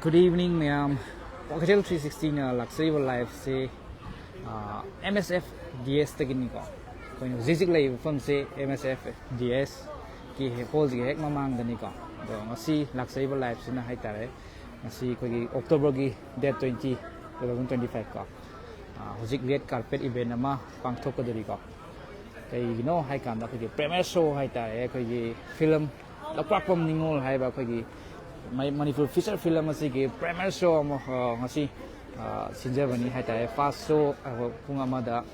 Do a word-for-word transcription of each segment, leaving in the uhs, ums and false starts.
Good evening, ꯃꯌꯥꯝ꯫ Walkatel three sixtyꯅ ꯂꯥꯛꯆꯔꯤꯕ liveꯁꯤ, ꯑꯥ, M S F D Sꯇꯒꯤꯅꯤꯀꯣ꯫ ꯑꯩꯈꯣꯏꯅ ꯍꯧꯖꯤꯛ ꯍꯧꯖꯤꯛ ꯂꯩꯔꯤꯕ ꯃꯐꯝꯁꯦ M S F D Sꯀꯤ ꯍꯦꯛ, hallꯁꯤꯒꯤ ꯍꯦꯛ ꯃꯃꯥꯡꯗꯅꯤꯀꯣ꯫ ꯑꯗꯣ ꯉꯁꯤ ꯂꯥꯛꯆꯔꯤꯕ liveꯁꯤꯅ ꯍꯥꯏꯇꯥꯔꯦ, ꯉꯁꯤ ꯑꯩꯈꯣꯏꯒꯤ Octoberꯒꯤ date twenty, two thousand twenty five ꯀꯣ꯫ ꯑꯥ, ꯍꯧꯖꯤꯛ red carpet event ꯑꯃ ꯄꯥꯡꯊꯣꯛꯀꯗꯧꯔꯤꯀꯣ꯫ ꯀꯩꯒꯤꯅꯣ ꯍꯥꯏ ꯀꯥꯟꯗ ꯑꯩꯈꯣꯏꯒꯤ premiere show ꯍꯥꯏꯇꯥꯔꯦ, ꯑꯩꯈꯣꯏꯒꯤ film ꯂꯧꯄꯥꯛꯄꯝ ꯅꯤꯉꯣꯜ ꯍꯥꯏꯕ ꯑꯩꯈꯣꯏꯒꯤ ꯃꯩ-, ꯃꯅꯤꯄꯨꯔ feature film ꯑꯁꯤꯒꯤ premiere show ꯑꯃ, ꯑ, ꯉꯁꯤ, ꯑ, ꯁꯤꯟꯖꯕꯅꯤ ꯍꯥꯏꯇꯥꯔꯦ꯫ First show, ꯑ, ꯄꯨꯡ ꯑꯃꯗ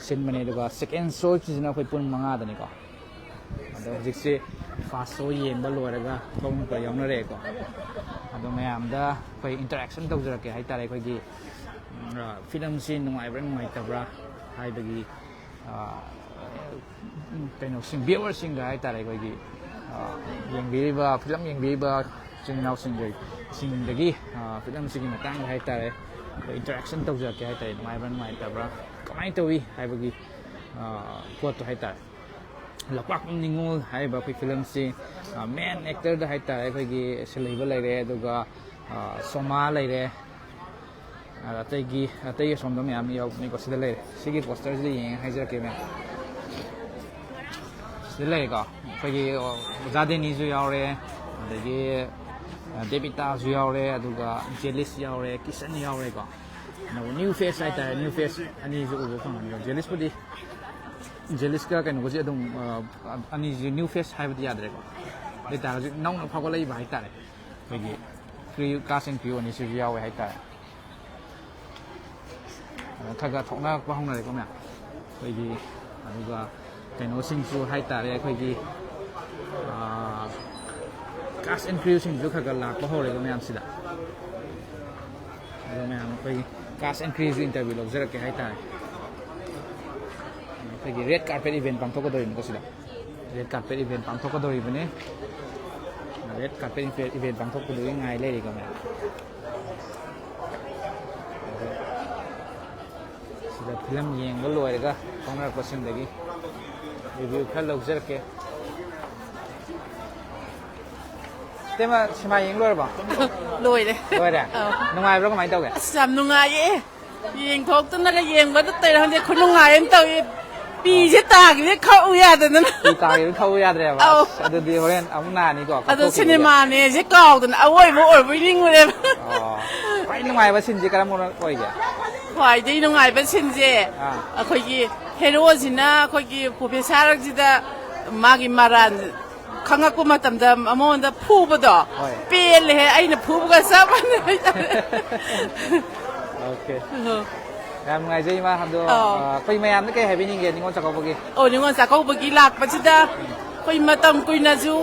ꯁꯤꯟꯕꯅꯦ, ꯑꯗꯨꯒ second showꯁꯤꯅ ꯑꯩꯈꯣꯏ ꯄꯨꯡ ꯃꯉꯥꯗꯅꯤꯀꯣ꯫ ꯑꯗꯣ ꯍꯧꯖꯤꯛꯁꯦ first show ꯌꯦꯡꯕ ꯂꯣꯏꯔꯒ ꯊꯣꯛꯂꯛꯄ ꯌꯥꯎꯅꯔꯛꯑꯦꯀꯣ꯫ ꯑꯗꯣ ꯃꯌꯥꯝꯗ ꯑꯩꯈꯣꯏ interaction ꯇꯧꯖꯔꯛꯀꯦ ꯍꯥꯏꯇꯥꯔꯦ꯫ ꯑꯩꯈꯣꯏꯒꯤ, ꯎꯝ, ꯑ, filmꯁꯤ ꯅꯨꯡꯉꯥꯏꯕ꯭ꯔꯥ ꯅꯨꯡꯉꯥꯏꯇꯕ꯭ꯔꯥ ꯍꯥꯏꯕꯒꯤ, ꯑ, ꯀꯩꯅꯣꯁꯤꯡ, viewerꯁꯤꯡꯒ ꯍꯥꯏꯇꯥꯔꯦ, ꯑꯩꯈꯣꯏꯒꯤ, ꯑ, ꯌꯦꯡꯕꯤꯔꯤꯕ, film ꯌꯦꯡꯕꯤꯔꯤꯕ ꯏꯆꯤꯟ ꯏꯅꯥꯎꯁꯤꯡꯒ, ꯁꯤꯡꯗꯒꯤ, ꯑ, filmꯁꯤꯒꯤ ꯃꯇꯥꯡꯗ ꯍꯥꯏꯇꯥꯔꯦ, ꯑꯩꯈꯣꯏ interaction ꯇꯧꯖꯔꯛꯀꯦ ꯍꯥꯏꯇꯥꯔꯦ꯫ ꯅꯨꯡꯉꯥꯏꯕ꯭ꯔꯥ ꯅꯨꯡꯉꯥꯏꯇꯕ꯭ꯔꯥ, ꯀꯃꯥꯏꯅ ꯇꯧꯏ ꯍꯥꯏꯕꯒꯤ, ꯑ, ꯄꯣꯠꯇꯣ ꯍꯥꯏꯇꯥꯔꯦ꯫ ꯂꯧꯄꯥꯛꯄꯝ ꯅꯤꯉꯣꯜ ꯍꯥꯏꯔꯤꯕ ꯑꯩꯈꯣꯏ filmꯁꯤ, ꯑ, main actorꯗ ꯍꯥꯏꯇꯥꯔꯦ, ꯑꯩꯈꯣꯏꯒꯤ ꯁꯤꯜꯂꯤꯕ ꯂꯩꯔꯦ, ꯑꯗꯨꯒ, ꯑ, ꯁꯣꯃꯥ ꯂꯩꯔꯦ, ꯑ, ꯑꯇꯩꯒꯤ, ꯑꯇꯩ ꯑꯁꯣꯝꯗ ꯃꯌꯥꯝ ꯌꯥꯎꯕꯅꯤꯀꯣ꯫ ꯁꯤꯗ ꯂꯩꯔꯦ, ꯁꯤꯒꯤ posterꯁꯤꯗ ꯌꯦꯡꯉꯦ ꯍꯥꯏꯖꯔꯛꯀꯦ ꯃꯌꯥꯝ꯫ ꯁꯤꯗ ꯂꯩꯔꯦꯀꯣ, ꯑꯩꯈꯣꯏꯒꯤ, ꯑ, ꯑꯣꯖꯥ ꯗꯦꯅꯤꯁꯨ ꯌꯥꯎꯔꯦ, ꯑꯗꯒꯤ, ꯑ, ꯗꯦꯕꯤꯇꯥꯁꯨ ꯌꯥꯎꯔꯦ, ꯑꯗꯨꯒ ꯖꯦꯂꯤꯁ ꯌꯥꯎꯔꯦ, ꯀꯤꯁꯟ ꯌꯥꯎꯔꯦꯀꯣ꯫ ꯑꯗꯨꯒ new face ꯍꯥꯏꯇꯥꯔꯦ, new face ꯑꯅꯤꯁꯨ ꯎꯕ ꯐꯪꯉꯅꯤ꯫ ꯖꯦꯂꯤꯁꯄꯨꯗꯤ, ꯖꯦꯂꯤꯁꯀ ꯀꯩꯅꯣꯒꯁꯦ ꯑꯗꯨꯝ, ꯑ, ꯑꯅꯤꯁꯦ new face ꯍꯥꯏꯕꯗꯤ ꯌꯥꯗ꯭ꯔꯦꯀꯣ꯫ ꯑꯗꯨ ꯑꯣꯏꯇꯥꯔꯒꯁꯨ ꯅꯧꯅ ꯐꯥꯎꯒꯠꯂꯛꯏꯕ ꯍꯥꯏꯇꯥꯔꯦ꯫ ꯑꯩꯈꯣꯏꯒꯤ crew, cast and crew ꯑꯅꯤꯁꯤꯁꯨ ꯌꯥꯎꯋꯦ ꯍꯥꯏꯇꯥꯔꯦ꯫ ꯑꯗ ꯈꯔ ꯈꯔ ꯊꯣꯛꯅꯔꯛꯄ ꯍꯧꯅꯔꯦꯀꯣ ꯃꯌꯥꯝ꯫ ꯑꯩꯈꯣꯏꯒꯤ, ꯑꯗꯨꯒ ꯀꯩꯅꯣꯁꯤꯡꯁꯨ ꯍꯥꯏꯇꯥꯔꯦ, ꯑꯩꯈꯣꯏꯒꯤ, ꯑꯥ, cast and crewꯁꯤꯡꯁꯨ ꯈꯔ ꯈꯔ ꯂꯥꯛꯄ ꯍꯧꯔꯦꯀꯣ ꯃꯌꯥꯝꯁꯤꯗ꯫ ꯑꯗꯣ ꯃꯌꯥꯝ ꯑꯩꯈꯣꯏꯒꯤ cast and crewꯁꯨ interview ꯂꯧꯖꯔꯛꯀꯦ ꯍꯥꯏꯇꯥꯔꯦ꯫ ꯑꯩꯈꯣꯏꯒꯤ red carpet event ꯄꯥꯡꯊꯣꯛꯀꯗꯧꯔꯤꯕꯀꯣ ꯁꯤꯗ꯫ Red carpet event ꯄꯥꯡꯊꯣꯛꯀꯗꯧꯔꯤꯕꯅꯤ꯫ Red carpet event ꯄꯥꯡꯊꯣꯛꯄꯗꯨꯒꯤ ꯉꯥꯏ ꯂꯩꯔꯤꯀꯣ ꯃꯌꯥꯝ꯫ ꯑꯗꯣ ꯁꯤꯗ film ꯌꯦꯡꯕ ꯂꯣꯏꯔꯒ ꯐꯥꯎꯅꯔꯛꯄꯁꯤꯡꯗꯒꯤ review ꯈꯔ ꯂꯧꯖꯔꯛꯀꯦ꯫ ꯏꯆꯦꯃ, ꯁꯤꯃꯥ ꯌꯦꯡ ꯂꯣꯏꯔꯕꯣ? ꯂꯣꯏꯔꯦ꯫ ꯂꯣꯏꯔꯦ? ꯑꯧ꯫ ꯅꯨꯡꯉꯥꯏꯕ꯭ꯔꯣ? ꯀꯃꯥꯏꯅ ꯇꯧꯒꯦ? ꯑꯁ, ꯌꯥꯝ ꯅꯨꯡꯉꯥꯏꯌꯦ꯫ ꯌꯦꯡꯊꯣꯛꯇꯅꯒ ꯌꯦꯡꯕꯗ ꯇꯧꯔꯤꯔ ꯈꯪꯗꯦ, ꯈꯨꯅꯨꯡꯉꯥꯏ ꯑꯃ ꯇꯧꯏ꯫ ꯄꯤꯁꯦ ꯇꯥꯈꯤꯕꯗꯩ ꯈꯛꯎ ꯌꯥꯗꯗꯅ꯫ ꯄꯤ ꯇꯥꯈꯤꯕꯗꯩ ꯈꯛꯎ ꯌꯥꯗ꯭ꯔꯦꯕ꯫ ꯑꯧ꯫ ꯑꯁ, ꯑꯗꯨꯗꯤ ꯍꯣꯔꯦꯟ ꯑꯃꯨꯛ ꯅꯥꯅꯤꯀꯣ, ꯑꯗꯣ ꯀꯥꯞꯊꯣꯛꯈꯤꯕꯒꯤ꯫ ꯁꯤꯅꯦꯃꯥꯅꯦꯁꯦ ꯀꯥꯎꯗꯅ ꯑꯋꯣꯏꯕ ꯑꯣꯏꯔꯕꯣꯏ ꯅꯤꯡꯉꯨꯔꯦꯕ꯫ ꯑꯣ꯫ ꯈ꯭ꯋꯥꯏ ꯅꯨꯡꯉꯥꯏꯕ ꯁꯤꯟꯁꯦ ꯀꯔꯝꯕꯅ ꯑꯣꯏꯒꯦ? ꯈ꯭ꯋꯥꯏꯗꯒꯤ ꯅꯨꯡꯉꯥꯏꯕ ꯁꯤꯟꯁꯦ ꯑꯥ꯫ ꯑꯩꯈꯣꯏꯒꯤ ꯍꯦꯔꯣꯁꯤꯅ ꯑꯩꯈꯣꯏꯒꯤ ꯄ꯭ꯔꯣꯐꯦꯁꯥꯔꯁꯤꯗ ꯃꯥꯒꯤ ꯃꯔꯥꯜ ꯈꯪꯉꯛꯄ ꯃꯇꯝꯗ ꯃꯉꯣꯟꯗ ꯐꯨꯕꯗꯣ ꯍꯣꯏ꯫ ꯄꯦꯜꯂꯦꯍꯦ, ꯑꯩꯅ ꯐꯨꯕꯒ ꯆꯞ ꯃꯥꯟꯅꯩ ꯍꯥꯏꯇꯥꯔꯦ꯫ ꯑꯣꯀꯦ꯫ ꯑꯣ꯫ ꯌꯥꯝ ꯅꯨꯡꯉꯥꯏꯖꯩ, ꯏꯃꯥ꯫ ꯑꯗꯣ, ꯑꯧ꯫ ꯑ, ꯑꯩꯈꯣꯏ ꯃꯌꯥꯝꯗ ꯀꯩ ꯍꯥꯏꯕꯤꯅꯤꯡꯒꯦ ꯅꯤꯉꯣꯜ ꯆꯥꯛꯀꯧꯕꯒꯤ? ꯑꯣ, ꯅꯤꯉꯣꯜ ꯆꯥꯛꯀꯧꯕꯒꯤ ꯂꯥꯛꯄꯁꯤꯗ ꯑꯩꯈꯣꯏ ꯃꯇꯝ ꯀꯨꯏꯅꯁꯨ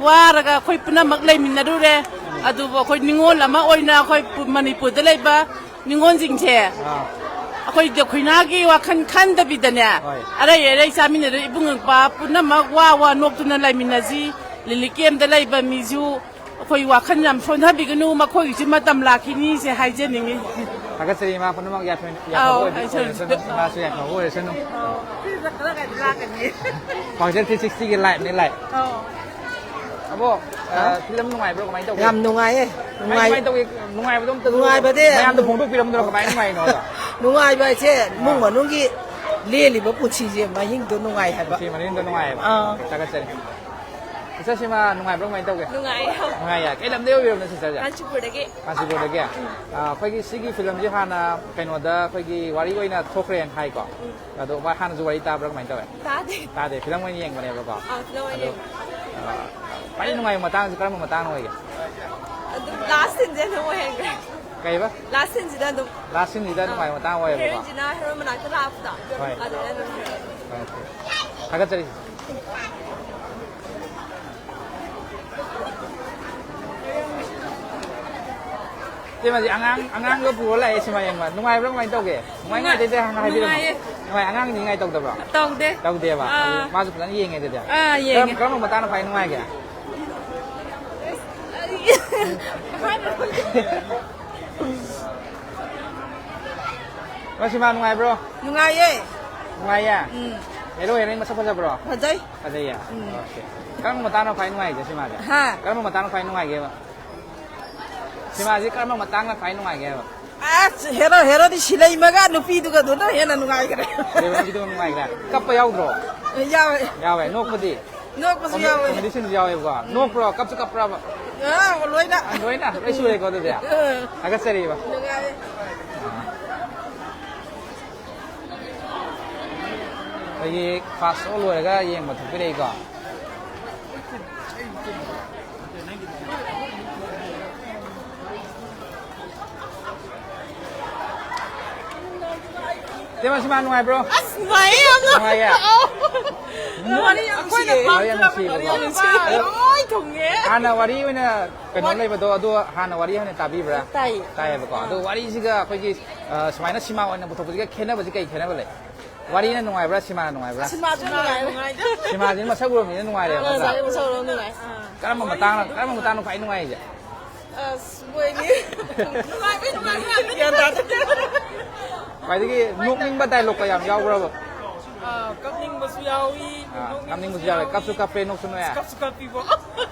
ꯋꯥꯔꯒ ꯑꯩꯈꯣꯏ ꯄꯨꯝꯅꯃꯛ ꯂꯩꯃꯤꯟꯅꯔꯨꯔꯦ꯫ ꯑꯗꯨꯕꯨ ꯑꯩꯈꯣꯏ ꯅꯤꯉꯣꯜ ꯑꯃ ꯑꯣꯏꯅ ꯑꯩꯈꯣꯏ ꯄꯨ-, ꯃꯅꯤꯄꯨꯔꯗ ꯂꯩꯕ ꯅꯤꯉꯣꯜꯁꯤꯡꯁꯦ ꯑꯥ꯫ ꯑꯩꯈꯣꯏ ꯗꯈꯣꯏꯅꯥꯒꯤ ꯋꯥꯈꯜ ꯈꯟꯗꯕꯤꯗꯅꯦ, ꯍꯣꯏ꯫ ꯑꯔꯩ ꯑꯔꯩ ꯆꯥꯃꯤꯟꯅꯗꯨꯅ ꯏꯕꯨꯡ ꯏꯄ꯭ꯋꯥ ꯄꯨꯝꯅꯃꯛ ꯋꯥ ꯋꯥ ꯅꯣꯛꯇꯨꯅ ꯂꯩꯃꯤꯟꯅꯁꯤ꯫ ꯂꯤꯂꯤꯀꯦꯝꯗ ꯂꯩꯕ ꯃꯤꯁꯨ ꯑꯩꯈꯣꯏ ꯋꯥꯈꯜ ꯌꯥꯝ ꯁꯣꯟꯊꯕꯤꯒꯅꯨ, ꯃꯈꯣꯏꯒꯤꯁꯨ ꯃꯇꯝ ꯂꯥꯛꯈꯤꯅꯤꯁꯦ ꯍꯥꯏꯖꯅꯤꯡꯉꯤ꯫ ꯊꯥꯒꯠꯆꯔꯤ, ꯏꯃꯥ ꯄꯨꯝꯅꯃꯛ ꯌꯥꯏꯐ-, ꯌꯥꯏꯐꯕ ꯑꯧ, ꯑꯣꯏꯕꯤ-, ꯑꯩꯁꯨ ꯑꯣꯏꯔꯁꯅꯨ, ꯏꯃꯥꯁꯨ ꯌꯥꯏꯐꯕ ꯑꯣꯏꯔꯁꯅꯨ꯫ ꯄꯥꯎꯖꯦꯜ three sixty ꯒꯤ live ꯅꯦ, live꯫ ꯑꯧ꯫ ꯑꯕꯣ, ꯑ, ꯍꯥ? Film ꯅꯨꯡꯉꯥꯏꯕ꯭ꯔꯣ? ꯀꯃꯥꯏꯅ ꯇꯧꯒꯦ? ꯌꯥꯝ ꯅꯨꯡꯉꯥꯏꯌꯦ꯫ ꯀꯃꯥꯏ, ꯅꯨꯡꯉꯥꯏ-, ꯀꯃꯥꯏꯅ ꯇꯧꯒꯦ? ꯅꯨꯡꯉꯥꯏꯕꯗꯣ ꯑꯝꯇ ꯅꯨꯡꯉꯥꯏꯕꯗꯤ ꯃꯌꯥꯝꯗ ꯐꯣꯡꯗꯣꯛꯄꯤꯔꯝꯗꯅ ꯀꯃꯥꯏꯅ ꯅꯨꯡꯉꯥꯏꯅꯣ ꯑꯗꯣ? ꯅꯨꯡꯉꯥꯏꯕ ꯍꯥꯏꯁꯦ ꯏꯃꯨꯡ ꯑꯥ꯫ ꯃꯅꯨꯡꯒꯤ ꯂꯦꯜꯂꯤꯕ ꯄꯨꯟꯁꯤꯁꯦ ꯃꯍꯤꯡꯗꯣ ꯅꯨꯡꯉꯥꯏ ꯍꯥꯏꯕ꯫ ꯄꯨꯟꯁꯤ ꯃꯍꯤꯡꯗꯣ ꯅꯨꯡꯉꯥꯏꯌꯦꯕ꯫ ꯑꯥ꯫ ꯊꯥꯒꯠꯆꯔꯤ꯫ ꯏꯆꯥ ꯁꯤꯃꯥ ꯅꯨꯡꯉꯥꯏꯕ꯭ꯔꯣ? ꯀꯃꯥꯏꯅ ꯇꯧꯒꯦ? ꯅꯨꯡꯉꯥꯏꯌꯦ꯫ ꯅꯨꯡꯉꯥꯏꯌꯦ꯫ ꯀꯩ ꯂꯝꯗꯩ ꯑꯣꯏꯕꯤꯔꯕꯅꯣ, sister ꯁꯦ? ꯀꯥꯟꯆꯤꯄꯨꯔꯗꯒꯤ꯫ ꯀꯥꯟꯆꯤꯄꯨꯔꯗꯒꯤ? ꯎꯝ꯫ ꯑꯥ, ꯑꯩꯈꯣꯏꯒꯤ ꯁꯤꯒꯤ film ꯁꯦ ꯍꯥꯟꯅ ꯀꯩꯅꯣꯗ ꯑꯩꯈꯣꯏꯒꯤ ꯋꯥꯔꯤ ꯑꯣꯏꯅ ꯊꯣꯛꯈ꯭ꯔꯦꯅ ꯍꯥꯏꯀꯣ? ꯎꯝ꯫ ꯑꯗꯣ ꯃꯥ ꯍꯥꯟꯅꯁꯨ ꯋꯥꯔꯤ ꯇꯥꯕ꯭ꯔꯥ? ꯀꯃꯥꯏꯅ ꯇꯧꯋꯦ? ꯇꯥꯗꯦ꯫ ꯇꯥꯗꯦ, film ꯑꯣꯏꯅ ꯌꯦꯡꯕꯅꯦꯕꯀꯣ? ꯑꯥ, film ꯑꯣꯏꯅ ꯑꯗꯣ, ꯌꯦꯡꯕ꯫ ꯑꯥ, ꯈ꯭ꯋꯥꯏ ꯅꯨꯡꯉꯥꯏꯕ ꯃꯇꯥꯡꯁꯦ ꯀꯔꯝꯕ ꯃꯇꯥꯡꯅ ꯑꯣꯏꯒꯦ? ꯑꯗꯨꯝ last scene ꯁꯦ ꯑꯗꯨꯝ ꯑꯣꯏꯍꯟꯈ꯭ꯔꯦ꯫ ꯀꯩꯕ? Last scene ꯁꯤꯗ ꯑꯗꯨꯝ꯫ Last scene ꯁꯤꯗ ꯑꯥ꯫ ꯅꯨꯡꯉꯥꯏꯕ ꯃꯇꯥꯡ ꯑꯣꯏꯌꯦꯕꯀꯣ? Heroine ꯁꯤꯅ hero ꯃꯅꯥꯛꯇ ꯂꯥꯛꯄꯗꯣ꯫ ꯍꯣꯏ꯫ ꯑꯗꯨꯗ ꯑꯗꯨꯝ꯫ Okay꯫ ꯊꯥꯒꯠꯆꯔꯤ꯫ ꯏꯆꯦꯃꯗꯤ ꯑꯉꯥꯡ, ꯑꯉꯥꯡꯒ ꯄꯨꯔ ꯂꯥꯛꯑꯦ ꯁꯤꯃꯥ ꯌꯦꯡꯕ꯫ ꯅꯨꯡꯉꯥꯏꯕ꯭ꯔꯥ? ꯀꯃꯥꯏꯅ ꯇꯧꯒꯦ? ꯅꯨꯡꯉꯥꯏ ꯅꯨꯡꯉꯥꯏ-, ꯅꯨꯡꯉꯥꯏꯇꯦ ꯍꯥꯏꯕꯤꯔꯝꯃꯣ꯫ ꯅꯨꯡꯉꯥꯏꯌꯦ꯫ ꯅꯨꯡꯉꯥꯏ꯫ ꯑꯉꯥꯡꯗꯤ ꯅꯤꯡꯉꯥꯏ ꯇꯧꯗꯕ꯭ꯔꯣ? ꯇꯧꯗꯦ꯫ ꯇꯧꯗꯦꯕ? ꯑꯥ꯫ ꯑꯗꯨ ꯃꯥꯁꯨ ꯐꯖꯅ ꯌꯦꯡꯉꯦ ꯑꯗꯨꯗꯤ? ꯑꯥ, ꯌꯦꯡꯉꯦ꯫ ꯀꯔꯝ-, ꯀꯔꯝꯕ ꯃꯇꯥꯡꯅ ꯈ꯭ꯋꯥꯏ ꯅꯨꯡꯉꯥꯏꯒꯦ? ꯃꯁꯤꯃ ꯅꯨꯡꯉꯥꯏꯕ꯭ꯔꯣ? ꯅꯨꯡꯉꯥꯏꯌꯦ꯫ ꯅꯨꯡꯉꯥꯏꯌꯦ? ꯎꯝ꯫ Hero heroine ꯃꯁꯛ ꯐꯖꯕ꯭ꯔꯣ? ꯐꯖꯩ꯫ ꯐꯖꯩꯌꯦ? ꯎꯝ꯫ Okay꯫ ꯀꯔꯝꯕ ꯃꯇꯥꯡꯅ ꯈ꯭ꯋꯥꯏ ꯅꯨꯡꯉꯥꯏꯒꯦ ꯁꯤꯃꯥꯁꯦ? ꯍꯥ? ꯀꯔꯝꯕ ꯃꯇꯥꯡꯅ ꯈ꯭ꯋꯥꯏ ꯅꯨꯡꯉꯥꯏꯒꯦꯕ? ꯁꯤꯃꯥꯁꯦ ꯀꯔꯝꯕ ꯃꯇꯥꯡꯅ ꯈ꯭ꯋꯥꯏ ꯅꯨꯡꯉꯥꯏꯒꯦ ꯍꯥꯏꯕ? ꯑꯁ, ꯍꯦꯔꯣ ꯍꯦꯔꯣꯗꯤ ꯁꯤꯂꯩꯃꯒ ꯅꯨꯄꯤꯗꯨꯒ ꯑꯗꯨꯅ ꯍꯦꯟꯅ ꯅꯨꯡꯉꯥꯏꯈ꯭ꯔꯦ꯫ ꯁꯤꯂꯩꯃꯒꯤꯗꯨ ꯅꯨꯡꯉꯥꯏꯈ꯭ꯔꯦ꯫ ꯀꯞꯄ ꯌꯥꯎꯗ꯭ꯔꯣ? ꯌꯥꯎꯋꯦ꯫ ꯌꯥꯎꯋꯦ꯫ ꯅꯣꯛꯄꯗꯤ? ꯅꯣꯛꯄꯁꯨ ꯌꯥꯎꯋꯦ꯫ Comedy scene ꯁꯨ ꯌꯥꯎꯋꯦꯕꯀꯣ꯫ ꯎꯝ꯫ ꯅꯣꯛꯄ꯭ꯔꯣ? ꯀꯞꯁꯨ ꯀꯞꯄ꯭ꯔꯕ? ꯑꯥ, ꯂꯣꯏꯅ꯫ ꯑꯥ, ꯂꯣꯏꯅ? ꯂꯣꯏ ꯁꯨꯔꯦꯀꯣ ꯑꯗꯨꯗꯤ? ꯑꯥ꯫ ꯊꯥꯒꯠꯆꯔꯤꯕ꯫ ꯅꯨꯡꯉꯥꯏꯔꯦ꯫ ꯑꯩꯈꯣꯏꯒꯤ first show ꯂꯣꯏꯔꯒ ꯌꯦꯡꯕ ꯊꯣꯛꯄꯤꯔꯛꯏꯀꯣ꯫ ꯏꯇꯩꯃ, ꯁꯤꯃ ꯅꯨꯡꯉꯥꯏꯕ꯭ꯔꯣ? ꯑꯁ, ꯅꯨꯡꯉꯥꯏꯌꯦ ꯌꯥꯝꯅ꯫ ꯅꯨꯡꯉꯥꯏꯌꯦ? ꯑꯧ꯫ ꯋꯥꯔꯤ ꯌꯥꯝ ꯑꯩꯈꯣꯏꯅ ꯅꯨꯡꯁꯤꯌꯦ꯫ ꯄꯥꯝꯖꯕ ꯋꯥꯔꯤ ꯌꯥꯝ ꯅꯨꯡꯁꯤꯌꯦ꯫ ꯂꯣꯏ ꯊꯨꯡꯉꯦ꯫ ꯍꯥꯟꯅ ꯋꯥꯔꯤ ꯑꯣꯏꯅ ꯀꯩꯅꯣ ꯋꯥꯔꯤ ꯂꯩꯕꯗꯣ, ꯑꯗꯨ ꯍꯥꯟꯅ ꯋꯥꯔꯤ ꯍꯥꯟꯅ ꯇꯥꯕꯤꯕ꯭ꯔꯥ? ꯇꯥꯏꯌꯦ꯫ ꯇꯥꯏꯌꯦꯕꯀꯣ꯫ ꯑꯗꯣ ꯑꯥ꯫ ꯋꯥꯔꯤꯁꯤꯒ ꯑꯩꯈꯣꯏꯒꯤ, ꯑ, ꯁꯨꯃꯥꯏꯅ ꯁꯤꯃꯥ ꯑꯣꯏꯅ ꯄꯨꯊꯣꯛꯄꯁꯤꯒ ꯈꯦꯠꯅꯕꯁꯤ ꯀꯩ ꯈꯦꯠꯅꯕ ꯂꯩ? ꯋꯥꯔꯤꯅ ꯅꯨꯡꯉꯥꯏꯕ꯭ꯔꯥ, ꯁꯤꯃꯥꯅ ꯅꯨꯡꯉꯥꯏꯕ꯭ꯔꯥ? ꯁꯤꯃꯥꯁꯨ ꯅꯨꯡꯉꯥꯏꯔꯦ꯫ ꯁꯤꯃꯥꯁꯤꯅ ꯃꯁꯛ ꯎꯔꯕꯅꯤꯅ ꯅꯨꯡꯉꯥꯏꯔꯦꯕ, ꯑꯥ, ꯅꯠꯇ꯭ꯔꯥ? ꯁꯤꯃꯥꯁꯨ ꯅꯨꯡꯉꯥꯏꯔꯦ꯫ ꯑꯥ꯫ ꯀꯔꯝꯕ ꯃꯇꯥꯡꯅ, ꯀꯔꯝꯕ ꯃꯇꯥꯡꯅ ꯈ꯭ꯋꯥꯏ ꯅꯨꯡꯉꯥꯏꯔꯤꯁꯦ? ꯑꯁ, ꯃꯣꯏꯒꯤ ꯅꯨꯡꯉꯥꯏꯕꯩ ꯅꯨꯡꯉꯥꯏꯕ ꯉꯥꯛꯇ꯫ ꯒ꯭ꯌꯥꯟ ꯇꯥꯗꯦ꯫ ꯈ꯭ꯋꯥꯏꯗꯒꯤ ꯅꯣꯛꯅꯤꯡꯕ dialogue ꯀ ꯌꯥꯝ ꯌꯥꯎꯕ꯭ꯔꯕ? ꯑꯥ, ꯀꯞꯅꯤꯡꯕꯁꯨ ꯌꯥꯎꯏ, ꯑꯥ, ꯅꯣꯛꯅꯤꯡꯕꯁꯨ ꯀꯞꯅꯤꯡꯕꯁꯨ ꯌꯥꯎꯏ, ꯌꯥꯎꯏ꯫ ꯀꯞꯁꯨ ꯀꯞꯄꯦ, ꯅꯣꯛꯁꯨ ꯅꯣꯛꯑꯦ꯫ ꯀꯞꯁꯨ ꯀꯞꯄꯤꯕꯣ꯫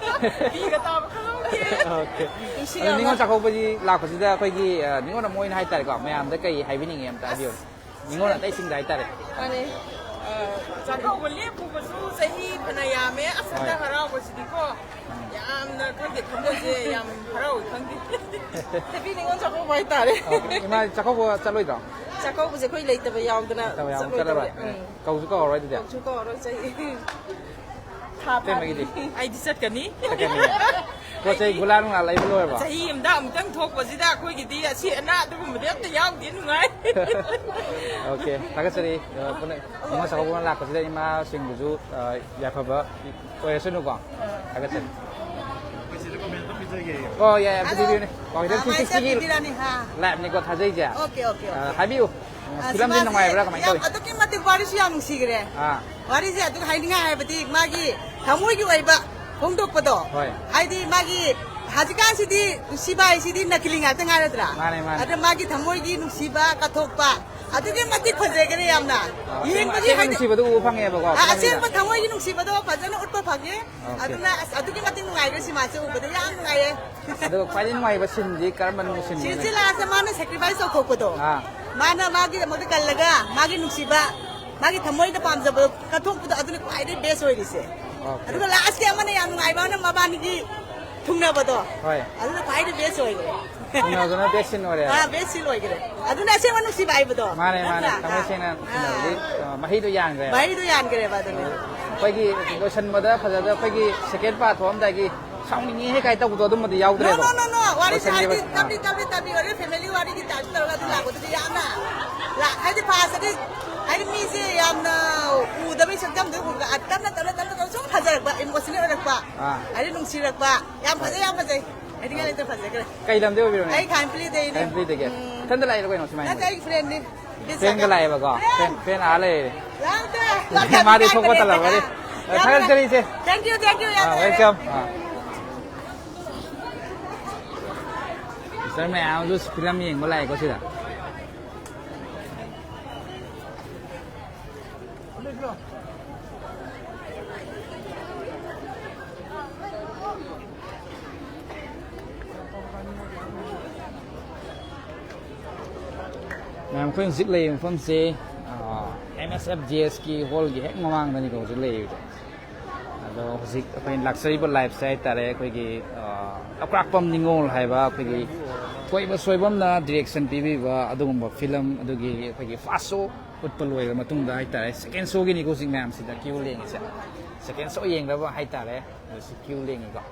ꯄꯤꯒ ꯇꯥꯕ ꯈꯪꯍꯧꯗꯦ꯫ OK꯫ ꯅꯨꯡꯁꯤ ꯑꯗꯣ ꯌꯥꯝꯅ꯫ ꯅꯤꯉꯣꯜ ꯆꯥꯛꯀꯧꯕꯁꯤ ꯂꯥꯛꯄꯁꯤꯗ ꯑꯩꯈꯣꯏꯒꯤ, ꯑ, ꯅꯤꯉꯣꯜ ꯑꯃ ꯑꯣꯏꯅ ꯍꯥꯏꯇꯥꯔꯦꯀꯣ, ꯃꯌꯥꯝꯗ ꯀꯩ ꯍꯥꯏꯕꯤꯅꯤꯡꯉꯤ ꯑꯝꯇ ꯍꯥꯏꯕꯤꯌꯨ꯫ ꯑꯁ꯫ ꯅꯤꯉꯣꯜ ꯑꯇꯩꯁꯤꯡꯗ ꯍꯥꯏꯇꯥꯔꯦ꯫ ꯃꯥꯅꯦ꯫ ꯑ, ꯆꯥꯛꯀꯧꯕ ꯂꯦꯞꯄꯨꯕꯁꯨ ꯆꯍꯤ ꯐꯅ ꯌꯥꯝꯃꯦ꯫ ꯑꯁ, ꯍꯣꯏ꯫ ꯍꯟꯗꯛ ꯍꯔꯥꯎꯕꯁꯤꯗꯤꯀꯣ, ꯎꯝ꯫ ꯌꯥꯝꯅ ꯈꯪꯗꯦ, ꯊꯃꯣꯏꯁꯦ ꯌꯥꯝ ꯍꯔꯥꯎꯏ, ꯈꯪꯗꯦ꯫ Happy ꯅꯤꯉꯣꯜ ꯆꯥꯛꯀꯧꯕ ꯍꯥꯏꯇꯥꯔꯦ꯫ OK꯫ ꯏꯃꯥ ꯆꯥꯛꯀꯧꯕ ꯆꯠꯂꯣꯏꯗ꯭ꯔꯣ? ꯆꯥꯛꯀꯧꯕꯁꯦ ꯑꯩꯈꯣꯏ ꯂꯩꯇꯕ ꯌꯥꯎꯗꯅ ꯂꯩꯇꯕ ꯌꯥꯎꯗꯅ ꯆꯠꯂꯣꯏꯗꯕ꯫ ꯆꯠꯂꯔꯣꯏ꯫ ꯎꯝ꯫ ꯀꯧꯁꯨ ꯀꯧꯔꯔꯣꯏ ꯑꯗꯨꯗꯤ꯫ ꯀꯧꯁꯨ ꯀꯧꯔꯔꯣꯏ, ꯆꯍꯤ꯫ ꯊꯥ ꯏꯇꯩꯃꯒꯤꯗꯤ? ꯐꯥꯗ꯭ꯔꯤ꯫ ꯑꯩꯗꯤ ꯆꯠꯀꯅꯤ꯫ ꯆꯠꯀꯅꯤ꯫ ꯄꯣꯠ ꯆꯩ ꯒꯨꯂꯥ ꯅꯨꯡꯂꯥ ꯂꯩꯕ ꯂꯣꯏꯔꯕꯣ? ꯆꯍꯤ ꯑꯃꯗ ꯑꯃꯨꯛꯇꯪ ꯊꯣꯛꯄꯁꯤꯗ ꯑꯩꯈꯣꯏꯒꯤꯗꯤ ꯑꯁꯤ ꯑꯅꯥ ꯑꯗꯨꯒꯨꯝꯕꯗꯤ ꯑꯝꯇ ꯌꯥꯎꯗꯦ, ꯅꯨꯡꯉꯥꯏ꯫ OK, ꯊꯥꯒꯠꯆꯔꯤ꯫ ꯑ, ꯄꯨꯟꯅ ꯅꯤꯉꯣꯜ ꯆꯥꯛꯀꯧꯕ ꯂꯥꯛꯄꯁꯤꯗ ꯏꯃꯥꯁꯤꯡꯕꯨꯁꯨ, ꯑ, ꯌꯥꯏꯐꯕ ꯑꯣꯏꯔꯁꯅꯨꯀꯣ꯫ ꯊꯥꯒꯠꯆꯔꯤ꯫ ꯑꯣ, ꯌꯥꯏ, ꯑꯝꯇ ꯑꯗꯣ, ꯄꯤꯕꯤꯌꯨꯅꯦ꯫ ꯋꯥꯡꯈꯩꯗꯦꯝ ꯑ, ꯊ꯭ꯔꯤ ꯁꯤꯛꯁꯇꯤꯒꯤ ꯃꯥꯏꯛꯇ ꯄꯤꯕꯤꯔꯛꯑꯅꯤ, ꯍꯥ꯫ Liveꯅꯤꯀꯣ, ꯊꯥꯖꯩꯁꯦ꯫ OK, OK, OK꯫ ꯑ, ꯍꯥꯏꯕꯤꯌꯨ꯫ ꯑ, ꯐꯤꯂꯝꯁꯤ ꯁꯤꯃꯥꯁꯦ ꯅꯨꯡꯉꯥꯏꯕ꯭ꯔꯥ? ꯀꯃꯥꯏꯅ ꯌꯥꯝ ꯇꯧꯏ? ꯑꯗꯨꯛꯀꯤ ꯃꯇꯤꯛ ꯋꯥꯔꯤꯁꯨ ꯌꯥꯝ ꯅꯨꯡꯁꯤꯈ꯭ꯔꯦ꯫ ꯑꯥ꯫ ꯋꯥꯔꯤꯁꯦ ꯑꯗꯨ ꯍꯥꯏꯅꯤꯡꯉꯥꯏ ꯍꯥꯏꯕꯗꯤ ꯃꯥꯒꯤ ꯊꯃꯣꯏꯒꯤ ꯑꯣꯏꯕ ꯐꯣꯡꯗꯣꯛꯄꯗꯣ꯫ ꯍꯣꯏ꯫ ꯍꯥꯏꯗꯤ ꯃꯥꯒꯤ ꯍꯧꯖꯤꯛꯀꯥꯟꯁꯤꯗꯤ ꯅꯨꯡꯁꯤꯕ ꯍꯥꯏꯁꯤꯗꯤ ꯅꯀꯂꯤ ꯉꯥꯛꯇ ꯉꯥꯏꯔꯗ꯭ꯔꯥ? ꯃꯥꯅꯦ, ꯃꯥꯅꯦ꯫ ꯑꯗ ꯃꯥꯒꯤ ꯊꯃꯣꯏꯒꯤ ꯅꯨꯡꯁꯤꯕ ꯀꯠꯊꯣꯛꯄ ꯑꯗꯨꯛꯀꯤ ꯃꯇꯤꯛ ꯐꯖꯈ꯭ꯔꯦ ꯌꯥꯝꯅ꯫ ꯑꯁꯦꯡꯕ, ꯌꯦꯡꯕꯒꯤ ꯑꯁꯦꯡꯕ ꯍꯥꯏꯗꯤ ꯅꯨꯡꯁꯤꯕꯗꯨ ꯎꯕ ꯐꯪꯉꯦꯕꯀꯣ, ꯑ, ꯐꯤꯂꯝꯁꯤꯗ꯫ ꯑꯁꯦꯡꯕ ꯊꯃꯣꯏꯒꯤ ꯅꯨꯡꯁꯤꯕꯗꯣ ꯐꯖꯅ ꯎꯠꯄ ꯐꯪꯉꯦ꯫ ꯑꯣꯀꯦ꯫ ꯑꯗꯨꯅ ꯑꯁ, ꯑꯗꯨꯛꯀꯤ ꯃꯇꯤꯛ ꯅꯨꯡꯉꯥꯏꯈ꯭ꯔꯦ ꯁꯤꯃꯥꯁꯦ ꯎꯕꯗ, ꯌꯥꯝ ꯅꯨꯡꯉꯥꯏꯌꯦ꯫ ꯑꯗꯣ ꯈ꯭ꯋꯥꯏꯗꯒꯤ ꯅꯨꯡꯉꯥꯏꯕ ꯁꯤꯟꯗꯤ ꯀꯔꯝꯕ ꯁꯤꯟꯅꯣ? ꯁꯤꯟꯁꯤ ꯂꯥꯁꯇ ꯃꯥꯅ ꯁꯦꯀ꯭ꯔꯤꯐꯥꯏꯁ ꯇꯧꯊꯣꯛꯄꯗꯣ꯫ ꯑꯥ꯫ ꯃꯥꯅ ꯃꯥꯒꯤꯗꯃꯛꯇ ꯀꯜꯂꯒ ꯃꯥꯒꯤ ꯅꯨꯡꯁꯤꯕ, ꯃꯥꯒꯤ ꯊꯃꯣꯏꯗ ꯄꯥꯝꯖꯕꯗꯣ ꯀꯠꯊꯣꯛꯄꯗꯣ, ꯑꯗꯨꯅ ꯈ꯭ꯋꯥꯏꯗꯒꯤ ꯕꯦꯁ ꯑꯣꯏꯔꯤꯁꯦ꯫ ꯑꯣꯀꯦ꯫ ꯑꯗꯨꯒ ꯂꯥꯁꯀꯤ ꯑꯃꯅ ꯌꯥꯝ ꯅꯨꯡꯉꯥꯏꯕ ꯑꯃꯅ ꯃꯕꯥꯅꯤꯒꯤ ꯊꯨꯡꯅꯕꯗꯣ꯫ ꯍꯣꯏ꯫ ꯑꯗꯨꯅ ꯈ꯭ꯋꯥꯏꯗꯒꯤ ꯕꯦꯁ ꯑꯣꯏꯈ꯭ꯔꯦ꯫ ꯊꯨꯡꯅꯕꯗꯨꯅ ꯕꯦꯁ ꯁꯤꯟ ꯑꯣꯏꯔꯦ꯫ ꯑꯥ, ꯕꯦꯁ ꯁꯤꯟ ꯑꯣꯏꯈ꯭ꯔꯦ꯫ ꯑꯗꯨꯅ ꯑꯁꯦꯡꯕ ꯅꯨꯡꯁꯤꯕ ꯍꯥꯏꯕꯗꯣ꯫ ꯃꯥꯅꯦ, ꯃꯥꯅꯦ꯫ ꯅꯠꯇ꯭ꯔꯥ? ꯊꯃꯣꯏ ꯑꯥ, ꯁꯦꯡꯅ ꯑꯥ꯫ ꯅꯨꯡꯁꯤꯅꯕꯒꯤ, ꯑ, ꯃꯍꯩꯗꯣ ꯌꯥꯟꯈ꯭ꯔꯦꯕ꯫ ꯃꯍꯩꯗꯣ ꯌꯥꯟꯈ꯭ꯔꯦꯕ ꯑꯗꯨꯅꯦ꯫ ꯑꯩꯈꯣꯏꯒꯤ ꯂꯣꯏꯁꯟꯕꯗ ꯐꯖꯗ ꯑꯩꯈꯣꯏꯒꯤ ꯁꯦꯀꯦꯟ ꯄꯥꯔꯠ ꯊꯣꯛꯑꯝꯗꯥꯏꯒꯤ ꯁꯥꯎꯅꯤꯡꯉꯦ ꯀꯥꯏ ꯇꯧꯕꯗꯣ ꯑꯗꯨꯝꯕꯗꯤ ꯌꯥꯎꯗ꯭ꯔꯦꯕ꯫ No, no, no, no. ꯋꯥꯔꯤꯁꯦ ꯂꯣꯏꯁꯟꯈꯤꯕ-, ꯍꯥꯏꯗꯤ ꯑꯥ꯫ ꯇꯞꯂꯤ, ꯇꯞꯂꯤ, ꯇꯞꯂꯤ ꯑꯣꯏꯔꯦ, ꯐꯦꯃꯤꯂꯤ ꯋꯥꯔꯤꯒꯤ ꯇꯥꯏꯞꯇ ꯇꯧꯔꯒ ꯑꯗꯨ ꯑꯥ꯫ ꯂꯥꯛꯄꯗꯨꯗꯤ ꯌꯥꯝꯅ ꯂꯥ-, ꯍꯥꯏꯗꯤ ꯐꯥꯁꯇꯗꯤ ꯍꯥꯏꯗꯤ ꯃꯤꯁꯦ ꯌꯥꯝꯅ ꯎꯗꯕꯩ ꯁꯛꯇꯝꯗꯣ ꯎꯕꯗ, ꯑ, ꯇꯞꯅ, ꯇꯞꯅ, ꯇꯞꯅ, ꯇꯞꯅ ꯁꯨꯝ ꯐꯖꯔꯛꯄ, ꯏꯃꯣꯁꯅꯦꯜ ꯑꯣꯏꯔꯛꯄ, ꯑꯥ꯫ ꯍꯥꯏꯗꯤ ꯅꯨꯡꯁꯤꯔꯛꯄ, ꯌꯥꯝ ꯐꯖꯩ, ꯌꯥꯝ ꯐꯖꯩ꯫ ꯍꯥꯏꯗꯤ ꯉꯥꯏ ꯂꯩꯇ ꯐꯖꯈ꯭ꯔꯦ꯫ ꯀꯩ ꯂꯝꯗꯩ ꯑꯣꯏꯕꯤꯔꯕꯅꯣ? ꯑꯩ ꯈꯥꯟꯄꯂꯤꯗꯩꯅꯦ꯫ ꯈꯥꯟꯄꯂꯤꯗꯒꯤ? ꯎꯝ꯫ ꯏꯊꯟꯗ ꯂꯥꯛꯏꯔꯣ ꯀꯩꯅꯣ ꯁꯨꯃꯥꯏꯅ? ꯅꯠꯇꯦ, ꯑꯩꯒꯤ ꯐ꯭ꯔꯦꯟꯅꯤ꯫ ꯐ꯭ꯔꯦꯟꯒ ꯂꯥꯛꯑꯦꯕꯀꯣ? ꯐ꯭ꯔꯦꯟ꯫ ꯐ꯭ꯔꯦꯟ, ꯐ꯭ꯔꯦꯟ ꯑꯥ ꯂꯩꯔꯦ꯫ ꯂꯥꯛꯇꯦ꯫ ꯃꯥꯗꯤ ꯊꯣꯛꯄ ꯇꯜꯂꯝꯒꯅꯤ꯫ ꯌꯥꯝ ꯊꯥꯒꯠꯆꯔꯤ, ꯏꯆꯦ꯫ Thank you, thank you, ꯌꯥꯝ ꯑꯥ, ꯅꯨꯡꯉꯥꯏꯔꯦ꯫ Welcome꯫ ꯑꯥ꯫ ꯁꯤꯁꯇꯔ ꯃꯌꯥꯝ ꯑꯃꯁꯨ ꯐꯤꯂꯝ ꯌꯦꯡꯕ ꯂꯥꯛꯑꯦꯀꯣ ꯁꯤꯗ꯫ ꯃꯌꯥꯝ, ꯑꯩꯈꯣꯏ ꯍꯧꯖꯤꯛ ꯂꯩꯔꯤꯕ ꯃꯐꯝꯁꯦ, ꯑꯥ, M S F G S ꯀꯤ ꯍꯣꯜꯒꯤ ꯍꯦꯛ ꯃꯃꯥꯡꯗꯅꯤꯀꯣ ꯍꯧꯖꯤꯛ ꯂꯩꯔꯤꯕꯁꯦ꯫ ꯑꯗꯣ ꯍꯧꯖꯤꯛ ꯑꯩꯈꯣꯏꯅ ꯂꯥꯛꯆꯔꯤꯕ ꯂꯥꯏꯐꯁꯦ ꯍꯥꯏꯇꯥꯔꯦ, ꯑꯩꯈꯣꯏꯒꯤ, ꯑ, ꯂꯧꯀ꯭ꯔꯥꯛꯄꯝ ꯅꯤꯉꯣꯜ ꯍꯥꯏꯕ ꯑꯩꯈꯣꯏꯒꯤ ꯊꯣꯏꯕ ꯁꯣꯏꯕꯝꯅ ꯗꯤꯔꯦꯛꯁꯟ ꯄꯤꯕꯤꯕ ꯑꯗꯨꯒꯨꯝꯕ ꯐꯤꯂꯝ ꯑꯗꯨꯒꯤ ꯑꯩꯈꯣꯏꯒꯤ ꯐꯥꯔꯁ ꯁꯣ ꯎꯠꯄ ꯂꯣꯏꯔꯕ ꯃꯇꯨꯡꯗ ꯍꯥꯏꯇꯥꯔꯦ, ꯁꯦꯀꯦꯟ ꯁꯣꯒꯤꯅꯤꯀꯣ ꯍꯧꯖꯤꯛ ꯃꯌꯥꯝꯁꯤꯗ ꯀ꯭ꯌꯨ ꯂꯦꯡꯉꯤꯁꯦ꯫ ꯁꯦꯀꯦꯟ ꯁꯣ ꯌꯦꯡꯅꯕ ꯍꯥꯏꯇꯥꯔꯦ, ꯍꯧꯖꯤꯛ ꯀ꯭ꯌꯨ ꯂꯦꯡꯉꯤꯀꯣ꯫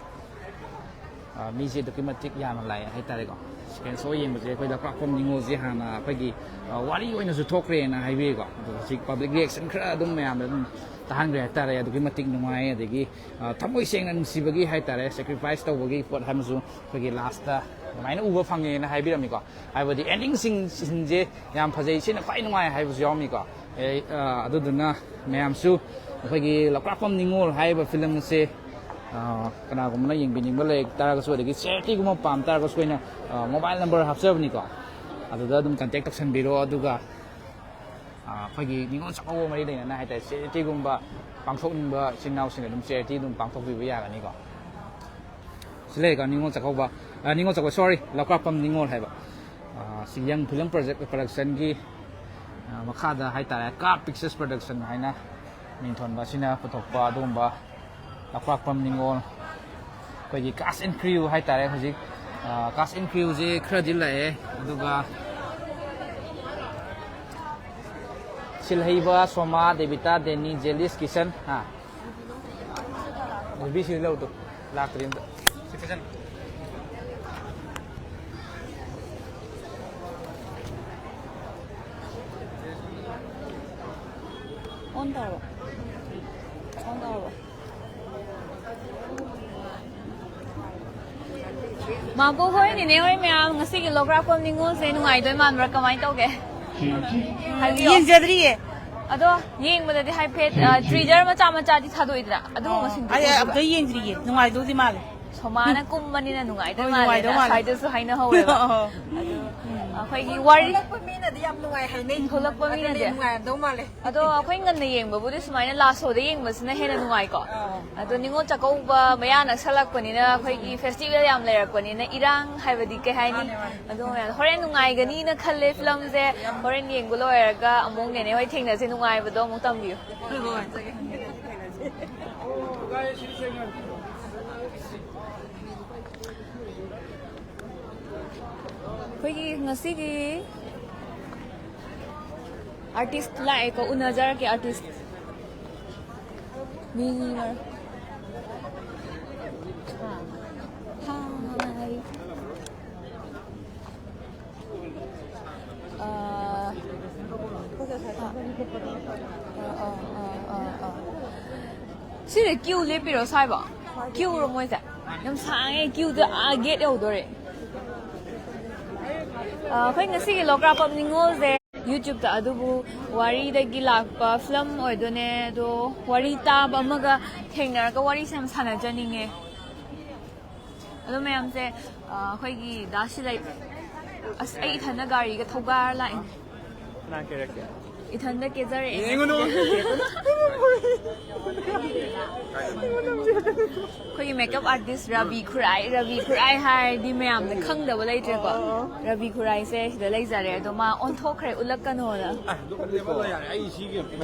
ꯑ, ꯃꯤꯁꯦ ꯑꯗꯨꯛꯀꯤ ꯃꯇꯤꯛ ꯌꯥꯝꯅ ꯂꯥꯛꯑꯦ ꯍꯥꯏꯇꯥꯔꯦꯀꯣ꯫ ꯁꯦꯀꯦꯟ ꯁꯣ ꯌꯦꯡꯕꯁꯦ ꯑꯩꯈꯣꯏ ꯂꯧꯀ꯭ꯔꯥꯛꯄꯝ ꯅꯤꯉꯣꯜꯁꯦ ꯍꯥꯟꯅ ꯑꯩꯈꯣꯏꯒꯤ, ꯑ, ꯋꯥꯔꯤ ꯑꯣꯏꯅꯁꯨ ꯊꯣꯛꯈ꯭ꯔꯦꯅ ꯍꯥꯏꯕꯤꯔꯦꯀꯣ꯫ ꯑꯗꯣ ꯍꯧꯖꯤꯛ ꯄꯕ꯭ꯂꯤꯛ ꯔꯤꯌꯦꯛꯁꯟ ꯈꯔ ꯑꯗꯨꯝ ꯃꯌꯥꯝꯗ ꯑꯗꯨꯝ ꯇꯥꯍꯟꯈ꯭ꯔꯦ ꯍꯥꯏꯇꯥꯔꯦ꯫ ꯑꯗꯨꯛꯀꯤ ꯃꯇꯤꯛ ꯅꯨꯡꯉꯥꯏ꯫ ꯑꯗꯒꯤ, ꯑ, ꯊꯃꯣꯏ ꯁꯦꯡꯅ ꯅꯨꯡꯁꯤꯕꯒꯤ ꯍꯥꯏꯇꯥꯔꯦ, ꯁꯦꯀ꯭ꯔꯤꯐꯥꯏꯁ ꯇꯧꯕꯒꯤ ꯄꯣꯠ ꯑꯃꯁꯨ ꯑꯩꯈꯣꯏꯒꯤ ꯂꯥꯁꯇ ꯑꯗꯨꯃꯥꯏꯅ ꯎꯕ ꯐꯪꯉꯦꯅ ꯍꯥꯏꯕꯤꯔꯝꯃꯤꯀꯣ꯫ ꯍꯥꯏꯕꯗꯤ ꯑꯦꯟꯗꯤꯡ ꯁꯤꯟꯁꯦ ꯌꯥꯝ ꯐꯖꯩ, ꯁꯤꯅ ꯈ꯭ꯋꯥꯏ ꯅꯨꯡꯉꯥꯏ ꯍꯥꯏꯕꯁꯨ ꯌꯥꯎꯔꯝꯃꯤꯀꯣ꯫ ꯑꯦ, ꯑ, ꯑꯗꯨꯗꯨꯅ ꯃꯌꯥꯝꯁꯨ ꯑꯩꯈꯣꯏꯒꯤ ꯂꯧꯀ꯭ꯔꯥꯛꯄꯝ ꯅꯤꯉꯣꯜ ꯍꯥꯏꯔꯤꯕ ꯐꯤꯂꯝ ꯑꯁꯦ ꯀꯅꯥꯒꯨꯝꯕꯅ ꯌꯦꯡꯕꯤꯅꯤꯡꯕ ꯂꯩ ꯇꯥꯔꯒꯁꯨ, ꯑꯗꯒꯤ ꯆꯦꯔꯤꯇꯤꯒꯨꯝꯕ ꯄꯥꯝ ꯇꯥꯔꯒꯁꯨ, ꯑꯩꯅ ꯃꯣꯕꯥꯏꯜ ꯅꯝꯕꯔ ꯍꯥꯞꯆꯕꯅꯤꯀꯣ, ꯑꯗꯨꯗ ꯑꯗꯨꯝ ꯀꯟꯇꯦꯛ ꯇꯧꯁꯟꯕꯤꯔꯣ꯫ ꯑꯗꯨꯒ ꯑꯩꯈꯣꯏꯒꯤ ꯅꯤꯉꯣꯜ ꯆꯥꯛꯀꯧꯕ ꯃꯔꯤ ꯂꯩꯅꯅ ꯍꯥꯏꯇꯥꯔꯦ, ꯆꯦꯔꯤꯇꯤꯒꯨꯝꯕ ꯄꯥꯡꯊꯣꯛꯅꯤꯡꯕ ꯏꯆꯤꯟ ꯏꯅꯥꯎꯁꯤꯡ ꯑꯗꯨꯝ ꯆꯦꯔꯤꯇꯤ ꯑꯗꯨꯝ ꯄꯥꯡꯊꯣꯛꯄꯤꯕ ꯌꯥꯒꯅꯤꯀꯣ꯫ ꯁꯤ ꯂꯩꯔꯦꯀꯣ, ꯅꯤꯉꯣꯜ ꯆꯥꯛꯀꯧꯕ, ꯑ, ꯅꯤꯉꯣꯜ ꯆꯥꯛꯀꯧꯕ, ꯁꯣꯔꯤ, ꯂꯧꯀ꯭ꯔꯥꯛꯄꯝ ꯅꯤꯉꯣꯜ ꯍꯥꯏꯕ꯫ ꯑ, ꯁꯤ ꯌꯪ ꯐꯤꯂꯝ ꯄ꯭ꯔꯣꯖꯦꯛ ꯄ꯭ꯔꯗꯛꯁꯟꯒꯤ, ꯑ, ꯃꯈꯥꯗ ꯍꯥꯏꯇꯥꯔꯦ, ꯀꯥꯔꯠ ꯄꯤꯛꯆꯔꯁ ꯄ꯭ꯔꯗꯛꯁꯟ ꯍꯥꯏꯅ ꯃꯤꯡꯊꯣꯟꯕ ꯑꯁꯤꯅ ꯄꯨꯊꯣꯛꯄ ꯑꯗꯨꯒꯨꯝꯕ ꯂꯧꯀ꯭ꯔꯥꯛꯄꯝ ꯅꯤꯉꯣꯜ, ꯑꯩꯈꯣꯏꯒꯤ ꯀꯥꯁ ꯑꯦꯟ ꯀ꯭ꯔꯤꯌꯨ ꯍꯥꯏꯇꯥꯔꯦ꯫ ꯍꯧꯖꯤꯛ, ꯑ, ꯀꯥꯁ ꯑꯦꯟ ꯀ꯭ꯔꯤꯌꯨꯁꯦ ꯈꯔꯗꯤ ꯂꯥꯛꯑꯦ, ꯑꯗꯨꯒ ꯁꯤꯜꯍꯩꯕ, ꯁꯣꯃꯥ, ꯗꯦꯕꯤꯇꯥ, ꯗꯦꯅꯤ, ꯖꯦꯂꯤꯁ, ꯀꯤꯁꯟ, ꯍꯥ? ꯅꯨꯄꯤꯁꯤꯡꯗꯤ ꯂꯧꯗꯣ ꯂꯥꯛꯇ꯭ꯔꯤ ꯑꯝꯇ꯫ ꯁꯤ ꯐꯖꯅ꯫ ꯑꯣꯟ ꯇꯧꯔꯣ꯫ ꯑꯣꯟ ꯇꯧꯔꯣ꯫ ꯃꯥꯕꯣꯛ ꯍꯣꯏ, ꯅꯦꯅꯦ ꯍꯣꯏ ꯃꯌꯥꯝ, ꯉꯁꯤꯒꯤ ꯂꯧꯀ꯭ꯔꯥꯛꯄꯝ ꯅꯤꯉꯣꯜꯁꯦ ꯅꯨꯡꯉꯥꯏꯗꯣꯏ ꯃꯥꯟꯕ꯭ꯔꯥ? ꯀꯃꯥꯏꯅ ꯇꯧꯒꯦ? ꯍꯥꯏꯕꯤꯌꯣ꯫ ꯌꯦꯡꯖꯗ꯭ꯔꯤꯌꯦ꯫ ꯑꯗꯣ ꯌꯦꯡꯕꯗꯗꯤ ꯍꯥꯏꯐꯦꯠ, ꯑ, ꯇ꯭ꯔꯤꯖꯔ ꯃꯆꯥ ꯃꯆꯥꯗꯤ ꯊꯥꯗꯣꯛꯏꯗꯅ, ꯑꯗꯨꯒꯨꯝꯕꯁꯤꯡꯗꯣ ꯑꯩ ꯎꯕꯤꯕ꯭ꯔꯥ? ꯑꯝꯇ ꯌꯦꯡꯗ꯭ꯔꯤꯌꯦ, ꯅꯨꯡꯉꯥꯏꯗꯧꯗꯤ ꯃꯥꯜꯂꯦ꯫ ꯁꯣꯃꯥꯅ ꯀꯨꯝꯕꯅꯤꯅ ꯅꯨꯡꯉꯥꯏꯗꯣꯏ ꯍꯣꯏ, ꯃꯥꯜꯂꯦꯅ ꯅꯨꯡꯉꯥꯏꯗꯧ ꯃꯥꯜꯂꯦ꯫ ꯉꯁꯥꯏꯗꯁꯨ ꯍꯥꯏꯅꯍꯧꯋꯦꯕ꯫ ꯑꯣ꯫ ꯑꯗꯣ ꯑꯩꯈꯣꯏꯒꯤ ꯋꯥꯔꯤ ꯊꯣꯛꯂꯛꯄ ꯃꯤꯅꯗꯤ ꯌꯥꯝ ꯅꯨꯡꯉꯥꯏ ꯍꯥꯏꯅꯩ꯫ ꯊꯣꯛꯂꯛꯄ ꯑꯗꯨꯅꯦ ꯃꯤꯅꯗꯤ? ꯅꯨꯡꯉꯥꯏꯔꯝꯗꯧ ꯃꯥꯜꯂꯦ꯫ ꯑꯗꯣ ꯑꯩꯈꯣꯏ ꯉꯟꯅ ꯌꯦꯡꯕꯕꯨꯗꯤ ꯁꯨꯃꯥꯏꯅ ꯂꯥꯁ ꯁꯣꯗ ꯌꯦꯡꯕꯁꯤꯅ ꯍꯦꯟꯅ ꯅꯨꯡꯉꯥꯏꯀꯣ꯫ ꯑꯥ꯫ ꯑꯗꯣ ꯅꯤꯉꯣꯜ ꯆꯥꯛꯀꯧꯕ ꯃꯌꯥ ꯅꯛꯁꯜꯂꯛꯄꯅꯤꯅ, ꯑꯩꯈꯣꯏꯒꯤ ꯐꯦꯁꯇꯤꯚꯦꯜ ꯌꯥꯝ ꯂꯩꯔꯛꯄꯅꯤꯅ, ꯏꯔꯥꯡ ꯍꯥꯏꯕꯗꯤ ꯀꯩ ꯍꯥꯏꯅꯤ? ꯃꯥꯅꯦ, ꯃꯥꯅꯦ꯫ ꯑꯗꯣ ꯃꯌꯥꯝ ꯍꯣꯔꯦꯟ ꯅꯨꯡꯉꯥꯏꯒꯅꯤꯅ ꯈꯜꯂꯦ ꯐꯤꯂꯝꯁꯦ꯫ ꯌꯥꯝ ꯍꯣꯔꯦꯟ ꯌꯦꯡꯕ ꯂꯣꯏꯔꯒ ꯑꯃꯨꯛ ꯅꯦꯅꯦ ꯍꯣꯏ ꯊꯦꯡꯅꯁꯦ, ꯅꯨꯡꯉꯥꯏꯕꯗꯣ ꯑꯃꯨꯛ ꯇꯝꯕꯤꯌꯨ꯫ ꯍꯣꯏ, ꯍꯣꯏ꯫ ꯑꯩꯈꯣꯏꯒꯤ ꯉꯁꯤꯒꯤ ꯑꯥꯔꯇꯤꯁ ꯂꯥꯛꯑꯦꯀꯣ, ꯎꯅꯖꯔꯛꯀꯦ ꯑꯥꯔꯇꯤꯁ꯫ ꯃꯤꯒꯤ ꯃꯔꯛ-, ꯍꯥ꯫ ꯍꯥꯏ꯫ ꯑꯥ, ꯑꯥ, ꯑꯥ, ꯑꯥ, ꯑꯥ꯫ ꯁꯤꯗ ꯀ꯭ꯌꯨ ꯂꯦꯞꯄꯤꯔꯣ ꯁ꯭ꯋꯥꯏꯕꯣ? ꯀ꯭ꯌꯨꯔꯣ ꯃꯣꯏꯁꯦ? ꯌꯥꯝ ꯁꯥꯡꯉꯦ, ꯀ꯭ꯌꯨꯗ ꯑꯥ ꯒꯦꯠ ꯌꯧꯗꯣꯔꯦ꯫ ꯑꯥ, ꯑꯩꯈꯣꯏ ꯉꯁꯤꯒꯤ ꯂꯧꯀ꯭ꯔꯥꯛꯄꯝ ꯅꯤꯉꯣꯜꯁꯦ YouTube-ꯇ ꯑꯗꯨꯕꯨ ꯋꯥꯔꯤꯗꯒꯤ ꯂꯥꯛꯄ ꯐꯤꯂꯝ ꯑꯣꯏꯗꯣꯏꯅꯦ꯫ ꯑꯗꯣ ꯋꯥꯔꯤ ꯇꯥꯕ ꯑꯃꯒ ꯊꯦꯡꯅꯔꯒ ꯋꯥꯔꯤꯁꯦ ꯌꯥꯝ ꯁꯥꯟꯅꯖꯅꯤꯡꯉꯦ꯫ ꯑꯗꯣ ꯃꯌꯥꯝꯁꯦ, ꯑ, ꯑꯩꯈꯣꯏꯒꯤ ꯗꯥ ꯁꯤꯂꯩ, ꯑꯁ, ꯑꯩ ꯏꯊꯟꯗ ꯒꯥꯔꯤꯒ ꯊꯧꯒꯥꯏꯔ ꯂꯥꯛꯏꯅꯦ꯫ ꯀꯅꯥ ꯀꯦꯔꯛꯀꯦ? ꯏꯊꯟꯗ ꯀꯦꯖꯔꯛꯑꯦ꯫ ꯌꯦꯡꯉꯨꯅꯨ꯫ ꯑꯩꯈꯣꯏꯒꯤ ꯃꯦꯀꯞ ꯑꯥꯔꯇꯤꯁ ꯔꯕꯤ ꯈꯨꯔꯥꯏ, ꯔꯕꯤ ꯈꯨꯔꯥꯏ ꯍꯥꯏꯔꯗꯤ ꯃꯌꯥꯝꯅ ꯈꯪꯗꯕ ꯂꯩꯇ꯭ꯔꯦꯀꯣ꯫ ꯑꯣ꯫ ꯔꯕꯤ ꯈꯨꯔꯥꯏꯁꯦ ꯁꯤꯗ ꯂꯩꯖꯔꯦ, ꯑꯗꯣ ꯃꯥ ꯑꯣꯟꯊꯣꯛꯈ꯭ꯔꯦ, ꯎꯠꯂꯛꯀꯅꯣꯅ꯫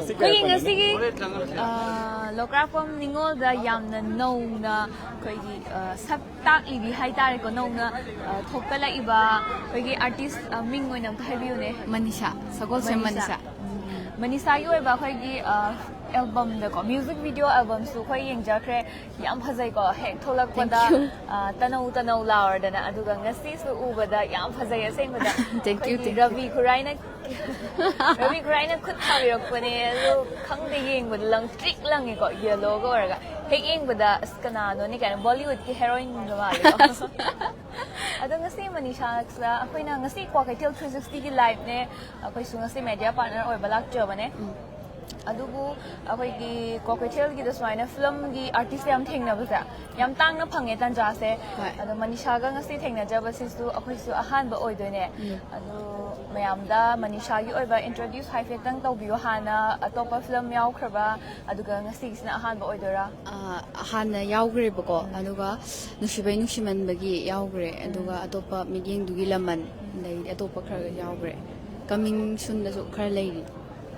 ꯑꯩꯈꯣꯏꯒꯤ ꯉꯁꯤꯒꯤ, ꯑ, ꯂꯣꯀ꯭ꯔꯥꯛꯄꯝ ꯅꯤꯉꯣꯜꯗ ꯌꯥꯝꯅ ꯅꯧꯅ ꯑꯩꯈꯣꯏꯒꯤ, ꯑ, ꯁꯛ ꯇꯥꯛꯂꯤꯕꯤ ꯍꯥꯏꯇꯥꯔꯦꯀꯣ, ꯅꯧꯅ, ꯑ, ꯊꯣꯛꯀꯠꯂꯛꯏꯕ ꯑꯩꯈꯣꯏꯒꯤ ꯑꯥꯔꯇꯤꯁ, ꯑ, ꯃꯤꯡ ꯑꯣꯏꯅ ꯑꯝꯇ ꯍꯥꯏꯕꯤꯌꯨꯅꯦ꯫ ꯃꯅꯤꯁꯥ, ꯁꯒꯣꯜꯁꯦꯝ ꯃꯅꯤꯁꯥ꯫ ꯃꯅꯤꯁꯥ꯫ ꯎꯝ, ꯃꯅꯤꯁꯥꯒꯤ ꯑꯣꯏꯕ ꯑꯩꯈꯣꯏꯒꯤ, ꯑ, ꯑꯦꯜꯕꯝꯗꯀꯣ, ꯃ꯭ꯌꯨꯖꯤꯛ ꯚꯤꯗꯤꯑꯣ ꯑꯦꯜꯕꯝꯁꯨ ꯑꯩꯈꯣꯏ ꯌꯦꯡꯖꯈ꯭ꯔꯦ꯫ ꯌꯥꯝ ꯐꯖꯩꯀꯣ, ꯍꯦꯛ ꯊꯣꯛꯂꯛꯄꯗ, Thank you꯫ ꯑ, ꯇꯅꯧ ꯇꯅꯧ ꯂꯥꯎꯔꯗꯅ, ꯑꯗꯨꯒ ꯉꯁꯤꯁꯨ ꯎꯕꯗ ꯌꯥꯝ ꯐꯖꯩ ꯑꯁꯦꯡꯕꯗ꯫ Thank you, ꯑꯩꯈꯣꯏꯒꯤ thank you꯫ ꯔꯕꯤ ꯈꯨꯔꯥꯏꯅ ꯔꯕꯤ ꯈꯨꯔꯥꯏꯅ ꯈꯨꯠ ꯊꯥꯕꯤꯔꯛꯄꯅꯦ꯫ ꯑꯗꯣ ꯈꯪꯗꯦ, ꯌꯦꯡꯕꯗ ꯂꯪꯇ꯭ꯔꯤꯛ ꯂꯪꯉꯦꯀꯣ, ꯌꯦꯂꯣꯒ ꯑꯣꯏꯔꯒ꯫ ꯍꯦꯛ ꯌꯦꯡꯕꯗ, "ꯑꯁ, ꯀꯅꯥꯅꯣꯅꯦ?" ꯀꯥꯏꯅ ꯕꯣꯂꯤꯋꯨꯗꯀꯤ ꯍꯦꯔꯣꯏꯟꯒ ꯃꯥꯜꯂꯦꯀꯣ꯫ ꯑꯗꯣ ꯉꯁꯤ ꯃꯅꯤꯁꯥꯁꯤꯗ ꯑꯩꯈꯣꯏꯅ ꯉꯁꯤ ꯀ꯭ꯋꯥꯀꯩꯊꯦꯜ ꯊ꯭ꯔꯤ ꯁꯤꯛꯁꯇꯤꯒꯤ ꯂꯥꯏꯞꯅꯦ꯫ ꯑꯩꯈꯣꯏꯁꯨ ꯉꯁꯤ ꯃꯦꯗꯤꯌꯥ ꯄꯥꯔꯠꯅꯔ ꯑꯣꯏꯕ ꯂꯥꯛꯆꯕꯅꯦ꯫ ꯎꯝ꯫ ꯑꯗꯨꯕꯨ ꯑꯩꯈꯣꯏꯒꯤ ꯀ꯭ꯋꯥꯀꯩꯊꯦꯜꯒꯤꯗ ꯁꯨꯃꯥꯏꯅ ꯐꯤꯂꯝꯒꯤ ꯑꯥꯔꯇꯤꯁ ꯌꯥꯝ ꯊꯦꯡꯅꯕꯁꯦ ꯌꯥꯝ ꯇꯥꯡꯅ ꯐꯪꯉꯦ ꯇꯥꯟꯖꯥꯁꯦ꯫ ꯍꯣꯏ꯫ ꯑꯗꯣ ꯃꯅꯤꯁꯥꯒ ꯉꯁꯤ ꯊꯦꯡꯅꯖꯕꯁꯤꯁꯨ ꯑꯩꯈꯣꯏꯁꯨ ꯑꯍꯥꯟꯕ ꯑꯣꯏꯗꯣꯏꯅꯦ꯫ ꯎꯝ꯫ ꯑꯗꯣ ꯃꯌꯥꯝꯗ ꯃꯅꯤꯁꯥꯒꯤ ꯑꯣꯏꯕ ꯏꯟꯇ꯭ꯔꯣꯗ꯭ꯌꯨꯁ ꯍꯥꯏꯐꯦꯠꯇꯪ ꯇꯧꯕꯤꯌꯣ꯫ ꯍꯥꯟꯅ ꯑꯇꯣꯞꯄ ꯐꯤꯂꯝ ꯌꯥꯎꯈ꯭ꯔꯕ, ꯑꯗꯨꯒ ꯉꯁꯤꯒꯤꯁꯤꯅ ꯑꯍꯥꯟꯕ ꯑꯣꯏꯗꯣꯏꯔꯥ? ꯑ, ꯍꯥꯟꯅ ꯌꯥꯎꯈ꯭ꯔꯦꯕꯀꯣ, ꯎꯝ꯫ ꯑꯗꯨꯒ ꯅꯨꯡꯁꯤꯕꯩ ꯅꯨꯡꯁꯤꯃꯟꯕꯒꯤ ꯌꯥꯎꯈ꯭ꯔꯦ, ꯎꯝ꯫ ꯑꯗꯨꯒ ꯑꯇꯣꯞꯄ ꯃꯤꯠꯌꯦꯡꯗꯨꯒꯤ ꯂꯃꯟ, ꯑꯗꯩꯗꯤ ꯑꯇꯣꯞꯄ ꯈꯔ ꯌꯥꯎꯈ꯭ꯔꯦ꯫ ꯀꯃꯤꯡ ꯁꯨꯟꯗꯁꯨ ꯈꯔ ꯂꯩꯔꯤ꯫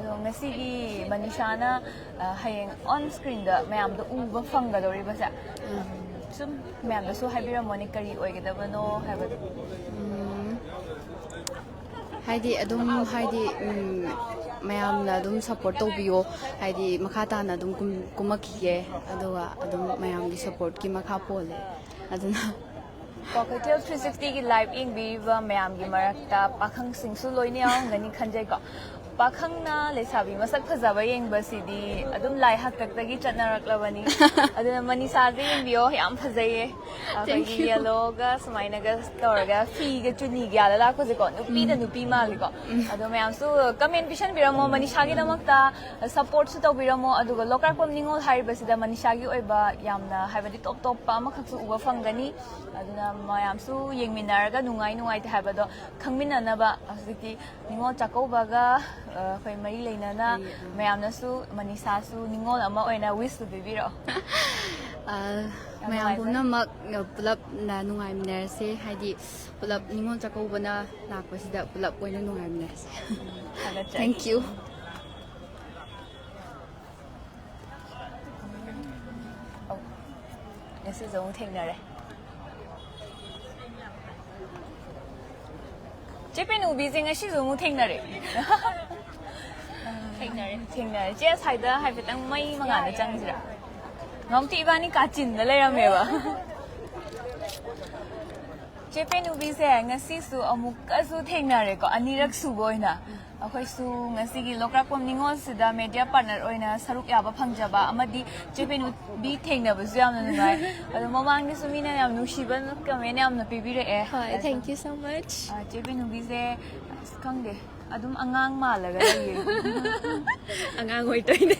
ꯑꯗꯣ ꯉꯁꯤꯒꯤ ꯃꯅꯤꯁꯥꯅ, ꯑ, ꯍꯌꯦꯡ ꯑꯣꯟ ꯁ꯭ꯀ꯭ꯔꯤꯟꯗ ꯃꯌꯥꯝꯗ ꯎꯕ ꯐꯪꯒꯗꯧꯔꯤꯕꯁꯦ, ꯎꯝ꯫ ꯁꯨꯝ ꯃꯌꯥꯝꯗꯁꯨ ꯍꯥꯏꯕꯤꯔꯝꯃꯣꯅꯦ, ꯀꯔꯤ ꯑꯣꯏꯒꯗꯕꯅꯣ ꯍꯥꯏꯕꯗꯣ꯫ ꯎꯝ, ꯍꯥꯏꯗꯤ ꯑꯗꯨꯝ, ꯍꯥꯏꯗꯤ, ꯎꯝ, ꯃꯌꯥꯝꯅ ꯑꯗꯨꯝ ꯁꯞꯄꯣꯔꯠ ꯇꯧꯕꯤꯌꯣ, ꯍꯥꯏꯗꯤ ꯃꯈꯥ ꯇꯥꯅ ꯑꯗꯨꯝ ꯀꯨꯝ-, ꯀꯨꯝꯃꯛꯈꯤꯒꯦ, ꯑꯗꯨꯒ ꯑꯗꯨꯝ ꯃꯌꯥꯝꯒꯤ ꯁꯞꯄꯣꯔꯠꯀꯤ ꯃꯈꯥ ꯄꯣꯜꯂꯦ꯫ ꯑꯗꯨꯅ ꯀ꯭ꯋꯥꯀꯩꯊꯦꯜ ꯊ꯭ꯔꯤ ꯁꯤꯛꯁꯇꯤꯒꯤ ꯂꯥꯏꯚ ꯌꯦꯡꯕꯤꯔꯤꯕ ꯃꯌꯥꯝꯒꯤ ꯃꯔꯛꯇ ꯄꯥꯈꯪꯁꯤꯡꯁꯨ ꯂꯣꯏꯅ ꯌꯥꯎꯔꯝꯒꯅꯤ ꯈꯟꯖꯩꯀꯣ꯫ ꯄꯥꯈꯪꯅ ꯂꯩꯁꯥꯕꯤ ꯃꯁꯛ ꯐꯖꯕ ꯌꯦꯡꯕꯁꯤꯗꯤ ꯑꯗꯨꯝ ꯂꯥꯏ ꯍꯥꯛꯇꯛꯇꯒꯤ ꯆꯠꯅꯔꯛꯂꯕꯅꯤ꯫ ꯑꯗꯨꯅ ꯃꯅꯤꯁꯥꯁꯦ ꯌꯦꯡꯕꯤꯌꯣ, ꯌꯥꯝ ꯐꯖꯩꯌꯦ꯫ ꯑꯩꯈꯣꯏꯒꯤ ꯌꯦꯜꯂꯣꯒ ꯁꯨꯃꯥꯏꯅꯒ ꯇꯧꯔꯒ ꯐꯤꯒ ꯆꯨꯅꯤꯒ ꯌꯥꯜꯂ ꯂꯥꯛꯄꯁꯦꯀꯣ, ꯅꯨꯄꯤꯅ ꯅꯨꯄꯤ ꯃꯥꯜꯂꯤꯀꯣ꯫ ꯑꯗꯣ ꯃꯌꯥꯝꯁꯨ ꯀꯃꯦꯟ ꯄꯤꯁꯟꯕꯤꯔꯝꯃꯣ ꯃꯅꯤꯁꯥꯒꯤꯗꯃꯛꯇ, ꯁꯞꯄꯣꯔꯠꯁꯨ ꯇꯧꯕꯤꯔꯝꯃꯣ꯫ ꯑꯗꯨꯒ ꯂꯣꯛꯀ꯭ꯔꯥꯛꯄꯝ ꯅꯤꯉꯣꯜ ꯍꯥꯏꯔꯤꯕꯁꯤꯗ ꯃꯅꯤꯁꯥꯒꯤ ꯑꯣꯏꯕ ꯌꯥꯝꯅ, ꯍꯥꯏꯕꯗꯤ, ꯇꯣꯞ ꯇꯣꯞꯄ ꯑꯃꯈꯛꯁꯨ ꯎꯕ ꯐꯪꯒꯅꯤ꯫ ꯑꯗꯨꯅ ꯃꯌꯥꯝꯁꯨ ꯌꯦꯡꯃꯤꯟꯅꯔꯒ ꯅꯨꯡꯉꯥꯏ ꯅꯨꯡꯉꯥꯏꯇꯦ ꯍꯥꯏꯕꯗꯣ ꯈꯪꯃꯤꯟꯅꯅꯕ ꯍꯧꯖꯤꯛꯇꯤ ꯅꯤꯉꯣꯜ ꯆꯥꯛꯀꯧꯕꯒ, ꯑ, ꯑꯩꯈꯣꯏ ꯃꯔꯤ ꯂꯩꯅꯅ ꯃꯔꯤ, ꯑ꯫ ꯃꯌꯥꯝꯅꯁꯨ ꯃꯅꯤꯁꯥꯁꯨ ꯅꯤꯉꯣꯜ ꯑꯃ ꯑꯣꯏꯅ ꯋꯤꯁꯇꯨ ꯄꯤꯕꯤꯔꯛꯑꯣ꯫ ꯑ, ꯌꯥꯝ ꯃꯌꯥꯝ ꯅꯨꯡꯉꯥꯏꯖꯔꯦ꯫ ꯄꯨꯝꯅꯃꯛ ꯄꯨꯂꯞꯅ ꯅꯨꯡꯉꯥꯏꯃꯤꯟꯅꯔꯁꯦ, ꯍꯥꯏꯗꯤ ꯄꯨꯂꯞ ꯅꯤꯉꯣꯜ ꯆꯥꯛꯀꯧꯕꯅ ꯂꯥꯛꯄꯁꯤꯗ ꯄꯨꯂꯞ ꯑꯣꯏꯅ ꯅꯨꯡꯉꯥꯏꯃꯤꯟꯅꯔꯁꯦ꯫ ꯊꯥꯒꯠꯆꯔꯤ꯫ Thank you꯫ ꯑꯧ, ꯉꯁꯤꯁꯨ ꯑꯃꯨꯛ ꯊꯦꯡꯅꯔꯦ꯫ ꯆꯦ ꯄꯦꯅꯨꯕꯤꯁꯦ ꯉꯁꯤꯁꯨ ꯑꯃꯨꯛ ꯊꯦꯡꯅꯔꯦ꯫ ꯊꯦꯡꯅꯔꯦ꯫ ꯊꯦꯡꯅꯔꯦ꯫ ꯆꯦ, ꯑꯁꯥꯏꯗ ꯍꯥꯏꯐꯦꯠꯇꯪ ꯃꯩ ꯃꯉꯥꯜꯗ ꯆꯪꯁꯤꯔꯥ? ꯉꯝꯇꯤ ꯏꯕꯥꯅꯤ ꯀꯥꯆꯤꯟꯗ ꯂꯩꯔꯝꯃꯦꯕ꯫ ꯆꯦ ꯄꯦꯅꯨꯕꯤꯁꯦ ꯉꯁꯤꯁꯨ ꯑꯃꯨꯛꯀꯁꯨ ꯊꯦꯡꯅꯔꯦꯀꯣ, ꯑꯅꯤꯔꯛ ꯁꯨꯕ ꯑꯣꯏꯅ꯫ ꯑꯩꯈꯣꯏꯁꯨ ꯉꯁꯤꯒꯤ ꯂꯣꯛꯀ꯭ꯔꯥꯛꯄꯝ ꯅꯤꯉꯣꯜꯁꯤꯗ media partner ꯑꯣꯏꯅ ꯁꯔꯨꯛ ꯌꯥꯕ ꯐꯪꯖꯕ ꯑꯃꯗꯤ ꯆꯦ ꯄꯦꯅꯨꯕꯤ ꯊꯦꯡꯅꯕꯁꯨ ꯌꯥꯝꯅ ꯅꯨꯡꯉꯥꯏ꯫ ꯑꯗꯣ ꯃꯃꯥꯡꯗꯁꯨ ꯃꯤꯅ ꯌꯥꯝ ꯅꯨꯡꯁꯤꯕ comment ꯌꯥꯝꯅ ꯄꯤꯕꯤꯔꯛꯑꯦ꯫ ꯍꯣꯏ, thank you so much꯫ ꯑ, ꯆꯦ ꯄꯦꯅꯨꯕꯤꯁꯦ, ꯑꯁ, ꯈꯪꯗꯦ, ꯑꯗꯨꯝ ꯑꯉꯥꯡ ꯃꯥꯜꯂꯒ ꯂꯩꯌꯦ꯫ ꯑꯉꯥꯡ ꯑꯣꯏꯗꯣꯏꯅꯦ꯫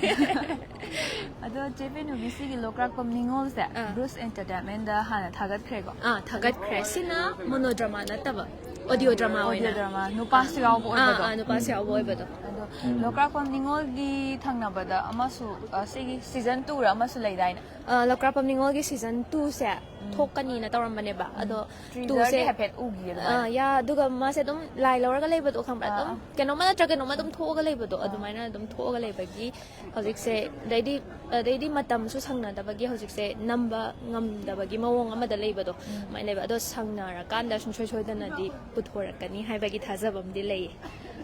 ꯑꯗꯣ ꯆꯦ ꯄꯦꯅꯨꯕꯤ, ꯁꯤꯒꯤ ꯂꯣꯛꯀ꯭ꯔꯥꯛꯄꯝ ꯅꯤꯉꯣꯜꯁꯦ ꯑꯥ꯫ Bruce Entertainment ꯗ ꯍꯥꯟꯅ ꯊꯥꯒꯠꯈ꯭ꯔꯦꯀꯣ? ꯑꯥ, ꯊꯥꯒꯠꯈ꯭ꯔꯦ꯫ ꯁꯤꯅ mono drama ꯅꯠꯇꯕ, audio drama ꯑꯣꯏꯅ꯫ Audio drama, ꯅꯨꯄꯥꯁꯨ ꯌꯥꯎꯕ ꯑꯥ, ꯑꯣꯏꯕꯗꯣ? ꯑꯥ, ꯅꯨꯄꯥꯁꯨ ꯌꯥꯎꯕ ꯑꯣꯏꯕꯗꯣ꯫ ꯑꯗꯣ ꯂꯣꯛꯀ꯭ꯔꯥꯛꯄꯝ ꯅꯤꯉꯣꯜꯒꯤ ꯊꯪꯅꯕꯗ ꯑꯃꯁꯨ, ꯑ, ꯁꯤꯒꯤ season two ꯔ ꯑꯃꯁꯨ ꯂꯩꯗꯥꯏꯅꯦ? ꯑ, ꯂꯣꯛꯀ꯭ꯔꯥꯛꯄꯝ ꯅꯤꯉꯣꯜꯒꯤ season two ꯁꯦ ꯎꯝ꯫ ꯊꯣꯛꯀꯅꯤꯅ ꯇꯧꯔꯝꯕꯅꯦꯕ꯫ ꯎꯝ꯫ ꯑꯗꯣ Trailer ꯗꯤ two ꯁꯦ, ꯍꯥꯏꯐꯦꯠ ꯎꯈꯤ ꯑꯗꯨꯃꯥꯏꯅ꯫ ꯑ, ꯌꯥ, ꯑꯗꯨꯒ ꯃꯥꯁꯦ ꯑꯗꯨꯝ ꯂꯥꯏ ꯂꯧꯔꯒ ꯂꯩꯕꯗꯣ ꯈꯪꯕ꯭ꯔꯥ? ꯑꯥ, ꯑꯗꯨꯝ ꯑꯥ꯫ ꯀꯩꯅꯣꯝꯃ ꯅꯠꯇ꯭ꯔ ꯀꯩꯅꯣꯝꯃ ꯑꯗꯨꯝ ꯊꯣꯛꯑꯒ ꯂꯩꯕꯗꯣ, ꯑꯥ꯫ ꯑꯗꯨꯃꯥꯏꯅ ꯑꯗꯨꯝ ꯊꯣꯛꯑꯒ ꯂꯩꯕꯒꯤ ꯍꯧꯖꯤꯛꯁꯦ, ꯑꯗꯩꯗꯤ, ꯑꯗꯩꯗꯤ ꯃꯇꯝꯁꯨ ꯁꯪꯅꯗꯕꯒꯤ ꯍꯧꯖꯤꯛꯁꯦ ꯅꯝꯕ ꯉꯝꯗꯕꯒꯤ ꯃꯑꯣꯡ ꯑꯃꯗ ꯂꯩꯕꯗꯣ, ꯎꯝ꯫ ꯑꯗꯨꯃꯥꯏꯅ ꯂꯩꯕ꯫ ꯑꯗꯣ ꯁꯪꯅꯔꯀꯥꯟꯗ ꯁꯨꯡꯁꯣꯏ ꯁꯣꯏꯗꯅꯗꯤ ꯄꯨꯊꯣꯔꯛꯀꯅꯤ ꯍꯥꯏꯕꯒꯤ ꯊꯥꯖꯕ ꯑꯃꯗꯤ ꯂꯩꯌꯦ꯫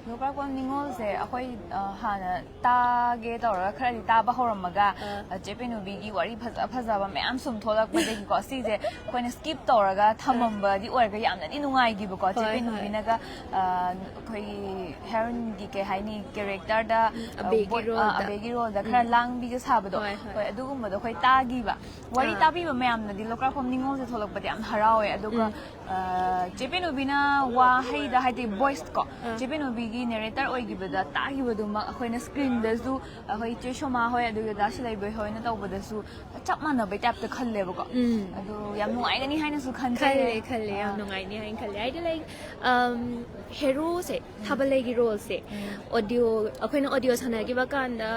ꯂꯣꯛꯀ꯭ꯔꯥꯛꯄꯝ ꯅꯤꯉꯣꯜꯁꯦ ꯑꯩꯈꯣꯏ ꯑ, ꯍꯥꯟꯅ ꯇꯥꯒꯦ ꯇꯧꯔꯒ ꯈꯔꯗꯤ ꯇꯥꯕ ꯍꯧꯔꯝꯃꯒ, ꯑꯥ. ꯑ, ꯆꯦ ꯄꯦꯅꯨꯕꯤꯒꯤ ꯋꯥꯔꯤ ꯐꯖ ꯐꯖꯕ ꯃꯌꯥꯝ ꯁꯨꯝ ꯊꯣꯛꯂꯛꯄꯗꯒꯤꯀꯣ, ꯁꯤꯁꯦ ꯑꯩꯈꯣꯏꯅ ꯁ꯭ꯀꯤꯞ ꯇꯧꯔꯒ ꯊꯝꯃꯝꯕꯗꯤ ꯑꯣꯏꯔꯒ ꯌꯥꯝꯅꯗꯤ ꯅꯨꯡꯉꯥꯏꯈꯤꯕꯀꯣ꯫ ꯆꯦ ꯍꯣꯏ, ꯍꯣꯏ. ꯄꯦꯅꯨꯕꯤꯅꯒ ꯑ, ꯑꯩꯈꯣꯏꯒꯤ ꯍꯦꯔꯣꯏꯟꯒꯤ ꯀꯩ ꯍꯥꯏꯅꯤ, ꯀꯦꯔꯦꯛꯇꯔꯗ ꯑꯕꯦꯒꯤ ꯔꯣꯜꯗ. ꯑꯕꯦꯒꯤ ꯔꯣꯜꯗ ꯈꯔ ꯂꯥꯡꯕꯤꯒ ꯁꯥꯕꯗꯣ, ꯍꯣꯏ, ꯍꯣꯏ. ꯍꯣꯏ, ꯑꯗꯨꯒꯨꯝꯕꯗꯣ ꯑꯩꯈꯣꯏ ꯇꯥꯈꯤꯕ꯫ ꯋꯥꯔꯤ ꯑꯥ. ꯇꯥꯕꯤꯕ ꯃꯌꯥꯝꯅꯗꯤ ꯂꯣꯀ꯭ꯔꯥꯛꯐꯝ ꯅꯤꯉꯣꯜꯁꯦ ꯊꯣꯛꯂꯛꯄꯗꯤ ꯌꯥꯝ ꯍꯔꯥꯎꯋꯦ꯫ ꯑꯗꯨꯒ ꯎꯝ. ꯑ, ꯆꯦ ꯄꯦꯅꯨꯕꯤꯅ ꯋꯥꯍꯩꯗ, ꯍꯥꯏꯗꯤ ꯚꯣꯏꯁ ꯀꯣ, ꯑꯥ. ꯆꯦ ꯄꯦꯅꯨꯕꯤꯒꯤ ꯅꯦꯔꯦꯇꯔ ꯑꯣꯏꯈꯤꯕꯗ ꯇꯥꯈꯤꯕꯗꯨꯃꯛ ꯑꯩꯈꯣꯏꯅ ꯁ꯭ꯀ꯭ꯔꯤꯟꯗꯁꯨ ꯑꯩꯈꯣꯏ ꯆꯦ ꯁꯣꯃꯥ ꯍꯣꯏ ꯑꯗꯨꯒ ꯗꯥ ꯁꯤꯂꯩꯕꯣꯏ ꯍꯣꯏꯅ ꯇꯧꯕꯗꯁꯨ ꯆꯞ ꯃꯥꯟꯅꯕꯩ ꯇꯥꯏꯞꯇ ꯈꯜꯂꯦꯕꯀꯣ꯫ ꯎꯝ. ꯑꯗꯨ ꯌꯥꯝ ꯅꯨꯡꯉꯥꯏꯒꯅꯤ ꯍꯥꯏꯅꯁꯨ ꯈꯟꯖꯩ꯫ ꯈꯜꯂꯦ, ꯈꯜꯂꯦ, ꯌꯥꯝ ꯑꯥ. ꯅꯨꯡꯉꯥꯏꯅꯤ ꯍꯥꯏꯅ ꯈꯜꯂꯦ꯫ ꯍꯥꯏꯗꯤ, ꯂꯥꯏꯛ, ꯍꯦꯔꯣꯁꯦ, ꯊꯥꯕꯜꯂꯩꯒꯤ ꯔꯣꯜꯁꯦ, ꯎꯝ. ꯑꯣꯗꯤꯑꯣ, ꯑꯩꯈꯣꯏꯅ ꯑꯣꯗꯤꯑꯣ ꯁꯥꯟꯅꯈꯤꯕ ꯀꯥꯟꯗ,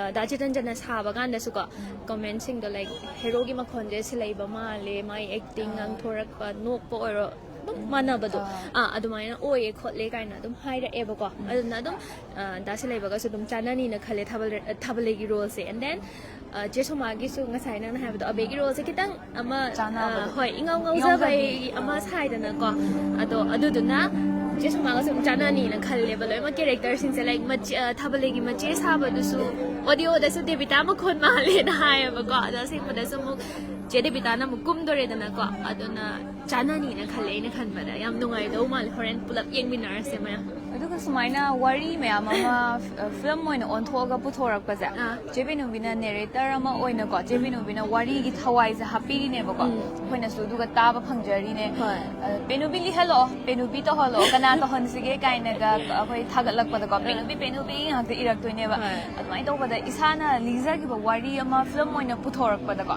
ꯑ, ꯗꯥ ꯆꯦꯇꯟꯖꯅ ꯁꯥꯕ ꯀꯥꯟꯗꯁꯨꯀꯣ, ꯀꯃꯦꯟꯁꯤꯡꯗꯣ, ꯂꯥꯏꯛ, ꯍꯦꯔꯣꯒꯤ ꯃꯈꯣꯟꯁꯦ ꯁꯤꯂꯩꯕ ꯃꯥꯜꯂꯦ, ꯃꯥꯏ ꯑꯦꯛꯇꯤꯡ, ꯑꯥ. ꯉꯥꯡꯊꯣꯔꯛꯄ, ꯅꯣꯛꯄ ꯑꯣꯏꯔꯣ, ꯑꯗꯨꯝ ꯃꯥꯟꯅꯕꯗꯣ, ꯑꯥ. ꯑꯥ, ꯑꯗꯨꯃꯥꯏꯅ ꯑꯣꯏꯌꯦ ꯈꯣꯠꯂꯦ ꯀꯥꯏꯅ ꯑꯗꯨꯝ ꯍꯥꯏꯔꯛꯑꯦꯕꯀꯣ꯫ ꯑꯗꯨꯅ ꯑꯗꯨꯝ, ꯑ, ꯗꯥ ꯁꯤꯂꯩꯕꯒꯁꯨ ꯑꯗꯨꯝ ꯆꯥꯟꯅꯅꯤꯅ ꯈꯜꯂꯦ ꯊꯥꯕꯜ-, ꯊꯥꯕꯜꯂꯩꯒꯤ ꯔꯣꯜꯁꯦ꯫ And then, ꯑ, ꯆꯦ ꯁꯣꯃꯥꯒꯤꯁꯨ ꯉꯁꯥꯏ ꯅꯪꯅ ꯍꯥꯏꯕꯗꯣ, ꯑꯕꯦꯒꯤ ꯔꯣꯜꯁꯦ ꯈꯤꯇꯪ ꯑꯃ, ꯑ, ꯆꯥꯟꯅꯕꯗꯣ. ꯍꯣꯏ, ꯏꯉꯥꯎ ꯉꯥꯎꯖꯕꯩ ꯏꯉꯥꯎꯖꯕꯤ. ꯑꯃ ꯑꯥ. ꯁꯥꯏꯗꯅꯀꯣ꯫ ꯑꯗꯣ ꯑꯗꯨꯗꯨꯅ ꯆꯦ ꯁꯣꯃꯥꯒꯁꯨ ꯑꯗꯨꯝ ꯆꯥꯟꯅꯅꯤꯅ ꯈꯜꯂꯦꯕ, ꯂꯣꯏꯅꯃꯛ ꯀꯦꯔꯦꯛꯇꯔꯁꯤꯡꯁꯦ, ꯂꯥꯏꯛ, ꯃꯆꯦ-, ꯑ, ꯊꯥꯕꯜꯂꯩꯒꯤ ꯃꯆꯦ ꯁꯥꯕꯗꯨꯁꯨ ꯑꯣꯗꯤꯑꯣꯗꯁꯨ ꯗꯦꯕꯤꯇꯥ ꯃꯈꯣꯟ ꯃꯥꯜꯂꯦꯅ ꯍꯥꯏꯌꯦꯕꯀꯣ꯫ ꯑꯗꯣ ꯑꯁꯦꯡꯕꯗꯁꯨ ꯑꯃꯨꯛ ꯆꯦ ꯗꯦꯕꯤꯇꯥꯅ ꯑꯃꯨꯛ ꯀꯨꯝꯗꯣꯔꯦꯗꯅꯀꯣ꯫ ꯑꯗꯨꯅ ꯆꯥꯟꯅꯅꯤꯅ ꯈꯜꯂꯦ ꯑꯩꯅ ꯈꯟꯕꯗ꯫ ꯌꯥꯝ ꯅꯨꯡꯉꯥꯏꯗꯧ ꯃꯥꯜꯂꯦ, ꯍꯣꯔꯦꯟ ꯄꯨꯂꯞ ꯌꯦꯡꯃꯤꯟꯅꯔꯁꯦ ꯃꯌꯥꯝ꯫ ꯑꯗꯨꯒ ꯁꯨꯃꯥꯏꯅ ꯋꯥꯔꯤ ꯃꯌꯥꯝ ꯑꯃ ꯐ-, ꯐꯤꯂꯝ ꯑꯣꯏꯅ ꯑꯣꯟꯊꯣꯛꯑꯒ ꯄꯨꯊꯣꯔꯛꯄꯁꯦ, ꯑꯥ. ꯆꯦ ꯕꯤꯅꯨꯕꯤꯅ ꯅꯦꯔꯦꯇꯔ ꯑꯃ ꯑꯣꯏꯅꯀꯣ, ꯆꯦ ꯕꯤꯅꯨꯕꯤꯅ ꯋꯥꯔꯤꯒꯤ ꯊꯋꯥꯏꯁꯦ ꯍꯥꯞꯄꯤꯔꯤꯅꯦꯕꯀꯣ꯫ ꯎꯝ. ꯑꯩꯈꯣꯏꯅꯁꯨ ꯑꯗꯨꯒ ꯇꯥꯕ ꯐꯪꯖꯔꯤꯅꯦ꯫ ꯍꯣꯏ. ꯑ, "ꯄꯦꯅꯨꯕꯤ ꯂꯤꯍꯜꯂꯛꯑꯣ, ꯄꯦꯅꯨꯕꯤ ꯇꯧꯍꯜꯂꯛꯑꯣ, ꯀꯅꯥ ꯇꯧꯍꯟꯁꯤꯒꯦ?" ꯀꯥꯏꯅꯒ ꯑꯩꯈꯣꯏ ꯊꯥꯒꯠꯂꯛꯄꯗꯀꯣ, "ꯄꯦꯅꯨꯕꯤ, ꯄꯦꯅꯨꯕꯤ" ꯉꯥꯛꯇ ꯏꯔꯛꯇꯣꯏꯅꯦꯕ꯫ ꯍꯣꯏ. ꯑꯗꯨꯃꯥꯏꯅ ꯇꯧꯕꯗ ꯏꯁꯥꯅ ꯂꯤꯖꯈꯤꯕ ꯋꯥꯔꯤ ꯑꯃ ꯐꯤꯂꯝ ꯑꯣꯏꯅ ꯄꯨꯊꯣꯔꯛꯄꯗꯀꯣ,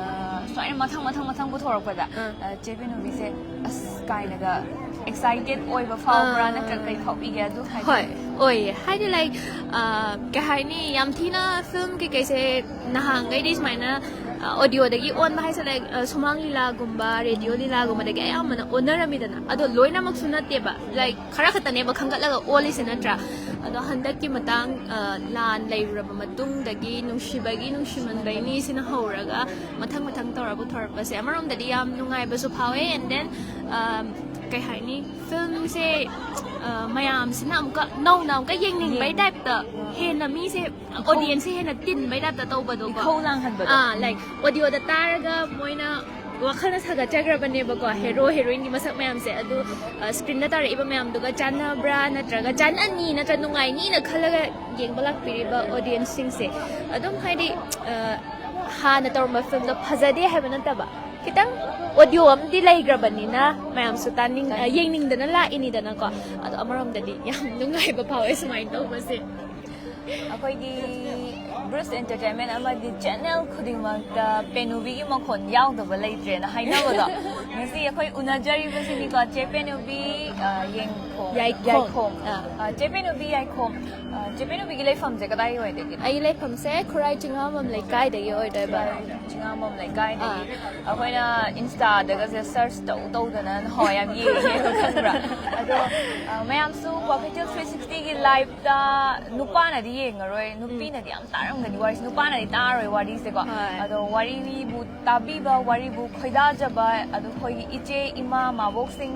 ꯑ, ꯁꯨꯃꯥꯏꯅ ꯃꯊꯪ ꯃꯊꯪ ꯃꯊꯪ ꯄꯨꯊꯣꯔꯛꯄꯗ, ꯑꯥ. ꯑ, ꯆꯦ ꯕꯤꯅꯨꯕꯤꯁꯦ ꯑꯁ ꯀꯥꯏꯅꯒ ꯑꯦꯛꯁꯥꯏꯇꯦꯠ ꯑꯣꯏꯕ ꯐꯥꯎꯕ꯭ꯔꯥ, ꯑꯥ. ꯅꯠꯇ꯭ꯔꯒ ꯀꯩ ꯐꯥꯎꯕꯤꯒꯦ? ꯑꯗꯨ ꯍꯥꯏꯗꯤ ꯍꯣꯏ, ꯑꯣꯏꯌꯦ꯫ ꯍꯥꯏꯗꯤ, ꯂꯥꯏꯛ, ꯑ, ꯀꯩ ꯍꯥꯏꯅꯤ, ꯌꯥꯝ ꯊꯤꯅ ꯐꯤꯂꯝ ꯀꯩꯀꯩꯁꯦ ꯅꯍꯥꯟꯈꯩꯗꯤ ꯁꯨꯃꯥꯏꯅ, ꯑ, ꯑꯣꯗꯤꯑꯣꯗꯒꯤ ꯑꯣꯟꯕ ꯍꯥꯏꯁꯦ, ꯂꯥꯏꯛ, ꯑ, ꯁꯨꯃꯥꯡ ꯂꯤꯂꯥꯒꯨꯝꯕ, ꯔꯦꯗꯤꯑꯣ ꯂꯤꯂꯥꯒꯨꯝꯕꯗꯒꯤ ꯑꯌꯥꯝꯕꯅ ꯑꯣꯟꯅꯔꯝꯃꯤꯗꯅ꯫ ꯑꯗꯣ ꯂꯣꯏꯅꯃꯛꯁꯨ ꯅꯠꯇꯦꯕ, ꯂꯥꯏꯛ, ꯈꯔ ꯈꯛꯇꯅꯦꯕ ꯈꯟꯒꯠꯂꯒ ꯑꯣꯜꯂꯤꯁꯦ, ꯅꯠꯇ꯭ꯔꯥ? ꯑꯗꯣ ꯍꯟꯗꯛꯀꯤ ꯃꯇꯥꯡ, ꯑ, ꯂꯥꯟ ꯂꯩꯔꯨꯔꯕ ꯃꯇꯨꯡꯗꯒꯤ ꯅꯨꯡꯁꯤꯕꯒꯤ ꯅꯨꯡꯁꯤꯃꯟꯕꯩꯅꯤ ꯁꯤꯅ ꯍꯧꯔꯒ ꯃꯊꯪ ꯃꯊꯪ ꯇꯧꯔ ꯄꯨꯊꯣꯔꯛꯄꯁꯦ ꯑꯃꯔꯣꯝꯗꯗꯤ ꯌꯥꯝ ꯅꯨꯡꯉꯥꯏꯕꯁꯨ ꯐꯥꯎꯋꯦ꯫ And then, ꯑ, ꯀꯩ ꯍꯥꯏꯅꯤ, ꯐꯤꯂꯝꯁꯦ, ꯑ, ꯃꯌꯥꯝꯁꯤꯅ ꯑꯃꯨꯛꯀ ꯅꯧꯅ ꯑꯃꯨꯛꯀ ꯌꯦꯡꯅꯤꯡꯕꯩ ꯌꯦꯡ- ꯇꯥꯏꯞꯇ, ꯍꯦꯟꯅ ꯃꯤꯁꯦ, ꯏꯈꯧ- ꯑꯣꯗꯤꯌꯟꯁꯁꯦ ꯍꯦꯟꯅ ꯇꯤꯟꯕꯩ ꯇꯥꯏꯞꯇ ꯇꯧꯕꯗꯣꯀꯣ꯫ ꯏꯈꯧ ꯂꯥꯡꯍꯟꯕꯗꯣ꯫ ꯑꯥ, ꯂꯥꯏꯛ, ꯑꯣꯗꯤꯑꯣꯗ ꯇꯥꯔꯒ ꯃꯣꯏꯅ ꯋꯥꯈꯜꯅ ꯁꯥꯒꯠꯆꯈ꯭ꯔꯕꯅꯦꯕꯀꯣ, ꯍꯦꯔꯣ ꯍꯦꯔꯣꯏꯟꯒꯤ ꯃꯁꯛ ꯃꯌꯥꯝꯁꯦ꯫ ꯑꯗꯨ, ꯑ, ꯁ꯭ꯀ꯭ꯔꯤꯟꯗ ꯇꯥꯔꯛꯏꯕ ꯃꯌꯥꯝꯗꯨꯒ ꯆꯥꯟꯅꯕ꯭ꯔꯥ, ꯅꯠꯇ꯭ꯔꯒ ꯆꯥꯟꯅꯅꯤ, ꯅꯠꯇ꯭ꯔ ꯅꯨꯡꯉꯥꯏꯅꯤꯅ ꯈꯜꯂꯒ ꯌꯦꯡꯕ ꯂꯥꯛꯄꯤꯔꯤꯕ ꯑꯣꯗꯤꯌꯟꯁꯁꯤꯡꯁꯦ, ꯑꯗꯨꯝ ꯍꯥꯏꯗꯤ, ꯑ, ꯍꯥꯟꯅ ꯇꯧꯔꯝꯕ ꯐꯤꯂꯝꯗꯣ ꯐꯖꯗꯦ ꯍꯥꯏꯕ ꯅꯠꯇꯕ, ꯈꯤꯇꯪ ꯑꯣꯗꯤꯑꯣ ꯑꯃꯗꯤ ꯂꯩꯈ꯭ꯔꯕꯅꯤꯅ ꯃꯌꯥꯝꯁꯨ ꯇꯥꯅꯤꯡ-, ꯑ, ꯌꯦꯡꯅꯤꯡꯗꯅ ꯂꯥꯛꯏꯅꯤꯗꯅꯀꯣ꯫ ꯑꯗꯣ ꯑꯃꯔꯣꯝꯗꯗꯤ ꯌꯥꯝ ꯅꯨꯡꯉꯥꯏꯕ ꯐꯥꯎꯋꯦ ꯁꯨꯃꯥꯏꯅ ꯇꯧꯕꯁꯦ꯫ ꯑꯩꯈꯣꯏꯒꯤ ꯕ꯭ꯔꯨꯁ ꯑꯦꯟꯇꯔꯇꯦꯟꯃꯦꯟ ꯑꯃꯗꯤ ꯆꯦꯅꯦꯜ ꯈꯨꯗꯤꯡꯃꯛꯇ ꯄꯦꯅꯨꯕꯤꯒꯤ ꯃꯈꯣꯟ ꯌꯥꯎꯗꯕ ꯂꯩꯇ꯭ꯔꯦꯅ ꯍꯥꯏꯅꯕꯗꯣ꯫ ꯉꯁꯤ ꯑꯩꯈꯣꯏ ꯎꯅꯖꯔꯤꯕꯁꯤꯅꯤꯀꯣ, ꯆꯦ ꯄꯦꯅꯨꯕꯤ, ꯑ, ꯌꯦꯡꯈꯣꯝ꯫ ꯌꯥꯏꯈꯣꯝ꯫ ꯌꯥꯏꯈꯣꯝ꯫ ꯑꯥ꯫ ꯑ, ꯆꯦ ꯄꯦꯅꯨꯕꯤ ꯌꯥꯏꯈꯣꯝ꯫ ꯑ, ꯆꯦ ꯄꯦꯅꯨꯕꯤꯒꯤ ꯂꯩꯐꯝꯁꯦ ꯀꯗꯥꯏ ꯑꯣꯏꯗꯒꯦ? ꯑꯩꯒꯤ ꯂꯩꯐꯝꯁꯦ ꯈꯨꯔꯥꯏ ꯆꯤꯡꯉꯥꯃꯝ ꯂꯩꯀꯥꯏꯗꯒꯤ ꯑꯣꯏꯗꯣꯏꯕ꯫ ꯈꯨꯔꯥꯏ ꯆꯤꯡꯉꯥꯃꯝ ꯂꯩꯀꯥꯏꯗꯒꯤ꯫ ꯑꯥ꯫ ꯑꯩꯈꯣꯏꯅ ꯏꯟꯁꯇꯥꯗꯒꯁꯦ ꯁꯔꯆ ꯇꯧ ꯇꯧꯗꯅ ꯅꯍꯥꯟꯋꯥꯏ ꯌꯥꯝ ꯌꯦꯡꯉꯦ, ꯈꯪꯕ꯭ꯔꯥ? ꯑꯗꯣ, ꯑ, ꯃꯌꯥꯝꯁꯨ ꯀ꯭ꯋꯥꯀꯩꯊꯦꯜ ꯊ꯭ꯔꯤ ꯁꯤꯛꯁꯇꯤꯒꯤ ꯂꯥꯏꯞꯇ ꯅꯨꯄꯥꯅꯗꯤ ꯌꯦꯡꯉꯔꯣꯏ, ꯎꯝ꯫ ꯅꯨꯄꯤꯅꯗꯤ ꯌꯥꯝ ꯇꯥꯔꯝꯒꯅꯤ ꯋꯥꯔꯤꯁꯦ, ꯅꯨꯄꯥꯅꯗꯤ ꯇꯥꯔꯔꯣꯏ ꯋꯥꯔꯤꯁꯦꯀꯣ꯫ ꯍꯣꯏ꯫ ꯑꯗꯣ ꯋꯥꯔꯤꯕꯨ ꯇꯥꯕꯤꯕ, ꯋꯥꯔꯤꯕꯨ ꯈꯣꯏꯗꯥꯖꯕ, ꯑꯗꯣ ꯑꯩꯈꯣꯏꯒꯤ ꯏꯆꯦ, ꯏꯃꯥ, ꯃꯥꯕꯣꯛꯁꯤꯡ,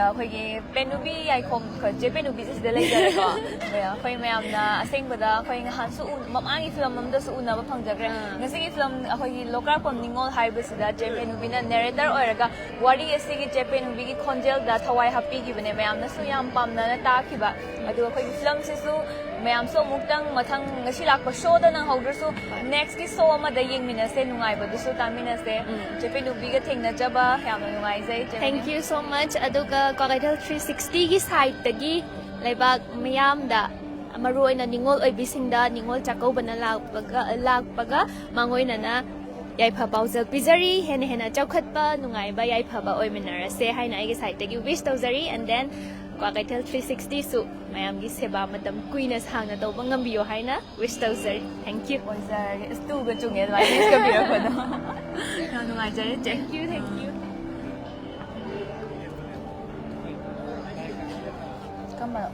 ꯑꯩꯈꯣꯏꯒꯤ ꯄꯦꯅꯨꯕꯤ ꯌꯥꯏꯈꯣꯝ, ꯆꯦ ꯄꯦꯅꯨꯕꯤꯁꯦ ꯁꯤꯗ ꯂꯩꯖꯔꯦꯀꯣ꯫ ꯑꯩꯈꯣꯏ ꯃꯌꯥꯝꯅ ꯑꯁꯦꯡꯕꯗ ꯑꯩꯈꯣꯏ ꯅꯍꯥꯟꯁꯨ ꯎ-, ꯃꯃꯥꯡꯒꯤ ꯐꯤꯂꯝ ꯑꯃꯗꯁꯨ ꯎꯅꯕ ꯐꯪꯖꯈ꯭ꯔꯦ꯫ ꯑꯥ꯫ ꯉꯁꯤꯒꯤ ꯐꯤꯂꯝ ꯑꯩꯈꯣꯏꯒꯤ ꯂꯣꯀꯥꯔꯄꯝ ꯅꯤꯉꯣꯜ ꯍꯥꯏꯕꯁꯤꯗ ꯆꯦ ꯄꯦꯅꯨꯕꯤꯅ ꯅꯦꯔꯦꯇꯔ ꯑꯣꯏꯔꯒ ꯋꯥꯔꯤ ꯑꯁꯤꯒꯤ ꯆꯦ ꯄꯦꯅꯨꯕꯤꯒꯤ ꯈꯣꯟꯖꯦꯜꯗ ꯊꯋꯥꯏ ꯍꯥꯞꯄꯤꯈꯤꯕꯅꯦ, ꯃꯌꯥꯝꯅꯁꯨ ꯌꯥꯝ ꯄꯥꯝꯅꯅ ꯇꯥꯈꯤꯕ꯫ ꯑꯗꯨꯒ ꯑꯩꯈꯣꯏꯒꯤ ꯐꯤꯂꯝꯁꯤꯁꯨ ꯃꯌꯥꯝꯁꯨ ꯑꯃꯨꯛꯇꯪ ꯃꯊꯪ ꯉꯁꯤ ꯂꯥꯛꯄ ꯁꯣꯗ ꯅꯪꯍꯧꯗ꯭ꯔꯁꯨ ꯅꯦꯛꯁꯀꯤ ꯁꯣ ꯑꯃꯗ ꯌꯦꯡꯃꯤꯟꯅꯁꯦ, ꯅꯨꯡꯉꯥꯏꯕꯗꯨꯁꯨ ꯇꯥꯃꯤꯟꯅꯁꯦ꯫ ꯎꯝ꯫ ꯆꯦ ꯄꯦꯅꯨꯕꯤꯒ ꯊꯦꯡꯅꯖꯕ ꯌꯥꯝꯅ ꯅꯨꯡꯉꯥꯏꯖꯩ, ꯆꯦ ꯄꯦꯅꯨꯕꯤ꯫ Thank you so much꯫ ꯑꯗꯨꯒ ꯀ꯭ꯋꯥꯀꯩꯊꯦꯜ ꯊ꯭ꯔꯤ ꯁꯤꯛꯁꯇꯤꯒꯤ ꯁꯥꯏꯠꯇꯒꯤ ꯂꯩꯕꯥꯛ ꯃꯤꯌꯥꯝꯗ, ꯃꯔꯨꯑꯣꯏꯅ ꯅꯤꯉꯣꯜ ꯑꯣꯏꯕꯤꯁꯤꯡꯗ ꯅꯤꯉꯣꯜ ꯆꯥꯛꯀꯧꯕꯅ ꯂꯥꯛꯄꯒ, ꯂꯥꯛꯄꯒ ꯃꯥꯡꯑꯣꯏꯅꯅ ꯌꯥꯏꯐ ꯄꯥꯎꯖꯦꯜ ꯄꯤꯖꯔꯤ꯫ ꯍꯦꯟꯅ ꯍꯦꯟꯅ ꯆꯥꯎꯈꯠꯄ, ꯅꯨꯡꯉꯥꯏꯕ, ꯌꯥꯏꯐꯕ ꯑꯣꯏꯃꯤꯟꯅꯔꯁꯦ ꯍꯥꯏꯅ ꯑꯩꯒꯤ ꯁꯥꯏꯠꯇꯒꯤ ꯋꯤꯁ ꯇꯧꯖꯔꯤ꯫ And then ꯀ꯭ꯋꯥꯀꯩꯊꯦꯜ ꯊ꯭ꯔꯤ ꯁꯤꯛꯁꯇꯤꯁꯨ ꯃꯌꯥꯝꯒꯤ ꯁꯦꯕꯥ ꯃꯇꯝ ꯀꯨꯏꯅ ꯁꯥꯡꯅ ꯇꯧꯕ ꯉꯝꯕꯤꯌꯣ ꯍꯥꯏꯅ ꯋꯤꯁ ꯇꯧꯖꯔꯤ꯫ Thank you꯫ ꯑꯣꯏꯖꯔꯒꯦ꯫ ꯑꯁ, ꯇꯨꯒ ꯆꯨꯡꯉꯦ ꯑꯗꯨꯃꯥꯏꯅ ꯋꯤꯁꯀ ꯄꯤꯔꯛꯄꯗꯣ꯫ ꯌꯥꯝ ꯅꯨꯡꯉꯥꯏꯖꯔꯦ, ꯆꯦ꯫ Thank you, thank you꯫ ꯀꯝꯕꯅꯣ?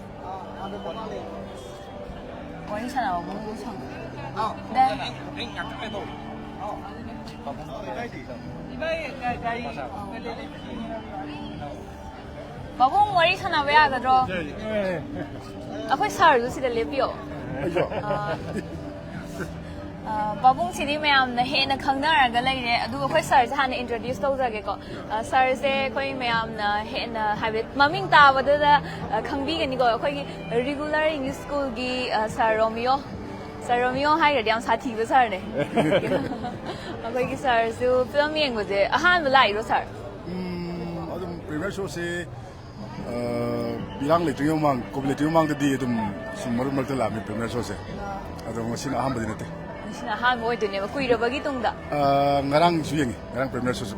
ꯋꯥꯔꯤ ꯁꯥꯟꯅꯕꯕꯨ ꯁꯪ-, ꯗ-, ꯏꯕꯥꯏ, ꯒꯥꯔꯤ, ꯒꯥꯔꯤ꯫ ꯄꯥꯕꯨꯡ, ꯋꯥꯔꯤ ꯁꯥꯟꯅꯕ ꯌꯥꯒꯗ꯭ꯔꯣ? ꯑꯩꯈꯣꯏ ꯁꯥꯔꯁꯨ ꯁꯤꯗ ꯂꯦꯞꯄꯤꯌꯣ꯫ ꯑꯥ, ꯑꯥ, ꯄꯥꯕꯨꯡꯁꯤꯗꯤ ꯃꯌꯥꯝꯅ ꯍꯦꯟꯅ ꯈꯪꯅꯔꯒ ꯂꯩꯔꯦ꯫ ꯑꯗꯨꯒ ꯑꯩꯈꯣꯏ ꯁꯥꯔꯁꯦ ꯍꯥꯟꯅ introduce ꯇꯧꯖꯒꯦꯀꯣ꯫ ꯑꯥ, ꯁꯥꯔꯁꯦ ꯑꯩꯈꯣꯏ ꯃꯌꯥꯝꯅ ꯍꯦꯟꯅ, ꯍꯥꯏꯕꯗꯤ, ꯃꯃꯤꯡ ꯇꯥꯕꯗꯨꯗ, ꯑꯥ, ꯈꯪꯕꯤꯒꯅꯤꯀꯣ꯫ ꯑꯩꯈꯣꯏꯒꯤ regular English schoolꯒꯤ, ꯑꯥ, ꯁꯥꯔ ꯔꯣꯃꯤꯌꯣ꯫ ꯁꯥꯔ ꯔꯣꯃꯤꯌꯣ ꯍꯥꯏꯈ꯭ꯔꯗꯤ ꯌꯥꯝ ꯁꯥꯊꯤꯕ ꯁꯥꯔꯅꯦ꯫ ꯑꯩꯈꯣꯏꯒꯤ ꯁꯥꯔꯁꯨ ꯐꯤꯂꯝ ꯌꯦꯡꯕꯁꯦ ꯑꯍꯥꯟꯕ ꯂꯥꯛꯏꯔꯣ, ꯁꯥꯔ? ꯎꯝ, ꯑꯗꯨꯝ premiere showꯁꯦ, ꯑ, ꯏꯔꯥꯡ ꯂꯩꯇ꯭ꯔꯤꯉꯩ ꯃꯃꯥꯡ, COVID ꯂꯩꯇ꯭ꯔꯤꯉꯩ ꯃꯃꯥꯡꯗꯗꯤ ꯑꯗꯨꯝ ꯁꯨꯝ ꯃꯔꯛ ꯃꯔꯛꯇ ꯂꯥꯛꯑꯝꯃꯤ premiere showꯁꯦ꯫ ꯑꯗꯣ ꯉꯁꯤꯅ ꯑꯍꯥꯟꯕꯗꯤ ꯅꯠꯇꯦ꯫ ꯉꯁꯤꯅ ꯑꯍꯥꯟꯕ ꯑꯣꯏꯗꯣꯏꯅꯦꯕ, ꯀꯨꯏꯔꯕꯒꯤ ꯇꯨꯡꯗ? ꯑ, ꯉꯔꯥꯡꯁꯨ ꯌꯦꯡꯉꯤ, ꯉꯔꯥꯡ premiere showꯁꯨ꯫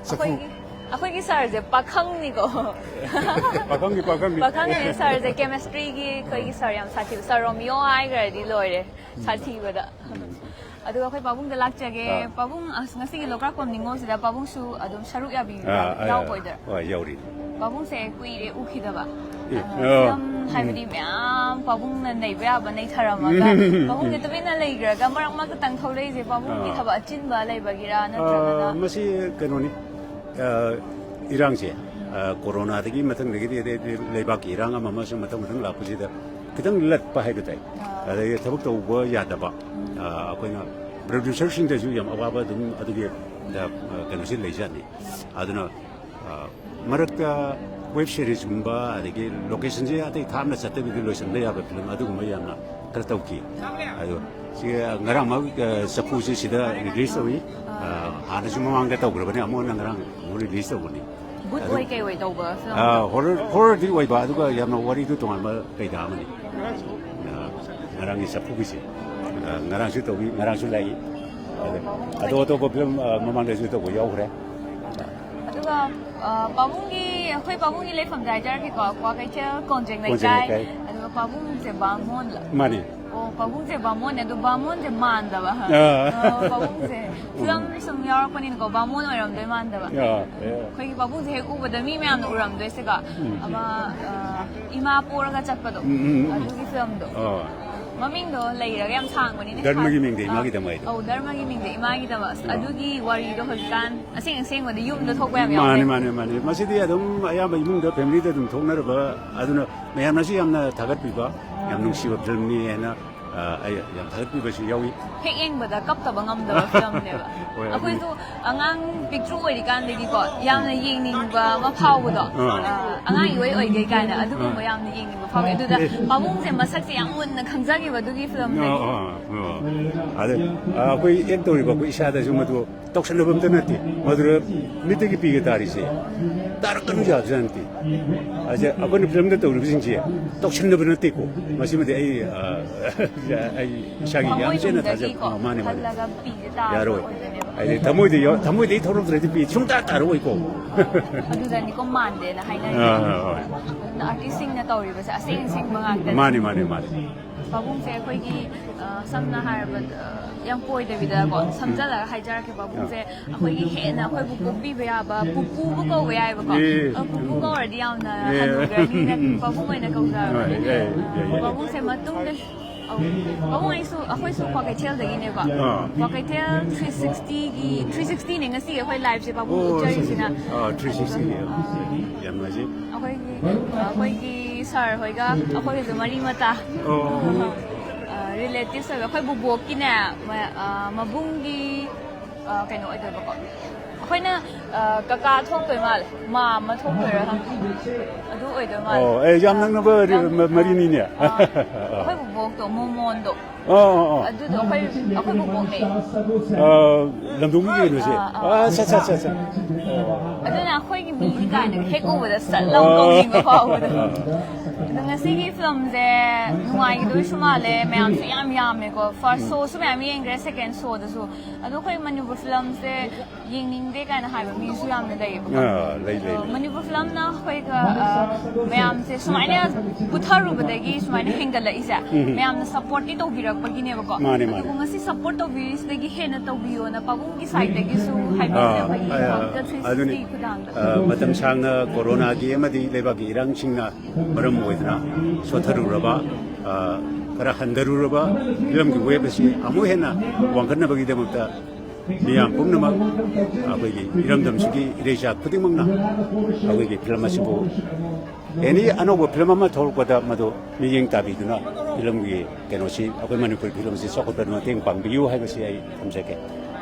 ꯆꯐꯨ꯫ ꯑꯩꯈꯣꯏꯒꯤ, ꯑꯩꯈꯣꯏꯒꯤ ꯁꯥꯔꯁꯦ ꯄꯥꯈꯪꯅꯤꯀꯣ꯫ ꯄꯥꯈꯪꯅꯤ, ꯄꯥꯈꯪꯅꯤ꯫ ꯄꯥꯈꯪꯅꯤ, ꯁꯥꯔꯁꯦ chemistryꯒꯤ ꯑꯩꯈꯣꯏꯒꯤ ꯁꯥꯔ ꯌꯥꯝ ꯁꯥꯊꯤꯕ, ꯁꯥꯔ ꯔꯣꯃꯤꯌꯣ ꯍꯥꯏꯈ꯭ꯔꯗꯤ ꯂꯣꯏꯔꯦ, ꯁꯥꯊꯤꯕꯗ꯫ ꯑꯗꯨꯒ ꯑꯩꯈꯣꯏ ꯄꯥꯕꯨꯡꯗ ꯂꯥꯛꯆꯒꯦ꯫ ꯑꯥ꯫ ꯄꯥꯕꯨꯡ, ꯑꯁ, ꯉꯁꯤꯒꯤ ꯂꯣꯛꯀ꯭ꯔꯥꯛꯄꯝ ꯅꯤꯉꯣꯜꯁꯤꯗ ꯄꯥꯕꯨꯡꯁꯨ ꯑꯗꯨꯝ ꯁꯔꯨꯛ ꯌꯥꯕꯤ-, ꯑꯥ, ꯑꯥ, ꯌꯥꯎꯕ ꯑꯣꯏꯗꯣꯏꯔꯥ? ꯍꯣꯏ, ꯌꯥꯎꯔꯤ꯫ ꯄꯥꯕꯨꯡꯁꯦ ꯀꯨꯏꯔꯦ ꯎꯈꯤꯗꯕ꯫ ꯑꯦ, ꯑꯥ, ꯑꯥ꯫ ꯐꯤꯂꯝ ꯍꯥꯏꯕꯗꯤ ꯃꯌꯥꯝ ꯄꯥꯕꯨꯡꯅ ꯅꯩꯕ ꯌꯥꯕ ꯅꯩꯊꯔꯝꯃꯒ, ꯎꯝ꯫ ꯄꯥꯕꯨꯡꯁꯦ ꯇꯨꯃꯤꯟꯅ ꯂꯩꯈ꯭ꯔꯒ ꯃꯔꯛ ꯃꯔꯛꯇ ꯇꯪ ꯊꯣꯛꯂꯛꯏꯁꯦ ꯄꯥꯕꯨꯡꯒꯤ ꯑꯥ꯫ ꯊꯕꯛ ꯑꯆꯤꯟꯕ ꯂꯩꯕꯒꯤꯔꯥ ꯅꯠꯇ꯭ꯔꯒꯅ? ꯑꯥ, ꯃꯁꯤ ꯀꯩꯅꯣꯅꯤ꯫ ꯑ, ꯏꯔꯥꯡꯁꯦ, ꯑ, ꯀꯣꯔꯣꯅꯥꯗꯒꯤ ꯃꯊꯪꯗꯒꯤꯗꯤ ꯑꯗꯩ ꯂꯩꯕꯥꯛꯀꯤ ꯏꯔꯥꯡ ꯑꯃ ꯑꯃꯁꯨ ꯃꯊꯪ ꯃꯊꯪ ꯂꯥꯛꯄꯁꯤꯗ ꯈꯤꯇꯪ ꯂꯠꯄ ꯍꯥꯏꯕ ꯇꯥꯏ꯫ ꯑꯥ꯫ ꯑꯗꯒꯤ ꯊꯕꯛ ꯇꯧꯕ ꯌꯥꯗꯕ, ꯎꯝ꯫ ꯑ, ꯑꯩꯈꯣꯏꯅ producerꯁꯤꯡꯗꯁꯨ ꯌꯥꯝ ꯑꯋꯥꯕ ꯑꯗꯨꯝ ꯑꯗꯨꯒꯤ, ꯑ, ꯀꯩꯅꯣꯁꯤ ꯂꯩꯖꯥꯠꯅꯤ꯫ ꯑꯗꯨꯅ, ꯑ, ꯃꯔꯛꯇ web seriesꯀꯨꯝꯕ ꯑꯗꯒꯤ locationꯁꯦ ꯑꯇꯩ ꯊꯥꯞꯅ ꯆꯠꯇꯕꯤꯗ ꯂꯣꯏꯁꯤꯟꯕ ꯌꯥꯕ ꯐꯤꯂꯝ ꯑꯗꯨꯒꯨꯝꯕ ꯌꯥꯝꯅ ꯈꯔ ꯇꯧꯈꯤ꯫ ꯑꯗꯣ ꯁꯤ ꯉꯔꯥꯡꯃꯛ, ꯑ, ꯆꯐꯨꯁꯤ ꯁꯤꯗ release ꯇꯧꯏ꯫ ꯑ, ꯍꯥꯟꯅꯁꯨ ꯃꯃꯥꯡꯗ ꯇꯧꯈ꯭ꯔꯕꯅꯤ, ꯑꯃꯨꯛ ꯍꯟꯅ ꯉꯔꯥꯡ ꯑꯃꯨꯛ release ꯇꯧꯕꯅꯤ꯫ ꯚꯨꯠ ꯑꯗꯨ, ꯑꯣꯏ ꯀꯩ ꯑꯣꯏ ꯇꯧꯕ ꯐꯤꯂꯝ? ꯑ, horror, horrorꯗꯤ ꯑꯣꯏꯕ, ꯑꯗꯨꯒ ꯌꯥꯝꯅ ꯋꯥꯔꯤꯗꯨ ꯇꯣꯉꯥꯟꯕ ꯀꯩꯗ ꯑꯃꯅꯤ꯫ ꯑ, ꯉꯔꯥꯡꯒꯤ ꯆꯐꯨꯒꯤꯁꯦ꯫ ꯑ, ꯉꯔꯥꯡꯁꯨ ꯇꯧꯏ, ꯉꯔꯥꯡꯁꯨ ꯂꯥꯛꯏ꯫ ꯑꯗ ꯑꯇꯣꯞ ꯑꯇꯣꯞꯄ ꯐꯤꯂꯝ, ꯑ, ꯃꯃꯥꯡꯗꯁꯨ ꯇꯧꯕ ꯌꯥꯎꯈ꯭ꯔꯦ꯫ ꯑꯗꯨꯒ, ꯑ, ꯄꯥꯕꯨꯡꯒꯤ, ꯑꯩꯈꯣꯏ ꯄꯥꯕꯨꯡꯒꯤ ꯂꯩꯐꯝꯗ ꯍꯥꯏꯖꯔꯛꯀꯦꯀꯣ, ꯀ꯭ꯋꯥꯀꯩꯊꯦꯜ ꯀꯣꯟꯖꯦꯡ ꯀꯣꯟꯖꯦꯡ ꯂꯩꯀꯥꯏ꯫ ꯂꯩꯀꯥꯏ꯫ ꯑꯗꯨꯒ ꯄꯥꯕꯨꯡꯁꯦ ꯕꯥꯃꯣꯟꯂ? ꯃꯥꯅꯤ꯫ ꯑꯣ, ꯄꯥꯕꯨꯡꯁꯦ ꯕꯥꯃꯣꯟꯅꯦ, ꯑꯗꯣ ꯕꯥꯃꯣꯟꯁꯦ ꯃꯥꯟꯗꯕ꯫ ꯑꯥ꯫ ꯑ, ꯄꯥꯕꯨꯡꯁꯦ ꯎꯝ꯫ ꯐꯤꯂꯝ ꯁꯨꯝ ꯌꯥꯎꯔꯛꯄꯅꯤꯅꯀꯣ, ꯕꯥꯃꯣꯟ ꯑꯣꯏꯔꯝꯗꯣꯏ ꯃꯥꯟꯗꯕ꯫ ꯑꯥ, ꯑꯦ꯫ ꯑꯩꯈꯣꯏꯒꯤ ꯄꯥꯕꯨꯡꯁꯦ ꯍꯦꯛ ꯎꯕꯗ ꯃꯤ ꯃꯌꯥꯝꯅ ꯎꯔꯝꯗꯣꯏꯁꯦꯀꯣ, ꯎꯝ꯫ ꯑꯃ, ꯑ, ꯏꯃꯥ ꯄꯣꯔꯒ ꯆꯠꯄꯗꯣ, ꯎꯝ, ꯎꯝ, ꯎꯝ꯫ ꯑꯗꯨꯒꯤ ꯐꯤꯂꯝꯗꯣ꯫ ꯑꯥ꯫ ꯃꯃꯤꯡꯗꯣ ꯂꯩꯔꯒ ꯌꯥꯝ ꯁꯥꯡꯕꯅꯤꯅꯦ꯫ ꯙꯔꯃꯒꯤ ꯃꯤꯡꯗ ꯑꯥ, ꯏꯃꯥꯒꯤꯗꯃꯛ ꯍꯥꯏꯗꯣ꯫ ꯑꯧ, ꯙꯔꯃꯒꯤ ꯃꯤꯡꯗ ꯏꯃꯥꯒꯤꯗꯃꯛ꯫ ꯑꯁ, ꯑꯗꯨꯒꯤ ꯋꯥꯔꯤꯗꯣ ꯍꯧꯖꯤꯛꯀꯥꯟ ꯑꯁꯦꯡ ꯑꯁꯦꯡꯕꯗ ꯌꯨꯝꯗ ꯊꯣꯛꯄ ꯌꯥꯝ ꯃꯥꯅꯦ, ꯌꯥꯎꯋꯦ꯫ ꯃꯥꯅꯦ, ꯃꯥꯅꯦ꯫ ꯃꯁꯤꯗꯤ ꯑꯗꯨꯝ ꯑꯌꯥꯝꯕ ꯏꯃꯨꯡꯗ, ꯐꯦꯃꯤꯂꯤꯗ ꯑꯗꯨꯝ ꯊꯣꯛꯅꯔꯕ, ꯑꯗꯨꯅ ꯃꯌꯥꯝꯅꯁꯨ ꯌꯥꯝꯅ ꯊꯥꯒꯠꯄꯤꯕ, ꯌꯥꯝ ꯅꯨꯡꯁꯤꯕ ꯐꯤꯂꯝꯅꯤ ꯍꯥꯏꯅ, ꯑ, ꯑꯩ ꯌꯥꯝ ꯊꯥꯒꯠꯄꯤꯕꯁꯨ ꯌꯥꯎꯏ꯫ ꯍꯦꯛ ꯌꯦꯡꯕꯗ ꯀꯞꯇꯕ ꯉꯝꯗꯕ ꯐꯤꯂꯝꯅꯦꯕ꯫ ꯍꯣꯏ, ꯑꯗꯨꯅꯤ꯫ ꯑꯩꯈꯣꯏꯁꯨ ꯑꯉꯥꯡ ꯄꯤꯛꯇ꯭ꯔꯨ ꯑꯣꯏꯔꯤꯀꯥꯟꯗꯒꯤꯀꯣ ꯌꯥꯝꯅ ꯌꯦꯡꯅꯤꯡꯕ ꯑꯃ ꯐꯥꯎꯕꯗꯣ, ꯑꯥ꯫ ꯑ, ꯑꯉꯥꯡ ꯏꯑꯣꯏ ꯑꯣꯏꯒꯦ ꯀꯥꯏꯅ ꯑꯗꯨꯒꯨꯝꯕ ꯑꯥ꯫ ꯌꯥꯝꯅ ꯌꯦꯡꯅꯤꯡꯕ ꯐꯥꯎꯋꯦ꯫ ꯑꯗꯨꯗ ꯑꯦ꯫ ꯄꯥꯕꯨꯡꯁꯦ ꯃꯁꯛꯁꯦ ꯌꯥꯝ ꯃꯨꯟꯅ ꯈꯪꯖꯈꯤꯕ ꯑꯗꯨꯒꯤ ꯐꯤꯂꯝꯗꯒꯤ꯫ ꯑꯥ, ꯑꯥ, ꯑꯥ꯫ ꯑꯗ, ꯑ, ꯑꯩꯈꯣꯏ ꯑꯦꯛ ꯇꯧꯔꯤꯕ ꯑꯩꯈꯣꯏ ꯏꯁꯥꯗꯁꯨ ꯃꯗꯨ ꯇꯧꯁꯟꯅꯕ ꯑꯝꯇ ꯅꯠꯇꯦ꯫ ꯃꯗꯨꯗ ꯃꯤꯠꯇꯒꯤ ꯄꯤꯒ ꯇꯥꯔꯤꯁꯦ ꯇꯥꯔꯛꯀꯅꯨ ꯌꯥꯕꯖꯥꯠ ꯅꯠꯇꯦ꯫ ꯑꯁꯦ ꯑꯩꯈꯣꯏꯅ ꯐꯤꯂꯝꯗ ꯇꯧꯔꯤꯕꯁꯤꯡꯁꯦ ꯇꯧꯁꯟꯅꯕ ꯅꯠꯇꯦꯀꯣ꯫ ꯃꯁꯤꯃꯗꯤ ꯑꯩ, ꯑ, ꯑꯩ ꯏꯁꯥꯒꯤ ꯌꯥꯝ ꯆꯦꯠꯅ ꯊꯥꯖꯕ꯫ ꯊꯃꯣꯏꯅꯨꯡꯗꯒꯤꯀꯣ ꯑ, ꯃꯥꯅꯦ, ꯃꯥꯅꯦ꯫ ꯈꯜꯂꯒ ꯄꯤꯒ ꯇꯥꯕ ꯌꯥꯔꯣꯏ꯫ ꯑꯣꯏꯗꯣꯏꯅꯦꯕ꯫ ꯍꯥꯏꯗꯤ ꯊꯃꯣꯏꯗ ꯌꯥꯎ-, ꯊꯃꯣꯏꯗꯒꯤ ꯊꯧꯔꯝꯗ꯭ꯔꯗꯤ ꯄꯤ ꯁꯨꯡꯇꯥ ꯇꯥꯔꯛꯑꯣꯏꯀꯣ꯫ ꯑꯗꯨꯗꯅꯤꯀꯣ ꯃꯥꯟꯗꯦꯅ ꯍꯥꯏꯅꯔꯤ꯫ ꯑꯥ, ꯑꯥ, ꯑꯥ꯫ ꯑꯗꯨꯅ ꯑꯥꯔꯇꯤꯁꯁꯤꯡꯅ ꯇꯧꯔꯤꯕꯁꯦ ꯑꯁꯦꯡ ꯑꯁꯦꯡꯕ ꯉꯥꯛꯇꯅꯤ꯫ ꯃꯥꯅꯦ, ꯃꯥꯅꯦ, ꯃꯥꯅꯦ꯫ ꯄꯥꯕꯨꯡꯁꯦ ꯑꯩꯈꯣꯏꯒꯤ, ꯑ, ꯁꯝꯅ ꯍꯥꯏꯔꯕꯗ, ꯑ, ꯌꯥꯝ ꯀꯣꯏꯗꯕꯤꯗꯀꯣ ꯁꯝꯖꯜꯂꯒ ꯍꯥꯏꯖꯔꯛꯀꯦ꯫ ꯄꯥꯕꯨꯡꯁꯦ ꯑꯩꯈꯣꯏꯒꯤ ꯍꯦꯟꯅ ꯑꯩꯈꯣꯏꯕꯨ ꯄꯣꯛꯄꯤꯕ ꯌꯥꯕ ꯄꯨꯄꯨꯕꯨ ꯀꯧꯕ ꯌꯥꯏꯕꯀꯣ꯫ ꯑꯦ꯫ ꯑ, ꯄꯨꯄꯨ ꯀꯧꯔꯗꯤ ꯌꯥꯝꯅ ꯑꯦ꯫ ꯍꯟꯅꯨꯈ꯭ꯔꯅꯤꯅ ꯄꯥꯕꯨꯡ ꯑꯣꯏꯅ ꯀꯧꯖꯕꯅꯦ꯫ ꯍꯣꯏ, ꯌꯥꯏ, ꯌꯥꯏ, ꯌꯥꯏ꯫ ꯄꯥꯕꯨꯡꯁꯦ ꯃꯇꯨꯡꯗ, ꯑꯧ, ꯄꯥꯕꯨꯡ ꯑꯩꯁꯨ, ꯑꯩꯈꯣꯏꯁꯨ ꯀ꯭ꯋꯥꯀꯩꯊꯦꯜꯗꯒꯤꯅꯦꯕ꯫ ꯑꯥ꯫ ꯀ꯭ꯋꯥꯀꯩꯊꯦꯜ ꯊ꯭ꯔꯤ ꯁꯤꯛꯁꯇꯤꯒꯤ, ꯊ꯭ꯔꯤ ꯁꯤꯛꯁꯇꯤꯅꯦ ꯉꯁꯤ ꯑꯩꯈꯣꯏ ꯂꯥꯏꯐꯁꯦ ꯄꯥꯕꯨꯡ ꯑꯣ, ꯎꯠꯆꯔꯤꯁꯤꯅ꯫ ꯑꯥ, ꯊ꯭ꯔꯤ ꯁꯤꯛꯁꯇꯤ꯫ ꯌꯥꯝ ꯅꯨꯡꯉꯥꯏꯖꯩ꯫ ꯑꯩꯈꯣꯏꯒꯤ, ꯑꯩꯈꯣꯏꯒꯤ ꯁꯥꯔ ꯍꯣꯏꯒ ꯑꯩꯈꯣꯏꯒꯁꯨ ꯃꯔꯤ ꯃꯇꯥ꯫ ꯑꯣ꯫ ꯑ, ꯔꯤꯂꯦꯇꯤꯚꯁ ꯑꯣꯏꯕ ꯑꯩꯈꯣꯏ ꯕꯨꯕꯣꯛꯀꯤꯅꯦ, ꯃ-, ꯑ, ꯃꯕꯨꯡꯒꯤ, ꯑ, ꯀꯩꯅꯣ ꯑꯣꯏꯗꯣꯏꯕꯀꯣ꯫ ꯑꯩꯈꯣꯏꯅ, ꯑ, ꯀꯀꯥ ꯊꯣꯛꯇꯣꯏ ꯃꯥꯜꯂꯦ, ꯃꯥꯝꯃ ꯊꯣꯛꯇꯣꯏꯔꯥ ꯈꯪꯗꯦ꯫ ꯑꯗꯨ ꯑꯣꯏꯗꯣꯏ ꯃꯥꯜꯂꯦ꯫ ꯑꯣ, ꯑꯦ, ꯌꯥꯝ ꯅꯛꯅꯕ ꯔꯤ-, ꯃ-, ꯃꯔꯤꯅꯤꯅꯦ꯫ ꯑ, ꯑꯩꯈꯣꯏ ꯕꯨꯕꯣꯛꯇꯣ, ꯃꯣꯃꯣꯟꯗꯣ꯫ ꯑꯣ, ꯑꯣ, ꯑꯣ꯫ ꯑꯗꯨꯗꯣ ꯑꯩꯈꯣꯏ, ꯑꯩꯈꯣꯏ ꯕꯨꯕꯣꯛꯅꯦ꯫ ꯑ, ꯂꯝꯗꯣꯡꯒꯤ ꯀꯩꯅꯣꯁꯦ꯫ ꯑꯥ, ꯑꯥ꯫ ꯑ, ꯑꯠꯆꯥ, ꯑꯠꯆꯥ, ꯑꯠꯆꯥ, ꯑꯠꯆꯥ꯫ ꯑꯗꯨꯅ ꯑꯩꯈꯣꯏꯒꯤ ꯃꯤꯅꯤ ꯀꯥꯏꯅ ꯍꯦꯛ ꯎꯕꯗ ꯁꯠ ꯂꯥꯎ ꯀꯧꯅꯤꯡꯕ ꯐꯥꯎꯕꯗꯣ꯫ ꯑꯗꯣ ꯉꯁꯤꯒꯤ ꯐꯤꯂꯝꯁꯦ ꯅꯨꯡꯉꯥꯏꯈꯤꯗꯣꯏꯁꯨ ꯃꯥꯜꯂꯦ, ꯃꯌꯥꯝꯁꯨ ꯌꯥꯝ ꯌꯥꯝꯃꯦꯀꯣ꯫ ꯐꯥꯔꯁ ꯁꯣꯁꯨ ꯃꯌꯥꯝ ꯌꯦꯡꯈ꯭ꯔꯦ, ꯁꯦꯀꯦꯟ ꯁꯣꯗꯁꯨ꯫ ꯑꯗꯣ ꯑꯩꯈꯣꯏ ꯃꯅꯤꯄꯨꯔ ꯐꯤꯂꯝꯁꯦ ꯌꯦꯡꯅꯤꯡꯗꯦ ꯀꯥꯏꯅ ꯍꯥꯏꯕ ꯃꯤꯁꯨ ꯌꯥꯝꯅ ꯂꯩꯌꯦꯕꯀꯣ꯫ ꯑꯥ, ꯂꯩ, ꯂꯩ, ꯑꯗꯣ ꯂꯩ꯫ ꯃꯅꯤꯄꯨꯔ ꯐꯤꯂꯝꯅ ꯑꯩꯈꯣꯏꯒ, ꯑ, ꯃꯌꯥꯝꯁꯦ ꯁꯨꯃꯥꯏꯅ ꯄꯨꯊꯔꯨꯕꯗꯒꯤ ꯁꯨꯃꯥꯏꯅ ꯍꯦꯟꯒꯠꯂꯛꯏꯁꯦ, ꯃꯌꯥꯝꯅ ꯁꯞꯄꯣꯔꯠꯇꯤ ꯇꯧꯕꯤꯔꯛꯄꯒꯤꯅꯦꯕꯀꯣ꯫ ꯃꯥꯅꯦ, ꯃꯥꯅꯦ꯫ ꯑꯗꯨꯕꯨ ꯉꯁꯤ ꯁꯞꯄꯣꯔꯠ ꯇꯧꯕꯤꯔꯤꯁꯤꯗꯒꯤ ꯍꯦꯟꯅ ꯇꯧꯕꯤꯌꯣꯅ ꯄꯥꯕꯨꯡꯒꯤ ꯁꯥꯏꯠꯇꯒꯤꯁꯨ ꯍꯥꯏꯕꯤꯔꯦ ꯑꯥ, ꯑꯩꯈꯣꯏꯒꯤ ꯑꯥ, ꯍꯣꯝꯗ ꯊ꯭ꯔꯤ ꯑꯗꯨꯅꯤ꯫ ꯁꯤꯛꯁꯇꯤ ꯈꯨꯊꯥꯡꯗ꯫ ꯑ, ꯃꯇꯝ ꯁꯥꯡꯅ ꯀꯣꯔꯣꯅꯥꯒꯤ ꯑꯃꯗꯤ ꯂꯩꯕꯥꯛꯀꯤ ꯏꯔꯥꯡꯁꯤꯡꯅ ꯃꯔꯝ ꯑꯣꯏꯗꯨꯅ ꯁꯣꯊꯔꯨꯔꯕ, ꯑ, ꯈꯔ ꯍꯟꯊꯔꯨꯔꯕ ꯐꯤꯂꯝꯒꯤ ꯋꯦꯕ ꯑꯁꯤ ꯑꯃꯨꯛ ꯍꯦꯟꯅ ꯋꯥꯡꯈꯠꯅꯕꯒꯤꯗꯃꯛꯇ ꯃꯤꯌꯥꯝ ꯄꯨꯝꯅꯃꯛ ꯑꯩꯈꯣꯏꯒꯤ ꯏꯔꯝꯗꯝꯁꯤꯒꯤ ꯏꯔꯩꯆꯥ ꯈꯨꯗꯤꯡꯃꯛꯅ ꯑꯩꯈꯣꯏꯒꯤ ꯐꯤꯂꯝ ꯑꯁꯤꯕꯨ ꯑꯦꯅꯤ ꯑꯅꯧꯕ ꯐꯤꯂꯝ ꯑꯃ ꯊꯣꯛꯂꯛꯄꯗ ꯃꯗꯨ ꯃꯤꯠꯌꯦꯡ ꯇꯥꯕꯤꯗꯨꯅ ꯐꯤꯂꯝꯒꯤ ꯀꯩꯅꯣꯁꯤ, ꯑꯩꯈꯣꯏ ꯃꯅꯤꯄꯨꯔꯤ ꯐꯤꯂꯝꯁꯤ ꯆꯥꯎꯈꯠꯄꯗ ꯃꯇꯦꯡ ꯄꯥꯡꯕꯤꯌꯨ ꯍꯥꯏꯕꯁꯤ ꯑꯩ ꯊꯝꯖꯒꯦ꯫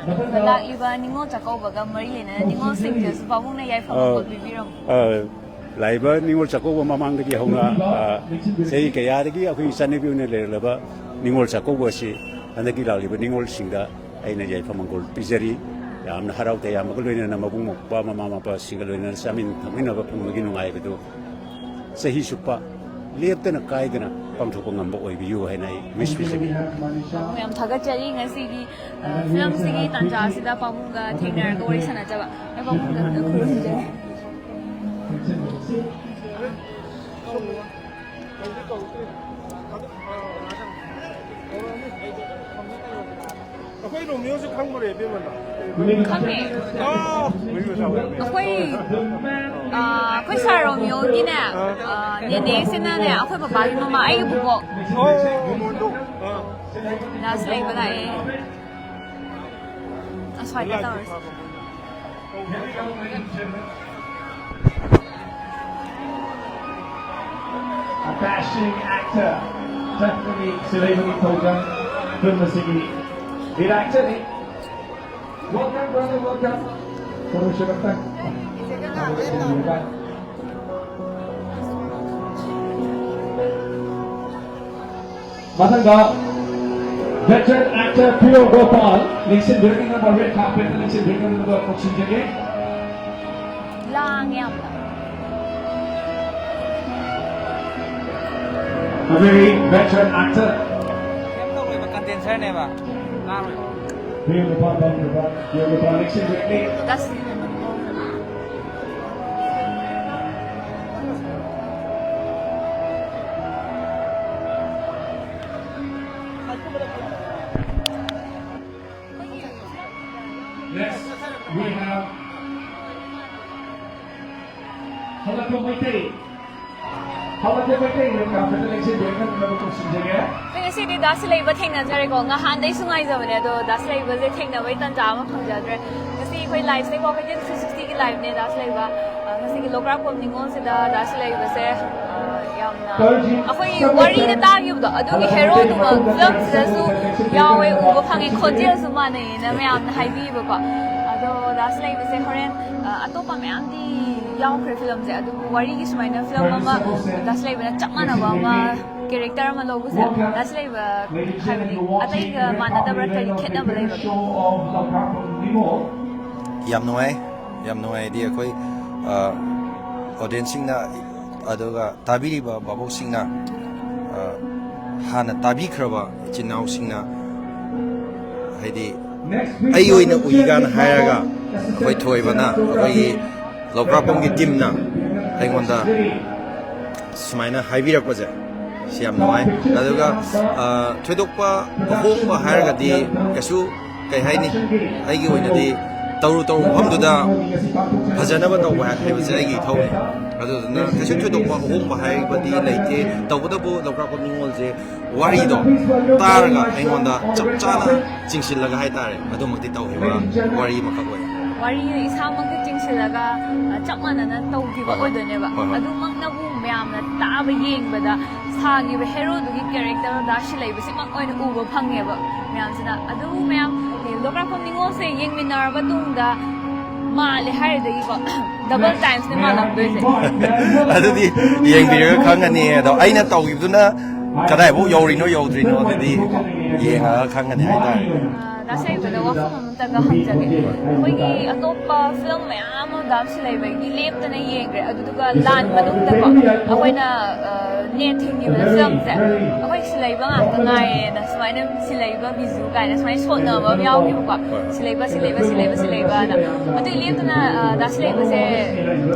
ꯂꯥꯛꯂꯤꯕ ꯅꯤꯉꯣꯜ ꯆꯥꯛꯀꯧꯕꯒ ꯃꯔꯤ ꯂꯩꯅꯅ ꯅꯤꯉꯣꯜꯁꯤꯡꯗꯁꯨ ꯄꯥꯕꯨꯡꯅ ꯌꯥꯏꯐꯕ ꯑ, ꯄꯣꯠ ꯄꯤꯕꯤꯔꯝꯃꯨ꯫ ꯑ, ꯂꯥꯛꯏꯕ ꯅꯤꯉꯣꯜ ꯆꯥꯛꯀꯧꯕ ꯃꯃꯥꯡꯗꯒꯤ ꯍꯧꯅ, ꯑ, ꯆꯍꯤ ꯀꯌꯥꯗꯒꯤ ꯑꯩꯈꯣꯏ ꯏꯆꯥꯅꯨꯄꯤ ꯑꯣꯏꯅ ꯂꯩꯔꯛꯂꯕ ꯅꯤꯉꯣꯜ ꯆꯥꯛꯀꯧꯕ ꯑꯁꯤ ꯍꯟꯗꯛꯀꯤ ꯂꯥꯛꯂꯤꯕ ꯅꯤꯉꯣꯜꯁꯤꯡꯗ ꯑꯩꯅ ꯌꯥꯏꯐ ꯃꯪꯒꯣꯜ ꯄꯤꯖꯔꯤ꯫ ꯌꯥꯝꯅ ꯍꯔꯥꯎ ꯇꯌꯥꯝꯕꯒ ꯂꯣꯏꯅꯅ ꯃꯕꯨꯡ ꯃꯧꯄ꯭ꯋꯥ ꯃꯃꯥ ꯃꯄꯥꯁꯤꯡꯒ ꯂꯣꯏꯅꯅ ꯆꯥꯃꯤꯟ ꯊꯛꯃꯤꯟꯅꯕ ꯐꯪꯕꯒꯤ ꯅꯨꯡꯉꯥꯏꯕꯗꯨ ꯆꯍꯤ ꯆꯨꯞꯄ ꯂꯦꯞꯇꯅ ꯀꯥꯏꯗꯅ ꯄꯥꯡꯊꯣꯛꯄ ꯉꯝꯕ ꯑꯣꯏꯕꯤꯌꯨ ꯍꯥꯏꯅ ꯑꯩ ꯋꯤꯁ ꯄꯤꯖꯒꯦ꯫ ꯌꯥꯝ ꯊꯥꯒꯠꯆꯔꯤ ꯉꯁꯤꯒꯤ, ꯑ, ꯐꯤꯂꯝꯁꯤꯒꯤ ꯇꯥꯟꯖꯥ ꯑꯁꯤꯗ ꯄꯥꯕꯨꯡꯒ ꯊꯦꯡꯅꯔꯒ ꯋꯥꯔꯤ ꯁꯥꯟꯅꯖꯕ꯫ ꯑꯩ ꯄꯥꯕꯨꯡꯒ ꯑꯝꯇ ꯈꯨꯔꯨꯝꯖꯒꯦ꯫ ꯑꯩꯈꯣꯏ ꯔꯣꯃꯤꯌꯣꯁꯨ ꯈꯪꯕ꯭ꯔꯦ, ꯏꯕꯦꯝꯃꯅ? ꯈꯪꯉꯦ꯫ ꯑꯣ! ꯑꯩꯈꯣꯏ, ꯑ, ꯑꯩꯈꯣꯏ ꯁꯥꯔ ꯔꯣꯃꯤꯌꯣꯒꯤꯅꯦ, ꯑ, ꯅꯦꯅꯦꯁꯤꯅꯅꯦ, ꯑꯩꯈꯣꯏ ꯕꯕꯥꯒꯤ ꯃꯃꯥ, ꯑꯩꯒꯤ ꯕꯨꯕꯣꯛ꯫ ꯑꯣ! ꯑ꯫ ꯂꯥꯁ ꯂꯩꯕ ꯂꯥꯛꯑꯦ꯫ ꯑꯁ꯭ꯋꯥꯏꯗ ꯇꯧꯔꯁꯤ꯫ A dashing actor, definitely ꯁꯤꯂꯩꯃꯒꯤ ꯊꯧꯖꯝ ꯐꯤꯂꯝ ꯑꯁꯤꯒꯤ lead actor ꯅꯤ꯫ Welcome, brother, welcome. Photo set ꯑꯝꯇꯪ꯫ ꯃꯊꯪꯗ veteran actor ꯄꯤꯌꯣ ꯒꯣꯄꯥꯜ ꯂꯦꯡꯁꯤꯟꯕꯤꯔꯛꯅꯕ red carpet ꯇ ꯂꯦꯡꯁꯤꯟꯕꯤꯔꯛꯅꯕ ꯀꯧꯁꯤꯟꯖꯒꯦ꯫ ꯂꯥꯡꯉꯦ ꯌꯥꯝꯅ꯫ A very veteran actor. ꯀꯩꯝ ꯇꯧꯔꯣꯏꯕ, ꯀꯟꯗꯦꯟꯁꯔꯅꯦꯕ, ꯂꯥꯡꯉꯣꯏꯕ꯫ ꯄꯤꯌꯣ ꯒꯣꯄꯥꯜ ꯄꯥꯝꯖꯕ, ꯄꯤꯌꯣ ꯒꯣꯄꯥꯜ ꯂꯦꯡꯁꯤꯟꯕꯤꯔꯛꯅꯤ꯫ ꯗꯁ꯫ Next, we have Halakha Meitei. ꯑꯩꯈꯣꯏ ꯉꯁꯤꯗꯤ ꯗꯥ ꯁꯤꯂꯩꯕ ꯊꯦꯡꯅꯖꯔꯦꯀꯣ꯫ ꯉꯍꯥꯟꯗꯩꯁꯨ ꯉꯥꯏꯖꯕꯅꯦ, ꯑꯗꯣ ꯗꯥ ꯁꯤꯂꯩꯕꯁꯦ ꯊꯦꯡꯅꯕꯩ ꯇꯥꯟꯖꯥ ꯑꯃ ꯐꯪꯖꯗ꯭ꯔꯦ꯫ ꯉꯁꯤ ꯑꯩꯈꯣꯏ live ꯁꯦ ꯀꯣ, ꯑꯩꯈꯣꯏ ꯇ꯭ꯔꯤ ꯁꯤꯛꯁꯇꯤꯒꯤ live ꯅꯦ ꯗꯥ ꯁꯤꯂꯩꯕ꯫ ꯑ, ꯉꯁꯤꯒꯤ ꯂꯧꯀ꯭ꯔꯥꯛꯄꯝ ꯅꯤꯉꯣꯜꯁꯤꯗ ꯗꯥ ꯁꯤꯂꯩꯕꯁꯦ, ꯑ, ꯌꯥꯝꯅ ꯑꯩꯈꯣꯏꯒꯤ ꯋꯥꯔꯤꯗ ꯇꯥꯈꯤꯕꯗꯣ, ꯑꯗꯨꯒꯤ ꯍꯦꯔꯣꯗꯨꯃ ꯐꯤꯂꯝꯁꯤꯗꯁꯨ ꯌꯥꯎꯋꯦ, ꯎꯕ ꯐꯪꯉꯦ, ꯈꯣꯟꯖꯦꯜꯁꯨ ꯃꯥꯟꯅꯩꯌꯦꯅ ꯃꯌꯥꯝꯅ ꯍꯥꯏꯕꯤꯌꯦꯕꯀꯣ꯫ ꯑꯗꯣ ꯗꯥ ꯁꯤꯂꯩꯕꯁꯦ ꯍꯣꯔꯦꯟ, ꯑ, ꯑꯇꯣꯞꯄ ꯃꯌꯥꯝꯗꯤ ꯌꯥꯎꯈ꯭ꯔꯦ ꯐꯤꯂꯝꯁꯦ, ꯑꯗꯨꯕꯨ ꯋꯥꯔꯤꯒꯤ ꯁꯨꯃꯥꯏꯅ ꯐꯤꯂꯝ ꯑꯃ ꯗꯥ ꯁꯤꯂꯩꯕꯅ ꯆꯞ ꯃꯥꯟꯅꯕ ꯑꯃ, character ꯑꯃ ꯂꯧꯕꯁꯦ, ꯗꯥ ꯁꯤꯂꯩꯕ ꯍꯥꯏꯕꯗꯤ ꯑꯇꯩꯒ ꯃꯥꯟꯅꯗꯕ꯭ꯔꯥ, ꯀꯔꯤ ꯈꯦꯠꯅꯕ ꯂꯩꯕꯒꯦ? ꯌꯥꯝ ꯅꯨꯡꯉꯥꯏ, ꯌꯥꯝ ꯅꯨꯡꯉꯥꯏꯗꯤ ꯑꯩꯈꯣꯏ, ꯑ, audience ꯁꯤꯡꯅ, ꯑꯗꯨꯒ ꯇꯥꯕꯤꯔꯤꯕ ꯚꯥꯕꯣꯛꯁꯤꯡꯅ, ꯑ, ꯍꯥꯟꯅ ꯇꯥꯕꯤꯈ꯭ꯔꯕ ꯏꯆꯤꯟ ꯏꯅꯥꯎꯁꯤꯡꯅ, ꯍꯥꯏꯗꯤ ꯑꯩ ꯑꯣꯏꯅ ꯎꯏ ꯀꯥꯏꯅ ꯍꯥꯏꯔꯒ ꯑꯩꯈꯣꯏ ꯊꯣꯏꯕꯅ, ꯑꯩꯈꯣꯏꯒꯤ ꯂꯧꯀ꯭ꯔꯥꯛꯄꯝꯒꯤ team ꯅ ꯑꯩꯉꯣꯟꯗ ꯁꯨꯃꯥꯏꯅ ꯍꯥꯏꯕꯤꯔꯛꯄꯁꯦ, ꯁꯤ ꯌꯥꯝ ꯅꯨꯡꯉꯥꯏ꯫ ꯑꯗꯨꯒ, ꯑ, ꯊꯣꯏꯗꯣꯛꯄ ꯑꯍꯣꯡꯕ ꯍꯥꯏꯔꯒꯗꯤ ꯀꯩꯁꯨ, ꯀꯩ ꯍꯥꯏꯅꯤ, ꯑꯩꯒꯤ ꯑꯣꯏꯅꯗꯤ ꯇꯧꯔꯨ ꯇꯧꯔꯨ ꯃꯐꯝꯗꯨꯗ ꯐꯖꯅꯕ ꯇꯧꯕ ꯍꯥꯏꯕꯁꯦ ꯑꯩꯒꯤ ꯏꯊꯧꯅꯤ꯫ ꯑꯗꯨꯗꯨꯅ ꯀꯩꯁꯨ ꯊꯣꯏꯗꯣꯛꯄ ꯑꯍꯣꯡꯕ ꯍꯥꯏꯕꯗꯤ ꯂꯩꯇꯦ꯫ ꯇꯧꯕꯇꯕꯨ ꯂꯧꯀ꯭ꯔꯥꯛꯄꯝ ꯅꯤꯉꯣꯜꯁꯦ ꯋꯥꯔꯤꯗꯣ ꯇꯥꯔꯒ ꯑꯩꯉꯣꯟꯗ ꯆꯞ ꯆꯥꯅ ꯆꯤꯡꯁꯤꯜꯂꯒ ꯍꯥꯏꯇꯥꯔꯦ, ꯑꯗꯨꯃꯛꯇꯤ ꯇꯧꯈꯤꯕ ꯋꯥꯔꯤ ꯑꯃꯈꯛ ꯑꯣꯏ꯫ ꯋꯥꯔꯤ ꯏꯁꯥꯃꯛꯀ ꯆꯤꯡꯁꯤꯜꯂꯒ, ꯑ, ꯆꯞ ꯃꯥꯟꯅꯅ ꯇꯧꯈꯤꯕ ꯍꯣꯏ, ꯍꯣꯏ꯫ ꯑꯣꯏꯗꯣꯏꯅꯦꯕ꯫ ꯍꯣꯏ, ꯍꯣꯏ꯫ ꯑꯗꯨꯃꯛꯅꯕꯨ ꯃꯌꯥꯝꯅ ꯇꯥꯕ, ꯌꯦꯡꯕꯗ ꯁꯥꯈꯤꯕ ꯍꯦꯔꯣꯗꯨꯒꯤ character ꯗꯥ ꯁꯤꯂꯩꯕꯁꯤꯃꯛ ꯑꯣꯏꯅ ꯎꯕ ꯐꯪꯉꯦꯕ ꯃꯌꯥꯝꯁꯤꯅ꯫ ꯑꯗꯨ ꯃꯌꯥꯝ ꯂꯧꯀ꯭ꯔꯥꯛꯄꯝ ꯅꯤꯉꯣꯜꯁꯦ ꯌꯦꯡꯃꯤꯟꯅꯔꯕ ꯇꯨꯡꯗ ꯃꯥꯜꯂꯦ ꯍꯥꯏꯔꯗꯒꯤꯀꯣ, double times ꯅꯦ ꯃꯥꯜꯂꯝꯗꯣꯏꯁꯦ꯫ ꯑꯗꯨꯗꯤ ꯌꯦꯡꯕꯤꯔꯒ ꯈꯪꯒꯅꯤ꯫ ꯑꯗꯣ ꯑꯩꯅ ꯇꯧꯈꯤꯕꯗꯨꯅ ꯀꯗꯥꯏꯐꯥꯎ ꯌꯧꯔꯤꯅꯣ ꯌꯧꯗ꯭ꯔꯤꯅꯣ ꯑꯗꯨꯗꯤ ꯌꯦꯡꯉꯒ ꯈꯪꯒꯅꯤ ꯍꯥꯏꯇꯥꯔꯦ꯫ ꯑ, ꯗꯥ ꯁꯤꯂꯩꯕꯗ ꯋꯥꯐꯝ ꯑꯃꯇꯒ ꯍꯪꯖꯒꯦ꯫ ꯑꯩꯈꯣꯏꯒꯤ ꯑꯇꯣꯞꯄ ꯐꯤꯂꯝ ꯃꯌꯥꯝ ꯑꯃ ꯗꯥ ꯁꯤꯂꯩꯕꯒꯤ ꯂꯦꯞꯇꯅ ꯌꯦꯡꯈ꯭ꯔꯦ꯫ ꯑꯗꯨꯗꯨꯒ ꯂꯥꯟ ꯃꯅꯨꯡꯗꯀꯣ ꯑꯩꯈꯣꯏꯅ, ꯑ, ꯅꯦꯠ ꯊꯤꯡꯈꯤꯕꯗ ꯐꯤꯂꯝꯁꯦ ꯑꯩꯈꯣꯏ ꯁꯤꯂꯩꯕ ꯉꯥꯛꯇ ꯉꯥꯏꯔꯦꯅ ꯁꯨꯃꯥꯏꯅ ꯁꯤꯂꯩꯕ ꯕꯤꯖꯨ ꯀꯥꯏꯅ ꯁꯨꯃꯥꯏꯅ ꯁꯣꯟꯅꯕ ꯑꯃ ꯌꯥꯎꯈꯤꯕꯀꯣ꯫ ꯍꯣꯏ꯫ ꯁꯤꯂꯩꯕ, ꯁꯤꯂꯩꯕ, ꯁꯤꯂꯩꯕ, ꯁꯤꯂꯩꯕꯅ꯫ ꯑꯗꯨꯏ ꯂꯦꯞꯇꯅ, ꯑ, ꯗꯥ ꯁꯤꯂꯩꯕꯁꯦ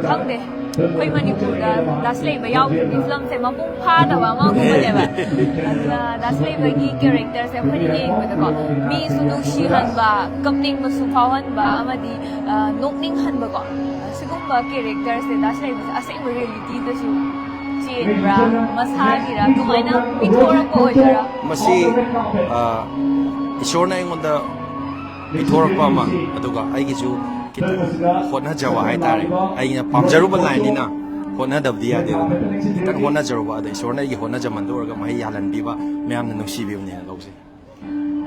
ꯈꯪꯗꯦ꯫ ꯑꯩꯈꯣꯏ ꯃꯅꯤꯄꯨꯔꯗ ꯗꯥ ꯁꯤꯂꯩꯕ ꯌꯥꯎꯗ꯭ꯔꯗꯤ ꯐꯤꯂꯝꯁꯦ ꯃꯄꯨꯡ ꯐꯥꯗꯕ ꯑꯃꯒꯨꯝꯕꯅꯦꯕ꯫ ꯑꯗꯨꯅ ꯗꯥ ꯁꯤꯂꯩꯕꯒꯤ character ꯁꯦ ꯑꯩꯈꯣꯏꯅ ꯌꯦꯡꯕꯗꯀꯣ ꯃꯤꯁꯨ ꯅꯨꯡꯁꯤꯍꯟꯕ, ꯀꯞꯅꯤꯡꯕꯁꯨ ꯐꯥꯎꯍꯟꯕ ꯑꯃꯗꯤ, ꯑ, ꯅꯣꯛꯅꯤꯡꯍꯟꯕꯀꯣ꯫ ꯁꯤꯒꯨꯝꯕ character ꯁꯦ ꯗꯥ ꯁꯤꯂꯩꯕꯁꯦ ꯑꯁꯦꯡꯕ reality ꯗꯁꯨ ꯁꯤ ꯆꯦꯟꯕ꯭ꯔꯥ? ꯃꯁꯥꯒꯤꯔꯥ? ꯀꯃꯥꯏꯅ ꯄꯤꯊꯣꯔꯛꯄ ꯑꯣꯏꯗꯣꯏꯔꯥ? ꯃꯁꯤ ꯑ, ꯏꯁꯣꯔꯅ ꯑꯩꯉꯣꯟꯗ ꯄꯤꯊꯣꯔꯛꯄ ꯑꯃ, ꯑꯗꯨꯒ ꯑꯩꯒꯤꯁꯨ ꯈꯤꯇꯪ ꯍꯣꯠꯅꯖꯕ ꯍꯥꯏꯇꯥꯔꯦ꯫ ꯑꯩꯅ ꯄꯥꯝꯖꯔꯨꯕ ꯂꯥꯏꯟꯅꯤꯅ ꯍꯣꯠꯅꯗꯕꯗꯤ ꯌꯥꯗꯦꯗꯅ꯫ ꯈꯤꯇꯪ ꯍꯣꯠꯅꯖꯔꯨꯕ, ꯑꯗ ꯏꯁꯣꯔꯅ ꯑꯩꯒꯤ ꯍꯣꯠꯅꯖꯃꯟꯗꯨ ꯑꯣꯏꯔꯒ ꯃꯍꯩ ꯌꯥꯜꯍꯟꯕꯤꯕ, ꯃꯌꯥꯝꯅ ꯅꯨꯡꯁꯤꯕꯤꯕꯅꯦꯅ ꯂꯧꯖꯩ꯫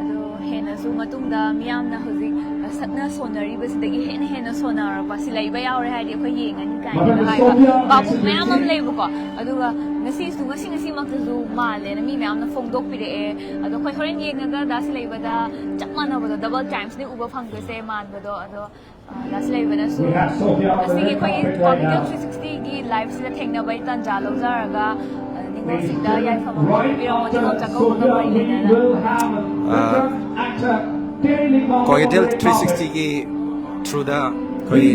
ꯑꯗꯣ ꯍꯦꯟꯅꯁꯨ ꯃꯇꯨꯡꯗ ꯃꯤꯌꯥꯝꯅ ꯍꯧꯖꯤꯛ ꯁꯛꯅ ꯁꯣꯟꯅꯔꯤꯕꯁꯤꯗꯒꯤ ꯍꯦꯟꯅ ꯍꯦꯟꯅ ꯁꯣꯟꯅꯔꯛꯄ, ꯁꯤꯂꯩꯕ ꯌꯥꯎꯔꯦ ꯍꯥꯏꯔꯗꯤ ꯑꯩꯈꯣꯏ ꯌꯦꯡꯉꯅꯤ ꯀꯥꯏꯅꯒ ꯍꯥꯏꯕ ꯄꯥꯎꯈꯨꯝ ꯃꯌꯥꯝ ꯑꯃ ꯂꯩꯕꯀꯣ꯫ ꯑꯗꯨꯒ ꯉꯁꯤꯁꯨ, ꯉꯁꯤ ꯉꯁꯤꯃꯛꯇꯁꯨ ꯃꯥꯜꯂꯦꯅ ꯃꯤ ꯃꯌꯥꯝꯅ ꯐꯣꯡꯗꯣꯛꯄꯤꯔꯛꯑꯦ꯫ ꯑꯗꯣ ꯑꯩꯈꯣꯏ ꯍꯣꯔꯦꯟ ꯌꯦꯡꯉꯒ ꯗꯥ ꯁꯤꯂꯩꯕꯗ ꯆꯞ ꯃꯥꯟꯅꯕꯗꯣ, ꯗꯕꯜ ꯇꯥꯏꯝꯁꯅꯤ ꯎꯕ ꯐꯪꯗꯣꯏꯁꯦ ꯃꯥꯟꯕꯗꯣ꯫ ꯑꯗꯣ ꯑ, ꯂꯥꯁ ꯂꯩꯕꯅꯁꯨ ꯉꯁꯤꯒꯤ ꯑꯩꯈꯣꯏꯒꯤ ꯀ꯭ꯋꯥꯀꯩꯊꯦꯜ ꯊ꯭ꯔꯤ ꯁꯤꯛꯁꯇꯤꯒꯤ ꯂꯥꯏꯐꯁꯤꯗ ꯊꯦꯡꯅꯕꯒꯤ ꯇꯥꯟꯖꯥ ꯂꯧꯖꯔꯒ, ꯑ, ꯅꯤꯉꯣꯜꯁꯤꯡꯗ ꯌꯥꯏꯐꯕ ꯑꯃ ꯄꯤꯕꯤꯔꯝꯃꯣ, ꯅꯤꯉꯣꯜ ꯆꯥꯛꯀꯧꯕꯒ ꯃꯔꯤ ꯂꯩꯅꯅ꯫ ꯀ꯭ꯋꯥꯀꯩꯊꯦꯜ ꯊ꯭ꯔꯤ ꯁꯤꯛꯁꯇꯤꯒꯤ ꯊ꯭ꯔꯨꯗ ꯑꯩꯈꯣꯏ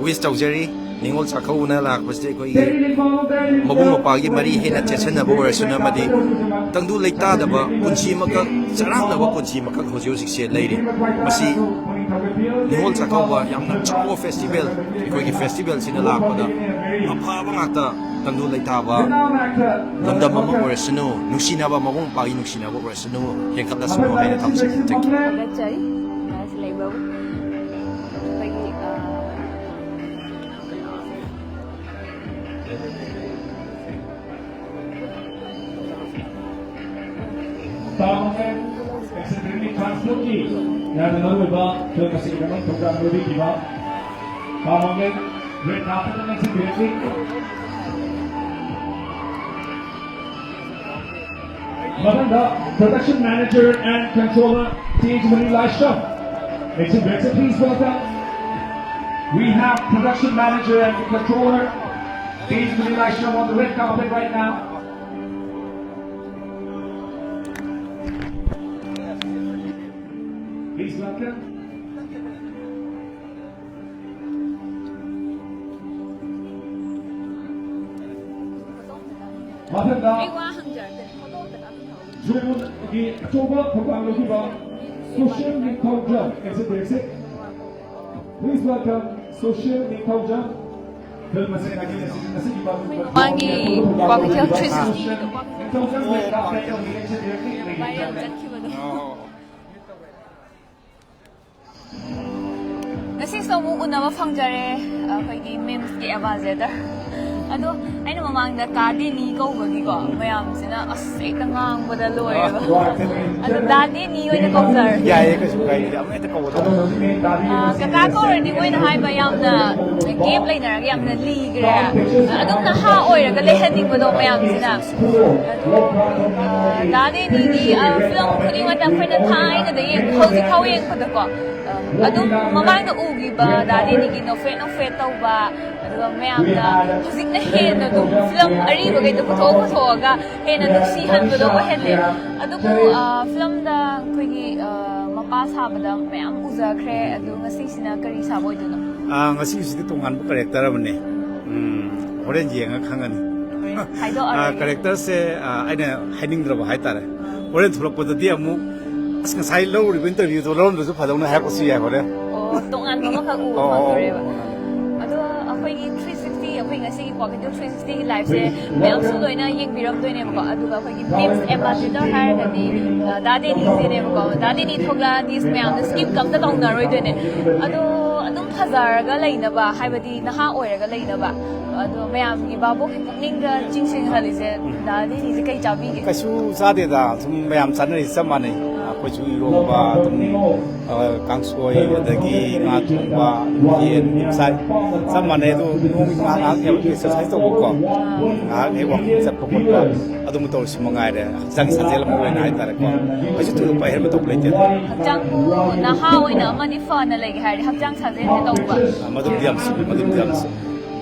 ꯋꯤꯁ ꯇꯧꯖꯔꯤ꯫ ꯅꯤꯉꯣꯜ ꯆꯥꯛꯀꯧꯕꯅ ꯂꯥꯛꯄꯁꯤꯗ ꯑꯩꯈꯣꯏꯒꯤ ꯃꯕꯨꯡ ꯃꯧꯄ꯭ꯋꯥꯒꯤ ꯃꯔꯤ ꯍꯦꯟꯅ ꯆꯦꯠꯁꯤꯟꯅꯕ ꯑꯣꯏꯔꯁꯅꯨ, ꯑꯃꯗꯤ ꯇꯪꯗꯨ ꯂꯩꯇꯥꯗꯕ ꯄꯨꯟꯁꯤ ꯑꯃꯈꯛ, ꯆꯔꯥꯡꯅꯕ ꯄꯨꯟꯁꯤ ꯑꯃꯈꯛ ꯍꯧꯖꯤꯛ ꯍꯧꯖꯤꯛꯁꯦ ꯂꯩꯔꯤ꯫ ꯃꯁꯤ ꯅꯤꯉꯣꯜ ꯆꯥꯛꯀꯧꯕ ꯌꯥꯝꯅ ꯆꯥꯎꯕ ꯐꯦꯁꯇꯤꯚꯦꯜ, ꯑꯩꯈꯣꯏꯒꯤ ꯐꯦꯁꯇꯤꯚꯦꯜꯁꯤꯗ ꯂꯥꯛꯄꯗ ꯑꯐꯕ ꯉꯥꯛꯇ, ꯇꯪꯗꯨ ꯂꯩꯇꯥꯕ ꯂꯝꯗꯝ ꯑꯃ ꯑꯣꯏꯔꯁꯅꯨ, ꯅꯨꯡꯁꯤꯅꯕ ꯃꯕꯨꯡ ꯃꯧꯄ꯭ꯋꯥꯒꯤ ꯅꯨꯡꯁꯤꯅꯕ ꯑꯣꯏꯔꯁꯅꯨ, ꯍꯦꯟꯒꯠꯂꯁꯅꯨ ꯍꯥꯏꯅ ꯊꯝꯖꯒꯦ꯫ Thank you꯫ ꯊꯥꯒꯠꯆꯔꯤ꯫ ꯂꯥꯁ ꯂꯩꯕ ꯑꯩꯈꯣꯏꯒꯤ, ꯑ, ꯇꯥꯃꯣ ꯑꯦꯛꯁꯤꯗꯦꯟꯒꯤ ꯇ꯭ꯔꯥꯟꯁꯄꯣꯔꯠꯀꯤ ꯌꯥꯝꯅ ꯃꯔꯨꯑꯣꯏꯕ ꯐꯤꯂꯝ ꯑꯁꯤ ꯃꯃꯤꯡ ꯊꯣꯛꯄ ꯃꯤꯑꯣꯏꯕꯤꯈꯤꯕ ꯇꯥꯃꯣ ꯔꯦꯗ ꯀꯥꯔꯄꯦꯠꯇ ꯂꯦꯡꯁꯤꯟꯕꯤꯔꯛꯂꯤ꯫ ꯃꯊꯪꯗ production manager and controller Tejmani Laishram. Exit, exit, please welcome. We have production manager and controller Tejmani Laishram on the red carpet right now. Please welcome. ꯃꯊꯪꯗ ꯖꯣꯟꯒꯤ ꯑꯆꯧꯕ ꯊꯧꯗꯥꯡ ꯂꯧꯈꯤꯕ social Ningthoujam, exit, exit. Please welcome social Ningthoujam. ꯃꯃꯥꯡꯒꯤ ꯀ꯭ꯋꯥꯀꯩꯊꯦꯜ three ꯁꯤꯛꯁꯇꯤꯒꯤꯗꯣ, viral ꯆꯠꯈꯤꯕꯗꯣ꯫ ꯉꯁꯤꯁꯨ ꯑꯃꯨꯛ ꯎꯅꯕ ꯐꯪꯖꯔꯦ, ꯑꯩꯈꯣꯏꯒꯤ ꯃꯤꯝꯁꯀꯤ ꯑꯦꯝꯕꯥꯁꯦꯗꯔ꯫ ꯑꯗꯣ ꯑꯩꯅ ꯃꯃꯥꯡꯗ ꯀꯥ ꯗꯦꯅꯤ ꯀꯧꯕꯒꯤꯀꯣ, ꯃꯌꯥꯝꯁꯤꯅ ꯑꯁ ꯍꯦꯛꯇ ꯉꯥꯡꯕꯗ ꯂꯣꯏꯔꯦꯕ꯫ ꯑꯗꯣ ꯗꯥ ꯗꯦꯅꯤ ꯑꯣꯏꯅ ꯀꯧꯖꯔꯒꯦ꯫ ꯌꯥꯏꯌꯦ, ꯀꯩꯁꯨ ꯀꯥꯏꯗꯦ, ꯑꯃ ꯍꯦꯛꯇ ꯀꯧꯕꯗ꯫ ꯑ, ꯀꯀꯥ ꯀꯧꯔꯗꯤ ꯃꯣꯏꯅ ꯍꯥꯏꯕ ꯌꯥꯝꯅ gap ꯂꯩꯅꯔꯒ ꯌꯥꯝꯅ ꯂꯤꯈ꯭ꯔꯦ꯫ ꯑꯗꯨꯝ ꯅꯍꯥ ꯑꯣꯏꯔꯒ ꯂꯩꯍꯟꯅꯤꯡꯕꯗꯣ ꯃꯌꯥꯝꯁꯤꯅ꯫ ꯑꯗꯣ, ꯑ, ꯗꯥ ꯗꯦꯅꯤꯒꯤ, ꯑ, ꯐꯤꯂꯝ ꯈꯨꯗꯤꯡꯃꯛꯇ ꯑꯩꯈꯣꯏꯅ ꯊꯥꯏꯅꯗꯒꯤ ꯍꯧꯖꯤꯛ ꯐꯥꯎ ꯌꯦꯡꯕꯗꯀꯣ, ꯑ, ꯑꯗꯨꯝ ꯃꯃꯥꯡꯗ ꯎꯈꯤꯕ ꯗꯥ ꯗꯦꯅꯤꯒꯤ ꯅꯣꯛꯐꯦꯠ ꯅꯣꯛꯐꯦꯠ ꯇꯧꯕ, ꯑꯗꯨꯒ ꯃꯌꯥꯝꯅ ꯍꯧꯖꯤꯛꯅ ꯍꯦꯟꯅ ꯑꯗꯨꯝ ꯐꯤꯂꯝ ꯑꯔꯤꯕꯈꯩꯗꯣ ꯄꯨꯊꯣꯛ ꯄꯨꯊꯣꯛꯑꯒ ꯍꯦꯟꯅ ꯅꯨꯡꯁꯤꯍꯟꯕꯗꯣ ꯑꯣꯏꯍꯜꯂꯦ꯫ ꯑꯗꯨꯕꯨ, ꯑ, ꯐꯤꯂꯝꯗ ꯑꯩꯈꯣꯏꯒꯤ, ꯑ, ꯃꯄꯥ ꯁꯥꯕꯗ ꯃꯌꯥꯝ ꯎꯖꯈ꯭ꯔꯦ꯫ ꯑꯗꯨ ꯉꯁꯤꯁꯤꯅ ꯀꯔꯤ ꯁꯥꯕ ꯑꯣꯏꯗꯣꯏꯅꯣ? ꯑꯥ, ꯉꯁꯤꯒꯤꯁꯤꯗꯤ ꯇꯣꯉꯥꯟꯕ character ꯑꯃꯅꯤ꯫ ꯎꯝ, ꯍꯣꯔꯦꯟ ꯌꯦꯡꯉ ꯈꯪꯉꯅꯤ꯫ ꯍꯣꯔꯦꯟ ꯍꯥꯏꯗꯣꯛꯑꯔꯣꯏꯒꯦ꯫ ꯑꯥ, characterꯁꯦ, ꯑꯥ, ꯑꯩꯅ ꯍꯥꯏꯅꯤꯡꯗ꯭ꯔꯕ ꯍꯥꯏꯇꯥꯔꯦ꯫ ꯍꯣꯔꯦꯟ ꯊꯣꯛꯂꯛꯄꯗꯗꯤ ꯑꯃꯨꯛ, "ꯑꯁ, ꯉꯁꯥꯏ ꯂꯧꯔꯤꯕ interviewꯗꯣ ꯂꯧꯔꯝꯗ꯭ꯔꯁꯨ ꯐꯗꯧꯅꯦ" ꯍꯥꯏꯔꯛꯄꯁꯨ ꯌꯥꯏ ꯍꯣꯔꯦꯟ꯫ ꯑꯣ, ꯇꯣꯉꯥꯟꯕ ꯑꯃꯈꯛ ꯎꯕ ꯑꯣ, ꯑꯣ, ꯐꯪꯗꯣꯔꯦꯕ꯫ ꯑꯣ꯫ ꯑꯗꯣ ꯑꯩꯈꯣꯏꯒꯤ three sixty, ꯑꯩꯈꯣꯏ ꯉꯁꯤꯒꯤ ꯀ꯭ꯋꯥꯀꯩꯊꯦꯜ three sixtyꯒꯤ liveꯁꯦ ꯃꯌꯥꯝꯁꯨ ꯂꯣꯏꯅ ꯌꯦꯡꯕꯤꯔꯝꯗꯣꯏꯅꯦꯕꯀꯣ꯫ ꯑꯗꯨꯒ ꯑꯩꯈꯣꯏꯒꯤ memes ambassador ꯍꯥꯏꯔꯒꯗꯤ, ꯑ, ꯗꯥ ꯗꯦꯅꯤꯁꯤꯅꯦꯕꯀꯣ꯫ ꯗꯥ ꯗꯦꯅꯤ ꯊꯣꯛꯂꯛꯑꯗꯤ ꯃꯌꯥꯝꯅ skip ꯑꯝꯇ ꯇꯧꯅꯔꯣꯏꯗꯣꯏꯅꯦ꯫ ꯑꯗꯣ ꯑꯗꯨꯝ ꯐꯖꯔꯒ ꯂꯩꯅꯕ, ꯍꯥꯏꯕꯗꯤ ꯅꯍꯥ ꯑꯣꯏꯔꯒ ꯂꯩꯅꯕ꯫ ꯑꯗꯣ ꯃꯌꯥꯝꯒꯤ ꯚꯥꯕꯣꯛꯀꯤ ꯄꯨꯛꯅꯤꯡꯗ ꯆꯤꯡꯁꯤꯟꯍꯜꯂꯤꯁꯦ, ꯗꯥ ꯗꯦꯅꯤꯁꯦ ꯀꯩ ꯆꯥꯕꯤꯒꯦ? ꯀꯩꯁꯨ ꯆꯥꯗꯦꯗ, ꯁꯨꯝ ꯃꯌꯥꯝ ꯆꯥꯅꯔꯤꯁꯦ ꯆꯞ ꯃꯥꯟꯅꯩ꯫ ꯑꯩꯈꯣꯏꯁꯨ ꯏꯔꯣꯝꯕ ꯑꯗꯨꯝ, ꯑ, ꯀꯥꯡꯁꯣꯏ, ꯑꯗꯒꯤ ꯉꯥ ꯊꯣꯡꯕ, ꯌꯦꯟ ꯑꯗꯨꯝ ꯆꯥꯏ꯫ ꯆꯞ ꯃꯥꯟꯅꯩ꯫ ꯑꯗꯨ ꯅꯣꯡꯃꯒꯤ ꯉꯥꯏꯍꯥꯛ ꯉꯥꯏꯍꯥꯛ exercise ꯇꯧꯕꯀꯣ, ꯉꯥꯏꯍꯥꯛ ꯍꯦꯛ walking ꯆꯠꯄ ꯈꯣꯠꯄ, ꯑꯗꯨꯝꯕ ꯇꯧꯔꯤꯁꯤ ꯃꯉꯥꯏꯔꯦ꯫ ꯍꯛꯆꯥꯡ ꯁꯥꯖꯦꯜ ꯑꯃ ꯑꯣꯏꯅ ꯍꯥꯏꯇꯥꯔꯦꯀꯣ꯫ ꯀꯩꯁꯨ ꯊꯣꯏꯗꯣꯛꯄ ꯑꯍꯦꯟꯕ ꯇꯧꯕ ꯂꯩꯇꯦ꯫ ꯍꯛꯆꯥꯡꯕꯨ ꯅꯍꯥ ꯑꯣꯏꯅ ꯑꯃꯗꯤ ꯐꯅ ꯂꯩꯒꯦ ꯍꯥꯏꯔꯗꯤ ꯍꯛꯆꯥꯡ ꯁꯥꯖꯦꯜꯁꯦ ꯇꯧꯕ꯫ ꯑ, ꯃꯗꯨꯝꯗꯤ ꯌꯥꯝ ꯆꯨꯝꯃꯤ, ꯃꯗꯨꯝꯗꯤ ꯌꯥꯝ ꯆꯨꯝꯃꯤ꯫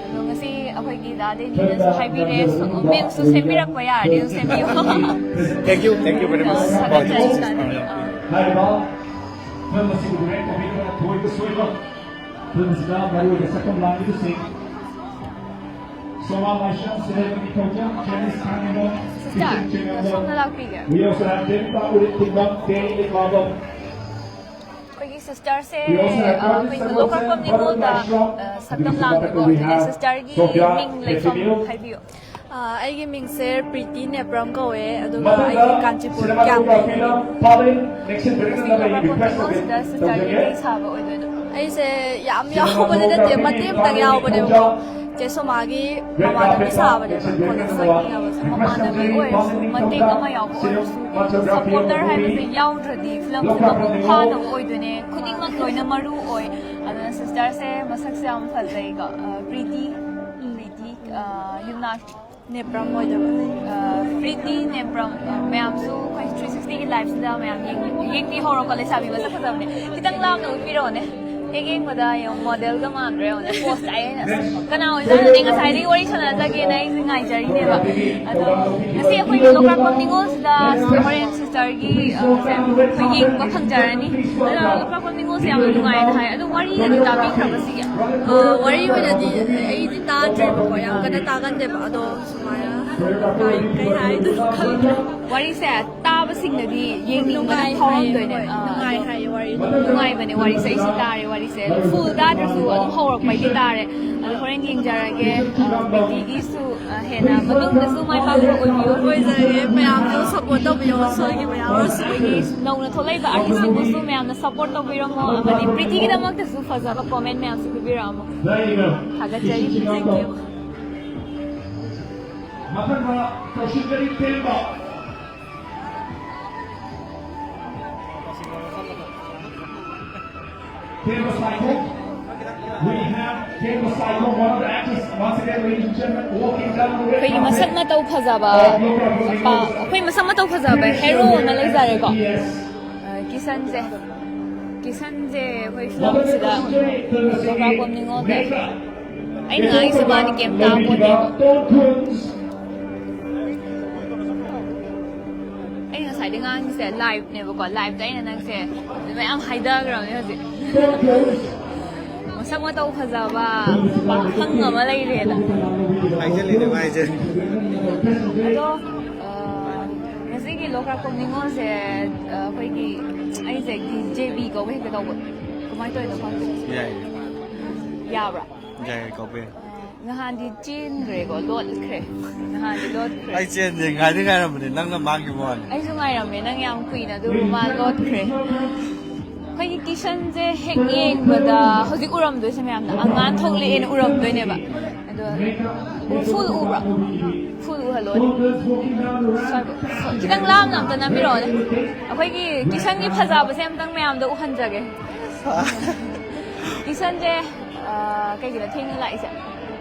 ꯑꯗꯣ ꯉꯁꯤ ꯑꯩꯈꯣꯏꯒꯤ ꯗꯥ ꯗꯦꯅꯤꯅꯁꯨ ꯍꯥꯏꯕꯤꯔꯦ, ꯁꯣ-, ꯃꯦꯝꯁꯨ ꯁꯦꯝꯕꯤꯔꯛꯄ ꯌꯥꯔꯗꯤ ꯑꯗꯨꯝ ꯁꯦꯝꯕꯤꯌꯣ꯫ Thank you, thank you very much꯫ ꯊꯥꯒꯠꯆꯔꯤ꯫ ꯍꯥꯏꯔꯤꯕ ꯐꯤꯂꯝ ꯑꯁꯤꯕꯨ direct ꯇꯧꯕꯤꯔꯤꯕ ꯊꯣꯏꯕ ꯁꯣꯏꯕ, ꯐꯤꯂꯝ ꯑꯁꯤꯗ ꯃꯔꯨꯑꯣꯏꯕ ꯁꯛꯐꯝ ꯂꯥꯡꯂꯤꯕꯁꯤꯡ ꯁꯣꯃꯥ ꯂꯥꯏꯁ꯭ꯔꯝ, ꯁꯤꯅꯦꯃꯥꯒꯤ ꯊꯧꯖꯝ ꯖꯦꯅꯤꯁ ꯈꯥꯉꯦꯝꯕꯝ, ꯁꯤꯁꯇꯔ, ꯁꯤꯁꯇꯔ, ꯁꯣꯝꯗ ꯂꯥꯛꯄꯤꯒꯦ꯫ We also have ꯗꯦꯕꯤꯀꯥ ꯎꯔꯤꯝ ꯇꯤꯡꯕꯝ, ꯇꯦ ꯏꯛꯕꯥꯜꯕꯝ꯫ ꯑꯩꯈꯣꯏꯒꯤ ꯁꯤꯁꯇꯔꯁꯦ ꯑꯩꯈꯣꯏ ꯂꯣꯛꯈ꯭ꯔꯥꯛꯄꯝ ꯅꯤꯉꯣꯜꯗ ꯁꯛꯇꯝ ꯂꯥꯡꯉꯤꯕ ꯑꯣꯏꯗꯣꯏꯅꯦ꯫ ꯁꯤꯁꯇꯔꯒꯤ ꯃꯤꯡ ꯂꯩꯐꯝ ꯍꯥꯏꯕꯤꯌꯨ꯫ ꯑꯩꯒꯤ ꯃꯤꯡꯁꯦ ꯄ꯭ꯔꯤꯇꯤ ꯅꯦꯄ꯭ꯔꯝ ꯀꯧꯋꯦ, ꯑꯗꯨꯒ ꯑꯩꯒꯤ ꯀꯥꯟꯆꯤꯄꯨꯔ ꯀ꯭ꯌꯥꯝꯗꯒꯤꯅꯦ꯫ ꯁꯤꯁꯇꯔꯒꯤ ꯀꯩ ꯁꯥꯕ ꯑꯣꯏꯗꯣꯏꯅꯣ? ꯑꯩꯁꯦ ꯌꯥꯝ ꯌꯥꯎꯕꯗꯤ ꯅꯠꯇꯦ, ꯃꯇꯦꯛ ꯑꯃꯇꯪ ꯌꯥꯎꯕꯅꯦꯕꯀꯣ꯫ ꯆꯦ ꯁꯣꯃꯥꯒꯤ ꯃꯃꯥꯟꯅꯕꯤ ꯁꯥꯕꯅꯦꯕ, ꯀꯣꯂꯦꯖ ꯆꯠꯃꯤꯟꯅꯕꯁꯨ꯫ ꯃꯃꯥꯟꯅꯕꯤ ꯑꯣꯏꯔꯁꯨ, ꯃꯇꯦꯛ ꯑꯃ ꯌꯥꯎꯕ ꯑꯣꯏꯔꯁꯨ, ꯁꯄꯣꯔꯇꯔ ꯍꯥꯏꯕꯁꯦ ꯌꯥꯎꯗ꯭ꯔꯗꯤ ꯐꯤꯂꯝꯁꯦ ꯃꯄꯨꯡ ꯐꯥꯗꯕ ꯑꯣꯏꯗꯣꯏꯅꯦ꯫ ꯈꯨꯗꯤꯡꯃꯛ ꯂꯣꯏꯅ ꯃꯔꯨ ꯑꯣꯏ꯫ ꯑꯗꯨꯅ ꯁꯤꯁꯇꯔꯁꯦ ꯃꯁꯛꯁꯦ ꯌꯥꯝ ꯐꯖꯩꯀꯣ꯫ ꯑ, ꯄ꯭ꯔꯤꯇꯤ, ꯄ꯭ꯔꯤꯇꯤ, ꯑ, ꯌꯨꯝꯅꯥꯛ ꯅꯦꯄ꯭ꯔꯝ ꯑꯣꯏꯗꯣꯏꯕ꯫ ꯑ, ꯄ꯭ꯔꯤꯇꯤ ꯅꯦꯄ꯭ꯔꯝ, ꯑ, ꯃꯌꯥꯝꯁꯨ ꯑꯩꯈꯣꯏ ꯊ꯭ꯔꯤ ꯁꯤꯛꯁꯇꯤꯒꯤ ꯂꯥꯏꯐꯁꯤꯗ ꯃꯌꯥꯝ ꯌꯦꯡꯕꯤ-, ꯌꯦꯡꯕꯤꯍꯧꯔꯣꯀꯣ꯫ ꯂꯩꯁꯥꯕꯤ ꯃꯁꯛ ꯐꯖꯕꯅꯦ꯫ ꯈꯤꯇꯪ ꯂꯥꯞꯅ ꯎꯠꯄꯤꯔꯛꯑꯣꯅꯦ꯫ ꯍꯦꯛ ꯌꯦꯡꯕꯗ ꯌꯦꯡꯉꯣ, ꯃꯣꯗꯦꯜꯒ ꯃꯥꯟꯗ꯭ꯔꯥ ꯌꯦꯡꯉꯣꯅꯦ꯫ ꯄꯣꯁ ꯇꯥꯏꯌꯦ꯫ ꯑꯁ, ꯀꯅꯥ ꯑꯣꯏꯖꯥꯠꯅꯣꯅꯦ? ꯉꯁꯥꯏꯗꯒꯤ ꯋꯥꯔꯤ ꯁꯥꯟꯅꯖꯒꯦꯅ ꯑꯩꯁꯦ ꯉꯥꯏꯖꯔꯤꯅꯦꯕ꯫ ꯑꯗꯣ ꯉꯁꯤ ꯑꯩꯈꯣꯏꯒꯤ ꯂꯣꯛꯈ꯭ꯔꯥꯛꯄꯝ ꯅꯤꯉꯣꯜꯁꯤꯗ ꯍꯣꯔꯦꯟ ꯁꯤꯁꯇꯔꯒꯤ, ꯑ, ꯁꯦ ꯑꯩꯈꯣꯏ ꯌꯦꯡꯕ ꯐꯪꯖꯔꯅꯤ꯫ ꯑꯗꯣ ꯂꯣꯛꯈ꯭ꯔꯥꯛꯄꯝ ꯅꯤꯉꯣꯜꯁꯦ ꯌꯥꯝꯅ ꯅꯨꯡꯉꯥꯏꯅ ꯍꯥꯏ꯫ ꯑꯗꯣ ꯋꯥꯔꯤꯒꯗꯤ ꯇꯥꯕꯤꯈ꯭ꯔꯕ ꯁꯤꯒꯤ? ꯑ, ꯋꯥꯔꯤ ꯑꯣꯏꯅꯗꯤ ꯑꯩꯗꯤ ꯇꯥꯗ꯭ꯔꯦꯕꯀꯣ, ꯌꯥꯝ ꯀꯟꯅ ꯇꯥꯒꯟꯗꯦꯕ꯫ ꯑꯗꯣ ꯁꯨꯃꯥꯏꯅ ꯀꯩ, ꯀꯩ ꯍꯥꯏꯗꯣꯏꯅꯣ ꯈꯪꯗ꯭ꯔꯦ꯫ ꯋꯥꯔꯤꯁꯦ ꯇꯥꯕꯁꯤꯡꯅꯗꯤ ꯌꯦꯡꯅꯤꯡꯕꯅ ꯅꯨꯡꯉꯥꯏ ꯐꯥꯎꯔꯝꯗꯣꯏꯅꯦ꯫ ꯍꯥꯏꯌꯦ, ꯍꯣꯏ, ꯑꯥ, ꯅꯨꯡꯉꯥꯏ ꯑꯗꯣ ꯍꯥꯏꯌꯦ ꯋꯥꯔꯤꯗꯣ꯫ ꯅꯨꯡꯉꯥꯏꯕꯅꯦ ꯋꯥꯔꯤꯁꯦ, ꯑꯩꯁꯨ ꯇꯥꯔꯦ ꯋꯥꯔꯤꯁꯦ꯫ ꯑꯗꯣ ꯐꯨꯜ ꯇꯥꯗ꯭ꯔꯁꯨ ꯑꯗꯨꯝ ꯍꯧꯔꯛꯄꯩꯗꯤ ꯇꯥꯔꯦ꯫ ꯑꯗꯣ ꯍꯣꯔꯦꯟ ꯌꯦꯡꯖꯔꯒꯦ, ꯑ, ꯄ꯭ꯔꯤꯇꯤꯒꯤꯁꯨ, ꯑ, ꯍꯦꯟꯅ ꯃꯇꯨꯡꯗꯁꯨ ꯃꯥꯏ ꯄꯥꯛꯄ ꯑꯣꯏꯕꯤꯌꯨ꯫ ꯑꯣꯏꯖꯔꯒꯦ, ꯃꯌꯥꯝꯁꯨ ꯁꯞꯄꯣꯔꯠ ꯇꯧꯕꯤꯌꯣ, ꯁꯣꯏꯒꯤ ꯃꯌꯥꯝ ꯑꯣꯏꯔꯁꯨ꯫ ꯑꯩꯈꯣꯏꯒꯤ ꯅꯧꯅ ꯊꯣꯛꯂꯛꯏꯕ ꯑꯥꯔꯇꯤꯁꯁꯤꯡꯕꯨꯁꯨ ꯃꯌꯥꯝꯅ ꯁꯞꯄꯣꯔꯠ ꯇꯧꯕꯤꯔꯝꯃꯣ, ꯑꯃꯗꯤ ꯄ꯭ꯔꯤꯇꯤꯒꯤꯗꯃꯛꯇꯁꯨ ꯐꯖꯕ ꯀꯣꯃꯦꯟ ꯃꯌꯥꯝꯁꯨ ꯄꯤꯕꯤꯔꯛꯑꯝꯃꯣ꯫ ꯊꯥꯒꯠꯆꯔꯤ꯫ Thank you꯫ ꯃꯊꯪꯗ ꯀꯧꯁꯤꯟꯖꯔꯤ ꯊꯦꯝꯕ꯫ ꯊꯦꯝꯕ ꯁꯥꯏꯈꯣꯝ꯫ We have ꯊꯦꯝꯕ Saikhom, one of the actors, once again, ladies and gentlemen, walking down the red carpet. ꯑꯩꯈꯣꯏꯒꯤ ꯃꯁꯛ ꯃꯇꯧ ꯐꯖꯕ ꯅꯨꯄꯥ, ꯑꯩꯈꯣꯏ ꯃꯁꯛ ꯃꯇꯧ ꯐꯖꯕ ꯍꯦꯔꯣ ꯑꯃ ꯂꯩꯖꯔꯦꯀꯣ꯫ ꯑ, ꯀꯤꯁꯟꯁꯦ꯫ ꯀꯤꯁꯟꯁꯦ ꯑꯩꯈꯣꯏ ꯐꯤꯂꯝꯁꯤꯗ ꯂꯣꯛꯈ꯭ꯔꯥꯛꯄꯝ ꯅꯤꯉꯣꯜꯗ꯫ ꯑꯩꯅ ꯉꯥꯡꯉꯤꯁꯦ ꯃꯥꯗꯤ ꯀꯩꯝ ꯇꯥꯄꯣꯠꯇꯦꯕ꯫ ꯑꯩꯅ ꯉꯁꯥꯏꯗꯩ ꯉꯥꯡꯉꯤꯁꯦ ꯂꯥꯏꯞꯅꯦꯕꯀꯣ, ꯂꯥꯏꯞꯇ ꯑꯩꯅ ꯅꯪꯁꯦ ꯃꯌꯥꯝ ꯍꯥꯏꯗꯈ꯭ꯔꯕꯅꯦ ꯍꯧꯖꯤꯛ꯫ ꯃꯁꯛ ꯃꯇꯧ ꯐꯖꯕ ꯄꯥꯈꯪ ꯑꯃ ꯂꯩꯔꯦꯅ꯫ ꯍꯥꯏꯖꯜꯂꯤꯅꯦ ꯃꯥꯏꯁꯦ꯫ ꯑꯗꯣ, ꯑ, ꯉꯁꯤ ꯂꯣꯛꯔꯥꯛꯄꯝ ꯅꯤꯉꯣꯜꯁꯦ, ꯑ, ꯑꯩꯈꯣꯏꯒꯤ, ꯑꯩꯁꯦ ꯖꯦ ꯕꯤ ꯀꯧꯕ ꯍꯦꯛꯇ ꯀꯧꯕ꯫ ꯀꯃꯥꯏꯅ ꯇꯧꯔꯤꯅꯣ ꯈꯪꯗꯦ꯫ ꯌꯥꯏ꯫ ꯌꯥꯕ꯭ꯔꯥ? ꯌꯥꯏ, ꯀꯧꯕ ꯌꯥꯏ꯫ ꯅꯍꯥꯟꯗꯤ ꯆꯦꯟꯈ꯭ꯔꯦꯀꯣ, ꯂꯣꯠꯈ꯭ꯔꯦ꯫ ꯅꯍꯥꯟꯗꯤ ꯂꯣꯠꯈ꯭ꯔꯦ꯫ ꯑꯩ ꯆꯦꯟꯗꯦ, ꯉꯥꯏꯗꯤ ꯉꯥꯏꯔꯝꯕꯅꯦ, ꯅꯪꯅ ꯃꯥꯡꯈꯤꯕ ꯋꯥꯅꯤ꯫ ꯑꯩꯁꯨ ꯉꯥꯏꯔꯝꯃꯦ, ꯅꯪ ꯌꯥꯝ ꯀꯨꯏꯅ, ꯑꯗꯨꯕꯨ ꯃꯥ ꯂꯣꯠꯈ꯭ꯔꯦ꯫ ꯑꯩꯈꯣꯏꯒꯤ ꯀꯤꯁꯟꯁꯦ ꯍꯦꯛ ꯌꯦꯡꯕꯗ ꯍꯧꯖꯤꯛ ꯎꯔꯝꯗꯣꯏꯁꯦ ꯃꯌꯥꯝꯅ ꯑꯉꯥꯟ ꯊꯣꯛꯂꯛꯑꯦꯅ ꯎꯔꯝꯗꯣꯏꯅꯦꯕ꯫ ꯑꯗꯣ ꯐꯨꯜ ꯎꯕ꯭ꯔꯥ? ꯐꯨꯜ ꯎꯍꯜꯂꯣꯅꯦ꯫ ꯁ꯭ꯋꯥꯏꯕ-, ꯈꯤꯇꯪ ꯂꯥꯞꯅ ꯑꯝꯇ ꯅꯝꯕꯤꯔꯛꯑꯣꯅꯦ꯫ ꯑꯩꯈꯣꯏꯒꯤ ꯀꯤꯁꯟꯒꯤ ꯐꯖꯕꯁꯦ ꯑꯝꯇꯪ ꯃꯌꯥꯝꯗ ꯎꯍꯟꯖꯒꯦ꯫ ꯀꯤꯁꯟꯁꯦ, ꯑ, ꯀꯩꯒꯤꯅꯣ ꯊꯦꯡꯅ ꯂꯥꯛꯏꯁꯦ?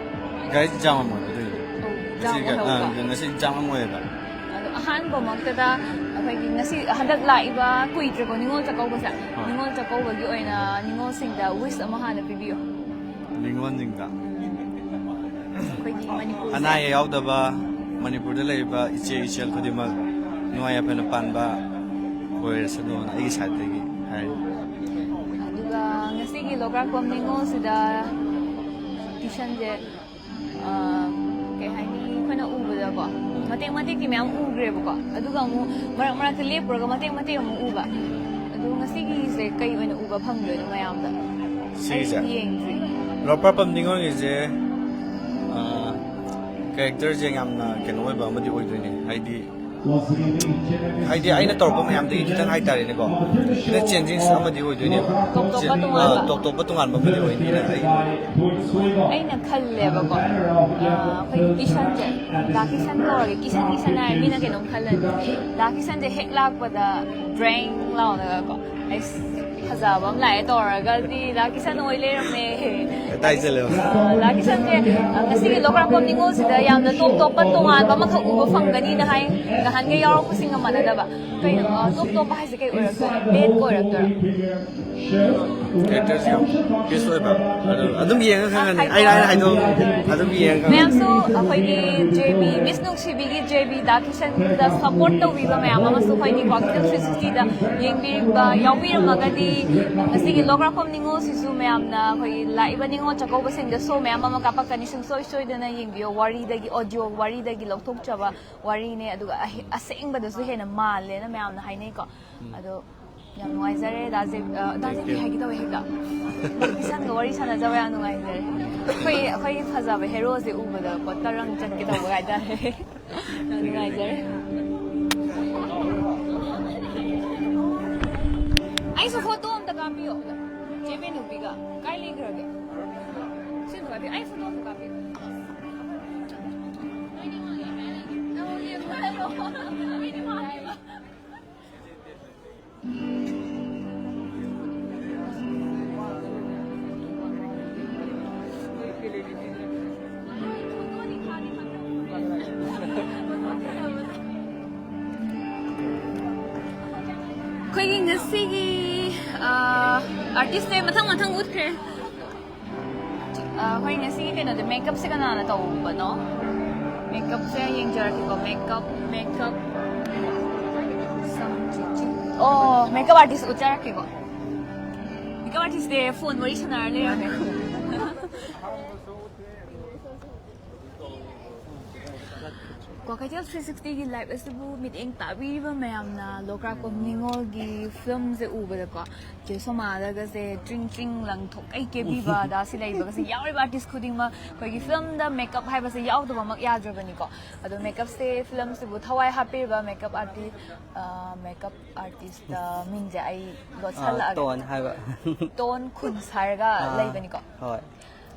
ꯒꯥꯔꯤ ꯖꯥꯝ ꯑꯃ ꯑꯣꯏꯕ ꯑꯗꯨꯏꯅꯦ꯫ ꯑꯣ, ꯉꯁꯤ ꯖꯥꯝ ꯒ-, ꯑ, ꯑꯣꯏꯍꯧꯕ꯫ ꯉꯁꯤ ꯖꯥꯝ ꯑꯃ ꯑꯣꯏꯌꯦꯕ꯫ ꯑꯗꯣ ꯑꯍꯥꯟꯕꯃꯛꯇꯗ ꯑꯩꯈꯣꯏꯒꯤ ꯉꯁꯤ ꯍꯟꯗꯛ ꯂꯥꯛꯏꯕ ꯀꯨꯏꯗ꯭ꯔꯦꯀꯣ ꯅꯤꯉꯣꯜ ꯆꯥꯛꯀꯧꯕꯁꯦ꯫ ꯑꯥ꯫ ꯅꯤꯉꯣꯜ ꯆꯥꯛꯀꯧꯕꯒꯤ ꯑꯣꯏꯅ ꯅꯤꯉꯣꯜꯁꯤꯡꯗ ꯋꯤꯁ ꯑꯃ ꯍꯥꯟꯅ ꯄꯤꯕꯤꯌꯣ꯫ ꯅꯤꯉꯣꯜꯁꯤꯡꯗ꯫ ꯑꯩꯈꯣꯏꯒꯤ ꯃꯅꯤꯄꯨꯔꯁꯦ꯫ ꯑꯅꯥ ꯑꯌꯦꯛ ꯌꯥꯎꯗꯕ ꯃꯅꯤꯄꯨꯔꯗ ꯂꯩꯔꯤꯕ ꯏꯆꯦ ꯏꯆꯜ ꯈꯨꯗꯤꯡꯃꯛ ꯅꯨꯡꯉꯥꯏ ꯌꯥꯏꯐꯅ ꯄꯥꯟꯕ ꯑꯣꯏꯔꯁꯅꯨꯅ ꯑꯩꯒꯤ ꯁꯥꯏꯠꯇꯒꯤ ꯍꯥꯏꯔꯤ꯫ ꯑꯗꯨꯒ ꯉꯁꯤꯒꯤ ꯂꯣꯛꯔꯥꯛꯄꯝ ꯅꯤꯉꯣꯜꯁꯤꯗ ꯀꯤꯁꯟꯁꯦ, ꯑ, ꯀꯩ ꯍꯥꯏꯅꯤ, ꯑꯩꯈꯣꯏꯅ ꯎꯕꯗꯀꯣ, ꯃꯇꯦꯛ ꯃꯇꯦꯛꯇꯤ ꯃꯌꯥꯝ ꯎꯈ꯭ꯔꯦꯕꯀꯣ, ꯑꯗꯨꯒ ꯑꯃꯨꯛ ꯃꯔꯛ ꯃꯔꯛꯇ ꯂꯦꯞꯄꯨꯔꯒ ꯃꯇꯦꯛ ꯃꯇꯦꯛ ꯑꯃꯨꯛ ꯎꯕ꯫ ꯑꯗꯨ ꯉꯁꯤꯒꯤꯁꯦ ꯀꯩ ꯑꯣꯏꯅ ꯎꯕ ꯐꯪꯗꯣꯏꯅꯣ ꯃꯌꯥꯝꯗ? ꯁꯤꯒꯤꯁꯦ? ꯑꯩ ꯌꯦꯡꯗ꯭ꯔꯤ꯫ ꯂꯣꯛꯔꯥꯛꯄꯝ ꯅꯤꯉꯣꯜꯒꯤꯁꯦ, ꯑ, ꯀꯦꯔꯦꯛꯇꯔꯁꯦ ꯌꯥꯝꯅ ꯀꯩꯅꯣ ꯑꯣꯏꯕ ꯑꯃꯗꯤ ꯑꯣꯏꯗꯣꯏꯅꯦ, ꯍꯥꯏꯗꯤ ꯍꯥꯏꯗꯤ ꯑꯩꯅ ꯇꯧꯔꯛꯄ ꯃꯌꯥꯝꯗꯒꯤ ꯈꯤꯇꯪ ꯍꯥꯏꯇꯥꯔꯦꯅꯦꯀꯣ, ꯈꯤꯇꯪ ꯆꯦꯟꯖꯤꯡꯁ ꯑꯃꯗꯤ ꯑꯣꯏꯗꯣꯏꯅꯦꯕ꯫ ꯇꯣꯞ ꯇꯣꯞꯄ ꯆꯦꯟ-, ꯇꯣꯉꯥꯟꯕ꯫ ꯑ, ꯇꯣꯞ ꯇꯣꯞꯄ ꯇꯣꯉꯥꯟꯕ ꯑꯃꯗꯤ ꯑꯣꯏꯅꯤꯅ ꯑꯩ ꯑꯩꯅ ꯈꯜꯂꯦꯕꯀꯣ, ꯑ, ꯑꯩꯈꯣꯏ ꯀꯤꯁꯟꯁꯦ, ꯗꯥ ꯀꯤꯁꯟ ꯀꯧꯔꯒꯦ, ꯀꯤꯁꯟ ꯀꯤꯁꯟ ꯍꯥꯏꯔ ꯃꯤꯅ ꯀꯩꯅꯣꯝ ꯈꯜꯂꯅꯤ꯫ ꯗꯥ ꯀꯤꯁꯟꯁꯦ ꯍꯦꯛ ꯂꯥꯛꯄꯗ ꯗ꯭ꯔꯦꯡ ꯂꯥꯎꯅꯒꯀꯣ, ꯑꯩꯁ, ꯐꯖꯕ ꯑꯃ ꯂꯥꯛꯑꯦ ꯇꯧꯔꯒꯗꯤ ꯗꯥ ꯀꯤꯁꯟ ꯑꯣꯏ ꯂꯩꯔꯝꯃꯦ꯫ ꯀꯗꯥꯏ ꯆꯠꯂꯦꯕ? ꯑ, ꯗꯥ ꯀꯤꯁꯟꯁꯦ, ꯑ, ꯉꯁꯤꯒꯤ ꯂꯣꯛꯔꯥꯛꯄꯝ ꯅꯤꯉꯣꯜꯁꯤꯗ ꯌꯥꯝꯅ ꯇꯣꯞ ꯇꯣꯞꯄ ꯇꯣꯉꯥꯟꯕ ꯑꯃꯈꯛ ꯎꯕ ꯐꯪꯒꯅꯤꯅ ꯍꯥꯏ꯫ ꯅꯍꯥꯟꯒꯩ ꯌꯥꯎꯔꯛꯄꯁꯤꯡꯒ ꯃꯥꯟꯅꯗꯕ꯫ ꯀꯩꯅꯣ, ꯑ, ꯇꯣꯞ ꯇꯣꯞꯄ ꯍꯥꯏꯁꯦ ꯀꯩ ꯑꯣꯏꯔꯛꯇꯣꯏꯅꯣ? ꯕꯦꯠ ꯑꯣꯏꯔꯛꯇꯣꯏꯔꯣ? ꯀꯦꯔꯦꯛꯇꯔꯁꯦ ꯌꯥꯝ ꯄꯤꯁ ꯑꯣꯏꯕ꯫ ꯑꯗꯨ ꯑꯗꯨꯝ ꯌꯦꯡꯉ ꯈꯪꯉꯅꯤ꯫ ꯑꯩꯅ, ꯑꯩꯅ ꯍꯥꯏꯗꯣꯛꯑꯒ ꯑꯗꯨꯝ ꯌꯦꯡꯉ ꯈꯪꯉꯅꯤ꯫ ꯃꯌꯥꯝꯁꯨ ꯑꯩꯈꯣꯏꯒꯤ ꯖꯦ ꯕꯤ, ꯃꯤꯁ ꯅꯨꯡꯁꯤꯕꯤꯒꯤ ꯖꯦ ꯕꯤ ꯗꯥ ꯀꯤꯁꯟꯗ ꯁꯄꯣꯔꯠ ꯇꯧꯕꯤꯕ ꯃꯌꯥꯝ ꯑꯃꯁꯨ ꯑꯩꯈꯣꯏꯒꯤ ꯋꯥꯀꯤꯡ ꯊ꯭ꯔꯤ ꯁꯤꯛꯁꯇꯤꯗ ꯌꯦꯡꯕꯤꯔꯤꯕ ꯌꯥꯎꯕꯤꯔꯝꯃꯒꯗꯤ ꯉꯁꯤꯒꯤ ꯂꯣꯛꯔꯥꯛꯐꯝ ꯅꯤꯉꯣꯜꯁꯤꯁꯨ ꯃꯌꯥꯝꯅ ꯑꯩꯈꯣꯏꯒꯤ ꯂꯥꯛꯏꯕ ꯅꯤꯉꯣꯜ ꯆꯥꯛꯀꯧꯕꯁꯤꯡꯗ ꯁꯣ ꯃꯌꯥꯝ ꯑꯃ ꯀꯥꯞꯄꯛꯀꯅꯤ, ꯁꯨꯡꯁꯣꯏ ꯁꯣꯏꯗꯅ ꯌꯦꯡꯕꯤꯌꯣ꯫ ꯋꯥꯔꯤꯗꯒꯤ, ꯑꯣꯗꯤꯑꯣ ꯋꯥꯔꯤꯗꯒꯤ ꯂꯧꯊꯣꯛꯆꯕ ꯋꯥꯔꯤꯅꯦ, ꯑꯗꯨꯒ ꯑꯍꯦ-, ꯑꯁꯦꯡꯕꯗꯁꯨ ꯍꯦꯟꯅ ꯃꯥꯜꯂꯦꯅ ꯃꯌꯥꯝꯅ ꯍꯥꯏꯅꯩꯀꯣ꯫ ꯑꯗꯣ ꯌꯥꯝ ꯅꯨꯡꯉꯥꯏꯖꯔꯦ ꯗꯥ ꯖꯦ-, ꯑ, ꯗꯥ Thank ꯖꯦꯕꯤ you. ꯍꯥꯏꯒꯦ ꯇꯧꯋꯦ ꯍꯦꯛꯇ꯫ ꯃꯥꯏ ꯄꯤꯁꯟꯒ ꯋꯥꯔꯤ ꯁꯥꯟꯅꯖꯕ ꯌꯥꯝ ꯅꯨꯡꯉꯥꯏꯖꯔꯦ꯫ ꯑꯩꯈꯣꯏ, ꯑꯩꯈꯣꯏꯒꯤ ꯐꯖꯕ ꯍꯦꯔꯣꯁꯦ ꯎꯕꯗ ꯀꯣ ꯇꯔꯪ ꯆꯠꯀꯦ ꯇꯧꯕ ꯍꯥꯏꯇꯥꯔꯦ꯫ ꯌꯥꯝ ꯅꯨꯡꯉꯥꯏꯖꯔꯦ꯫ ꯑꯩꯁꯨ ꯐꯣꯇꯣ ꯑꯝꯇ ꯀꯥꯞꯄꯤꯌꯣ꯫ ꯆꯦ ꯕꯦꯅꯨꯕꯤꯒ꯫ ꯀꯥꯏ ꯂꯩꯈ꯭ꯔꯒꯦ? ꯁꯤ ꯑꯝꯇ ꯀꯥꯞꯄꯤꯌꯨ꯫ ꯑꯩ ꯐꯣꯇꯣ ꯑꯝꯇ ꯀꯥꯞꯄꯤꯌꯨ꯫ ꯑꯩꯈꯣꯏꯒꯤ ꯉꯁꯤꯒꯤ, ꯑꯥ, ꯑꯥꯔꯇꯤꯁꯁꯦ ꯃꯊꯪ ꯃꯊꯪ ꯎꯠꯈ꯭ꯔꯦ꯫ ꯑꯥ, ꯑꯩꯈꯣꯏ ꯉꯁꯤꯒꯤ ꯀꯩꯅꯣꯗꯤ ꯃꯦꯀꯞꯁꯦ ꯀꯅꯥꯅ ꯇꯧꯕꯅꯣ? ꯃꯦꯀꯞꯁꯦ ꯌꯦꯡꯖꯔꯛꯀꯦꯀꯣ꯫ Makeup, makeup. ꯑꯣ, ꯃꯦꯀꯞ ꯑꯥꯔꯇꯤꯁ ꯎꯠꯆꯔꯛꯀꯦꯀꯣ꯫ ꯃꯦꯀꯞ ꯑꯥꯔꯇꯤꯁꯁꯦ ꯐꯣꯟ ꯋꯥꯔꯤ ꯁꯥꯟꯅꯔ ꯂꯩꯔꯝꯃꯦ꯫ ꯀ꯭ꯋꯥꯀꯩꯊꯦꯜ ꯊ꯭ꯔꯤ ꯁꯤꯛꯁꯇꯤꯒꯤ ꯂꯥꯏꯚ ꯑꯁꯤꯕꯨ ꯃꯤꯠꯌꯦꯡ ꯇꯥꯕꯤꯔꯤꯕ ꯃꯌꯥꯝꯅ ꯂꯣꯀ꯭ꯔꯥꯛꯄꯝ ꯅꯤꯉꯣꯜꯒꯤ ꯐꯤꯂꯝꯁꯦ ꯎꯕꯗꯀꯣ, ꯆꯦ ꯁꯣꯃꯥꯗꯒꯁꯦ ꯇ꯭ꯔꯤꯡ ꯇ꯭ꯔꯤꯡ ꯂꯪꯊꯣꯛꯀꯩ ꯀꯦꯕꯤꯕ ꯑꯗꯥ ꯁꯤ ꯂꯩꯕꯒꯁꯦ ꯌꯥꯎꯔꯤꯕ ꯑꯥꯔꯇꯤꯁ ꯈꯨꯗꯤꯡꯃꯛ ꯑꯩꯈꯣꯏꯒꯤ ꯐꯤꯂꯝꯗ ꯃꯦꯀꯞ ꯍꯥꯏꯕꯁꯦ ꯌꯥꯎꯗꯕꯃꯛ ꯌꯥꯗ꯭ꯔꯕꯅꯤꯀꯣ꯫ ꯑꯗꯣ ꯃꯦꯀꯞꯁꯦ, ꯐꯤꯂꯝꯁꯤꯕꯨ ꯊꯋꯥꯏ ꯍꯥꯞꯄꯤꯔꯤꯕ ꯃꯦꯀꯞ ꯑꯥꯔꯇꯤꯁ, ꯑ, ꯃꯦꯀꯞ ꯑꯥꯔꯇꯤꯁꯇ ꯃꯤꯡꯁꯦ ꯑꯩ ꯑꯥ, ꯂꯣꯠꯁꯜꯂꯛꯑꯒꯦ꯫ ꯇꯣꯟ ꯍꯥꯏꯕ꯫ ꯇꯣꯟ ꯈꯨꯟꯁ ꯍꯥꯏꯔꯒ ꯑꯥ, ꯂꯩꯕꯅꯤꯀꯣ꯫ ꯍꯣꯏ꯫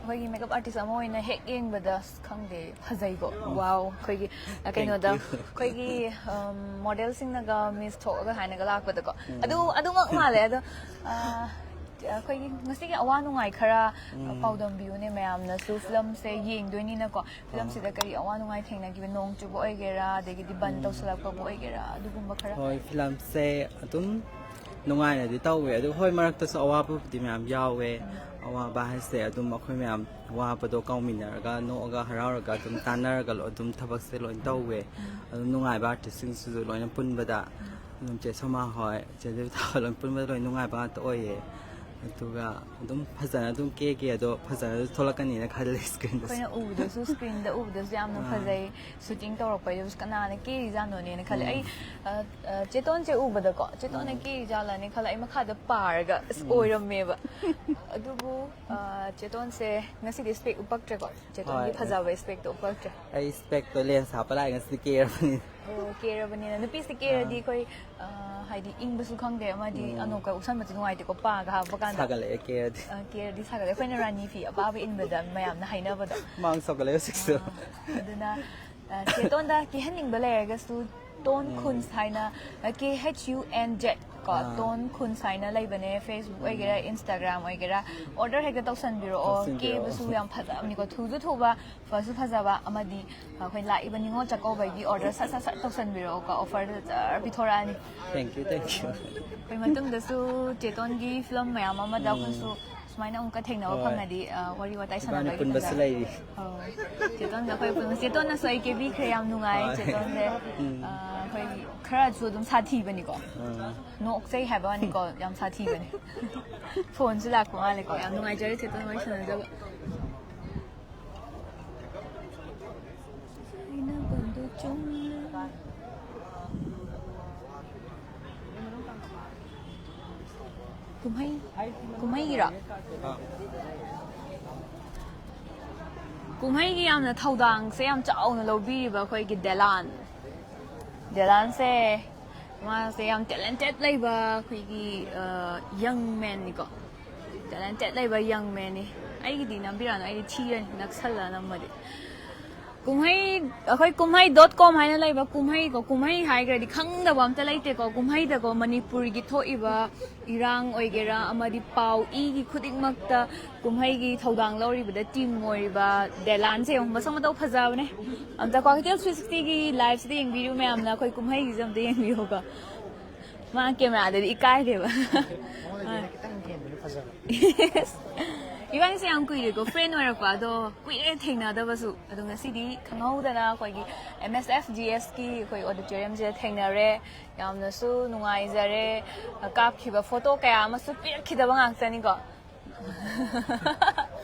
ꯑꯩꯈꯣꯏꯒꯤ ꯃꯦꯀꯞ ꯑꯥꯔꯇꯤꯁ ꯑꯃ ꯑꯣꯏꯅ ꯍꯦꯛ ꯌꯦꯡꯕꯗ, ꯑꯁ, ꯈꯪꯗꯦ, ꯐꯖꯩꯀꯣ꯫ ꯎꯝ꯫ ꯋꯥꯎ, ꯑꯩꯈꯣꯏꯒꯤ, ꯑ, Thank ꯀꯩꯅꯣꯗ, you. ꯑꯩꯈꯣꯏꯒꯤ, ꯑꯝ, ꯃꯣꯗꯦꯜꯁꯤꯡꯅꯒ ꯃꯤꯁ ꯊꯣꯛꯑꯒ ꯍꯥꯏꯅꯒ ꯂꯥꯛꯄꯗꯀꯣ꯫ ꯎꯝ꯫ ꯑꯗꯨ, ꯑꯗꯨꯃꯛ ꯃꯥꯜꯂꯦ꯫ ꯑꯗꯣ, ꯑ, ꯑꯩꯈꯣꯏꯒꯤ ꯉꯁꯤꯒꯤ ꯑꯋꯥ ꯅꯨꯡꯉꯥꯏ ꯈꯔ, ꯑ, ꯎꯝ꯫ ꯄꯥꯎꯗꯝꯕꯤꯌꯨꯅꯦ꯫ ꯃꯌꯥꯝꯅꯁꯨ ꯐꯤꯂꯝꯁꯦ ꯌꯦꯡꯗꯣꯏꯅꯤꯅꯀꯣ꯫ ꯑ꯫ ꯐꯤꯂꯝꯁꯤꯗ ꯀꯔꯤ ꯑꯋꯥ ꯅꯨꯡꯉꯥꯏ ꯊꯦꯡꯅꯈꯤꯕ, ꯅꯣꯡ ꯆꯨꯕ ꯑꯣꯏꯒꯦꯔꯥ, ꯑꯗꯒꯤꯗꯤ ꯕꯟ ꯎꯝ꯫ ꯇꯧꯁꯜꯂꯛꯄꯕꯨ ꯑꯣꯏꯒꯦꯔꯥ, ꯑꯗꯨꯒꯨꯝꯕ ꯈꯔ? ꯍꯣꯏ, ꯐꯤꯂꯝꯁꯦ ꯑꯗꯨꯝ ꯅꯨꯡꯉꯥꯏꯅꯗꯤ ꯇꯧꯋꯦ꯫ ꯑꯗꯨ ꯍꯣꯏ, ꯃꯔꯛꯇꯁꯨ ꯑꯋꯥꯕꯕꯨꯗꯤ ꯃꯌꯥꯝ ꯌꯥꯎꯋꯦ꯫ ꯎꯝ꯫ ꯑꯋꯥꯕ ꯍꯥꯏꯁꯦ ꯑꯗꯨꯝ ꯑꯩꯈꯣꯏ ꯃꯌꯥꯝ ꯋꯥꯕꯗꯣ ꯀꯥꯎꯃꯤꯟꯅꯔꯒ, ꯅꯣꯛꯑꯒ, ꯍꯔꯥꯎꯔꯒ ꯑꯗꯨꯝ ꯇꯥꯟꯅꯔꯒ ꯂꯣ-, ꯑꯗꯨꯝ ꯊꯕꯛꯁꯦ ꯂꯣꯏ ꯇꯧꯋꯦ꯫ ꯎꯝ꯫ ꯑꯗꯨꯝ ꯅꯨꯡꯉꯥꯏꯕ ꯑꯥꯔꯇꯤꯁꯁꯤꯡꯁꯤꯁꯨ ꯂꯣꯏꯅ ꯄꯨꯟꯕꯗ, ꯎꯝ꯫ ꯑꯗꯨꯝ ꯆꯦ ꯁꯣꯃꯥ ꯍꯣꯏ, ꯆꯦ ꯗꯦꯕꯤꯇꯥ ꯍꯣꯏ ꯂꯣꯏ ꯄꯨꯟꯕꯗ ꯂꯣꯏ ꯅꯨꯡꯉꯥꯏꯕ ꯉꯥꯛꯇ ꯑꯣꯏꯌꯦ꯫ ꯑꯗꯨꯒ ꯑꯗꯨꯝ ꯐꯖꯅ ꯑꯗꯨꯝ ꯀꯦꯒꯦ, ꯑꯗꯣ ꯐꯖꯅ ꯊꯣꯛꯂꯛꯀꯅꯤꯅ ꯈꯜꯂꯦ ꯁ꯭ꯀ꯭ꯔꯤꯟꯗꯁꯨ꯫ ꯑꯩꯈꯣꯏꯅ ꯎꯕꯗꯁꯨ ꯁ꯭ꯀ꯭ꯔꯤꯟꯗ ꯎꯕꯗꯁꯨ ꯌꯥꯝꯅ ꯑꯥ꯫ ꯐꯖꯩ꯫ ꯁꯨꯇꯤꯡ ꯇꯧꯔꯛꯄꯩꯗꯁꯨ ꯀꯅꯥꯅ ꯀꯦꯔꯤꯖꯥꯠꯅꯣꯅꯦꯅ ꯈꯜꯂꯦ꯫ ꯑꯩ ꯑ, ꯑ, ꯆꯦꯇꯣꯟꯁꯦ ꯎꯕꯗꯀꯣ, ꯆꯦꯇꯣꯟꯅ ꯎꯝ꯫ ꯀꯦꯔꯤꯖꯥꯠꯂꯅꯦ ꯈꯜꯂꯦ꯫ ꯑꯩ ꯃꯈꯥꯗ ꯄꯥꯔꯒ ꯑꯁ, ꯎꯝ꯫ ꯑꯣꯏꯔꯝꯃꯦꯕ꯫ ꯑꯗꯨꯕꯨ ꯑ, ꯆꯦꯇꯣꯟꯁꯦ ꯉꯁꯤꯗꯤ ꯁ꯭ꯄꯦꯛ ꯎꯞꯄꯛꯇ꯭ꯔꯦꯀꯣ꯫ ꯆꯦꯇꯣꯟꯒꯤ ꯍꯣꯏ꯫ ꯐꯖꯕ ꯁ꯭ꯄꯦꯛꯇꯣ ꯎꯞꯄꯛꯇ꯭ꯔꯦ꯫ ꯑꯩ ꯁ꯭ꯄꯦꯛꯇꯣ ꯂꯦꯟꯁ ꯍꯥꯞꯄ ꯂꯥꯛꯑꯦ ꯉꯁꯤꯗꯤ ꯀꯦꯔꯕꯅꯤꯅ꯫ ꯑꯣ, ꯀꯦꯔꯕꯅꯤꯅ꯫ ꯅꯨꯄꯤꯁꯦ ꯀꯦꯔꯗꯤ ꯑꯥ꯫ ꯑꯩꯈꯣꯏ ꯑ, ꯍꯥꯏꯗꯤ ꯏꯪꯕꯁꯨ ꯈꯪꯗꯦ, ꯑꯃꯗꯤ ꯎꯝ꯫ ꯑꯅꯣꯛꯀ ꯎꯞꯁꯟꯕꯁꯨ ꯅꯨꯡꯉꯥꯏꯇꯦꯀꯣ, ꯄꯥꯒ ꯍꯥꯞꯄ ꯀꯥꯟꯗ꯫ ꯁꯥꯒꯠꯂꯛꯑꯦ ꯀꯦꯔꯗꯤ꯫ ꯑ, ꯀꯦꯔꯗꯤ ꯁꯥꯒꯠꯂꯦ꯫ ꯑꯩꯈꯣꯏꯅ ꯔꯥꯅꯤ ꯐꯤ ꯑꯄꯥꯕ ꯏꯟꯕꯗ ꯃꯌꯥꯝꯅ ꯍꯥꯏꯅꯕꯗꯣ꯫ ꯃꯥꯡ ꯁꯣꯛꯀꯠꯂꯦ ꯍꯧꯖꯤꯛꯁꯨ꯫ ꯑ, ꯑꯗꯨꯅ ꯑ, ꯆꯦꯇꯣꯟꯗ ꯀꯦꯍꯟꯅꯤꯡꯕ ꯂꯩꯔꯒꯁꯨ ꯇꯣꯟ ꯎꯝ꯫ ꯈꯨꯟꯁ ꯍꯥꯏꯅ, ꯀꯦ ꯑꯩꯆ ꯌꯨ ꯑꯦꯟ ꯖꯦꯠ ꯀꯣ, ꯑꯥ꯫ ꯇꯣꯟ ꯈꯨꯟꯁ ꯍꯥꯏꯅ ꯂꯩꯕꯅꯦ꯫ Facebook ꯑꯣꯏꯒꯦꯔꯥ, ꯎꯝ꯫ Instagram ꯑꯣꯏꯒꯦꯔꯥ, ꯑꯣꯔꯗꯔ ꯍꯦꯛꯇ ꯇꯧꯁꯟꯕꯤꯔꯛꯑꯣ꯫ ꯇꯧꯁꯟꯕꯤꯔꯛꯑꯣ꯫ ꯀꯦꯕꯁꯨ ꯌꯥꯝ ꯐꯖꯕꯅꯤꯀꯣ, ꯊꯨꯁꯨ ꯊꯨꯕ, ꯐꯁꯨ ꯐꯖꯕ, ꯑꯃꯗꯤ ꯑꯩꯈꯣꯏ ꯂꯥꯛꯏꯕ ꯅꯤꯉꯣꯜ ꯆꯥꯛꯀꯧꯕꯒꯤ ꯑꯣꯔꯗꯔ ꯁꯠ ꯁꯠ ꯁꯠ ꯇꯧꯁꯟꯕꯤꯔꯛꯑꯣꯀꯣ, ꯑꯣꯐꯔꯗꯨꯗ ꯖꯔ ꯄꯤꯊꯣꯔꯛꯑꯅꯤ꯫ Thank you, thank you꯫ ꯑꯩꯈꯣꯏ ꯃꯇꯨꯡꯗꯁꯨ ꯆꯦꯇꯣꯟꯒꯤ ꯐꯤꯂꯝ ꯃꯌꯥꯝ ꯑꯃꯗ ꯎꯝ꯫ ꯑꯩꯈꯣꯏꯁꯨ ꯁꯨꯃꯥꯏꯅ ꯑꯃꯨꯛꯀ ꯊꯦꯡꯅꯕ ꯍꯣꯏ꯫ ꯐꯪꯉꯗꯤ, ꯑ, ꯋꯥꯔꯤ ꯋꯥꯇꯥꯏ ꯏꯕꯥꯅꯤ ꯁꯥꯟꯅꯕꯒꯤ ꯄꯨꯟꯕꯁꯨ ꯐꯖꯕ꯫ ꯂꯩꯔꯤ꯫ ꯑꯧ꯫ ꯆꯦꯇꯣꯟꯒ ꯑꯩꯈꯣꯏ ꯄꯨꯟꯕ-, ꯆꯦꯇꯣꯟꯅꯁꯨ ꯑꯩ ꯀꯦꯕꯤꯈ꯭ꯔꯦ, ꯌꯥꯝ ꯅꯨꯡꯉꯥꯏ꯫ ꯍꯣꯏ꯫ ꯆꯦꯇꯣꯟꯁꯦ, ꯎꯝ꯫ ꯑ, ꯑꯩꯈꯣꯏ ꯈꯔꯁꯨ ꯑꯗꯨꯝ ꯁꯥꯊꯤꯕꯅꯤꯀꯣ꯫ ꯑꯥ꯫ ꯅꯣꯛꯆꯩ ꯍꯥꯏꯕ ꯋꯥꯅꯤꯀꯣ, ꯌꯥꯝ ꯁꯥꯊꯤꯕꯅꯤ꯫ ꯐꯣꯟꯁꯨ ꯂꯥꯛꯄ ꯃꯥꯜꯂꯦꯀꯣ꯫ ꯌꯥꯝ ꯅꯨꯡꯉꯥꯏꯖꯔꯦ ꯆꯦꯇꯣꯟ ꯋꯥꯔꯤ ꯁꯥꯟꯅꯖꯕ꯫ ꯀꯨꯝꯍꯩ, ꯀꯨꯝꯍꯩꯒꯤꯔꯣ? ꯀꯨꯝꯍꯩꯒꯤ ꯌꯥꯝꯅ ꯊꯧꯗꯥꯡꯁꯦ ꯌꯥꯝ ꯆꯥꯎꯅ ꯂꯧꯕꯤꯔꯤꯕ ꯑꯩꯈꯣꯏꯒꯤ ꯗꯦꯂꯥꯟ꯫ ꯗꯦꯂꯥꯟꯁꯦ, ꯃꯥꯁꯦ ꯌꯥꯝ ꯇꯦꯂꯦꯟꯇꯦꯠ ꯂꯩꯕ ꯑꯩꯈꯣꯏꯒꯤ, ꯑ, ꯌꯪ ꯃꯦꯟꯅꯤꯀꯣ꯫ ꯇꯦꯂꯦꯟꯇꯦꯠ ꯂꯩꯕ ꯌꯪ ꯃꯦꯟꯅꯤ꯫ ꯑꯩꯒꯤꯗꯤ ꯅꯝꯕꯤꯔꯛꯑꯅꯨ, ꯑꯩꯗꯤ ꯊꯤꯔꯅꯤ ꯅꯛꯁꯜꯂ ꯅꯝꯃꯗꯤ꯫ ꯀꯨꯝꯍꯩ, ꯑꯩꯈꯣꯏ ꯀꯨꯝꯍꯩ ꯗꯣꯠ ꯀꯣꯝ ꯍꯥꯏꯅ ꯂꯩꯕ ꯀꯨꯝꯍꯩꯀꯣ, ꯀꯨꯝꯍꯩ ꯍꯥꯏꯈ꯭ꯔꯗꯤ ꯈꯪꯗꯕ ꯑꯝꯇ ꯂꯩꯇꯦꯀꯣ꯫ ꯀꯨꯝꯍꯩꯗꯀꯣ, ꯃꯅꯤꯄꯨꯔꯒꯤ ꯊꯣꯛꯏꯕ ꯏꯔꯥꯡ ꯑꯣꯏꯒꯦꯔꯥ, ꯑꯃꯗꯤ ꯄꯥꯎ ꯏꯒꯤ ꯈꯨꯗꯤꯡꯃꯛꯇ ꯀꯨꯝꯍꯩꯒꯤ ꯊꯧꯗꯥꯡ ꯂꯧꯔꯤꯕꯗ ꯇꯤꯝ ꯑꯣꯏꯔꯤꯕ ꯗꯦꯂꯥꯟꯁꯦ ꯌꯦꯡꯉꯨ, ꯃꯁꯛ ꯃꯇꯧ ꯐꯖꯕꯅꯦ꯫ ꯑꯝꯇ ꯀ꯭ꯋꯥꯀꯩꯊꯦꯜ ꯊ꯭ꯔꯤ ꯁꯤꯛꯁꯇꯤꯒꯤ ꯂꯥꯏꯐꯁꯤꯗ ꯌꯦꯡꯕꯤꯌꯨ ꯃꯌꯥꯝꯅ, ꯑꯩꯈꯣꯏ ꯀꯨꯝꯍꯩꯒꯤꯁꯦ ꯑꯝꯇ ꯌꯦꯡꯕꯤꯌꯨꯀꯣ꯫ ꯃꯥ ꯀꯦꯃꯦꯔꯥꯗꯗꯤ ꯏꯀꯥꯏꯔꯦꯕ꯫ ꯃꯉꯣꯟꯗꯒꯤ ꯈꯤꯇꯪ ꯍꯦꯟꯕꯅ ꯐꯖꯕ꯫ Yes꯫ ꯏꯕꯥꯅꯤꯁꯦ ꯌꯥꯝ ꯀꯨꯏꯔꯦꯀꯣ ꯐ꯭ꯔꯦꯟ ꯑꯣꯏꯔꯛꯄ, ꯑꯗꯣ ꯀꯨꯏꯔꯦ ꯊꯦꯡꯅꯗꯕꯁꯨ꯫ ꯑꯗꯣ ꯉꯁꯤꯗꯤ ꯈꯪꯍꯧꯗꯅ ꯑꯩꯈꯣꯏꯒꯤ M S F G S ꯀꯤ ꯑꯩꯈꯣꯏ auditorium ꯁꯤꯗ ꯊꯦꯡꯅꯔꯦ꯫ ꯌꯥꯝꯅꯁꯨ ꯅꯨꯡꯉꯥꯏꯖꯔꯦ꯫ ꯀꯥꯞꯈꯤꯕ ꯐꯣꯇꯣ ꯀꯌꯥ ꯑꯃꯁꯨ ꯄꯤꯔꯛꯈꯤꯗꯕ ꯉꯥꯛꯇꯅꯤꯀꯣ꯫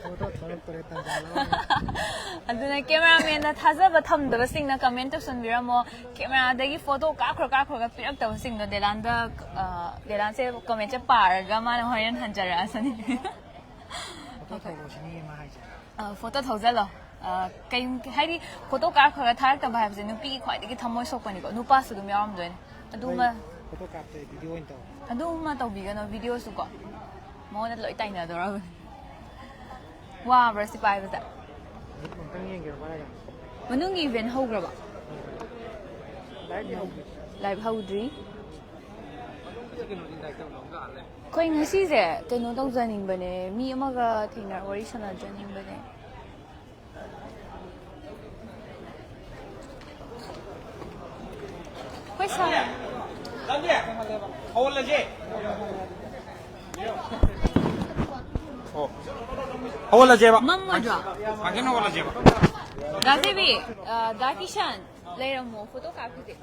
ꯐꯣꯇꯣ ꯊꯣꯛꯂꯛꯇꯣꯔꯦ, ꯇꯟꯖꯥ ꯂꯧꯔꯦ꯫ ꯑꯗꯨꯅ cameraman ꯗ ꯊꯥꯖꯕ ꯊꯝꯗꯕꯁꯤꯡꯅ comment ꯇꯧꯁꯟꯕꯤꯔꯝꯃꯣ꯫ Camera ꯗꯒꯤ ꯐꯣꯇꯣ ꯀꯥꯞꯈ꯭ꯔ ꯀꯥꯞꯈ꯭ꯔꯒ ꯄꯤꯔꯛꯇꯕꯁꯤꯡꯗꯣ ꯗꯦꯂꯥꯟꯗ, ꯑ, ꯗꯦꯂꯥꯟꯁꯦ comment ꯁꯦ ꯄꯥꯔꯒ ꯃꯥꯅ ꯍꯣꯔꯦꯟ ꯍꯟꯖꯔꯛꯑꯁꯅꯤ꯫ ꯐꯣꯇꯣ ꯊꯧꯔꯣꯁꯤꯅꯤ ꯃꯥ ꯍꯥꯏꯁꯦ꯫ ꯑ, ꯐꯣꯇꯣ ꯊꯧꯖꯜꯂꯣ꯫ ꯑ, ꯀꯩ, ꯍꯥꯏꯗꯤ ꯐꯣꯇꯣ ꯀꯥꯞꯈ꯭ꯔꯒ ꯊꯥꯔꯛꯇꯕ ꯍꯥꯏꯕꯁꯦ ꯅꯨꯄꯤꯒꯤ ꯈ꯭ꯋꯥꯏꯗꯒꯤ ꯊꯃꯣꯏ ꯁꯣꯛꯄꯅꯤꯀꯣ, ꯅꯨꯄꯥꯁꯨ ꯑꯗꯨꯝ ꯌꯥꯎꯔꯝꯗꯣꯏꯅꯦ꯫ ꯑꯗꯨꯃ ꯐꯣꯇꯣ ꯀꯥꯞꯇꯦ, video ꯑꯣꯏꯅ ꯇꯧꯔꯦ꯫ ꯑꯗꯨꯃ ꯇꯧꯕꯤꯒꯅꯣ, video ꯁꯨ ꯀꯣ ꯃꯉꯣꯟꯗ ꯂꯣꯏ ꯇꯥꯏꯅꯗꯧꯔꯕꯅꯤ꯫ ꯋꯥꯕ꯭ꯔꯥ ꯁꯤ ꯄꯥꯏꯕꯗ? ꯑꯃꯨꯛꯇꯪ ꯌꯦꯡꯒꯦꯔꯣ ꯚꯥꯏ? ꯃꯅꯨꯡꯒꯤ event ꯍꯧꯈ꯭ꯔꯕ? Live ꯌꯦꯡꯍꯧꯗ꯭ꯔꯤ꯫ Live ꯍꯧꯗ꯭ꯔꯤ꯫ ꯁꯤ ꯀꯩꯅꯣꯗꯤ direct ꯇꯧꯔꯝꯗꯧ ꯃꯥꯜꯂꯦ꯫ ꯑꯩꯈꯣꯏ ꯉꯁꯤꯁꯦ ꯀꯩꯅꯣ ꯇꯧꯖꯅꯤꯡꯕꯅꯦ, ꯃꯤ ꯑꯃꯒ ꯊꯦꯡꯅ ꯋꯥꯔꯤ ꯁꯥꯟꯅꯖꯅꯤꯡꯕꯅꯦ꯫ ꯑꯩꯈꯣꯏ ꯁꯥꯔ꯫ ꯍꯧꯍꯜꯂꯁꯦ꯫ ꯑꯣ꯫ ꯍꯧꯍꯜꯂꯁꯦꯕ꯫ ꯃꯝꯃꯣꯏꯗ꯭ꯔꯣ? ꯐꯖꯅ ꯍꯧꯍꯜꯂꯁꯦꯕ꯫ ꯗꯥ ꯖꯦꯕꯤ, ꯑ, ꯗꯥ ꯀꯤꯁꯟ, ꯂꯩꯔꯝꯃꯣ, ꯐꯣꯇꯣ ꯀꯥꯞꯈꯤꯁꯦ꯫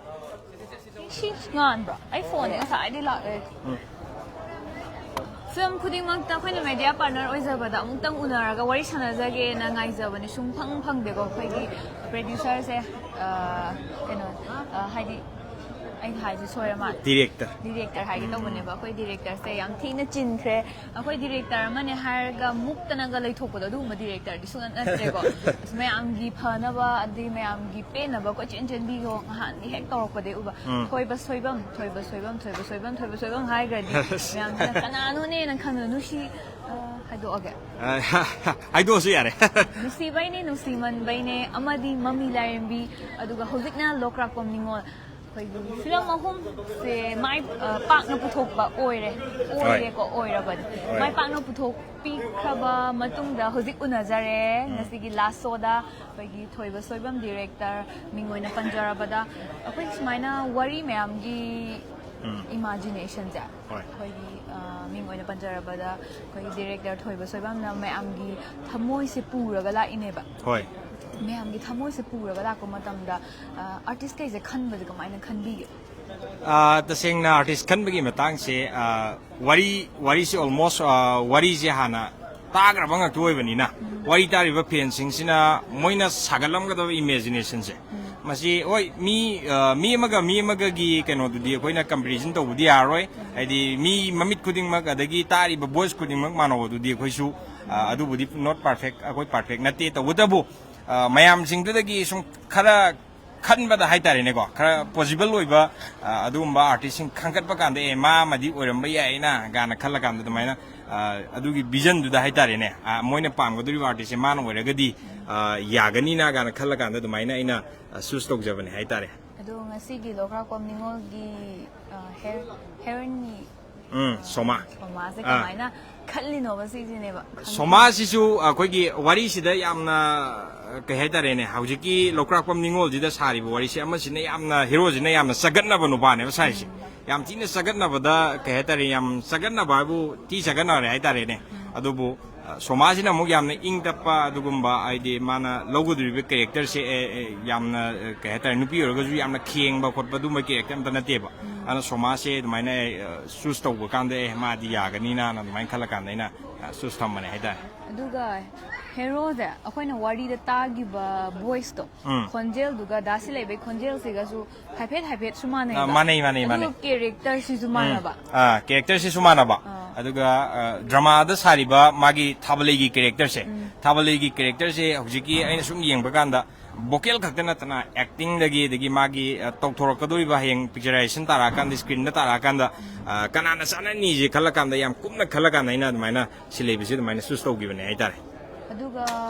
ꯁꯤ ꯉꯥꯟꯕ꯭ꯔꯣ? ꯑꯩ ꯐꯣꯟꯁꯦ ꯉꯁꯥꯏꯗꯤ ꯂꯥꯛꯑꯦ꯫ ꯐꯤꯂꯝ ꯈꯨꯗꯤꯡꯃꯛꯇ ꯑꯩꯈꯣꯏꯅ media partner ꯑꯣꯏꯖꯕꯗ ꯑꯃꯨꯛꯇꯪ ꯎꯅꯔꯒ ꯋꯥꯔꯤ ꯁꯥꯟꯅꯖꯒꯦꯅ ꯉꯥꯏꯖꯕꯅꯦ, ꯁꯨꯡꯐꯪ ꯐꯪꯗꯦꯀꯣ꯫ ꯑꯩꯈꯣꯏꯒꯤ producer ꯁꯦ, ꯑ, ꯀꯩꯅꯣ, ꯑ, ꯍꯥꯏꯗꯤ ꯑꯩꯅ ꯍꯥꯏꯁꯦ ꯁꯣꯏꯔ ꯃꯥꯜꯂꯦ꯫ Director꯫ Director ꯍꯥꯏꯒꯦ ꯇꯧꯕꯅꯦꯕ꯫ ꯑꯩꯈꯣꯏ director ꯁꯦ ꯌꯥꯝ ꯊꯤꯅ ꯆꯤꯟꯈ꯭ꯔꯦ꯫ ꯑꯩꯈꯣꯏ director ꯑꯃꯅꯦ ꯍꯥꯏꯔꯒ ꯃꯨꯛꯇꯅꯒ ꯂꯩꯊꯣꯛꯄꯗꯣ, ꯑꯗꯨꯒꯨꯝꯕ director ꯗꯤ ꯁꯨꯡꯅꯠ ꯅꯠꯇ꯭ꯔꯦꯀꯣ꯫ ꯑꯁ, ꯃꯌꯥꯝꯒꯤ ꯐꯅꯕ, ꯑꯗꯩ ꯃꯌꯥꯝꯒꯤ ꯄꯦꯟꯅꯕ ꯀꯣꯏꯆꯦꯟ ꯆꯦꯟꯕꯤꯌꯣ ꯉꯍꯥꯟꯗꯤ ꯍꯦꯛ ꯇꯧꯔꯛꯄꯗꯒꯤ ꯎꯕ꯫ ꯎꯝ꯫ ꯊꯣꯏꯕ ꯁꯣꯏꯕꯝ, ꯊꯣꯏꯕ ꯁꯣꯏꯕꯝ, ꯊꯣꯏꯕ ꯁꯣꯏꯕꯝ, ꯊꯣꯏꯕ ꯁꯣꯏꯕꯝ ꯍꯥꯏꯈ꯭ꯔꯗꯤ ꯃꯌꯥꯝꯁꯤꯅ ꯀꯅꯥꯅꯣꯅꯦꯅ ꯈꯟꯕꯗꯣ꯫ ꯅꯨꯡꯁꯤ, ꯑ, ꯍꯥꯏꯗꯣꯛꯑꯒꯦ꯫ ꯑ, ꯍꯥꯏꯗꯣꯛꯑꯁꯨ ꯌꯥꯔꯦ꯫ ꯅꯨꯡꯁꯤꯕꯩꯅꯦ, ꯅꯨꯡꯁꯤꯃꯟꯕꯩꯅꯦ, ꯑꯃꯗꯤ ꯃꯃꯤ ꯂꯥꯏꯔꯦꯝꯕꯤ, ꯑꯗꯨꯒ ꯍꯧꯖꯤꯛꯅ ꯂꯣꯛꯔꯥꯛꯄꯝ ꯅꯤꯉꯣꯜ꯫ ꯑꯩꯈꯣꯏꯒꯤ ꯐꯤꯂꯝ ꯑꯍꯨꯝꯁꯦ ꯃꯥꯏ, ꯑ, ꯄꯥꯛꯅ ꯄꯨꯊꯣꯛꯄ ꯑꯣꯏꯔꯦ, ꯑꯣꯏꯔꯦꯀꯣ, ꯑꯣꯏꯔꯕꯅꯤ꯫ ꯍꯣꯏ꯫ ꯃꯥꯏ ꯄꯥꯛꯅ ꯄꯨꯊꯣꯛꯄꯤꯈ꯭ꯔꯕ ꯃꯇꯨꯡꯗ ꯍꯧꯖꯤꯛ ꯎꯅꯖꯔꯦ꯫ ꯉꯁꯤꯒꯤ last show ꯗ ꯑꯩꯈꯣꯏꯒꯤ ꯊꯣꯏꯕ ꯁꯣꯏꯕꯝ director ꯃꯤꯡ ꯑꯣꯏꯅ ꯄꯟꯖꯔꯕꯗ, ꯑꯩꯈꯣꯏ ꯁꯨꯃꯥꯏꯅ ꯋꯥꯔꯤ ꯃꯌꯥꯝꯒꯤ ꯎꯝ꯫ Imagination-ꯁꯦ ꯍꯣꯏ꯫ ꯑꯩꯈꯣꯏꯒꯤ ꯑ, ꯃꯤꯡ ꯑꯣꯏꯅ ꯄꯟꯖꯔꯕꯗ ꯑꯩꯈꯣꯏꯒꯤ director ꯊꯣꯏꯕ ꯁꯣꯏꯕꯝꯅ ꯃꯌꯥꯝꯒꯤ ꯊꯃꯣꯏꯁꯦ ꯄꯨꯔꯒ ꯂꯥꯛꯏꯅꯦꯕ꯫ ꯍꯣꯏ꯫ ꯃꯌꯥꯝꯒꯤ ꯊꯃꯣꯏꯁꯦ ꯄꯨꯔꯒ ꯂꯥꯛꯄ ꯃꯇꯝꯗ ꯑꯥꯔꯇꯤꯁꯈꯩꯁꯦ ꯈꯟꯕꯁꯦ ꯀꯃꯥꯏꯅ ꯈꯟꯕꯤꯒꯦ? ꯑꯥ, ꯇꯁꯦꯡꯅ ꯑꯥꯔꯇꯤꯁ ꯈꯟꯕꯒꯤ ꯃꯇꯥꯡꯁꯦ, ꯑꯥ, ꯋꯥꯔꯤ ꯋꯥꯔꯤꯁꯦ almost, ꯑꯥ, ꯋꯥꯔꯤꯁꯦ ꯍꯥꯟꯅ ꯇꯥꯈ꯭ꯔꯕ ꯉꯥꯛꯇ ꯑꯣꯏꯕꯅꯤꯅ, ꯋꯥꯔꯤ ꯇꯥꯔꯤꯕ ꯐꯦꯟꯁꯤꯡꯁꯤꯅ ꯃꯣꯏꯅ ꯁꯥꯒꯠꯂꯝꯒꯗꯕ ꯏꯃꯦꯖꯤꯅꯦꯁꯟꯁꯦ, ꯃꯁꯤ ꯍꯣꯏ, ꯃꯤ ꯑꯥ, ꯃꯤ ꯑꯃꯒ ꯃꯤ ꯑꯃꯒꯒꯤ ꯀꯩꯅꯣꯗꯨꯗꯤ ꯑꯩꯈꯣꯏꯅ ꯀꯝꯄꯦꯔꯤꯖꯟ ꯇꯧꯕꯗꯤ ꯌꯥꯔꯔꯣꯏ꯫ ꯍꯥꯏꯗꯤ ꯃꯤ ꯃꯃꯤꯠ ꯈꯨꯗꯤꯡꯃꯛ ꯑꯗꯒꯤ ꯇꯥꯔꯤꯕ ꯚꯣꯏꯁ ꯈꯨꯗꯤꯡꯃꯛ ꯃꯥꯟꯅꯧ ꯑꯗꯨꯗꯤ ꯑꯩꯈꯣꯏꯁꯨ, ꯑꯥ, ꯑꯗꯨꯕꯨꯗꯤ not perfect, ꯑꯩꯈꯣꯏ ꯄꯔꯐꯦꯛ ꯅꯠꯇꯦ꯫ ꯇꯧꯕꯇꯕꯨ ꯑꯥ, ꯃꯌꯥꯝꯁꯤꯡꯗꯨꯗꯒꯤ ꯁꯨꯝ ꯈꯔ ꯈꯟꯕꯗ ꯍꯥꯏꯇꯥꯔꯦꯅꯦꯀꯣ, ꯈꯔ ꯄꯣꯖꯤꯕꯜ ꯑꯣꯏꯕ, ꯑꯥ, ꯑꯗꯨꯒꯨꯝꯕ ꯑꯥꯔꯇꯤꯁꯁꯤꯡ ꯈꯟꯒꯠꯄ ꯀꯥꯟꯗ, "ꯑꯦ, ꯃꯥ ꯑꯃꯗꯤ ꯑꯣꯏꯔꯝꯕ ꯌꯥꯏꯅ" ꯀꯥꯏꯅ ꯈꯜꯂꯀꯥꯟꯗ ꯑꯗꯨꯃꯥꯏꯅ, ꯑꯥ, ꯑꯗꯨꯒꯤ ꯚꯤꯖꯟꯗꯨꯗ ꯍꯥꯏꯇꯥꯔꯦꯅꯦ, ꯑꯥ, ꯃꯣꯏꯅ ꯄꯥꯝꯒꯗꯧꯔꯤꯕ ꯑꯥꯔꯇꯤꯁꯁꯦ ꯃꯥꯅ ꯑꯣꯏꯔꯒꯗꯤ, ꯑꯥ, ꯌꯥꯒꯅꯤꯅ ꯀꯥꯏꯅ ꯈꯜꯂꯀꯥꯟꯗ ꯑꯗꯨꯃꯥꯏꯅ ꯑꯩꯅ, ꯑꯥ, ꯆꯨꯁ ꯇꯧꯖꯕꯅꯦ ꯍꯥꯏꯇꯥꯔꯦ꯫ ꯑꯗꯣ ꯉꯁꯤꯒꯤ ꯂꯣꯛꯈ꯭ꯔꯥꯛꯄꯝ ꯅꯤꯉꯣꯜꯒꯤ ꯑ, ꯍꯦꯔꯣ- ꯍꯦꯔꯣꯏꯟꯒꯤ ꯎꯝ, ꯁꯣꯃꯥ꯫ ꯁꯣꯃꯥꯁꯦ ꯑꯥ꯫ ꯀꯃꯥꯏꯅ ꯈꯜꯂꯤꯅꯣꯕ ꯁꯤꯁꯤꯅꯦꯕ ꯈꯪꯗꯦ꯫ ꯁꯣꯃꯥꯁꯤꯁꯨ ꯑꯩꯈꯣꯏꯒꯤ ꯋꯥꯔꯤꯁꯤꯗ ꯌꯥꯝꯅ, ꯀꯩ ꯍꯥꯏꯇꯥꯔꯦꯅꯦ, ꯍꯧꯖꯤꯛꯀꯤ ꯂꯣꯛꯈ꯭ꯔꯥꯛꯄꯝ ꯅꯤꯉꯣꯜꯁꯤꯗ ꯁꯥꯔꯤꯕ ꯋꯥꯔꯤꯁꯦ ꯑꯃꯁꯤꯅ ꯌꯥꯝꯅ, ꯍꯦꯔꯣꯁꯤꯅ ꯌꯥꯝꯅ ꯆꯒꯠꯅꯕ ꯅꯨꯄꯥꯅꯦꯕ ꯁꯥꯔꯤꯁꯦ꯫ ꯌꯥꯝ ꯊꯤꯅ ꯆꯒꯠꯅꯕꯗ, ꯀꯩ ꯍꯥꯏꯇꯥꯔꯦ, ꯌꯥꯝ ꯆꯒꯠꯅꯕ ꯍꯥꯏꯕꯨ ꯊꯤ ꯆꯒꯠꯅꯔꯦ ꯍꯥꯏꯇꯥꯔꯦꯅꯦ꯫ ꯑꯗꯨꯕꯨ ꯑ, ꯁꯣꯃꯥꯁꯤꯅ ꯑꯃꯨꯛ ꯌꯥꯝꯅ ꯏꯪ ꯇꯞꯄ ꯑꯗꯨꯒꯨꯝꯕ, ꯍꯥꯏꯗꯤ ꯃꯥꯅ ꯂꯧꯒꯗꯧꯔꯤꯕ ꯀꯦꯔꯦꯛꯇꯔꯁꯦ, ꯑꯦ, ꯑꯦ, ꯌꯥꯝꯅ, ꯑꯦ, ꯀꯩ ꯍꯥꯏꯇꯥꯔꯦ, ꯅꯨꯄꯤ ꯑꯣꯏꯔꯒꯁꯨ ꯌꯥꯝꯅ ꯈꯦꯡꯕ ꯈꯣꯠꯄ ꯑꯗꯨꯝꯕ ꯀꯦꯔꯦꯛꯇꯔ ꯑꯝꯇ ꯅꯠꯇꯦꯕ꯫ ꯑꯗꯨꯅ ꯁꯣꯃꯥꯁꯦ ꯑꯗꯨꯃꯥꯏꯅ, ꯑꯦ, ꯑ, ꯆꯨꯁ ꯇꯧꯕ ꯀꯥꯟꯗ, "ꯑꯦ, ꯃꯥꯗꯤ ꯌꯥꯒꯅꯤꯅ" ꯑꯗꯨꯃꯥꯏꯅ ꯈꯜꯂ ꯀꯥꯟꯗ ꯑꯩꯅ, ꯑ, ꯆꯨꯁ ꯊꯝꯕꯅꯦ ꯍꯥꯏꯇꯥꯔꯦ꯫ ꯑꯗꯨꯒ ꯍꯦꯔꯣꯁꯦ ꯑꯩꯈꯣꯏꯅ ꯋꯥꯔꯤꯗ ꯇꯥꯈꯤꯕ ꯚꯣꯏꯁꯇꯣ, ꯎꯝ꯫ ꯈꯣꯟꯖꯦꯜꯗꯨꯒ ꯗꯥ ꯁꯤꯂꯩꯕꯩ ꯈꯣꯟꯖꯦꯜꯁꯤꯒꯁꯨ ꯍꯥꯏꯐꯦꯠ ꯍꯥꯏꯐꯦꯠꯁꯨ ꯃꯥꯟꯅꯩꯕ꯫ ꯑ, ꯃꯥꯟꯅꯩ, ꯃꯥꯟꯅꯩ, ꯑꯗꯨꯒ ꯃꯥꯟꯅꯩ꯫ ꯀꯦꯔꯦꯛꯇꯔꯁꯤꯁꯨ ꯃꯥꯟꯅꯕ꯫ ꯑꯥ, ꯀꯦꯔꯦꯛꯇꯔꯁꯤꯁꯨ ꯃꯥꯟꯅꯕ꯫ ꯑꯥ꯫ ꯑꯗꯨꯒ, ꯑ, ꯗ꯭ꯔꯃꯥꯗ ꯁꯥꯔꯤꯕ ꯃꯥꯒꯤ ꯊꯥꯕꯂꯩꯒꯤ ꯀꯦꯔꯦꯛꯇꯔꯁꯦ, ꯊꯥꯕꯂꯩꯒꯤ ꯀꯦꯔꯦꯛꯇꯔꯁꯦ ꯍꯧꯖꯤꯛꯀꯤ ꯑꯩꯅ ꯁꯨꯝ ꯌꯦꯡꯕ ꯀꯥꯟꯗ ꯚꯣꯀꯦꯜ ꯈꯛꯇ ꯅꯠꯇꯅ ꯑꯦꯛꯇꯤꯡꯗꯒꯤ, ꯑꯗꯒꯤ ꯃꯥꯒꯤ, ꯑ, ꯇꯧꯊꯣꯔꯛꯀꯗꯧꯔꯤꯕ ꯍꯌꯦꯡ ꯄꯤꯛꯆꯔꯥꯏꯖꯦꯁꯟ ꯇꯥꯔꯛꯑꯀꯥꯟꯗ, ꯑ, ꯀꯅꯥꯅ ꯆꯥꯟꯅꯅꯤꯁꯦ ꯈꯜꯂ ꯀꯥꯟꯗ, ꯌꯥꯝ ꯀꯨꯞꯅ ꯈꯜꯂ ꯀꯥꯟꯗ ꯑꯩꯅ ꯑꯗꯨꯃꯥꯏꯅ ꯁꯤꯂꯩꯕꯁꯦ ꯑꯗꯨꯃꯥꯏꯅ ꯆꯨꯁ ꯇꯧꯈꯤꯕꯅꯦ ꯍꯥꯏꯇꯥꯔꯦ꯫ ꯑꯗꯨꯒ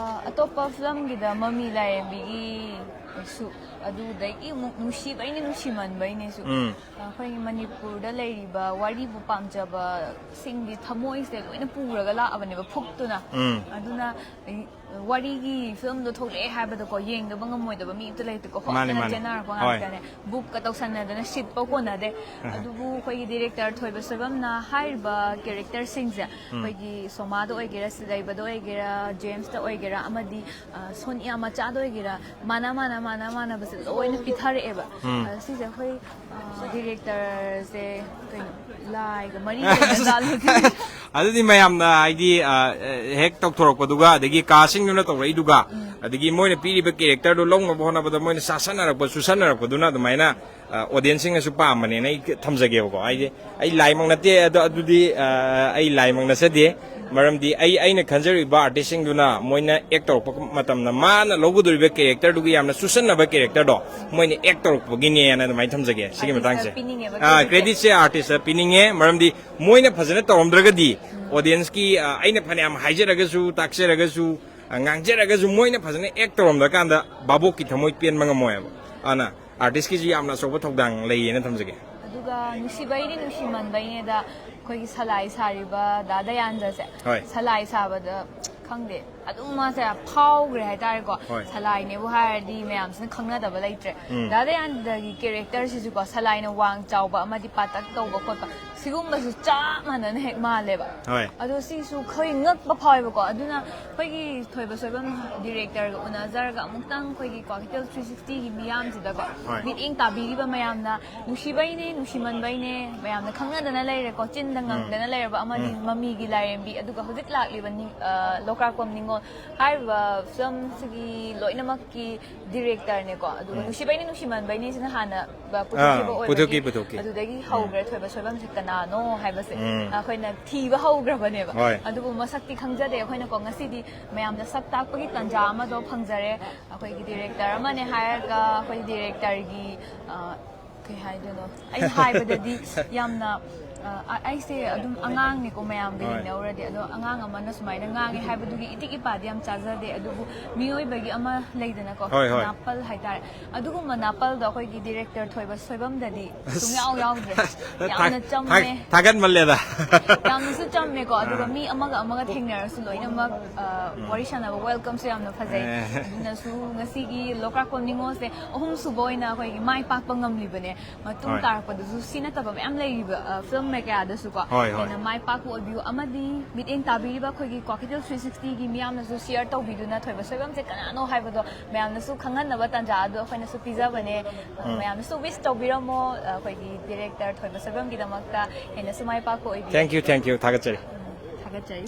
ꯑꯇꯣꯞꯄ ꯐꯤꯂꯝꯒꯤꯗ ꯃꯃꯤ ꯂꯥꯏꯔꯦꯝꯕꯤꯒꯤ ꯁꯨ, ꯑꯗꯨꯗꯒꯤ ꯑꯃꯨꯛ ꯅꯨꯡꯁꯤꯕꯩꯅꯦ, ꯅꯨꯡꯁꯤꯃꯟꯕꯩꯅꯦꯁꯨ꯫ ꯎꯝ꯫ ꯑꯩꯈꯣꯏꯒꯤ ꯃꯅꯤꯄꯨꯔꯗ ꯂꯩꯔꯤꯕ ꯋꯥꯔꯤꯕꯨ ꯄꯥꯝꯖꯕꯁꯤꯡꯒꯤ ꯊꯃꯣꯏꯁꯦ ꯂꯣꯏꯅ ꯄꯨꯔꯒ ꯂꯥꯛꯑꯕꯅꯦꯕ ꯐꯨꯛꯇꯨꯅ꯫ ꯎꯝ꯫ ꯑꯗꯨꯅ ꯑꯩ ꯋꯥꯔꯤꯒꯤ ꯐꯤꯂꯝꯗꯣ ꯊꯣꯛꯂꯛꯑꯦ ꯍꯥꯏꯕꯗꯀꯣ, ꯌꯦꯡꯗꯕ ꯉꯝꯃꯣꯏꯗꯕ ꯃꯤ ꯑꯝꯇ ꯂꯩꯇꯦꯀꯣ꯫ ꯃꯥꯅꯦ, ꯍꯣꯠꯅ ꯃꯥꯅꯦ꯫ ꯆꯦꯟꯅꯔꯛꯄ ꯍꯣꯏ꯫ ꯉꯥꯛꯇꯅꯦ꯫ ꯕꯨꯛꯀ ꯇꯧꯁꯟꯅꯗꯅ ꯁꯤꯠꯄ ꯀꯣꯟꯅꯗꯦ꯫ ꯑꯗꯨꯕꯨ ꯑꯩꯈꯣꯏꯒꯤ ꯗꯤꯔꯦꯛꯇꯔ ꯊꯣꯏꯕ ꯁꯣꯏꯕꯝꯅ ꯍꯥꯏꯔꯤꯕ ꯀꯦꯔꯦꯛꯇꯔꯁꯤꯡꯁꯦ, ꯑꯩꯈꯣꯏꯒꯤ ꯁꯣꯃꯥꯗ ꯑꯣꯏꯒꯦꯔꯥ, ꯁꯤꯂꯩꯕꯗ ꯑꯣꯏꯒꯦꯔꯥ, ꯖꯦꯝꯁꯇ ꯑꯣꯏꯒꯦꯔꯥ, ꯑꯃꯗꯤ ꯑ, ꯁꯣꯅꯤꯌꯥ ꯃꯆꯥꯗ ꯑꯣꯏꯒꯦꯔꯥ, ꯃꯥꯅ ꯃꯥꯅ ꯃꯥꯅ ꯃꯥꯟꯅꯕꯁꯦ ꯂꯣꯏꯅ ꯄꯤꯊꯔꯛꯑꯦꯕ꯫ ꯑ, ꯁꯤꯁꯦ ꯑꯩꯈꯣꯏ, ꯑ, ꯗꯤꯔꯦꯛꯇꯔꯁꯦ ꯀꯩꯅꯣ, ꯂꯥꯏꯒ ꯃꯔꯤ ꯂꯩꯅꯖꯥꯠꯂꯣ ꯁꯤꯅꯤ꯫ ꯑꯗꯨꯗꯤ ꯃꯌꯥꯝꯅ ꯍꯥꯏꯗꯤ, ꯑ, ꯍꯦꯛ ꯇꯧꯊꯣꯔꯛꯄꯗꯨꯒ, ꯑꯗꯒꯤ ꯀꯥꯁꯤꯡꯗꯨꯅ ꯇꯧꯔꯛꯏꯗꯨꯒ, ꯑꯗꯒꯤ ꯃꯣꯏꯅ ꯄꯤꯔꯤꯕ ꯀꯦꯔꯦꯛꯇꯔꯗꯨ ꯂꯧꯅꯕ ꯍꯣꯠꯅꯕꯗ ꯃꯣꯏꯅ ꯆꯥꯁꯟꯅꯔꯛꯄ, ꯆꯨꯁꯟꯅꯔꯛꯄꯗꯨꯅ ꯑꯗꯨꯃꯥꯏꯅ, ꯑ, ꯑꯣꯗꯤꯌꯦꯟꯁꯁꯤꯡꯅꯁꯨ ꯄꯥꯝꯕꯅꯦꯅ ꯑꯩ ꯊꯝꯖꯒꯦꯕꯀꯣ꯫ ꯍꯥꯏꯗꯤ ꯑꯩ ꯂꯥꯏꯃꯛ ꯅꯠꯇꯦ, ꯑꯗꯣ ꯑꯗꯨꯗꯤ, ꯑ, ꯑꯩ ꯂꯥꯏꯃꯛ ꯅꯠꯆꯗꯦ꯫ ꯃꯔꯝꯗꯤ ꯑꯩ, ꯑꯩꯅ ꯈꯟꯖꯔꯤꯕ ꯑꯥꯔꯇꯤꯁꯁꯤꯡꯗꯨꯅ ꯃꯣꯏꯅ ꯑꯦꯛ ꯇꯧꯔꯛꯄ ꯃꯇꯝꯗ ꯃꯥꯅ ꯂꯧꯒꯗꯧꯔꯤꯕ ꯀꯦꯔꯦꯛꯇꯔꯗꯨꯒꯤ ꯌꯥꯝꯅ ꯆꯨꯁꯟꯅꯕ ꯀꯦꯔꯦꯛꯇꯔꯗꯣ ꯃꯣꯏꯅ ꯑꯦꯛ ꯇꯧꯔꯛꯄꯒꯤꯅꯦꯅ ꯑꯗꯨꯃꯥꯏꯅ ꯊꯝꯖꯒꯦ ꯁꯤꯒꯤ ꯑꯥꯔꯇꯤꯁꯇ ꯃꯇꯥꯡꯁꯦ꯫ ꯄꯤꯅꯤꯡꯉꯦꯕ ꯑꯥ, credit꯫ Creditꯁꯦ ꯑꯥꯔꯇꯤꯁꯇ ꯄꯤꯅꯤꯡꯉꯦ, ꯃꯔꯝꯗꯤ ꯃꯣꯏꯅ ꯐꯖꯅ ꯇꯧꯔꯝꯗ꯭ꯔꯒꯗꯤ ꯑꯣꯗꯤꯌꯦꯟꯁꯀꯤ, ꯑ, ꯑꯩꯅ ꯐꯅꯌꯥꯝ ꯍꯥꯏꯖꯔꯒꯁꯨ, ꯇꯥꯛꯆꯔꯒꯁꯨ, ꯑ, ꯉꯥꯡꯖꯔꯒꯁꯨ ꯃꯣꯏꯅ ꯐꯖꯅ ꯑꯦꯛ ꯇꯧꯔꯝꯗ꯭ꯔꯀꯥꯟꯗ ꯚꯥꯕꯣꯛꯀꯤ ꯊꯃꯣꯏ ꯄꯦꯟꯕ ꯉꯝꯃꯣꯏꯕ꯫ ꯑꯗꯨꯅ ꯑꯥꯔꯇꯤꯁꯀꯤꯁꯨ ꯌꯥꯝꯅ ꯑꯆꯧꯕ ꯊꯧꯗꯥꯡ ꯂꯩꯌꯦꯅ ꯊꯝꯖꯒꯦ꯫ ꯑꯗꯨꯒ ꯅꯨꯡꯁꯤꯕꯩꯅꯦ ꯅꯨꯡꯁꯤꯃꯟꯕꯩꯅꯦꯗ ꯑꯩꯈꯣꯏꯒꯤ ꯁꯂꯥꯏ ꯁꯥꯔꯤꯕ ꯗꯥ ꯗꯌꯥꯟꯗꯁꯦ, ꯍꯣꯏ꯫ ꯁꯂꯥꯏ ꯁꯥꯕꯗ ꯈꯪꯗꯦ, ꯑꯗꯨꯝ ꯃꯥꯁꯦ ꯐꯥꯎꯈ꯭ꯔꯦ ꯍꯥꯏꯇꯥꯔꯦꯀꯣ꯫ ꯍꯣꯏ꯫ ꯁꯂꯥꯏꯅꯦꯕꯨ ꯍꯥꯏꯔꯗꯤ ꯃꯌꯥꯝꯁꯤꯅ ꯈꯪꯅꯗꯕ ꯂꯩꯇ꯭ꯔꯦ꯫ ꯎꯝ꯫ ꯗꯥ ꯗꯌꯥꯟꯗꯒꯤ ꯀꯦꯔꯦꯛꯇꯔꯁꯤꯁꯨꯀꯣ, ꯁꯂꯥꯏꯅ ꯋꯥꯡ ꯆꯥꯎꯕ ꯑꯃꯗꯤ ꯄꯥꯇꯛ ꯇꯧꯕ ꯈꯣꯠꯄ, ꯁꯤꯒꯨꯝꯕꯁꯨ ꯆꯞ ꯃꯥꯟꯅꯅ ꯍꯦꯛ ꯃꯥꯜꯂꯦꯕ꯫ ꯍꯣꯏ꯫ ꯑꯗꯣ ꯁꯤꯁꯨ ꯑꯩꯈꯣꯏ ꯉꯛꯄ ꯐꯥꯎꯋꯦꯕꯀꯣ꯫ ꯑꯗꯨꯅ ꯑꯩꯈꯣꯏꯒꯤ ꯊꯣꯏꯕ ꯁꯣꯏꯕꯝ ꯗꯤꯔꯦꯛꯇꯔꯒ ꯎꯅꯖꯔꯒ ꯑꯃꯨꯛꯇꯪ ꯑꯩꯈꯣꯏꯒꯤ ꯀ꯭ꯋꯥꯀꯩꯊꯦꯜ ꯊ꯭ꯔꯤ ꯁꯤꯛꯁꯇꯤꯒꯤ ꯃꯤꯌꯥꯝꯁꯤꯗꯀꯣ, ꯍꯣꯏ꯫ ꯃꯤꯠꯌꯦꯡ ꯇꯥꯕꯤꯔꯤꯕ ꯃꯌꯥꯝꯅ ꯅꯨꯡꯁꯤꯕꯩꯅꯦ, ꯅꯨꯡꯁꯤꯃꯟꯕꯩꯅꯦ, ꯃꯌꯥꯝꯅ ꯈꯪꯅꯗꯅ ꯂꯩꯔꯦꯀꯣ, ꯆꯤꯟꯗ ꯎꯝ꯫ ꯉꯪꯗꯅ ꯂꯩꯔꯕ ꯑꯃꯅꯤ, ꯎꯝ꯫ ꯃꯃꯤꯒꯤ ꯂꯥꯏꯔꯦꯝꯕꯤ꯫ ꯑꯗꯨꯒ ꯍꯧꯖꯤꯛ ꯂꯥꯛꯂꯤꯕ ꯅꯤ-, ꯑ, ꯂꯣꯛꯀ꯭ꯔꯥꯛꯄꯝ ꯅꯤꯉꯣꯜ ꯍꯥꯏꯔꯤꯕ ꯐꯤꯂꯝꯁꯤꯒꯤ ꯂꯣꯏꯅꯃꯛꯀꯤ ꯗꯤꯔꯦꯛꯇꯔꯅꯦꯀꯣ꯫ ꯑꯗꯨꯒ ꯎꯝ꯫ ꯅꯨꯡꯁꯤꯕꯩꯅꯦ, ꯅꯨꯡꯁꯤꯃꯟꯕꯩꯅꯦ ꯁꯤꯅ ꯍꯥꯟꯅ, ꯑ, ꯄꯨꯊꯣꯛꯈꯤꯕ ꯑꯥ, ꯑꯣꯏꯕꯒꯤ ꯄꯨꯊꯣꯛꯈꯤ, ꯄꯨꯊꯣꯛꯈꯤ꯫ ꯑꯗꯨꯗꯒꯤ ꯎꯝ꯫ ꯍꯧꯈ꯭ꯔꯦ ꯊꯣꯏꯕ ꯁꯣꯏꯕꯝꯁꯦ ꯀꯅꯥꯅꯣ ꯍꯥꯏꯕꯁꯦ꯫ ꯎꯝ꯫ ꯑꯩꯈꯣꯏꯅ ꯊꯤꯕ ꯍꯧꯈ꯭ꯔꯕꯅꯦꯕ꯫ ꯍꯣꯏ꯫ ꯑꯗꯨꯕꯨ ꯃꯁꯛꯇꯤ ꯈꯪꯖꯗꯦ꯫ ꯑꯩꯈꯣꯏꯅꯀꯣ ꯉꯁꯤꯗꯤ ꯃꯌꯥꯝꯗ ꯁꯛ ꯇꯥꯛꯄꯒꯤ ꯇꯥꯟꯖꯥ ꯑꯃꯗꯣ ꯐꯪꯖꯔꯦ꯫ ꯑꯩꯈꯣꯏꯒꯤ ꯗꯤꯔꯦꯛꯇꯔ ꯑꯃꯅꯦ ꯍꯥꯏꯔꯒ ꯑꯩꯈꯣꯏ ꯗꯤꯔꯦꯛꯇꯔꯒꯤ, ꯑ, ꯀꯩ ꯍꯥꯏꯗꯣꯏꯅꯣ? ꯑꯩꯅ ꯍꯥꯏꯕꯗꯗꯤ ꯌꯥꯝꯅ ꯑ, ꯑꯩꯁꯦ ꯑꯗꯨꯝ ꯑꯉꯥꯡꯅꯤꯀꯣ, ꯃꯌꯥꯝꯒ ꯍꯣꯏ꯫ ꯌꯦꯡꯅꯧꯔꯗꯤ꯫ ꯑꯗꯣ ꯑꯉꯥꯡ ꯑꯃꯅ ꯁꯨꯃꯥꯏꯅ ꯉꯥꯡꯉꯦ ꯍꯥꯏꯕꯗꯨꯒꯤ ꯏꯇꯤꯛ ꯏꯄꯥꯗꯤ ꯌꯥꯝ ꯆꯥꯖꯗꯦ, ꯑꯗꯨꯕꯨ ꯃꯤꯑꯣꯏꯕꯒꯤ ꯑꯃ ꯂꯩꯗꯅꯀꯣ, ꯍꯣꯏ, ꯍꯣꯏ꯫ ꯅꯥꯄꯜ ꯍꯥꯏꯇꯥꯔꯦ꯫ ꯑꯗꯨꯒꯨꯝꯕ ꯅꯥꯄꯜꯗꯣ ꯑꯩꯈꯣꯏꯒꯤ ꯗꯤꯔꯦꯛꯇꯔ ꯊꯣꯏꯕ ꯁꯣꯏꯕꯝꯗꯗꯤ ꯑꯁ꯫ ꯁꯨꯡꯌꯥꯎ ꯌꯥꯎꯗ꯭ꯔꯦ꯫ ꯊꯥ-, ꯌꯥꯝꯅ ꯆꯝꯃꯦ꯫ ꯊꯥ-, ꯊꯥꯒꯠꯃꯜꯂꯦꯗ꯫ ꯌꯥꯝꯅꯁꯨ ꯆꯝꯃꯦꯀꯣ, ꯑꯗꯨꯒ ꯑꯥ꯫ ꯃꯤ ꯑꯃꯒ ꯑꯃꯒ ꯊꯦꯡꯅꯔꯁꯨ ꯂꯣꯏꯅꯃꯛ, ꯑ, ꯎꯝ꯫ ꯋꯥꯔꯤ ꯁꯥꯟꯅꯕ welcome ꯁꯨ ꯌꯥꯝꯅ ꯐꯖꯩ꯫ ꯑꯦ꯫ ꯑꯗꯨꯅꯁꯨ ꯉꯁꯤꯒꯤ ꯂꯣꯛꯀ꯭ꯔꯥꯛꯄꯝ ꯅꯤꯉꯣꯜꯁꯦ ꯑꯍꯨꯝ ꯁꯨꯕ ꯑꯣꯏꯅ ꯑꯩꯈꯣꯏꯒꯤ ꯃꯥꯏ ꯄꯥꯛꯄ ꯉꯝꯂꯤꯕꯅꯦ꯫ ꯃꯇꯨꯡ ꯍꯣꯏ꯫ ꯇꯥꯔꯛꯄꯗꯁꯨ ꯁꯤ ꯅꯠꯇꯕ ꯃꯌꯥꯝ ꯂꯩꯔꯤꯕ, ꯑ, ꯐꯤꯂꯝ ꯀꯌꯥꯗꯁꯨꯀꯣ ꯍꯣꯏ, ꯍꯣꯏ꯫ ꯍꯦꯟꯅ ꯃꯥꯏ ꯄꯥꯛꯄ ꯑꯣꯏꯕꯤꯌꯨ꯫ ꯑꯃꯗꯤ ꯃꯤꯠꯌꯦꯡ ꯇꯥꯕꯤꯔꯤꯕ ꯑꯩꯈꯣꯏꯒꯤ ꯀ꯭ꯋꯥꯀꯩꯊꯦꯜ three sixty ꯒꯤ ꯃꯤꯌꯥꯝꯅꯁꯨ share ꯇꯧꯕꯤꯗꯨꯅ ꯊꯣꯏꯕ ꯁꯣꯏꯕꯝꯁꯦ ꯀꯅꯥꯅꯣ ꯍꯥꯏꯕꯗꯣ ꯃꯌꯥꯝꯅꯁꯨ ꯈꯪꯍꯟꯅꯕ ꯇꯥꯟꯖꯥ ꯑꯗꯣ ꯑꯩꯈꯣꯏꯅꯁꯨ ꯄꯤꯖꯕꯅꯦ꯫ ꯑ, ꯎꯝ꯫ ꯃꯌꯥꯝꯅꯁꯨ wish ꯇꯧꯕꯤꯔꯝꯃꯣ, ꯑ, ꯑꯩꯈꯣꯏꯒꯤ ꯗꯤꯔꯦꯛꯇꯔ ꯊꯣꯏꯕ ꯁꯣꯏꯕꯝꯒꯤꯗꯃꯛꯇ ꯍꯦꯟꯅꯁꯨ ꯃꯥꯏ ꯄꯥꯛꯄ ꯑꯣꯏꯕꯤꯌꯨ꯫ Thank you, thank you. ꯊꯥꯒꯠꯆꯔꯤ꯫ ꯎꯝ, ꯊꯥꯒꯠꯆꯔꯤ꯫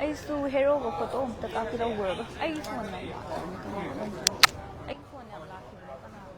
ꯑꯩꯁꯨ ꯍꯦꯔꯣꯒ ꯐꯣꯇꯣ ꯑꯝꯇ ꯀꯥꯞꯀꯦ ꯇꯧꯕ꯭ꯔꯕ? ꯑꯩꯒꯤ ꯐꯣꯟ ꯌꯥꯝ ꯂꯥꯛꯈꯤꯕꯅꯦ, ꯀꯅꯥꯅꯣ? ꯑꯩꯒꯤ ꯐꯣꯟ ꯌꯥꯝ ꯂꯥꯛꯈꯤꯕꯅꯦ, ꯀꯅꯥꯅꯣ?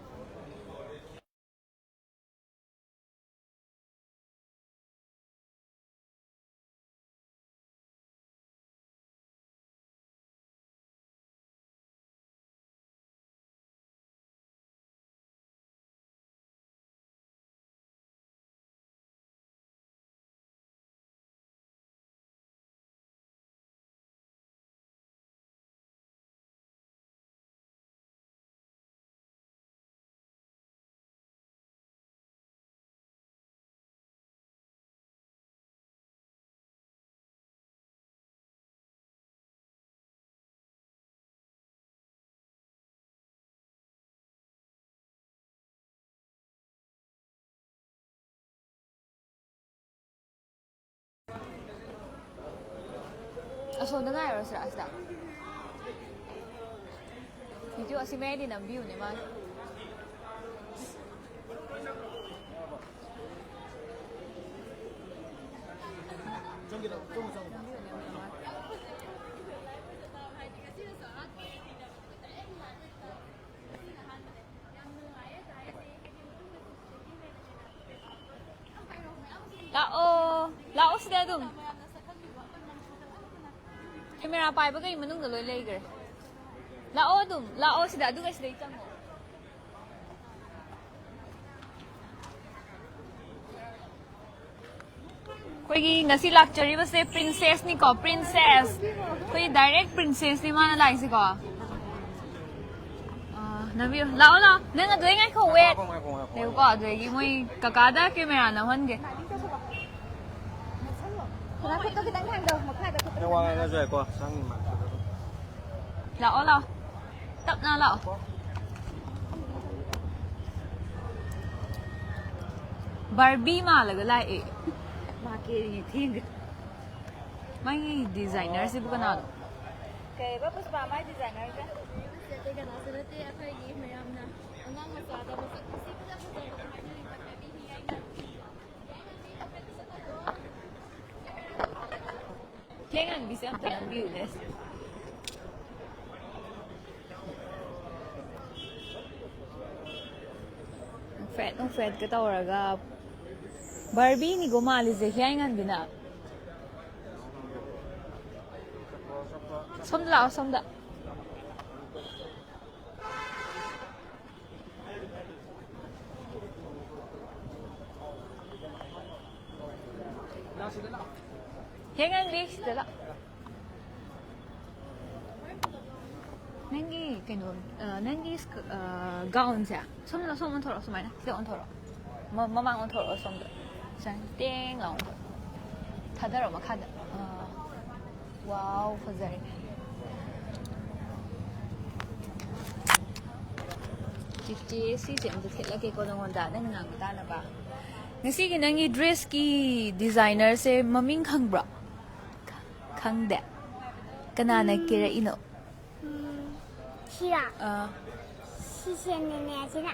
ꯑꯁꯣꯝꯗ ꯉꯥꯏꯔꯨꯔꯁꯤꯔꯥ, ꯑꯁꯤꯗ? ꯚꯤꯗꯤꯑꯣ ꯑꯁꯤ ꯃꯌꯥꯏꯗꯤ ꯅꯝꯕꯤꯌꯨꯅꯦ, ꯃꯥꯒꯤ꯫ ꯂꯥꯛꯑꯣ, ꯂꯥꯛꯑꯣ ꯁꯤꯗ ꯑꯗꯨꯝ꯫ ꯀꯦꯃꯦꯔꯥ ꯄꯥꯏꯕꯈꯩ ꯃꯅꯨꯡꯗ ꯂꯣꯏ ꯂꯩꯈ꯭ꯔꯦ꯫ ꯂꯥꯛꯑꯣ ꯑꯗꯨꯝ, ꯂꯥꯛꯑꯣ ꯁꯤꯗ, ꯑꯗꯨꯒ ꯁꯤꯗꯩ ꯆꯪꯉꯣ꯫ ꯑꯩꯈꯣꯏꯒꯤ ꯉꯁꯤ ꯂꯥꯛꯆꯔꯤꯕꯁꯦ princess ꯅꯤꯀꯣ, princess꯫ ꯑꯩꯈꯣꯏ direct princess ꯅꯤ ꯃꯥꯅ ꯂꯥꯛꯏꯁꯦꯀꯣ꯫ ꯑꯥ, ꯅꯝꯕꯤꯌꯨ꯫ ꯂꯥꯛꯑꯣ, ꯂꯥꯛꯑꯣ꯫ ꯅꯪ ꯑꯗꯨꯗꯩ ꯉꯥꯏꯈꯣ, wait꯫ ꯉꯥꯏꯈꯣ, ꯉꯥꯏꯈꯣ, ꯉꯥꯏꯈꯣ꯫ ꯉꯥꯏꯈꯣꯀꯣ, ꯑꯗꯨꯗꯒꯤ ꯃꯣꯏ ꯀꯀꯥꯗ ꯀꯦꯃꯦꯔꯥ ꯅꯝꯍꯟꯒꯦ꯫ ꯈꯨꯠꯇꯣ ꯈꯤꯇꯪ ꯊꯥꯡꯗꯧ, ꯃꯈꯥꯗ ꯈꯨꯠꯇꯣ ꯑꯩ ꯋꯥ ꯈꯤꯇꯪ ꯉꯥꯡꯅꯖꯔꯦꯀꯣ, ꯆꯪꯉꯤ ꯃꯥ꯫ ꯂꯥꯛꯑꯣ, ꯂꯥꯛꯑꯣ꯫ ꯇꯞꯅ ꯂꯥꯛꯑꯣ꯫ ꯕꯥꯔꯕꯤ ꯃꯥꯜꯂꯒ ꯂꯥꯛꯑꯦ꯫ ꯃꯥ ꯀꯦꯔꯤꯉꯩ ꯊꯦꯡꯒ꯭ꯔꯦ꯫ ꯃꯥꯒꯤ designer ꯁꯤꯕꯨ ꯀꯅꯥꯅꯣ? ꯀꯩꯕ ꯄꯨꯁꯄꯥ, ꯃꯥꯏ designer ꯁꯦ? ꯑꯇꯩ ꯀꯅꯥꯁꯨ ꯅꯠꯇꯦ, ꯑꯩꯈꯣꯏꯒꯤ ꯃꯌꯥꯝꯅ ꯑꯉꯥꯡ ꯃꯆꯥꯗ ꯃꯁꯛ ꯈꯨꯁꯤ ꯐꯖ ꯐꯖꯕ ꯍꯥꯏꯅꯔꯤꯕ ꯀꯕꯤ ꯍꯤꯌꯥꯏꯅ꯫ ꯍꯦꯡ ꯍꯥꯟꯕꯤꯁꯦ ꯑꯝꯇ ꯅꯝꯕꯤꯌꯨꯅꯦ꯫ ꯐꯦꯠ ꯅꯨꯡ ꯐꯦꯠꯀ ꯇꯧꯔꯒ ꯕꯥꯔꯕꯤꯅꯤꯀꯣ ꯃꯥꯜꯂꯤꯁꯦ, ꯍꯤꯌꯥꯏ ꯉꯥꯟꯕꯤꯅ꯫ ꯁꯣꯝꯗ ꯂꯥꯛꯑꯣ, ꯁꯣꯝꯗ꯫ ꯍꯦꯡ ꯉꯥꯟꯕꯤ, ꯁꯤꯗ ꯂꯥꯛ꯫ ꯅꯪꯒꯤ ꯀꯩꯅꯣ, ꯑ, ꯅꯪꯒꯤ ꯁ꯭ꯀ-, ꯑ, gown ꯁꯦ ꯁꯣꯝꯗ, ꯁꯣꯝ ꯑꯣꯟꯊꯣꯔꯛꯑꯣ, ꯁꯨꯃꯥꯏꯅ ꯁꯤꯗ ꯑꯣꯟꯊꯣꯔꯛꯑꯣ꯫ ꯃ-, ꯃꯃꯥꯡ ꯑꯣꯟꯊꯣꯔꯛꯑꯣ ꯁꯣꯝꯗ꯫ ꯁꯨꯃꯥꯏꯅ ꯇꯦꯡ ꯂꯥꯎ ꯑꯣꯟꯊꯣꯔꯛꯑꯣ꯫ ꯊꯥꯗꯔꯣ ꯃꯈꯥꯗ꯫ ꯑ, wow, ꯐꯖꯔꯦ꯫ ꯆꯤꯆꯦ, ꯁꯤꯁꯦ ꯑꯝꯇ ꯊꯦꯠꯂꯛꯀꯦꯀꯣ ꯅꯉꯣꯟꯗ, ꯅꯪ ꯉꯥꯡꯕ ꯇꯥꯅꯕ꯫ ꯉꯁꯤꯒꯤ ꯅꯪꯒꯤ dress ꯀꯤ designer ꯁꯦ ꯃꯃꯤꯡ ꯈꯪꯕ꯭ꯔꯣ? ꯈꯪꯗꯦ꯫ ꯀꯅꯥꯅ ꯀꯦꯔꯛꯏꯅꯣ? ꯎꯝ, ꯁꯤꯔꯣ? ꯑꯥ꯫ ꯁꯤꯁꯦ ꯅꯦꯅꯦꯁꯤꯅ꯫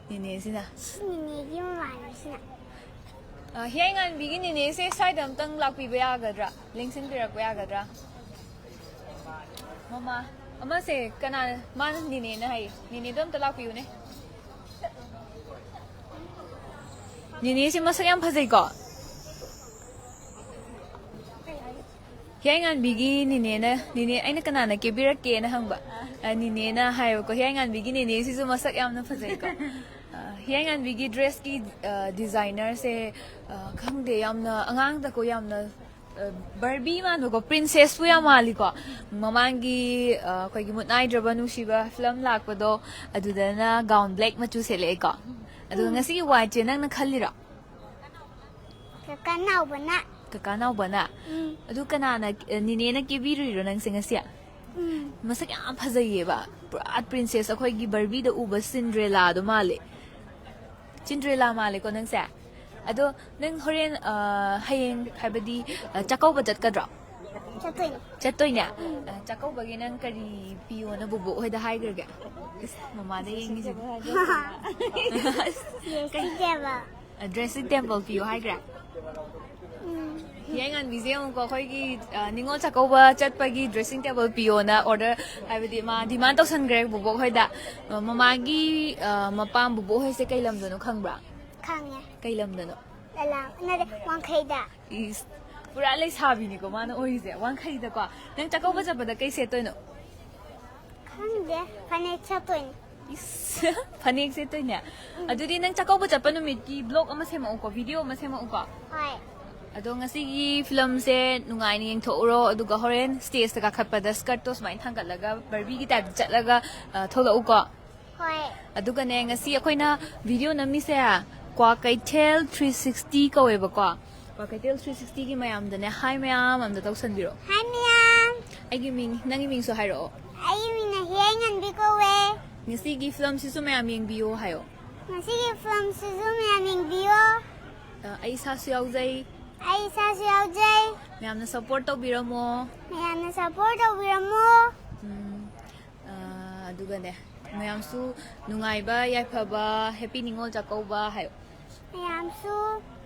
ꯅꯦꯅꯦꯁꯤꯅ? ꯁꯤ ꯅꯦꯅꯦꯒꯤ ꯃꯃꯥꯟꯅꯕꯤꯁꯤꯅ꯫ ꯑꯥ, ꯍꯤꯌꯥꯏꯉꯥꯟꯕꯤꯒꯤ ꯅꯦꯅꯦꯁꯦ ꯁ꯭ꯋꯥꯏꯗ ꯑꯝꯇꯪ ꯂꯥꯛꯄꯤꯕ ꯌꯥꯒꯗ꯭ꯔꯥ? ꯂꯦꯡꯁꯤꯟꯕꯤꯔꯛꯄ ꯌꯥꯒꯗ꯭ꯔꯥ? ꯃꯃꯥ, ꯑꯃꯁꯦ ꯀꯅꯥ, ꯃꯥꯅ ꯅꯦꯅꯦꯅ ꯍꯥꯏꯌꯦ꯫ ꯅꯦꯅꯦꯗꯣ ꯑꯝꯇ ꯂꯥꯛꯄꯤꯌꯨꯅꯦ꯫ ꯅꯦꯅꯦꯁꯦ ꯃꯁꯛ ꯌꯥꯝ ꯐꯖꯩꯀꯣ? ꯍꯤꯌꯥꯏꯉꯥꯟꯕꯤꯒꯤ ꯅꯤꯅꯦꯅ, ꯅꯤꯅꯦ, ꯑꯩꯅ ꯀꯅꯥꯅ ꯀꯦꯕꯤꯔꯛꯀꯦꯅ ꯍꯪꯕ꯫ ꯑ, ꯅꯤꯅꯦꯅ ꯍꯥꯏꯌꯦꯕꯀꯣ, ꯍꯤꯌꯥꯏꯉꯥꯟꯕꯤꯒꯤ ꯅꯤꯅꯦꯁꯤꯁꯨ ꯃꯁꯛ ꯌꯥꯝꯅ ꯐꯖꯩꯀꯣ꯫ ꯑ, ꯍꯤꯌꯥꯏꯉꯥꯟꯕꯤꯒꯤ ꯗ꯭ꯔꯦꯁꯀꯤ, ꯑ, ꯗꯤꯖꯥꯏꯅꯔꯁꯦ, ꯑ, ꯈꯪꯗꯦ, ꯌꯥꯝꯅ ꯑꯉꯥꯡꯗꯀꯣ, ꯌꯥꯝꯅ, ꯑ, ꯕꯔꯕꯤ ꯃꯥꯟꯕꯀꯣ, ꯄ꯭ꯔꯤꯟꯁꯦꯁꯄꯨ ꯌꯥꯝ ꯃꯥꯜꯂꯤꯀꯣ꯫ ꯃꯃꯥꯡꯒꯤ, ꯑ, ꯑꯩꯈꯣꯏꯒꯤ ꯃꯨꯠ ꯅꯥꯏꯗ꯭ꯔꯕ ꯅꯨꯡꯁꯤꯕ ꯐꯤꯂꯝ ꯂꯥꯛꯄꯗꯣ, ꯑꯗꯨꯗꯅ ꯒꯥꯎꯟ ꯕ꯭ꯂꯦꯛ ꯃꯆꯨ ꯁꯦꯠꯂꯛꯑꯦꯀꯣ꯫ ꯑꯗꯨꯒ ꯎꯝ꯫ ꯉꯁꯤꯒꯤ ꯋꯥꯏꯠꯁꯦ ꯅꯪꯅ ꯈꯜꯂꯤꯔꯣ? ꯀꯀꯥ ꯅꯥꯎꯕꯅ꯫ ꯀꯀꯥ ꯅꯥꯎꯕꯅ? ꯎꯝ꯫ ꯑꯗꯨ ꯀꯅꯥꯅ, ꯑ, ꯅꯤꯅꯦꯅ ꯀꯦꯕꯤꯔꯨꯏꯔꯣ ꯅꯪꯁꯦ ꯉꯁꯤ? ꯎꯝ꯫ ꯃꯁꯛ ꯌꯥꯝ ꯐꯖꯩꯌꯦꯕ꯫ ꯄꯨꯔꯥ ꯄ꯭ꯔꯤꯟꯁꯦꯁ, ꯑꯩꯈꯣꯏꯒꯤ ꯕꯔꯕꯤꯗ ꯎꯕ ꯁꯤꯟꯗ꯭ꯔꯦꯂꯥꯗꯣ ꯃꯥꯜꯂꯦ꯫ ꯆꯤꯟꯗ꯭ꯔꯦꯂꯥ ꯃꯥꯜꯂꯦꯀꯣ ꯅꯪꯁꯦ? ꯑꯗꯣ ꯅꯪ ꯍꯣꯔꯦꯟ, ꯑ, ꯍꯌꯦꯡ ꯍꯥꯏꯕꯗꯤ, ꯑ, ꯆꯥꯛꯀꯧꯕ ꯆꯠꯀꯗ꯭ꯔꯣ? ꯆꯠꯇꯣꯏꯅꯦ꯫ ꯆꯠꯇꯣꯏꯅꯦ? ꯎꯝ꯫ ꯑ, ꯆꯥꯛꯀꯧꯕꯒꯤ ꯅꯪ ꯀꯔꯤ ꯄꯤꯌꯣꯅ ꯕꯨꯕꯣꯛ ꯍꯣꯏꯗ ꯍꯥꯏꯈ꯭ꯔꯒꯦ? ꯏꯁ, ꯃꯃꯥꯗ ꯌꯦꯡꯉꯤꯁꯤꯗꯤ꯫ Dressing table. ꯑ, ꯗ꯭ꯔꯦꯁꯤꯡ ꯇꯦꯕꯜ ꯄꯤꯌꯣ ꯍꯥꯏꯈ꯭ꯔꯦ? ꯎꯝ꯫ ꯍꯤꯌꯥꯏꯉꯥꯟꯕꯤꯁꯦ ꯌꯦꯡꯉꯨꯀꯣ, ꯑꯩꯈꯣꯏꯒꯤ, ꯑ, ꯅꯤꯉꯣꯜ ꯆꯥꯛꯀꯧꯕ ꯆꯠꯄꯒꯤ ꯗ꯭ꯔꯦꯁꯤꯡ ꯇꯦꯕꯜ ꯄꯤꯌꯣꯅ ꯑꯣꯔꯗꯔ, ꯍꯥꯏꯕꯗꯤ ꯃꯥ ꯗꯤꯃꯥꯟ ꯇꯧꯁꯟꯈ꯭ꯔꯦ ꯕꯨꯕꯣꯛ ꯍꯣꯏꯗ꯫ ꯑ, ꯃꯃꯥꯒꯤ, ꯑ, ꯃꯄꯥꯝ ꯕꯨꯕꯣꯛ ꯍꯣꯏꯁꯦ ꯀꯩ ꯂꯝꯗꯅꯣ ꯈꯪꯕ꯭ꯔꯥ? ꯈꯪꯉꯦ꯫ ꯀꯩ ꯂꯝꯗꯅꯣ? ꯂꯂꯥ-, ꯅꯠꯇꯦ, ꯋꯥꯡꯈꯩꯗ꯫ ꯏꯁ, ꯄꯨꯔꯥ ꯂꯩꯁꯥꯕꯤꯅꯤꯀꯣ ꯃꯥꯅ ꯑꯣꯏꯔꯤꯁꯦ, ꯋꯥꯡꯈꯩꯗꯀꯣ꯫ ꯅꯪ ꯆꯥꯛꯀꯧꯕ ꯆꯠꯄꯗ ꯀꯩ ꯁꯦꯠꯇꯣꯏꯅꯣ? ꯈꯪꯗꯦ, ꯐꯅꯦꯛ ꯁꯦꯠꯇꯣꯏꯅꯦ꯫ ꯏꯁ, ꯐꯅꯦꯛ ꯁꯦꯠꯇꯣꯏꯅꯦ? ꯎꯝ꯫ ꯑꯗꯨꯗꯤ ꯅꯪ ꯆꯥꯛꯀꯧꯕ ꯆꯠꯄ ꯅꯨꯃꯤꯠꯀꯤ ꯕ꯭ꯂꯣꯛ ꯑꯃ ꯁꯦꯝꯃꯛꯎꯀꯣ, ꯚꯤꯗꯤꯑꯣ ꯑꯃ ꯁꯦꯝꯃꯛꯎꯀꯣ꯫ ꯍꯣꯏ꯫ ꯑꯗꯣ ꯉꯁꯤꯒꯤ ꯐꯤꯂꯝꯁꯦ ꯅꯨꯡꯉꯥꯏꯅ ꯌꯦꯡꯊꯣꯛꯎꯔꯣ, ꯑꯗꯨꯒ ꯍꯣꯔꯦꯟ ꯁ꯭ꯇꯦꯖꯇ ꯀꯥꯈꯠꯄꯗ ꯁ꯭ꯀꯔꯠꯇꯣ ꯁꯨꯃꯥꯏꯅ ꯊꯥꯡꯒꯠꯂꯒ ꯕꯔꯕꯤꯒꯤ ꯇꯥꯏꯞꯇ ꯆꯠꯂꯒ, ꯑ, ꯊꯣꯛꯂꯛꯎꯀꯣ꯫ ꯍꯣꯏ꯫ ꯑꯗꯨꯒꯅꯦ, ꯉꯁꯤ ꯑꯩꯈꯣꯏꯅ video ꯅꯝꯃꯤꯁꯦ Kwakeithel three sixty ꯀꯧꯋꯦꯕꯀꯣ꯫ Kwakeithel three ꯁꯤꯛꯁꯇꯤꯒꯤ ꯃꯌꯥꯝꯗꯅꯦ, ꯍꯥꯏ ꯃꯌꯥꯝ ꯑꯝꯇ ꯇꯧꯁꯟꯕꯤꯔꯣ꯫ ꯍꯥꯏ ꯃꯌꯥꯝ꯫ ꯑꯩꯒꯤ ꯃꯤꯡ, ꯅꯪꯒꯤ ꯃꯤꯡꯁꯨ ꯍꯥꯏꯔꯛꯑꯣ꯫ ꯑꯩꯒꯤ ꯃꯤꯡꯅ ꯍꯤꯌꯥꯏꯉꯟꯕꯤ ꯀꯧꯋꯦ꯫ ꯉꯁꯤꯒꯤ ꯐꯤꯂꯝꯁꯤꯁꯨ ꯃꯌꯥꯝ ꯌꯦꯡꯕꯤꯌꯣ ꯍꯥꯏꯌꯣ꯫ ꯉꯁꯤꯒꯤ ꯐꯤꯂꯝꯁꯤꯁꯨ ꯃꯌꯥꯝ ꯌꯦꯡꯕꯤꯌꯣ꯫ ꯑ, ꯑꯩ ꯏꯁꯥꯁꯨ ꯌꯥꯎꯖꯩ꯫ ꯑꯩ ꯏꯁꯥꯁꯨ ꯌꯥꯎꯖꯩ꯫ ꯃꯌꯥꯝꯅ ꯁꯞꯄꯣꯔꯠ ꯇꯧꯕꯤꯔꯝꯃꯣ꯫ ꯃꯌꯥꯝꯅ ꯁꯞꯄꯣꯔꯠ ꯇꯧꯕꯤꯔꯝꯃꯣ꯫ ꯎꯝ, ꯑ, ꯑꯗꯨꯒꯅꯦ, ꯃꯌꯥꯝꯁꯨ ꯅꯨꯡꯉꯥꯏꯕ, ꯌꯥꯏꯐꯕ, ꯍꯦꯄꯤ ꯅꯤꯉꯣꯜ ꯆꯥꯛꯀꯧꯕ ꯍꯥꯏꯌꯣ꯫ ꯃꯌꯥꯝꯁꯨ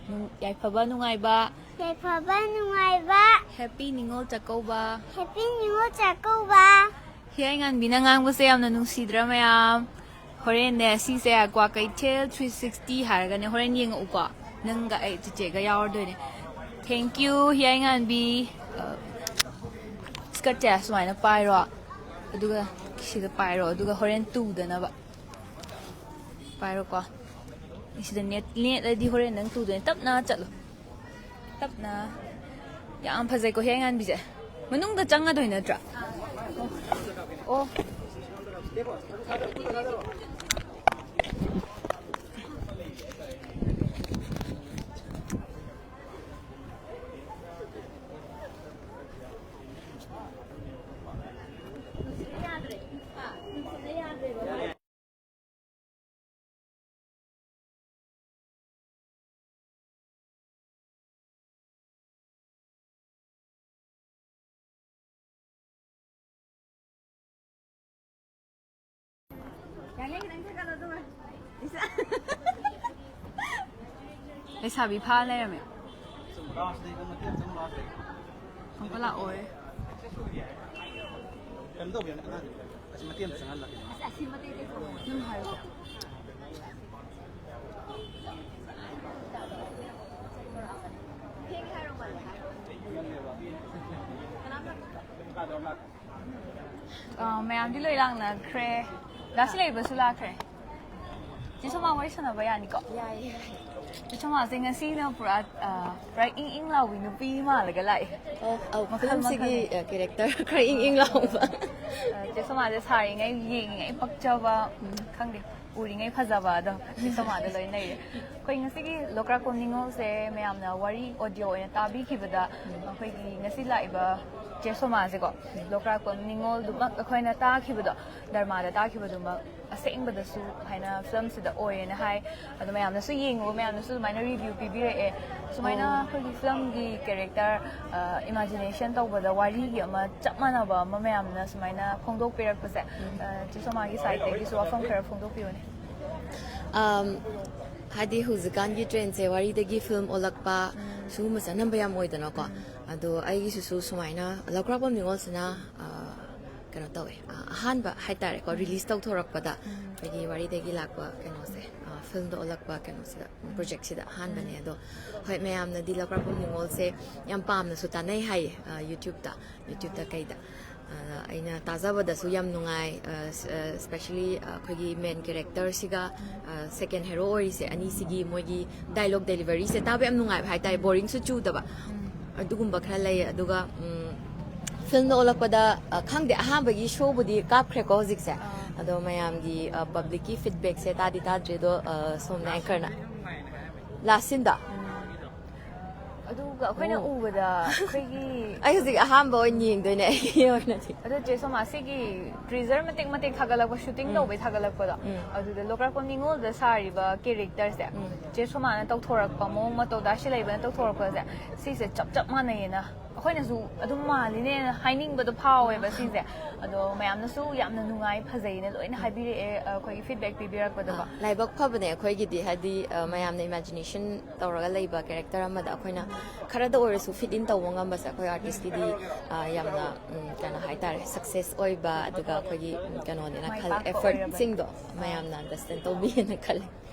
ꯅꯨꯡ-, ꯌꯥꯏꯐꯕ, ꯅꯨꯡꯉꯥꯏꯕ, ꯌꯥꯏꯐꯕ, ꯅꯨꯡꯉꯥꯏꯕ, ꯍꯦꯄꯤ ꯅꯤꯉꯣꯜ ꯆꯥꯛꯀꯧꯕ꯫ ꯍꯦꯄꯤ ꯅꯤꯉꯣꯜ ꯆꯥꯛꯀꯧꯕ꯫ ꯍꯤꯌꯥꯏꯉꯥꯟꯕꯤꯅ ꯉꯥꯡꯕꯁꯦ ꯌꯥꯝꯅ ꯅꯨꯡꯁꯤꯗ꯭ꯔꯥ ꯃꯌꯥꯝ? ꯍꯣꯔꯦꯟꯅꯦ, ꯁꯤꯁꯦ ꯀ꯭ꯋꯥꯀꯩꯊꯦꯜ ꯊ꯭ꯔꯤ ꯁꯤꯛꯁꯇꯤ ꯍꯥꯏꯔꯒꯅꯦ, ꯍꯣꯔꯦꯟ ꯌꯦꯡꯉꯛꯎꯀꯣ꯫ ꯅꯪꯒ ꯑꯩ ꯆꯤꯆꯦꯒ ꯌꯥꯎꯔꯗꯣꯏꯅꯦ꯫ Thank you, ꯍꯤꯌꯥꯏꯉꯥꯟꯕꯤ꯫ ꯑ, ꯀꯠꯁꯦ ꯁꯨꯃꯥꯏꯅ ꯄꯥꯏꯔꯣ, ꯑꯗꯨꯒ ꯁꯤꯗ ꯄꯥꯏꯔꯣ, ꯑꯗꯨꯒ ꯍꯣꯔꯦꯟ ꯇꯨꯗꯅꯕ ꯄꯥꯏꯔꯣꯀꯣ꯫ ꯁꯤꯗ ꯅꯦꯠ-, ꯅꯦꯠꯂꯗꯤ ꯍꯣꯔꯦꯟ ꯅꯪ ꯇꯨꯗꯣꯏꯅꯦ꯫ ꯇꯞꯅ ꯆꯠꯂꯣ, ꯇꯞꯅ꯫ ꯌꯥꯝ ꯐꯖꯩꯀꯣ ꯍꯦ ꯑꯉꯥꯟꯕꯤꯁꯦ꯫ ꯃꯅꯨꯡꯗ ꯆꯪꯉꯗꯣꯏ ꯅꯠꯇ꯭ꯔꯥ? ꯑꯣ꯫ ꯂꯩꯁꯥꯕꯤ ꯐꯥ ꯂꯩꯔꯝꯃꯦ꯫ ꯑꯃꯨꯛꯀ ꯂꯥꯛꯑꯣꯏ꯫ ꯀꯩꯅꯣ ꯇꯧꯕꯤꯔꯣꯅꯦ, ꯑꯉꯥꯡꯁꯦ꯫ ꯑꯁꯤ ꯃꯇꯦꯛ ꯑꯃ ꯆꯪꯍꯜꯂꯒꯦ꯫ ꯑꯗꯨꯝ ꯍꯥꯏꯔꯣ꯫ ꯑ, ꯃꯌꯥꯝꯗꯤ ꯂꯣꯏ ꯂꯥꯛꯅꯈ꯭ꯔꯦ꯫ ꯂꯥꯁ ꯂꯩꯕꯁꯨ ꯂꯥꯛꯈ꯭ꯔꯦ꯫ ꯆꯦ ꯁꯣꯃꯥ ꯋꯥꯔꯤ ꯁꯥꯟꯅꯕ ꯌꯥꯅꯤꯀꯣ? ꯌꯥꯏꯌꯦ, ꯌꯥꯏꯌꯦ꯫ ꯆꯦ ꯁꯣꯃꯥꯁꯦ ꯉꯁꯤꯅ ꯄꯨꯔꯥ, ꯑ, ꯄꯨꯔꯥ ꯏꯪ ꯏꯪ ꯂꯥꯎꯕꯤ ꯅꯨꯄꯤ ꯃꯥꯜꯂꯒ ꯂꯥꯛꯑꯦ꯫ ꯑꯣ, ꯑꯧ, ꯃꯈꯜ ꯐꯤꯂꯝꯁꯤꯒꯤ, ꯃꯈꯜꯅꯦ꯫ ꯑ, ꯀꯦꯔꯦꯛꯇꯔ ꯈꯔ ꯏꯪ ꯏꯪ ꯂꯥꯎꯕ꯫ ꯑ, ꯆꯦ ꯁꯣꯃꯥꯁꯦ ꯁꯥꯔꯤꯉꯩ, ꯌꯦꯡꯉꯤꯉꯩ ꯄꯛꯆꯕ, ꯎꯝ, ꯈꯪꯗꯦ, ꯎꯔꯤꯉꯩ ꯐꯖꯕ ꯑꯗꯣ ꯆꯦ ꯁꯣꯃꯥꯗ ꯂꯣꯏ ꯂꯩꯔꯦ꯫ ꯑꯩꯈꯣꯏ ꯉꯁꯤꯒꯤ ꯂꯣꯀ꯭ꯔꯥꯛꯄꯝ ꯅꯤꯉꯣꯜꯁꯦ ꯃꯌꯥꯝꯅ ꯋꯥꯔꯤ ꯑꯣꯗꯤꯑꯣ ꯑꯣꯏꯅ ꯇꯥꯕꯤꯈꯤꯕꯗ, ꯎꯝ, ꯑꯩꯈꯣꯏꯒꯤ ꯉꯁꯤ ꯂꯥꯛꯏꯕ ꯆꯦ ꯁꯣꯃꯥꯁꯦꯀꯣ, ꯎꯝ, ꯂꯣꯀ꯭ꯔꯥꯛꯄꯝ ꯅꯤꯉꯣꯜꯗꯨꯃꯛ ꯑꯩꯈꯣꯏꯅ ꯇꯥꯈꯤꯕꯗꯣ, ꯗ꯭ꯔꯃꯥꯗ ꯇꯥꯈꯤꯕꯗꯨꯃꯛ ꯑꯁꯦꯡꯕꯗꯁꯨ ꯍꯥꯏꯅ ꯐꯤꯂꯝꯁꯤꯗ ꯑꯣꯏꯌꯦꯅ ꯍꯥꯏ꯫ ꯑꯗꯣ ꯃꯌꯥꯝꯅꯁꯨ ꯌꯦꯡꯉꯨ, ꯃꯌꯥꯝꯅꯁꯨ ꯑꯗꯨꯃꯥꯏꯅ ꯔꯤꯚ꯭ꯌꯨ ꯄꯤꯕꯤꯔꯛꯑꯦ꯫ ꯁꯨꯃꯥꯏꯅ ꯑꯣ꯫ ꯑꯩꯈꯣꯏꯒꯤ ꯐꯤꯂꯝꯒꯤ ꯀꯦꯔꯦꯛꯇꯔ, ꯑ, ꯏꯃꯥꯖꯤꯅꯦꯁꯟ ꯇꯧꯕꯗ ꯋꯥꯔꯤꯒꯤ ꯑꯃ ꯆꯞ ꯃꯥꯟꯅꯕ ꯑꯃ ꯃꯌꯥꯝꯅ ꯁꯨꯃꯥꯏꯅ ꯐꯣꯡꯗꯣꯛꯄꯤꯔꯛꯄꯁꯦ, ꯎꯝ꯫ ꯑ, ꯆꯦ ꯁꯣꯃꯥꯒꯤ ꯁꯥꯏꯠꯇꯒꯤꯁꯨ ꯋꯥꯐꯝ ꯈꯔ ꯐꯣꯡꯗꯣꯛꯄꯤꯌꯨꯅꯦ꯫ ꯑꯝ, ꯍꯥꯏꯗꯤ ꯍꯧꯖꯤꯛꯀꯥꯟꯒꯤ ꯇ꯭ꯔꯦꯟꯁꯦ ꯋꯥꯔꯤꯗꯒꯤ ꯐꯤꯂꯝ ꯑꯣꯜꯂꯛꯄ, ꯎꯝ꯫ ꯁꯤꯒꯨꯝꯕꯁꯦ ꯑꯅꯝꯕ ꯌꯥꯝ ꯑꯣꯏꯗꯅꯀꯣ꯫ ꯎꯝ꯫ ꯑꯗꯣ ꯑꯩꯒꯤꯁꯤꯁꯨ ꯁꯨꯃꯥꯏꯅ ꯂꯧꯀ꯭ꯔꯥꯛꯄꯝ ꯅꯤꯉꯣꯜꯁꯤꯅ, ꯑ, ꯀꯩꯅꯣ ꯇꯧꯋꯦ, ꯑ, ꯑꯍꯥꯟꯕ ꯍꯥꯏꯇꯥꯔꯦꯀꯣ, ꯔꯤꯂꯤꯁ ꯇꯧꯊꯣꯔꯛꯄꯗ ꯑꯩꯈꯣꯏꯒꯤ ꯋꯥꯔꯤꯗꯒꯤ ꯂꯥꯛꯄ ꯀꯩꯅꯣꯁꯦ, ꯑ, ꯐꯤꯜꯝꯗ ꯑꯣꯜꯂꯛꯄ ꯀꯩꯅꯣꯁꯤꯗ, ꯄ꯭ꯔꯣꯖꯦꯛꯁꯤꯗ ꯑꯍꯥꯟꯕꯅꯦ꯫ ꯑꯗꯣ ꯍꯣꯏ, ꯃꯌꯥꯝꯅꯗꯤ ꯂꯧꯀ꯭ꯔꯥꯛꯄꯝ ꯅꯤꯉꯣꯜꯁꯦ ꯌꯥꯝ ꯄꯥꯝꯅꯁꯨ ꯇꯥꯟꯅꯩ ꯍꯥꯏꯌꯦ, ꯑ, ꯌꯨꯇ꯭ꯌꯨꯕꯇ, ꯌꯨꯇ꯭ꯌꯨꯕꯇ ꯀꯩꯗ꯫ ꯑꯗ ꯑꯩꯅ ꯇꯥꯖꯕꯗꯁꯨ ꯌꯥꯝ ꯅꯨꯡꯉꯥꯏ, ꯑ, ꯁ-, ꯑ, especially, ꯑ, ꯑꯩꯈꯣꯏꯒꯤ ꯃꯦꯟ ꯀꯦꯔꯦꯛꯇꯔꯁꯤꯒ, ꯑ, ꯁꯦꯀꯦꯟ ꯍꯦꯔꯣ ꯑꯣꯏꯔꯤꯁꯦ ꯑꯅꯤꯁꯤꯒꯤ ꯃꯣꯏꯒꯤ ꯗꯥꯏꯂꯣꯛ ꯗꯦꯂꯤꯚꯔꯤꯁꯦ ꯇꯥꯕ ꯌꯥꯝ ꯅꯨꯡꯉꯥꯏꯕ ꯍꯥꯏꯇꯥꯔꯦ, ꯕꯣꯔꯤꯡꯁꯨ ꯆꯨꯗꯕ꯫ ꯑꯗꯨꯒꯨꯝꯕ ꯈꯔ ꯂꯩ꯫ ꯑꯗꯨꯒ, ꯎꯝ, ꯐꯤꯜꯝꯗ ꯑꯣꯜꯂꯛꯄꯗ, ꯑ, ꯈꯪꯗꯦ, ꯑꯍꯥꯟꯕꯒꯤ ꯁꯣꯕꯨꯗꯤ ꯀꯥꯞꯈ꯭ꯔꯦꯀꯣ ꯍꯧꯖꯤꯛꯁꯦ꯫ ꯑꯗꯣ ꯃꯌꯥꯝꯒꯤ, ꯑ, ꯄꯕ꯭ꯂꯤꯛꯀꯤ ꯐꯤꯗꯕꯦꯛꯁꯦ ꯇꯥꯗꯤ ꯇꯥꯗ꯭ꯔꯤ꯫ ꯑꯗꯣ, ꯑ, ꯁꯣꯝꯅ ꯑꯦꯡꯀꯔꯅ ꯂꯥꯁ ꯁꯤꯟꯗ꯫ ꯑꯗꯨꯒ ꯑꯩꯈꯣꯏꯅ ꯑꯣ꯫ ꯎꯕꯗ ꯑꯩꯈꯣꯏꯒꯤ ꯑꯩ ꯍꯧꯖꯤꯛ ꯑꯍꯥꯟꯕ ꯑꯣꯏꯅ ꯌꯦꯡꯗꯣꯏꯅꯦ ꯑꯩꯒꯤ ꯑꯣꯏꯅꯗꯤ꯫ ꯑꯗꯣ ꯆꯦ ꯁꯣꯃꯥ, ꯁꯤꯒꯤ ꯇ꯭ꯔꯤꯖꯔ ꯃꯇꯦꯛ ꯃꯇꯦꯛ ꯊꯥꯒꯠꯂꯛꯄ, ꯁꯨꯇꯤꯡ ꯎꯝ꯫ ꯇꯧꯕꯩ ꯊꯥꯒꯠꯂꯛꯄꯗꯣ, ꯎꯝ꯫ ꯑꯗꯨꯗ ꯂꯣꯛꯔꯥꯛꯄꯝ ꯅꯤꯉꯣꯜꯗ ꯁꯥꯔꯤꯕ ꯀꯦꯔꯦꯛꯇꯔꯁꯦ, ꯎꯝ꯫ ꯆꯦ ꯁꯣꯃꯥꯅ ꯇꯧꯊꯣꯔꯛꯄ ꯃꯑꯣꯡ ꯃꯇꯧ, ꯗꯥ ꯁꯤꯂꯩꯕꯅ ꯇꯧꯊꯣꯔꯛꯄꯁꯦ, ꯁꯤꯁꯦ ꯆꯞ ꯆꯞ ꯃꯥꯟꯅꯩꯌꯦꯅ ꯑꯩꯈꯣꯏꯅꯁꯨ ꯑꯗꯨꯝ ꯃꯥꯜꯂꯤꯅꯦꯅ ꯍꯥꯏꯅꯤꯡꯕꯗꯣ ꯐꯥꯎꯋꯦꯕ ꯁꯤꯁꯦ꯫ ꯑꯗꯣ ꯃꯌꯥꯝꯅꯁꯨ ꯌꯥꯝꯅ ꯅꯨꯡꯉꯥꯏ, ꯐꯖꯩꯅ ꯂꯣꯏꯅ ꯍꯥꯏꯕꯤꯔꯛꯑꯦ, ꯑꯩꯈꯣꯏꯒꯤ ꯐꯤꯗꯕꯦꯛ ꯄꯤꯕꯤꯔꯛꯄꯗꯀꯣ꯫ ꯑꯥ, ꯂꯥꯏꯕꯛ ꯐꯕꯅꯦ ꯑꯩꯈꯣꯏꯒꯤꯗꯤ, ꯍꯥꯏꯗꯤ, ꯑ, ꯃꯌꯥꯝꯅ ꯏꯃꯦꯖꯤꯅꯦꯁꯟ ꯇꯧꯔꯒ ꯂꯩꯕ ꯀꯦꯔꯦꯛꯇꯔ ꯑꯃꯗ ꯑꯩꯈꯣꯏꯅ ꯈꯔꯗ ꯑꯣꯏꯔꯁꯨ ꯐꯤꯠ ꯏꯟ ꯇꯧꯕ ꯉꯝꯕꯁꯦ ꯑꯩꯈꯣꯏ ꯑꯥꯔꯇꯤꯁꯀꯤꯗꯤ, ꯑ, ꯌꯥꯝꯅ, ꯎꯝ, ꯀꯩꯅꯣ ꯍꯥꯏꯇꯥꯔꯦ, ꯁꯛꯁꯦꯁ ꯑꯣꯏꯕ, ꯑꯗꯨꯒ ꯑꯩꯈꯣꯏꯒꯤ, ꯎꯝ, ꯀꯩꯅꯣꯅꯦꯅ ꯃꯥꯏ ꯈꯜꯂꯦ, ꯄꯥꯛꯄ ꯑꯣꯏꯔꯕꯅꯤ꯫ ꯑꯦꯐꯔꯠꯁꯤꯡꯗꯣ ꯃꯌꯥꯝꯅ ꯑꯟꯗꯔꯁꯇꯦꯟ ꯇꯧꯕꯤꯌꯦꯅ ꯈꯜꯂꯦ꯫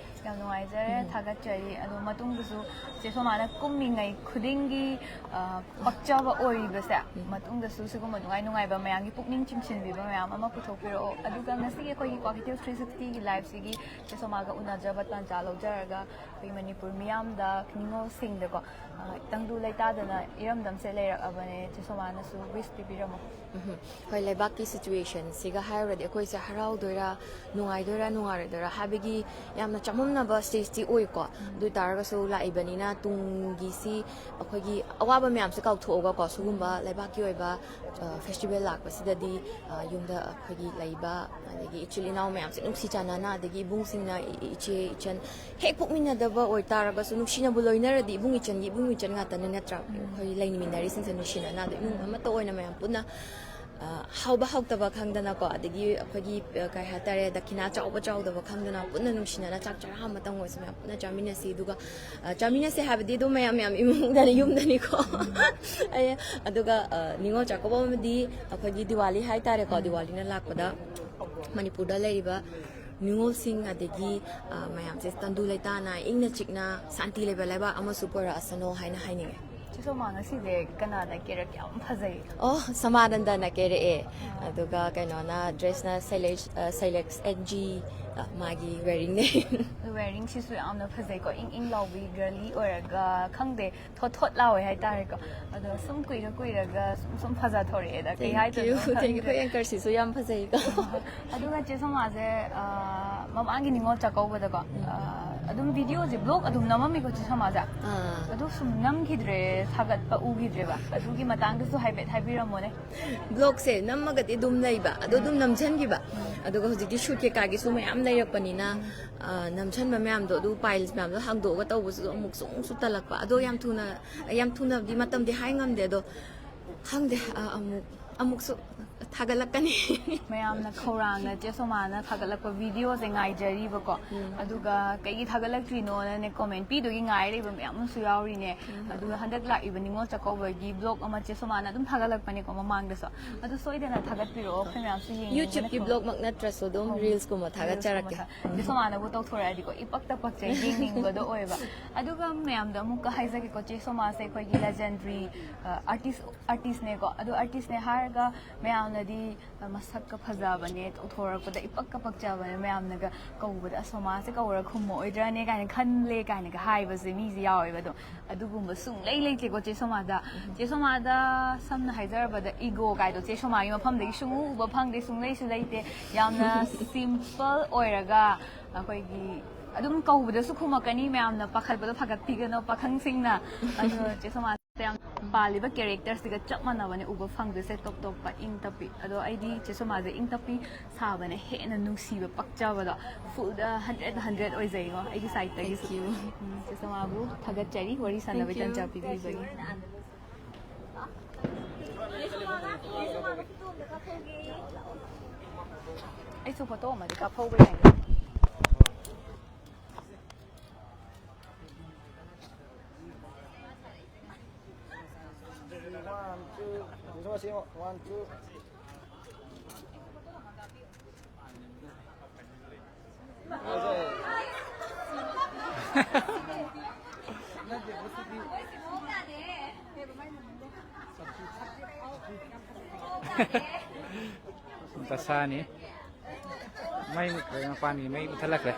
ꯌꯥꯝ ꯅꯨꯡꯉꯥꯏꯖꯔꯦ, ꯎꯝ꯫ ꯊꯥꯒꯠꯆꯔꯤ꯫ ꯑꯗꯣ ꯃꯇꯨꯡꯗꯁꯨ ꯆꯦ ꯁꯣꯃꯥꯅ ꯀꯨꯝꯃꯤꯉꯩ ꯈꯨꯗꯤꯡꯒꯤ, ꯑ, ꯄꯛꯆꯕ ꯑꯣꯏꯔꯤꯕꯁꯦ, ꯎꯝ꯫ ꯃꯇꯨꯡꯗꯁꯨ ꯁꯤꯒꯨꯝꯕ ꯅꯨꯡꯉꯥꯏ ꯅꯨꯡꯉꯥꯏꯕ ꯃꯌꯥꯝꯒꯤ ꯄꯨꯛꯅꯤꯡ ꯆꯤꯡꯁꯤꯟꯕꯤꯕ ꯃꯌꯥꯝ ꯑꯃ ꯄꯨꯊꯣꯛꯄꯤꯔꯛꯑꯣ꯫ ꯑꯗꯨꯒ ꯉꯁꯤꯒꯤ ꯑꯩꯈꯣꯏꯒꯤ ꯀ꯭ꯋꯥꯀꯩꯊꯦꯜ ꯊ꯭ꯔꯤ ꯁꯤꯛꯁꯇꯤꯒꯤ ꯂꯥꯏꯞꯁꯤꯒꯤ ꯆꯦ ꯁꯣꯃꯥꯒ ꯎꯅꯖꯕ ꯇꯥꯟꯖꯥ ꯂꯧꯖꯔꯒ ꯑꯩꯈꯣꯏ ꯃꯅꯤꯄꯨꯔ ꯃꯤꯌꯥꯝꯗ, ꯅꯤꯉꯣꯜꯁꯤꯡꯗꯀꯣ, ꯑ, ꯇꯪꯗꯨ ꯂꯩꯇꯥꯗꯅ ꯏꯔꯝꯗꯝꯁꯦ ꯂꯩꯔꯛꯑꯕꯅꯦ꯫ ꯆꯦ ꯁꯣꯃꯥꯅꯁꯨ ꯋꯤꯁ ꯄꯤꯕꯤꯔꯝꯃꯣ꯫ ꯎꯝ꯫ ꯍꯣꯏ, ꯂꯩꯕꯥꯛꯀꯤ ꯁꯤꯆꯨꯋꯦꯁꯟꯁꯤꯒ ꯍꯥꯏꯔꯨꯔꯗꯤ ꯑꯩꯈꯣꯏꯁꯦ ꯍꯔꯥꯎꯗꯣꯏꯔꯥ, ꯅꯨꯡꯉꯥꯏꯗꯣꯏꯔꯥ, ꯅꯨꯡꯉꯥꯏꯔꯣꯏꯗꯣꯏꯔꯥ ꯍꯥꯏꯕꯒꯤ ꯌꯥꯝꯅ ꯆꯃꯝꯅꯕ ꯁ꯭ꯇꯦꯖꯇꯤ ꯑꯣꯏꯀꯣ꯫ ꯑꯗꯨ ꯑꯣꯏ ꯇꯥꯔꯒꯁꯨ ꯂꯥꯛꯏꯕꯅꯤꯅ ꯇꯨꯡꯒꯤꯁꯤ ꯑꯩꯈꯣꯏꯒꯤ ꯑꯋꯥꯕ ꯃꯌꯥꯝꯁꯦ ꯀꯥꯎꯊꯣꯛꯑꯒꯀꯣ, ꯁꯤꯒꯨꯝꯕ ꯂꯩꯕꯥꯛꯀꯤ ꯑꯣꯏꯕ, ꯑ, ꯐꯦꯁꯇꯤꯚꯦꯜ ꯂꯥꯛꯄꯁꯤꯗꯗꯤ, ꯑ, ꯌꯨꯝꯗ ꯑꯩꯈꯣꯏꯒꯤ ꯂꯩꯕ, ꯑꯗꯒꯤ ꯏꯆꯤꯜ ꯏꯅꯥꯎ ꯃꯌꯥꯝꯁꯦ ꯅꯨꯡꯁꯤ ꯆꯥꯟꯅꯅ, ꯑꯗꯒꯤ ꯏꯕꯨꯡꯁꯤꯡꯅ, ꯏ-, ꯏ-, ꯏꯆꯦ ꯏꯆꯟ ꯍꯦꯛ ꯄꯣꯛꯃꯤꯟꯅꯗꯕ ꯑꯣꯏꯇꯥꯔꯒꯁꯨ ꯅꯨꯡꯁꯤꯅꯕꯨ ꯂꯣꯏꯅꯔꯗꯤ ꯏꯕꯨꯡ ꯏꯆꯟꯒꯤ ꯏꯕꯨꯡ ꯏꯆꯟ ꯉꯥꯛꯇꯅꯤ ꯅꯠꯇ꯭ꯔꯥ? ꯑꯩꯈꯣꯏ ꯂꯩꯃꯤꯟꯅꯔꯤꯁꯤꯡꯁꯦ ꯅꯨꯡꯁꯤꯅꯅ ꯑꯗꯨ ꯏꯃꯨꯡ ꯑꯃꯠꯇ ꯑꯣꯏꯅ ꯃꯌꯥꯝ ꯄꯨꯟꯅ ꯑ, ꯍꯥꯎꯕ ꯍꯥꯎꯇꯕ ꯈꯪꯗꯅꯀꯣ, ꯑꯗꯒꯤ ꯑꯩꯈꯣꯏꯒꯤ, ꯑ, ꯀꯩ ꯍꯥꯏꯇꯥꯔꯦ, ꯗꯈꯤꯅꯥ ꯆꯥꯎꯕ ꯆꯥꯎꯗꯕ ꯈꯪꯗꯅ ꯄꯨꯟꯅ ꯅꯨꯡꯁꯤꯅꯅ ꯆꯥꯛ ꯆꯔꯥ ꯑꯃꯇꯪ ꯑꯣꯏꯔꯁꯨ ꯃꯌꯥꯝ ꯄꯨꯟꯅ ꯆꯥꯃꯤꯟꯅꯁꯤ꯫ ꯑꯗꯨꯒ, ꯑ, ꯆꯥꯃꯤꯟꯅꯁꯦ ꯍꯥꯏꯕꯗꯤ ꯑꯗꯨꯝ ꯃꯌꯥꯝ ꯃꯌꯥꯝ ꯏꯃꯨꯡꯗꯅꯤ, ꯌꯨꯝꯗꯅꯤꯀꯣ꯫ ꯑꯩ, ꯑꯗꯨꯒ, ꯑ, ꯅꯤꯉꯣꯜ ꯆꯥꯛꯀꯧꯕ ꯑꯃꯗꯤ ꯑꯩꯈꯣꯏꯒꯤ ꯗꯤꯋꯥꯂꯤ ꯍꯥꯏꯇꯥꯔꯦꯀꯣ, ꯗꯤꯋꯥꯂꯤꯅ ꯂꯥꯛꯄꯗ ꯃꯅꯤꯄꯨꯔꯗ ꯂꯩꯔꯤꯕ ꯅꯤꯉꯣꯜꯁꯤꯡ ꯑꯗꯒꯤ, ꯑ, ꯃꯌꯥꯝꯁꯦ ꯇꯪꯗꯨ ꯂꯩꯇꯥꯅ ꯏꯪꯅ ꯆꯤꯛꯅ ꯁꯥꯟꯇꯤ ꯂꯩꯕ ꯂꯩꯕꯥꯛ ꯑꯃꯁꯨ ꯄꯨꯔꯛꯑꯁꯅꯣ ꯍꯥꯏꯅ ꯍꯥꯏꯅꯤꯡꯉꯦ꯫ ꯆꯦ ꯁꯣꯃꯥ, ꯉꯁꯤꯁꯦ ꯀꯅꯥꯅ ꯀꯦꯔꯛ ꯌꯥꯝ ꯐꯖꯩ? ꯑꯣ, ꯁꯃꯥꯅꯟꯗꯅ ꯀꯦꯔꯛꯑꯦ꯫ ꯑꯗꯨꯒ ꯀꯩꯅꯣꯅ, ꯗ꯭ꯔꯦꯁꯅ ꯁꯩꯂꯦꯛꯁ, ꯑ, ꯁꯩꯂꯦꯛꯁ ꯑꯦꯟ ꯖꯤ, ꯑ, ꯃꯥꯒꯤ ꯋꯦꯔꯤꯡꯅꯦ꯫ ꯋꯦꯔꯤꯡꯁꯤꯁꯨ ꯌꯥꯝꯅ ꯐꯖꯩꯀꯣ, ꯏꯪ ꯏꯪ ꯂꯥꯎꯕꯤ, ꯒꯔꯂꯤ ꯑꯣꯏꯔꯒ, ꯈꯪꯗꯦ, ꯊꯣꯠ ꯊꯣꯠ ꯂꯥꯎꯋꯦ ꯍꯥꯏꯇꯥꯔꯦꯀꯣ꯫ ꯑꯗꯣ ꯁꯨꯝ ꯀꯨꯏꯔ ꯀꯨꯏꯔꯒ ꯁꯨꯝ ꯁꯨꯝ ꯐꯖꯊꯣꯔꯛꯑꯦꯗ, ꯀꯩ Thank ꯍꯥꯏꯗꯣꯏꯅꯣ you, thank you. ꯈꯪꯗ꯭ꯔꯦ꯫ ꯑꯩꯈꯣꯏ ꯑꯦꯡꯀꯔꯁꯤꯁꯨ ꯌꯥꯝ ꯐꯖꯩꯀꯣ꯫ ꯑꯗꯨꯒ ꯆꯦ ꯁꯣꯃꯥꯁꯦ, ꯑ, ꯃꯃꯥꯡꯒꯤ ꯅꯤꯉꯣꯜ ꯆꯥꯛꯀꯧꯕꯗꯀꯣ, ꯑ, ꯑꯗꯨꯝ ꯚꯤꯗꯤꯑꯣꯁꯦ, ꯕ꯭ꯂꯣꯒ ꯑꯗꯨꯝ ꯅꯝꯃꯝꯃꯤꯀꯣ ꯆꯦ ꯁꯣꯃꯥꯁꯦ꯫ ꯑꯥ꯫ ꯑꯗꯨ ꯁꯨꯝ ꯅꯝꯈꯤꯗ꯭ꯔꯦ, ꯊꯥꯒꯠꯄ ꯎꯈꯤꯗ꯭ꯔꯦꯕ꯫ ꯑꯗꯨꯒꯤ ꯃꯇꯥꯡꯗꯁꯨ ꯍꯥꯏꯐꯦꯠ ꯍꯥꯏꯕꯤꯔꯝꯃꯣꯅꯦ꯫ ꯕ꯭ꯂꯣꯒꯁꯦ ꯅꯝꯃꯒꯗꯤ ꯑꯗꯨꯝ ꯂꯩꯕ, ꯑꯗꯣ ꯑꯗꯨꯝ ꯅꯝꯁꯤꯟꯈꯤꯕ꯫ ꯑꯗꯨꯒ ꯍꯧꯖꯤꯛꯇꯤ ꯁꯨꯠ ꯀꯩꯀꯥꯒꯤꯁꯨ ꯃꯌꯥꯝ ꯂꯩꯔꯛꯄꯅꯤꯅ, ꯑ, ꯅꯝꯁꯟꯕ ꯃꯌꯥꯝꯗꯣ, ꯑꯗꯨ ꯄꯥꯏꯜꯁ ꯃꯌꯥꯝꯗꯣ ꯍꯥꯡꯗꯣꯛꯑꯒ ꯇꯧꯕꯁꯨ ꯑꯃꯨꯛꯁꯨ ꯑꯃꯨꯛꯁꯨ ꯇꯜꯂꯛꯄ꯫ ꯑꯗꯣ ꯌꯥꯝ ꯊꯨꯅ, ꯌꯥꯝ ꯊꯨꯅꯗꯤ ꯃꯇꯝꯗꯤ ꯍꯥꯏ ꯉꯝꯗꯦ, ꯑꯗꯣ ꯈꯪꯗꯦ, ꯑ, ꯑꯃꯨꯛ, ꯑꯃꯨꯛꯁꯨ ꯊꯥꯒꯠꯂꯛꯀꯅꯤ꯫ ꯃꯌꯥꯝꯅ ꯈꯧꯔꯥꯡꯅ ꯆꯦ ꯁꯣꯃꯥꯅ ꯊꯥꯒꯠꯂꯛꯄ ꯚꯤꯗꯤꯑꯣꯁꯦ ꯉꯥꯏꯖꯔꯤꯕꯀꯣ꯫ ꯑꯗꯨꯒ ꯀꯩꯒꯤ ꯊꯥꯒꯠꯂꯛꯇ꯭ꯔꯤꯅꯣꯅꯅꯦ ꯀꯣꯃꯦꯟ ꯄꯤꯗꯨꯒꯤ ꯉꯥꯏ ꯂꯩꯕ ꯃꯌꯥꯝ ꯑꯃꯁꯨ ꯌꯥꯎꯔꯤꯅꯦ꯫ ꯑꯗꯨꯒ ꯍꯟꯗꯛ ꯂꯥꯛꯏꯕ ꯅꯤꯉꯣꯜ ꯆꯥꯛꯀꯧꯕꯒꯤ ꯕ꯭ꯂꯣꯒ ꯑꯃ ꯆꯦ ꯁꯣꯃꯥꯅ ꯑꯗꯨꯝ ꯊꯥꯒꯠꯂꯛꯄꯅꯦꯀꯣ ꯃꯃꯥꯡꯗꯁꯨ꯫ ꯑꯗꯨ ꯁꯣꯏꯗꯅ ꯊꯥꯒꯠꯄꯤꯔꯛꯑꯣ, ꯑꯩꯈꯣꯏ ꯃꯌꯥꯝꯁꯨ ꯌꯦꯡꯅꯤꯡꯕꯅꯦ꯫ ꯌꯨꯇ꯭ꯌꯨꯕꯀꯤ ꯕ꯭ꯂꯣꯒꯃꯛ ꯅꯠꯇ꯭ꯔꯁꯨ ꯑꯗꯨꯝ ꯔꯤꯜꯁꯀꯨꯝꯕ ꯊꯥꯒꯠꯆꯔꯛꯀꯦ꯫ ꯆꯦ ꯁꯣꯃꯥꯅꯕꯨ ꯇꯧꯊꯣꯔꯛꯑꯗꯤꯀꯣ, ꯏꯄꯛꯇ ꯄꯛꯆꯩ, ꯌꯦꯡꯅꯤꯡꯕꯗꯣ ꯑꯣꯏꯕ꯫ ꯑꯗꯨꯒ ꯃꯌꯥꯝꯗ ꯑꯃꯨꯛꯀ ꯍꯥꯏꯖꯒꯦꯀꯣ, ꯆꯦ ꯁꯣꯃꯥꯁꯦ ꯑꯩꯈꯣꯏꯒꯤ ꯂꯦꯖꯦꯟꯗꯔꯤ ꯑꯥꯔꯇꯤꯁ, ꯑꯥꯔꯇꯤꯁꯅꯦꯀꯣ꯫ ꯑꯗꯣ ꯑꯥꯔꯇꯤꯁꯅꯦ ꯍꯥꯏꯔꯒ ꯃꯌꯥꯝꯅꯗꯤ, ꯑ, ꯃꯁꯛꯀ ꯐꯖꯕꯅꯦ, ꯇꯧꯊꯣꯔꯛꯄꯗ ꯏꯄꯛꯀ ꯄꯛꯆꯕꯅꯦ, ꯃꯌꯥꯝꯅꯒ ꯀꯧꯕꯗ "ꯑꯁ, ꯁꯣꯃꯥꯁꯦ ꯀꯧꯔ ꯈꯨꯝꯃꯛꯑꯣꯏꯗ꯭ꯔꯅꯦ" ꯀꯥꯏꯅ ꯈꯜꯂꯦ ꯀꯥꯏꯅꯒ ꯍꯥꯏꯕꯁꯦ ꯃꯤꯁꯦ ꯌꯥꯎꯋꯦꯕ꯫ ꯑꯗꯣ ꯑꯗꯨꯒꯨꯝꯕ ꯁꯨꯡꯂꯩ ꯂꯩꯇꯦꯀꯣ ꯆꯦ ꯁꯣꯃꯥꯗ꯫ ꯆꯦ ꯁꯣꯃꯥꯗ ꯁꯝꯅ ꯍꯥꯏꯖꯔꯕꯗ ꯏꯒꯣ ꯀꯥꯏꯗꯣ ꯆꯦ ꯁꯣꯃꯥꯒꯤ ꯃꯐꯝꯗꯒꯤ ꯁꯨꯡꯎ ꯎꯕ ꯐꯪꯗꯦ, ꯁꯨꯡꯂꯩꯁꯨ ꯂꯩꯇꯦ꯫ ꯌꯥꯝꯅ ꯁꯤꯝꯄꯜ ꯑꯣꯏꯔꯒ ꯑꯩꯈꯣꯏꯒꯤ ꯑꯗꯨꯝ ꯀꯧꯕꯗꯁꯨ ꯈꯨꯝꯃꯛꯀꯅꯤ, ꯃꯌꯥꯝꯅ ꯄꯥꯈꯠꯄꯗꯣ ꯐꯥꯒꯠꯄꯤꯒꯅꯣ ꯄꯥꯈꯪꯁꯤꯡꯅ꯫ ꯑꯗꯣ ꯆꯦ ꯁꯣꯃꯥꯁꯦ ꯌꯥꯝ ꯄꯥꯜꯂꯤꯕ ꯀꯦꯔꯦꯛꯇꯔꯁꯤꯒ ꯆꯞ ꯃꯥꯟꯅꯕꯅꯦ ꯎꯕ ꯐꯪꯗꯣꯏꯁꯦ, ꯇꯣꯞ ꯇꯣꯞꯄ ꯏꯪ ꯇꯞꯄꯤ꯫ ꯑꯗꯣ ꯑꯩꯗꯤ ꯆꯦ ꯁꯣꯃꯥꯁꯦ ꯏꯪ ꯇꯞꯄꯤ ꯁꯥꯕꯅ ꯍꯦꯟꯅ ꯅꯨꯡꯁꯤꯕ ꯄꯛꯆꯕꯗꯣ꯫ ꯐꯨꯜꯗ ꯍꯟꯗ꯭ꯔꯦꯠ ꯍꯟꯗ꯭ꯔꯦꯠ ꯑꯣꯏꯖꯩꯉꯣ ꯑꯩꯒꯤ ꯁꯥꯏꯠꯇꯒꯤꯁꯨ꯫ Thank you. ꯎꯝ, ꯆꯦ ꯁꯣꯃꯥꯕꯨ ꯊꯥꯒꯠꯆꯔꯤ ꯋꯥꯔꯤ ꯁꯥꯟꯅꯕꯩ Thank you. ꯇꯟꯖꯥ ꯄꯤꯕꯤꯕꯒꯤ꯫ ꯑꯩꯁꯨ ꯐꯣꯇꯣ ꯑꯃꯗꯤ ꯀꯥꯞꯍꯧꯕ ꯌꯥꯏꯅꯦ꯫ One, two. One, two. ꯗꯁꯥꯅꯤ꯫ ꯃꯩ ꯃꯨꯠꯈ꯭ꯔꯦ, ꯃꯄꯥꯟꯒꯤ ꯃꯩ ꯃꯨꯠꯊꯠꯂꯛꯈ꯭ꯔꯦ꯫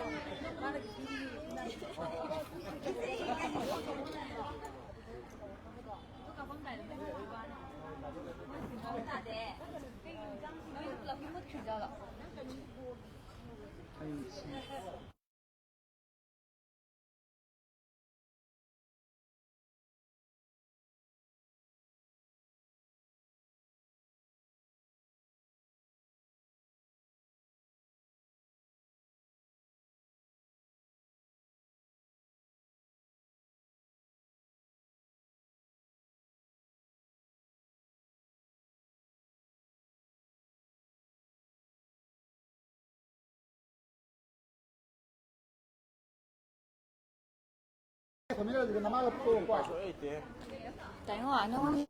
ꯇꯥꯏꯉꯣ, ꯅꯪ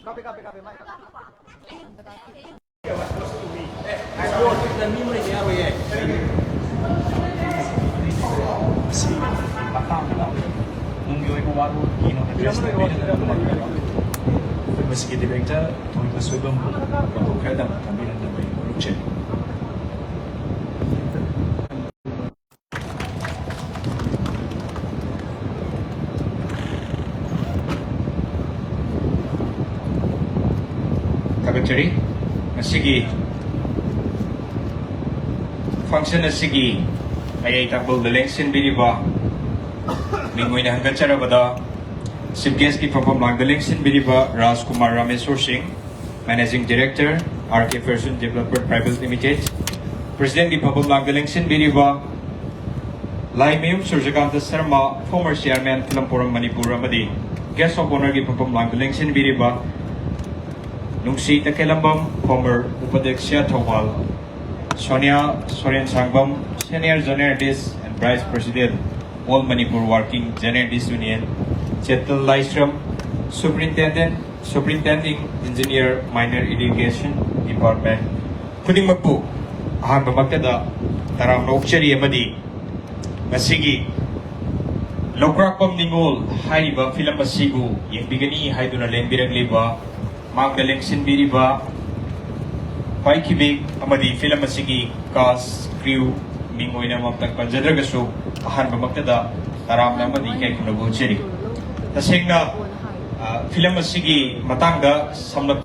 ꯀꯥꯞꯄꯦ, ꯀꯥꯞꯄꯦ, ꯀꯥꯞꯄꯦ, ꯃꯥꯏ ꯀꯥꯞꯄꯦ꯫ ꯁꯤ ꯃꯇꯥꯡꯗ ꯇꯨꯡꯒꯤ ꯑꯣꯏꯕ ꯋꯥꯔꯣꯜ ꯀꯤꯅꯣ ꯑꯦꯗ꯭ꯔꯦꯁ ꯇꯧꯕꯤꯔꯒ ꯑꯩꯈꯣꯏ ꯃꯁꯤꯒꯤ ꯗꯤꯔꯦꯛꯇꯔ ꯊꯣꯏꯕ ꯁꯣꯏꯕꯝꯕꯨ ꯋꯥꯍꯪ ꯈꯔꯗꯪ ꯊꯝꯕꯤꯔꯝꯅꯕ ꯑꯩ ꯈꯨꯔꯨꯝꯖꯔꯤ꯫ ꯆꯔꯤ꯫ ꯉꯁꯤꯒꯤ function ꯑꯁꯤꯒꯤ ꯃꯌꯥꯏ ꯇꯥꯡꯕꯜꯗ ꯂꯦꯡꯁꯤꯟꯕꯤꯔꯤꯕ ꯃꯤꯡ ꯑꯣꯏꯅ ꯍꯪꯒꯠꯆꯔꯕꯗ Chief Guestꯀꯤ ꯐꯝꯐꯝ ꯂꯥꯡꯗ ꯂꯦꯡꯁꯤꯟꯕꯤꯔꯤꯕ ꯔꯥꯖꯀꯨꯃꯥꯔ ꯔꯥꯃꯦꯁꯣꯔ ꯁꯤꯡ, Managing Director, R K Fashion Developer Private Limited, Presidentꯀꯤ ꯐꯝꯐꯝ ꯂꯥꯡꯗ ꯂꯦꯡꯁꯤꯟꯕꯤꯔꯤꯕ Laimayum Surajkanta Sharma, former Chairman Film Forum Manipur ꯑꯃꯗꯤ Guest of Honourꯒꯤ ꯐꯝꯐꯝ ꯂꯥꯡꯗ ꯂꯦꯡꯁꯤꯟꯕꯤꯔꯤꯕ ꯅꯨꯡꯁꯤ ꯇꯈꯦꯂꯝꯕꯝ, former ꯎꯄꯥꯙ꯭ꯌꯛꯁ Thoubal, Sonia ꯁꯣꯔꯦꯟ ꯁꯥꯡꯕꯝ, Senior Journalist and Vice President, All Manipur Working Journalist Union, ꯆꯦꯇꯜ Laishram, Superintendent, Superintending Engineer, Minor Irrigation Department, ꯈꯨꯗꯤꯡꯃꯛꯄꯨ ꯑꯍꯥꯟꯕꯃꯛꯇꯗ ꯇꯔꯥꯝꯅ ꯑꯣꯛꯆꯔꯤ ꯑꯃꯗꯤ ꯉꯁꯤꯒꯤ ꯂꯧꯀ꯭ꯔꯥꯛꯄꯝ ꯅꯤꯉꯣꯜ ꯍꯥꯏꯔꯤꯕ film ꯑꯁꯤꯕꯨ ꯌꯦꯡꯕꯤꯒꯅꯤ ꯍꯥꯏꯗꯨꯅ ꯂꯦꯡꯕꯤꯔꯛꯂꯤꯕ, ꯃꯥꯡꯗ ꯂꯦꯡꯁꯤꯟꯕꯤꯔꯤꯕ ꯄꯥꯏꯈꯤꯕꯤ ꯑꯃꯗꯤ film ꯑꯁꯤꯒꯤ cast, crew, ꯃꯤꯡ ꯑꯣꯏꯅꯃꯛꯇ ꯄꯟꯖꯗ꯭ꯔꯒꯁꯨ ꯑꯍꯥꯟꯕꯃꯛꯇꯗ ꯇꯔꯥꯝꯅ ꯑꯃꯗꯤ ꯏꯀꯥꯏ ꯈꯨꯝꯅꯕ ꯎꯠꯆꯔꯤ꯫ ꯇꯁꯦꯡꯅ, ꯑ, film ꯑꯁꯤꯒꯤ ꯃꯇꯥꯡꯗ ꯁꯝꯂꯞ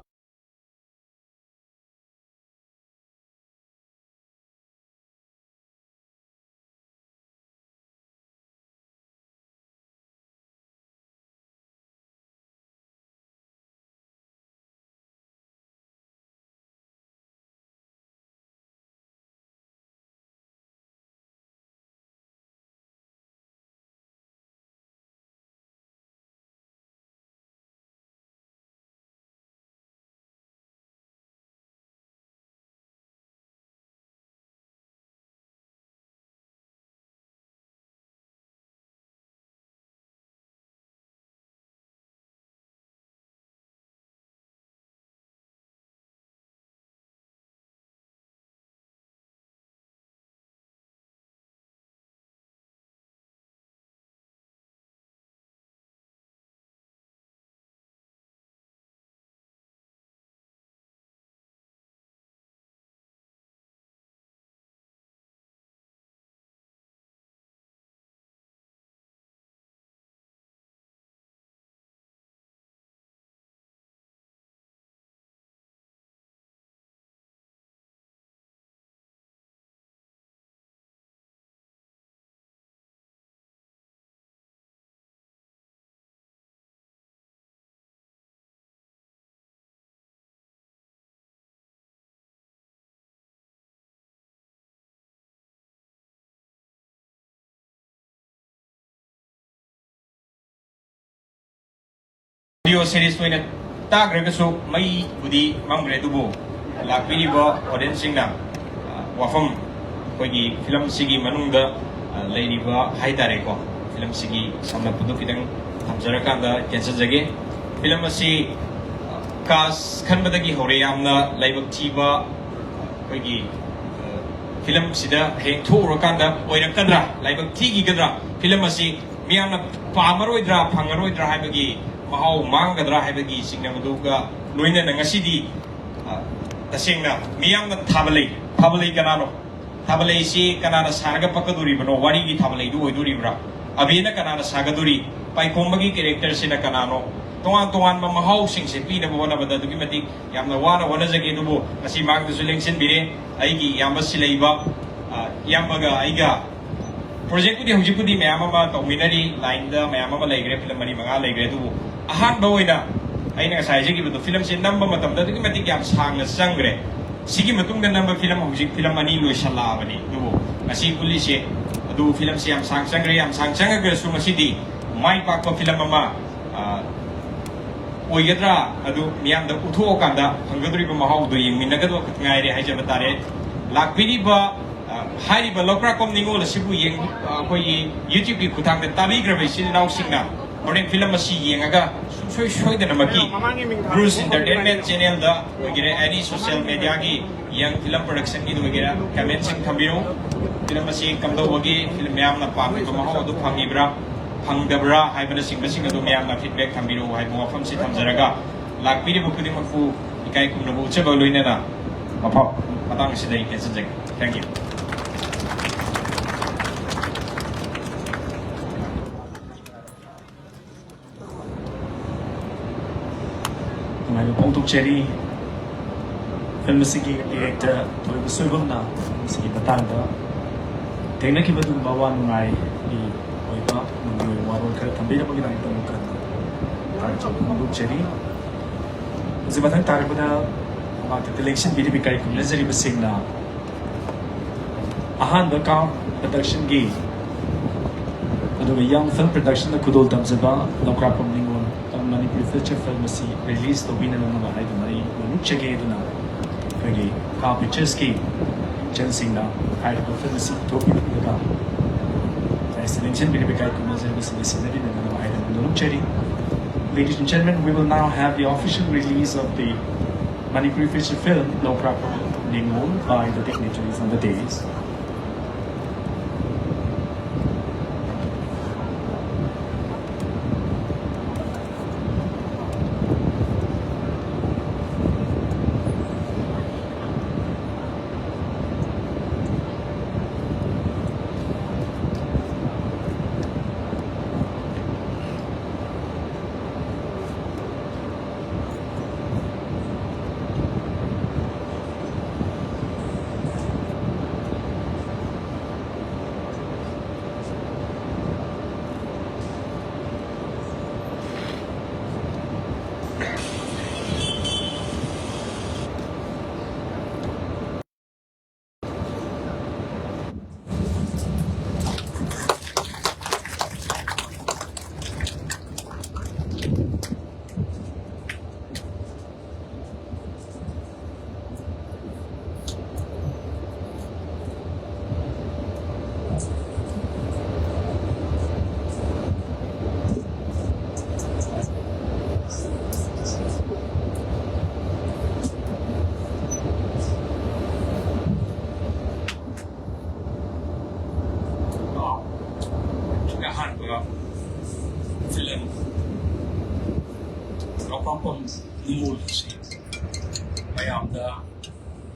ꯚꯤꯗꯤꯑꯣ ꯁꯤꯔꯤꯁ ꯑꯣꯏꯅ ꯇꯥꯈ꯭ꯔꯒꯁꯨ ꯃꯩꯕꯨꯗꯤ ꯃꯝꯈ꯭ꯔꯦ, ꯑꯗꯨꯕꯨ ꯂꯥꯛꯄꯤꯔꯤꯕ ꯑꯣꯗꯤꯌꯟꯁꯁꯤꯡꯅ, ꯑ, ꯋꯥꯐꯝ, ꯑꯩꯈꯣꯏꯒꯤ ꯐꯤꯂꯝꯁꯤꯒꯤ ꯃꯅꯨꯡꯗ, ꯑ, ꯂꯩꯔꯤꯕ ꯍꯥꯏ ꯇꯥꯔꯦꯀꯣ, ꯐꯤꯂꯝꯁꯤꯒꯤ ꯁꯝꯂꯞꯄꯗꯨ ꯈꯤꯇꯪ ꯊꯝꯖꯔꯀꯥꯟꯗ ꯇꯦꯟꯁꯤꯟꯖꯒꯦ꯫ ꯐꯤꯂꯝ ꯑꯁꯤ, ꯑ, ꯀꯥꯁ ꯈꯟꯕꯗꯒꯤ ꯍꯧꯔꯦ, ꯌꯥꯝꯅ ꯂꯥꯏꯕꯛ ꯊꯤꯕ ꯑꯩꯈꯣꯏꯒꯤ, ꯑ, ꯐꯤꯂꯝꯁꯤꯗ ꯍꯌꯦꯡ ꯊꯣꯛꯎꯔꯀꯥꯟꯗ ꯑꯣꯏꯔꯛꯀꯗ꯭ꯔꯥ, ꯂꯥꯏꯕꯛ ꯊꯤꯈꯤꯒꯗ꯭ꯔꯥ, ꯐꯤꯂꯝ ꯑꯁꯤ ꯃꯤꯌꯥꯝꯅ ꯄꯥꯝꯃꯔꯣꯏꯗ꯭ꯔꯥ, ꯐꯪꯉꯔꯣꯏꯗ꯭ꯔꯥ ꯍꯥꯏꯕꯒꯤ ꯃꯍꯥꯎ ꯃꯥꯡꯒꯗ꯭ꯔꯥ ꯍꯥꯏꯕꯒꯤ ꯆꯤꯡꯅꯕꯗꯨꯒ ꯂꯣꯏꯅꯅ ꯉꯁꯤꯗꯤ, ꯑ, ꯇꯁꯦꯡꯅ ꯃꯤꯌꯥꯝꯅ ꯊꯥꯕꯂꯩ, ꯊꯥꯕꯂꯩ ꯀꯅꯥꯅꯣ? ꯊꯥꯕꯂꯩꯁꯤ ꯀꯅꯥꯅ ꯁꯥꯔꯒ ꯄꯛꯀꯗꯣꯔꯤꯕꯅꯣ? ꯋꯥꯔꯤꯒꯤ ꯊꯥꯕꯂꯩꯗꯨ ꯑꯣꯏꯗꯣꯔꯤꯕ꯭ꯔꯥ? ꯑꯕꯦꯅ ꯀꯅꯥꯅ ꯁꯥꯒꯗꯣꯔꯤ? ꯄꯥꯏꯈꯣꯝꯕꯒꯤ ꯀꯦꯔꯦꯛꯇꯔꯁꯤꯅ ꯀꯅꯥꯅꯣ? ꯇꯣꯉꯥꯟ ꯇꯣꯉꯥꯟꯕ ꯃꯍꯥꯎꯁꯤꯡꯁꯦ ꯄꯤꯅꯕ ꯍꯣꯠꯅꯕꯗ ꯑꯗꯨꯛꯀꯤ ꯃꯇꯤꯛ ꯌꯥꯝꯅ ꯋꯥꯅ ꯍꯣꯠꯅꯖꯒꯦ, ꯑꯗꯨꯕꯨ ꯉꯁꯤ ꯃꯍꯥꯛꯇꯁꯨ ꯂꯦꯡꯁꯤꯟꯕꯤꯔꯦ꯫ ꯑꯩꯒꯤ ꯏꯌꯥꯝꯕ ꯁꯤꯂꯩꯕ, ꯑ, ꯏꯌꯥꯝꯕꯒ ꯑꯩꯒ ꯄ꯭ꯔꯣꯖꯦꯛꯄꯨꯗꯤ ꯍꯧꯖꯤꯛꯄꯨꯗꯤ ꯃꯌꯥꯝ ꯑꯃ ꯇꯧꯃꯤꯟꯅꯔꯤ, ꯂꯥꯏꯟꯗ ꯃꯌꯥꯝ ꯑꯃ ꯂꯩꯈ꯭ꯔꯦ, ꯐꯤꯂꯝ ꯃꯔꯤ ꯃꯉꯥ ꯂꯩꯈ꯭ꯔꯦ, ꯑꯗꯨꯕꯨ ꯑꯍꯥꯟꯕ ꯑꯣꯏꯅ ꯑꯩꯅ ꯉꯁꯥꯏ ꯍꯥꯏꯖꯈꯤꯕꯗꯣ, ꯐꯤꯂꯝꯁꯦ ꯅꯝꯕ ꯃꯇꯝꯗ ꯑꯗꯨꯛꯀꯤ ꯃꯇꯤꯛ ꯌꯥꯝ ꯁꯥꯡꯅ ꯆꯪꯈ꯭ꯔꯦ꯫ ꯁꯤꯒꯤ ꯃꯇꯨꯡꯗ ꯅꯝꯕ ꯐꯤꯂꯝ ꯍꯧꯖꯤꯛ ꯐꯤꯂꯝ ꯑꯅꯤ ꯂꯣꯏꯁꯜꯂꯛꯑꯕꯅꯤ, ꯑꯗꯨꯕꯨ ꯉꯁꯤ ꯎꯠꯂꯤꯁꯦ ꯑꯗꯨ ꯐꯤꯂꯝꯁꯦ ꯌꯥꯝ ꯁꯥꯡ ꯆꯪꯈ꯭ꯔꯦ꯫ ꯌꯥꯝ ꯁꯥꯡ ꯆꯪꯉꯒꯁꯨ ꯉꯁꯤꯗꯤ ꯃꯥꯏ ꯄꯥꯛꯄ ꯐꯤꯂꯝ ꯑꯃ, ꯑ, ꯑꯣꯏꯒꯗ꯭ꯔꯥ, ꯑꯗꯨ ꯃꯤꯌꯥꯝꯗ ꯎꯠꯊꯣꯛꯑꯀꯥꯟꯗ ꯐꯪꯒꯗꯧꯔꯤꯕ ꯃꯍꯥꯎꯗꯣ ꯌꯦꯡꯃꯤꯟꯅꯒꯗꯕ ꯈꯛ ꯉꯥꯏꯔꯦ ꯍꯥꯏꯖꯕ ꯇꯥꯔꯦ꯫ ꯂꯥꯛꯄꯤꯔꯤꯕ, ꯑ, ꯍꯥꯏꯔꯤꯕ ꯂꯧꯀ꯭ꯔꯥꯛꯄꯝ ꯅꯤꯉꯣꯜ ꯑꯁꯤꯕꯨ ꯌꯦꯡ-, ꯑ, ꯑꯩꯈꯣꯏꯒꯤ YouTube-ꯀꯤ ꯈꯨꯠꯊꯥꯡꯗ ꯇꯥꯕꯤꯈ꯭ꯔꯕ ꯏꯆꯤꯜ ꯏꯅꯥꯎꯁꯤꯡꯅ ꯍꯣꯔꯦꯟ ꯐꯤꯂꯝ ꯑꯁꯤ ꯌꯦꯡꯉꯒ ꯁꯨꯡꯁꯣꯏ ꯁꯣꯏꯗꯅꯃꯛꯀꯤ ꯕ꯭ꯔꯨꯁ ꯏꯟꯇꯔꯇꯦꯟꯃꯦꯟ ꯆꯦꯅꯦꯜꯗ ꯑꯣꯏꯒꯦꯔꯥ, ꯑꯦꯅꯤ ꯁꯣꯁꯤꯌꯦꯜ ꯃꯦꯗꯤꯌꯥꯒꯤ ꯌꯪ ꯐꯤꯂꯝ ꯄ꯭ꯔꯗꯛꯁꯟꯒꯤꯗ ꯑꯣꯏꯒꯦꯔꯥ, ꯀꯃꯦꯟꯁꯤꯡ ꯊꯝꯕꯤꯔꯛꯎ꯫ ꯐꯤꯂꯝ ꯑꯁꯤ ꯀꯝꯗꯧꯕꯒꯤ, ꯐꯤꯂꯝ ꯃꯌꯥꯝꯅ ꯄꯥꯝꯂꯤꯕ ꯃꯍꯥꯎ ꯑꯗꯨ ꯐꯪꯉꯤꯕ꯭ꯔꯥ, ꯐꯪꯗꯕ꯭ꯔꯥ ꯍꯥꯏꯕꯅꯆꯤꯡꯕꯁꯤꯡ ꯑꯗꯨ ꯃꯌꯥꯝꯅ ꯐꯤꯗꯕꯦꯛ ꯊꯝꯕꯤꯔꯛꯎ ꯍꯥꯏꯕ ꯋꯥꯐꯝꯁꯤ ꯊꯝꯖꯔꯒ, ꯂꯥꯛꯄꯤꯔꯤꯕ ꯈꯨꯗꯤꯡꯃꯛꯄꯨ ꯏꯀꯥꯏ ꯈꯨꯝꯅꯕ ꯎꯠꯆꯕ ꯂꯣꯏꯅꯅ ꯃꯐꯝ ꯃꯇꯥꯡ ꯑꯁꯤꯗ ꯑꯩ ꯇꯦꯟꯁꯤꯟꯖꯒꯦ꯫ Thank you꯫ ꯅꯨꯡꯉꯥꯏꯕ ꯐꯣꯡꯗꯣꯛꯆꯔꯤ꯫ ꯐꯤꯂꯝ ꯑꯁꯤꯒꯤ ꯗꯤꯔꯦꯛꯇꯔ ꯊꯣꯏꯕ ꯁꯣꯏꯕꯝꯅ ꯐꯤꯂꯝ ꯑꯁꯤꯒꯤ ꯃꯇꯥꯡꯗ ꯊꯦꯡꯅꯈꯤꯕ ꯑꯗꯨꯒꯨꯝꯕ ꯑꯋꯥ ꯅꯨꯡꯉꯥꯏꯒꯤ ꯑꯣꯏꯕ ꯅꯨꯡꯒꯤ ꯑꯣꯏꯕ ꯋꯥꯔꯣꯜ ꯈꯔ ꯊꯝꯕꯤꯔꯝꯕꯒꯤꯗꯃꯛꯇ ꯑꯃꯨꯛ ꯍꯟꯅ ꯊꯥꯒꯠꯆꯕ ꯐꯣꯡꯗꯣꯛꯆꯔꯤ꯫ ꯍꯧꯖꯤꯛ ꯃꯊꯪ ꯇꯥꯔꯛꯄꯗ ꯃꯍꯥꯛꯇ ꯂꯦꯡꯁꯤꯟꯕꯤꯔꯤꯕ ꯏꯀꯥꯏ ꯈꯨꯝꯅꯖꯔꯤꯕꯁꯤꯡꯅ ꯑꯍꯥꯟꯕ ꯀꯥꯝ ꯄ꯭ꯔꯗꯛꯁꯟꯒꯤ ꯑꯗꯨꯒ ꯌꯪ ꯐꯤꯂꯝ ꯄ꯭ꯔꯗꯛꯁꯟꯗ ꯈꯨꯗꯣꯜ ꯇꯝꯖꯕ ꯂꯧꯀ꯭ꯔꯥꯛꯄꯝ ꯅꯤꯉꯣꯜ ꯃꯅꯤꯄꯨꯔꯤ ꯐꯤꯆꯔ ꯐꯤꯂꯝ ꯑꯁꯤ ꯔꯤꯂꯤꯁ ꯇꯧꯕꯤꯅꯅꯕ ꯍꯥꯏꯗꯨꯅ ꯑꯩ ꯅꯣꯂꯨꯛꯆꯒꯦ꯫ ꯑꯗꯨꯅ ꯑꯩꯈꯣꯏꯒꯤ ꯀꯥ ꯄꯤꯛꯆꯔꯁꯀꯤ ꯏꯆꯟꯁꯤꯡꯅ ꯍꯥꯏꯔꯤꯕ ꯐꯤꯂꯝ ꯑꯁꯤ ꯄꯨꯊꯣꯛꯄꯤꯔꯒ ꯂꯥꯏꯁꯦꯟꯁ ꯂꯦꯡꯁꯤꯟꯕꯤꯔꯤꯕ ꯏꯀꯥꯏ ꯈꯨꯝꯅꯖꯔꯤꯕꯁꯤꯡ ꯑꯁꯤ ꯅꯠꯇꯅ ꯍꯥꯏꯗꯨꯅ ꯅꯣꯂꯨꯛꯆꯔꯤ꯫ Ladies and gentlemen, we will now have the official release of the Manipuri feature film Lokrakho Ningol by the dignitaries on the dais. ꯑꯍꯥꯟꯕ ꯐꯤꯂꯝ ꯂꯧꯄꯥꯝꯄꯝ ꯅꯤꯉꯣꯜ ꯑꯁꯤ ꯃꯌꯥꯝꯗ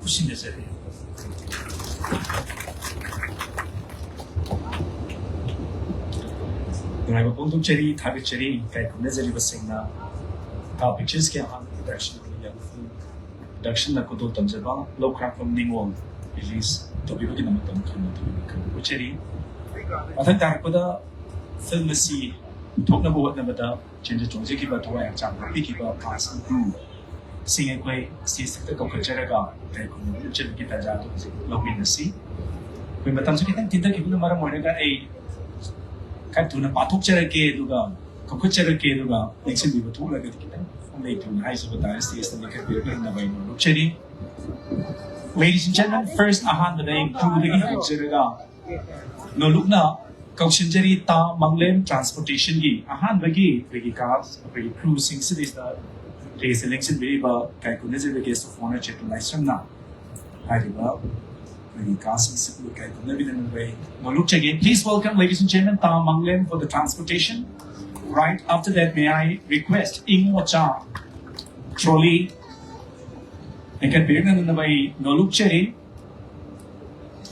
ꯈꯨꯠꯁꯤꯟꯅꯖꯔꯤ꯫ ꯅꯨꯡꯉꯥꯏꯕ ꯐꯣꯡꯗꯣꯛꯆꯔꯤ, ꯊꯥꯒꯠꯆꯔꯤ꯫ ꯏꯀꯥꯏ ꯈꯨꯝꯅꯖꯔꯤꯕꯁꯤꯡꯅ ꯀꯥ ꯄꯤꯛꯆꯔꯁꯀꯤ ꯑꯍꯥꯟꯕ ꯄ꯭ꯔꯗꯛꯁꯟ ꯑꯣꯏꯅ ꯌꯥꯝꯐꯨ ꯄ꯭ꯔꯗꯛꯁꯟꯅ ꯈꯨꯗꯣꯜ ꯇꯝꯖꯕ ꯂꯧꯈ꯭ꯔꯥꯛꯄꯝ ꯅꯤꯉꯣꯜ ꯔꯤꯂꯤꯁ ꯇꯧꯕꯤꯕꯒꯤꯗꯃꯛꯇ ꯃꯈꯜ ꯃꯊꯦꯜꯒꯤ ꯃꯈꯜ ꯎꯠꯆꯔꯤ꯫ ꯃꯊꯪ ꯇꯥꯔꯛꯄꯗ ꯐꯤꯂꯝ ꯑꯁꯤ ꯄꯨꯊꯣꯛꯅꯕ ꯍꯣꯠꯅꯕꯗ ꯆꯦꯟꯖ ꯆꯣꯡꯖꯈꯤꯕ, ꯊꯋꯥꯏ ꯍꯛꯆꯥꯡ ꯍꯥꯞꯄꯤꯈꯤꯕ ꯀꯥꯁ ꯑꯗꯨ ꯁꯤꯡ ꯑꯩꯈꯣꯏ ꯁ꯭ꯇꯦꯖꯇ ꯀꯧꯈꯠꯆꯔꯒ ꯏꯀꯥꯏ ꯈꯨꯝꯅꯕ ꯎꯠꯆꯕꯒꯤ ꯇꯥꯟꯖꯥ ꯑꯗꯨ ꯍꯧꯖꯤꯛ ꯂꯧꯃꯤꯟꯅꯁꯤ꯫ ꯑꯩꯈꯣꯏ ꯃꯇꯝꯁꯨ ꯈꯤꯇꯪ ꯊꯤꯟꯊꯈꯤꯕꯅ ꯃꯔꯝ ꯑꯣꯏꯔꯒ ꯑꯩ ꯈꯔ ꯊꯨꯅ ꯄꯥꯊꯣꯛꯆꯔꯛꯀꯦ, ꯑꯗꯨꯒ ꯈꯨꯠꯆꯔꯛꯀꯦ, ꯑꯗꯨꯒ ꯂꯦꯡꯁꯤꯟꯕꯤꯕ ꯊꯣꯛꯂꯒꯗꯤ ꯈꯤꯇꯪ ꯂꯩꯇꯨꯅ ꯍꯥꯏꯖꯕ ꯇꯥꯔꯦ, ꯁ꯭ꯇꯦꯖꯇ ꯂꯦꯡꯈꯠꯄꯤꯔꯛꯅꯕ ꯑꯩ ꯅꯣꯂꯨꯛꯆꯔꯤ꯫ Ladies and gentlemen, first ꯑꯍꯥꯟꯕꯗ ꯑꯩ crewꯗꯒꯤ ꯍꯧꯖꯔꯒ ꯅꯣꯂꯨꯛꯅ ꯀꯧꯁꯤꯟꯖꯔꯤ ꯇꯥ ꯃꯪꯂꯦꯝ ꯇ꯭ꯔꯥꯟꯁꯄꯣꯔꯇꯦꯁꯟꯒꯤ ꯑꯍꯥꯟꯕꯒꯤ ꯑꯩꯈꯣꯏꯒꯤ ꯀꯥꯁ, ꯑꯩꯈꯣꯏꯒꯤ ꯀ꯭ꯔꯨꯁꯤꯡꯁꯤꯗꯩꯁꯤꯗ ꯁ꯭ꯇꯦꯖꯇ ꯂꯦꯡꯁꯤꯟꯕꯤꯔꯤꯕ ꯏꯀꯥꯏ ꯈꯨꯝꯅꯖꯔꯤꯕ guest of honour ꯆꯦꯇꯟ ꯂꯥꯏꯁ꯭ꯔꯝꯅ ꯍꯥꯏꯔꯤꯕ ꯑꯩꯈꯣꯏꯒꯤ ꯀꯥꯁꯤꯡꯁꯤꯕꯨ ꯏꯀꯥꯏ ꯈꯨꯝꯅꯕꯤꯗꯅꯕ ꯑꯩ ꯅꯣꯂꯨꯛꯆꯒꯦ꯫ Please welcome, ladies and gentlemen, ꯇꯥ ꯃꯪꯂꯦꯝ for the transportation. Right after that, may I request ꯏꯉꯣꯆꯥ ꯇ꯭ꯔꯣꯂꯤ ꯂꯦꯡꯈꯠꯄꯤꯔꯛꯅꯅꯕ ꯑꯩ ꯅꯣꯂꯨꯛꯆꯔꯤ꯫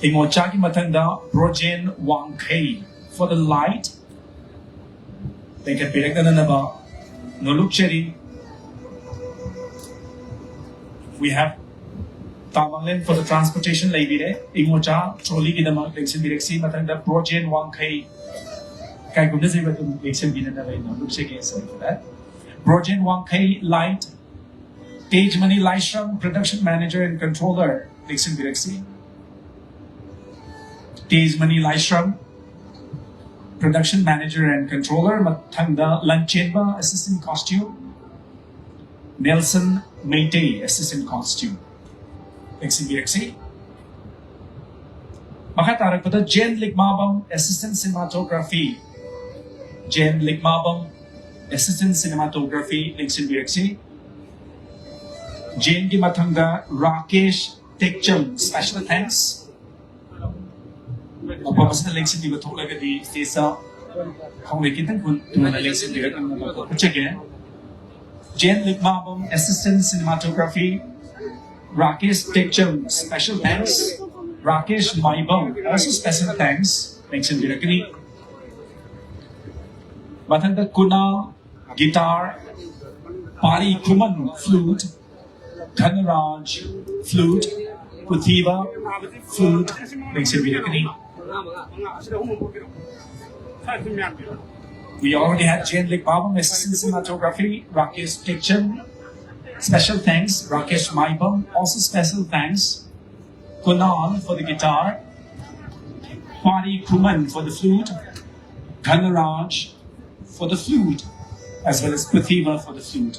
ꯏꯉꯣꯆꯥꯒꯤ ꯃꯊꯪꯗ ꯕ꯭ꯔꯣꯖꯦꯟ ꯋꯥꯡꯈꯩ for the light ꯂꯦꯡꯈꯠꯄꯤꯔꯛꯅꯅꯕ ꯅꯣꯂꯨꯛꯆꯔꯤ꯫ We have ꯇꯥ ꯃꯪꯂꯦꯝ for the transportation ꯂꯩꯕꯤꯔꯦ꯫ ꯏꯉꯣꯆꯥ ꯇ꯭ꯔꯣꯂꯤꯒꯤꯗꯃꯛ ꯂꯦꯡꯁꯤꯟꯕꯤꯔꯛꯁꯤ꯫ ꯃꯊꯪꯗ ꯕ꯭ꯔꯣꯖꯦꯟ ꯋꯥꯡꯈꯩ ꯏꯀꯥꯏ ꯈꯨꯝꯅꯖꯔꯤꯕ ꯑꯗꯨꯝ ꯂꯦꯡꯁꯤꯟꯕꯤꯅꯅꯕ ꯑꯩ ꯅꯣꯂꯨꯛꯆꯒꯦ꯫ Sorry for that. ꯕ꯭ꯔꯣꯖꯦꯟ ꯋꯥꯡꯈꯩ light, ꯇꯦꯖꯃꯅꯤ Laishram production manager and controller ꯂꯦꯡꯁꯤꯟꯕꯤꯔꯛꯁꯤ꯫ ꯇꯦꯖꯃꯅꯤ Laishram production manager and controller, ꯃꯊꯪꯗ ꯂꯟꯆꯦꯟꯕ assistant costume, Nelson Meitei assistant costume ꯂꯦꯡꯁꯤꯟꯕꯤꯔꯛꯁꯤ꯫ ꯃꯈꯥ ꯇꯥꯔꯛꯄꯗ ꯖꯦꯟ ꯂꯤꯛꯃꯥꯕꯝ assistant cinematography, ꯖꯦꯟ ꯂꯤꯛꯃꯥꯕꯝ assistant cinematography ꯂꯦꯡꯁꯤꯟꯕꯤꯔꯛꯁꯤ꯫ ꯖꯦꯟꯒꯤ ꯃꯊꯪꯗ ꯔꯥꯀꯦꯁ ꯇꯦꯛꯆꯝ, special thanks꯫ ꯃꯐꯝ ꯑꯁꯤꯗ ꯂꯦꯡꯁꯤꯟꯕꯤꯕ ꯊꯣꯛꯂꯒꯗꯤ ꯁ꯭ꯇꯦꯖꯇ ꯈꯣꯡꯂꯩ ꯈꯤꯇꯪ ꯊꯨꯅ ꯂꯦꯡꯁꯤꯟꯕꯤꯔꯛꯅꯕ ꯍꯣꯠꯆꯒꯦ꯫ ꯖꯦꯟ ꯂꯤꯛꯃꯥꯕꯝ assistant cinematography, Rakesh ꯇꯦꯛꯆꯝ, special thanks꯫ Rakesh ꯃꯥꯏꯕꯝ, also special thanks꯫ ꯂꯦꯡꯁꯤꯟꯕꯤꯔꯛꯀꯅꯤ꯫ ꯃꯊꯪꯗ ꯀꯨꯅꯥ guitar, ꯄꯥꯔꯤ ꯈꯨꯃꯟ flute, ꯙꯅꯔꯥꯖ flute, ꯄꯨꯊꯤꯕ flute ꯂꯦꯡꯁꯤꯟꯕꯤꯔꯛꯀꯅꯤ꯫ We already had Jain ꯂꯤꯛꯃꯥꯕꯝ assistant cinematography, Rakesh ꯇꯦꯛꯆꯝ, special thanks, Rakesh Maibam, also special thanks, Kunal for the guitar, Pari Khuman for the flute, Dhanaraj for the flute, as well as Pathiva for the flute.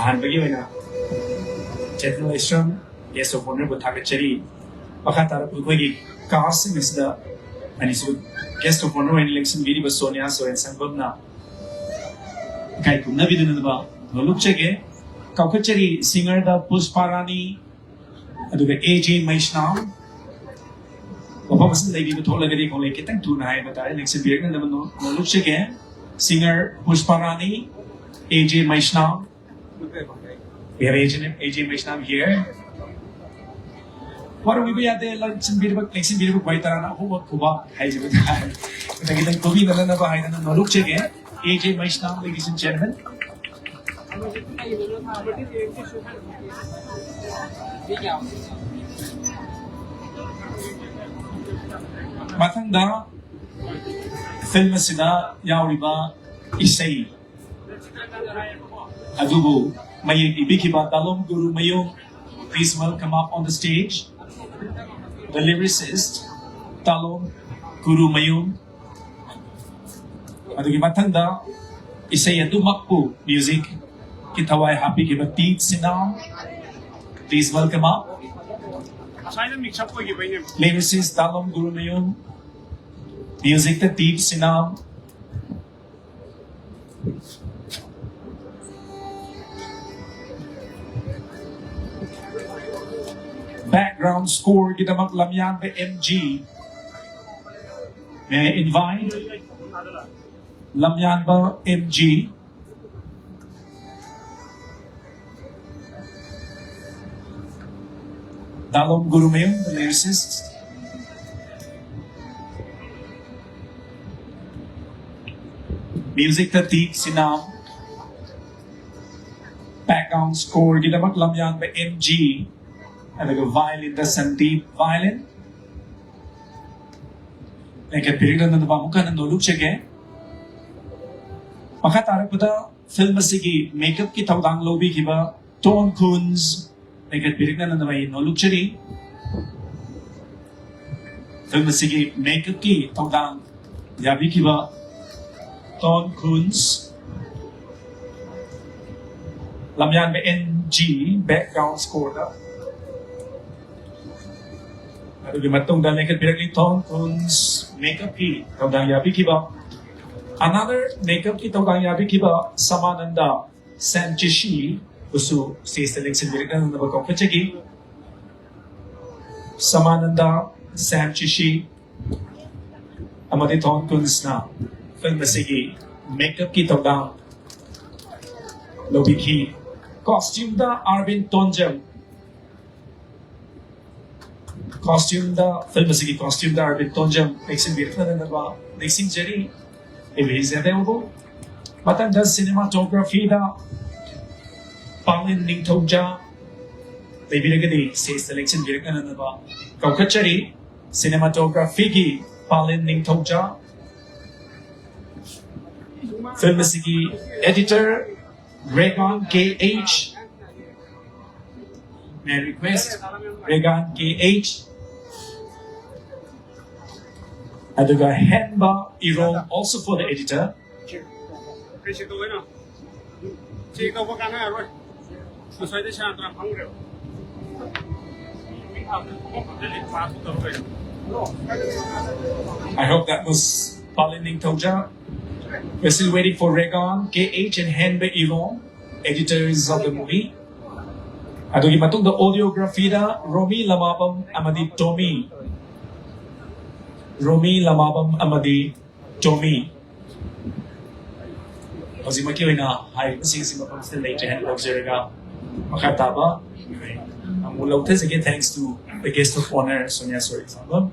ꯑꯍꯥꯟꯕꯒꯤ ꯑꯣꯏꯅ General Ashram Guest of Honourꯕꯨ ꯊꯥꯒꯠꯆꯔꯤ꯫ ꯃꯈꯥ ꯇꯥꯔꯛꯄ ꯑꯩꯈꯣꯏꯒꯤ castꯁꯤꯡ ꯑꯁꯤꯗ ꯑꯅꯤꯁꯨꯕ Guest of Honour ꯑꯣꯏꯅ ꯂꯦꯡꯁꯤꯟꯕꯤꯔꯤꯕ ꯁꯣꯅꯤꯌꯥ ꯁꯣꯔꯦꯟ ꯁꯪꯕꯝꯅ ꯏꯀꯥꯏ ꯈꯨꯝꯅꯕꯤꯗꯨꯅ ꯅꯣꯂꯨꯛꯆꯒꯦ꯫ ꯀꯥꯎꯈꯠꯆꯔꯤ singerꯗ ꯄꯨꯁꯄꯥꯔꯥꯅꯤ, ꯑꯗꯨꯒ A J ꯃꯩꯁꯅꯥꯝ꯫ ꯃꯐꯝ ꯑꯁꯤꯗ ꯂꯩꯕꯤꯕ ꯊꯣꯛꯂꯒꯗꯤ ꯈꯣꯡꯂꯩ ꯈꯤꯇꯪ ꯊꯨꯅ ꯍꯥꯏꯕ ꯇꯥꯔꯦ, ꯂꯦꯡꯁꯤꯟꯕꯤꯔꯛꯅꯅꯕ ꯅꯣ-, ꯅꯣꯂꯨꯛꯆꯒꯦ꯫ Singer ꯄꯨꯁꯄꯥꯔꯥꯅꯤ, A J Meisnam. We have A J, A J Meisnam here. ꯋꯥꯔꯧꯕꯤꯕ ꯌꯥꯗꯦ, ꯂꯦꯡꯁꯤꯟꯕꯤꯔꯤꯕ, ꯂꯦꯡꯁꯤꯟꯕꯤꯔꯤꯕ ꯈ꯭ꯋꯥꯏ ꯇꯔꯥꯅ ꯑꯍꯨꯝꯃꯛ ꯈꯨꯕꯥꯛ ꯍꯥꯏꯖꯕ ꯇꯥꯔꯦ꯫ ꯈꯤꯇꯪ ꯈꯤꯇꯪ ꯈꯨꯕꯤꯅꯅꯕ ꯍꯥꯏꯗꯅ ꯅꯣꯂꯨꯛꯆꯒꯦ꯫ A J Meisnam, ladies and gentlemen. ꯃꯊꯪꯗ film ꯑꯁꯤꯗ ꯌꯥꯎꯔꯤꯕ ꯏꯁꯩ ꯑꯗꯨꯕꯨ ꯃꯌꯦꯛ ꯏꯕꯤꯈꯤꯕ ꯗꯥꯂꯣꯝ Gurumayum, please welcome up on the stage the lyricist ꯗꯥꯂꯣꯝ Gurumayum. ꯑꯗꯨꯒꯤ ꯃꯊꯪꯗ ꯏꯁꯩ ꯑꯗꯨꯃꯛꯄꯨ musicꯀꯤ ꯊꯋꯥꯏ ꯍꯥꯞꯄꯤꯈꯤꯕ ꯇꯤꯞ ꯁꯤꯅꯥꯝ, please welcome up꯫ Lyricist ꯗꯥꯂꯣꯝ Gurumayum, musicꯇ tip ꯁꯤꯅꯥꯝ꯫ Background scoreꯒꯤꯗꯃꯛ ꯂꯝꯌꯥꯟꯕ M G꯫ May I invite ꯂꯝꯌꯥꯟꯕ M G? Dalom Gurumayung, the lyricist. Music ta Deep Sinam. Background score gidamꯛ lamyan ba M G. ꯑꯗꯨꯒ violin da Sandeep violin. ꯂꯦꯡꯈꯠꯄꯤꯔꯛꯅꯅꯕ ꯑꯃꯨꯛ ꯍꯟꯅ ꯅꯣꯂꯨꯛꯆꯒꯦ꯫ ꯃꯈꯥ ꯇꯥꯔꯛꯄꯗ film ꯑꯁꯤꯒꯤ makeup ꯀꯤ ꯊꯧꯗꯥꯡ ꯂꯧꯕꯤꯈꯤꯕ Ton Kuns ꯂꯦꯡꯈꯠꯄꯤꯔꯛꯅꯅꯕ ꯑꯩ ꯅꯣꯂꯨꯛꯆꯔꯤ꯫ Film ꯑꯁꯤꯒꯤ makeup ꯀꯤ ꯊꯧꯗꯥꯡ ꯌꯥꯕꯤꯈꯤꯕ Ton Kuns, lamyan ba N G, background score da꯫ ꯑꯗꯨꯒꯤ ꯃꯇꯨꯡꯗ ꯂꯦꯡꯈꯠꯄꯤꯔꯛꯂꯤ Ton Kuns makeup ꯀꯤ ꯊꯧꯗꯥꯡ ꯌꯥꯕꯤꯈꯤꯕ꯫ Another makeup ꯀꯤ ꯊꯧꯗꯥꯡ ꯌꯥꯕꯤꯈꯤꯕ Samananda Samchishi ꯕꯨꯁꯨ stage ꯇ ꯂꯦꯡꯁꯤꯟꯕꯤꯔꯛꯅꯅꯕ ꯀꯧꯈꯠꯆꯒꯤ꯫ Samananda Samchishi ꯑꯃꯗꯤ Ton Kuns ꯅ film ꯑꯁꯤꯒꯤ makeup ꯀꯤ ꯊꯧꯗꯥꯡ ꯂꯧꯕꯤꯈꯤ꯫ Costume ꯗ Arvind Tonjam, costume ꯗ, film ꯑꯁꯤꯒꯤ costume ꯗ Arvind Tonjam ꯂꯦꯡꯁꯤꯟꯕꯤꯔꯛꯅꯅꯕ ꯅꯤꯡꯁꯤꯡꯖꯔꯤ꯫ If he is available. ꯃꯊꯪꯗ cinematography ꯗ ꯄꯥꯡꯂꯦꯟ ꯅꯤꯡꯊꯧꯖꯥ ꯂꯩꯕꯤꯔꯒꯗꯤ stage ꯇ ꯂꯦꯡꯁꯤꯟꯕꯤꯔꯛꯅꯅꯕ ꯀꯧꯈꯠꯆꯔꯤ꯫ Cinematography ꯒꯤ ꯄꯥꯡꯂꯦꯟ ꯅꯤꯡꯊꯧꯖꯥ, film ꯑꯁꯤꯒꯤ editor Regan K H, may I request Regan K H, ꯑꯗꯨꯒ ꯍꯦꯟꯕ ꯏꯔꯣꯝ, also for the editor. ꯀꯩꯁꯨ ꯇꯧꯋꯦꯅ ꯆꯦꯛ ꯇꯧꯕ ꯀꯥꯟꯅꯔꯣꯏ꯫ ꯉꯁꯥꯏꯗꯩ ꯁꯥꯇ꯭ꯔ ꯐꯪꯈ꯭ꯔꯦꯕ꯫ I hope that was Palin Ningthouja. We're still waiting for Regan K H and Henbe Irom, editors of the movie. ꯑꯗꯨꯒꯤ ꯃꯇꯨꯡꯗ audiography ꯗ Romi Lamabam ꯑꯃꯗꯤ Tommy, Romi Lamabam ꯑꯃꯗꯤ Tommy꯫ ꯍꯧꯖꯤꯛꯃꯛꯀꯤ ꯑꯣꯏꯅ ꯍꯥꯏꯔꯤꯕꯁꯤꯡꯁꯤ ꯃꯐꯝꯁꯤꯗ ꯂꯩꯇ꯭ꯔꯦ ꯍꯥꯏꯅ ꯂꯧꯖꯔꯒ ꯃꯈꯥ ꯇꯥꯕ ꯂꯧꯊꯖꯒꯦ, thanks to the guest of honor, Sonia Sorixambam.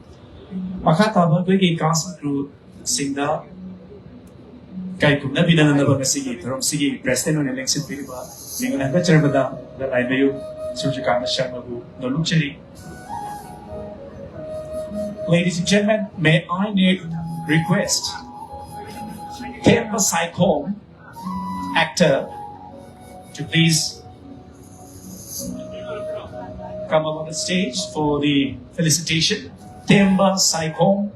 ꯃꯈꯥ ꯇꯥꯕ ꯑꯩꯈꯣꯏꯒꯤ cast and crew ꯁꯤꯡꯗ ꯀꯥꯏꯀꯨꯝꯅ ꯄꯤꯅꯅꯕ ꯉꯁꯤꯒꯤ ꯊꯧꯔꯝꯁꯤꯒꯤ president ꯑꯣꯏꯅ ꯂꯦꯡꯁꯤꯟꯕꯤꯔꯤꯕ ꯃꯤꯡ ꯑꯣꯏꯅ ꯍꯟꯒꯠꯆꯔꯕꯗ ꯒꯂꯥꯏꯃꯌꯨꯝ ꯁꯨꯔꯖꯤꯀꯥꯟꯇ ꯁꯔꯃꯕꯨ ꯅꯣꯂꯨꯛꯆꯔꯤ꯫ Ladies and gentlemen, may I need request Themba Saikhom, actor, to please come up on the stage for the felicitation. Themba Saikhom.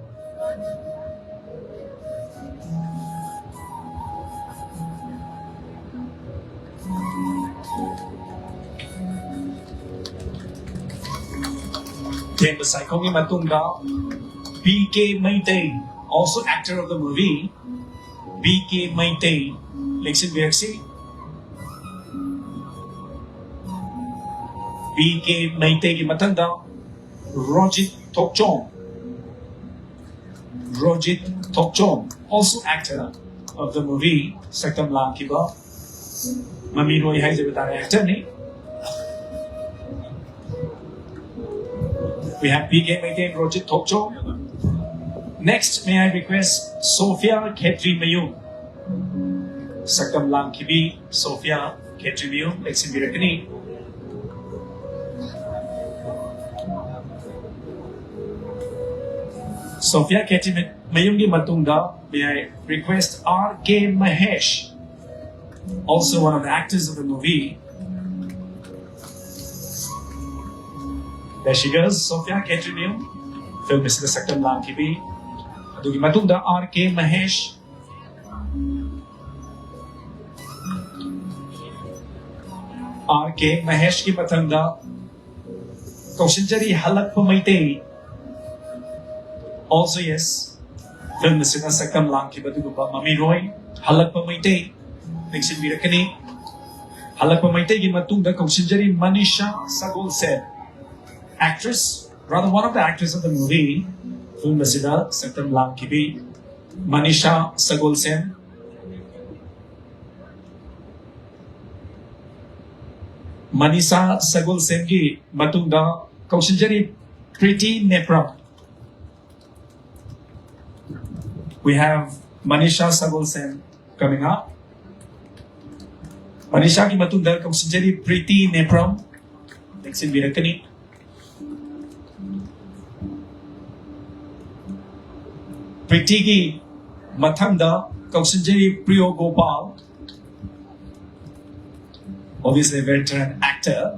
Themba Saikhomꯒꯤ ꯃꯇꯨꯡꯗ B K Meitei, also actor of the movie, B K Meitei, ꯂꯦꯡꯁꯤꯟꯕꯤꯔꯛꯁꯤ꯫ B K ꯃꯩꯇꯩꯒꯤ ꯃꯊꯪꯗ ꯔꯣꯖꯤꯠ ꯊꯣꯛꯆꯣꯝ꯫ ꯔꯣꯖꯤꯠ ꯊꯣꯛꯆꯣꯝ, also actor of the movie, ꯁꯛꯇꯝ ꯂꯥꯡꯈꯤꯕ ꯃꯃꯤꯔꯣꯏ ꯍꯥꯏꯖꯕ ꯇꯥꯔꯦ, actorꯅꯤ꯫ We have B K Meitei and Rojit Thokchom. Next, may I request Sophia Khetrimayung, ꯁꯛꯇꯝ ꯂꯥꯡꯈꯤꯕꯤ ꯁꯣꯐꯤꯌꯥ ꯈꯦꯇ꯭ꯔꯤꯃꯌꯨꯝ ꯂꯦꯡꯁꯤꯟꯕꯤꯔꯛꯀꯅꯤ꯫ ꯁꯣꯐꯤꯌꯥ ꯈꯦꯇ꯭ꯔꯤꯃꯌꯨꯝꯒꯤ ꯃꯇꯨꯡꯗ, may I request R K Mahesh, also one of the actors of the movie. There she goes, Sophia Khetrimayum, film ꯑꯁꯤꯗ ꯁꯛꯇꯝ ꯂꯥꯡꯈꯤꯕꯤ꯫ ꯑꯗꯨꯒꯤ ꯃꯇꯨꯡꯗ R K Mahesh, R K Maheshꯀꯤ ꯃꯊꯪꯗ ꯀꯧꯁꯤꯟꯖꯔꯤ ꯍꯜꯂꯛꯄ Meitei. Also yes, film ꯑꯁꯤꯗ ꯁꯛꯇꯝ ꯂꯥꯡꯈꯤꯕ ꯑꯗꯨꯒꯨꯝꯕ ꯃꯃꯤꯔꯣꯏ ꯍꯜꯂꯛꯄ ꯃꯩꯇꯩ ꯂꯦꯡꯁꯤꯟꯕꯤꯔꯛꯀꯅꯤ꯫ ꯍꯜꯂꯛꯄ ꯃꯩꯇꯩꯒꯤ ꯃꯇꯨꯡꯗ ꯀꯧꯁꯤꯟꯖꯔꯤ ꯃꯅꯤꯁꯥ ꯁꯒꯣꯜꯁꯦꯟ, actress, rather one of the actors of the movie, film ꯑꯁꯤꯗ ꯁꯛꯇꯝ ꯂꯥꯡꯈꯤꯕꯤ ꯃꯅꯤꯁꯥ ꯁꯒꯣꯜꯁꯦꯟ꯫ ꯃꯅꯤꯁꯥ ꯁꯒꯣꯜꯁꯦꯝꯒꯤ ꯃꯇꯨꯡꯗ ꯀꯧꯁꯤꯟꯖꯔꯤ Preeti Nepram. We have Manisha Sagolsem coming up. ꯃꯅꯤꯁꯥꯒꯤ ꯃꯇꯨꯡꯗ ꯀꯧꯁꯤꯟꯖꯔꯤ ꯄ꯭ꯔꯤꯇꯤ ꯅꯦꯄ꯭ꯔꯝ ꯂꯦꯡꯁꯤꯟꯕꯤꯔꯛꯀꯅꯤ꯫ ꯄ꯭ꯔꯤꯇꯤꯒꯤ ꯃꯊꯪꯗ ꯀꯧꯁꯤꯟꯖꯔꯤ ꯄ꯭ꯔꯤꯌꯣ Gopal, obviously a veteran actor.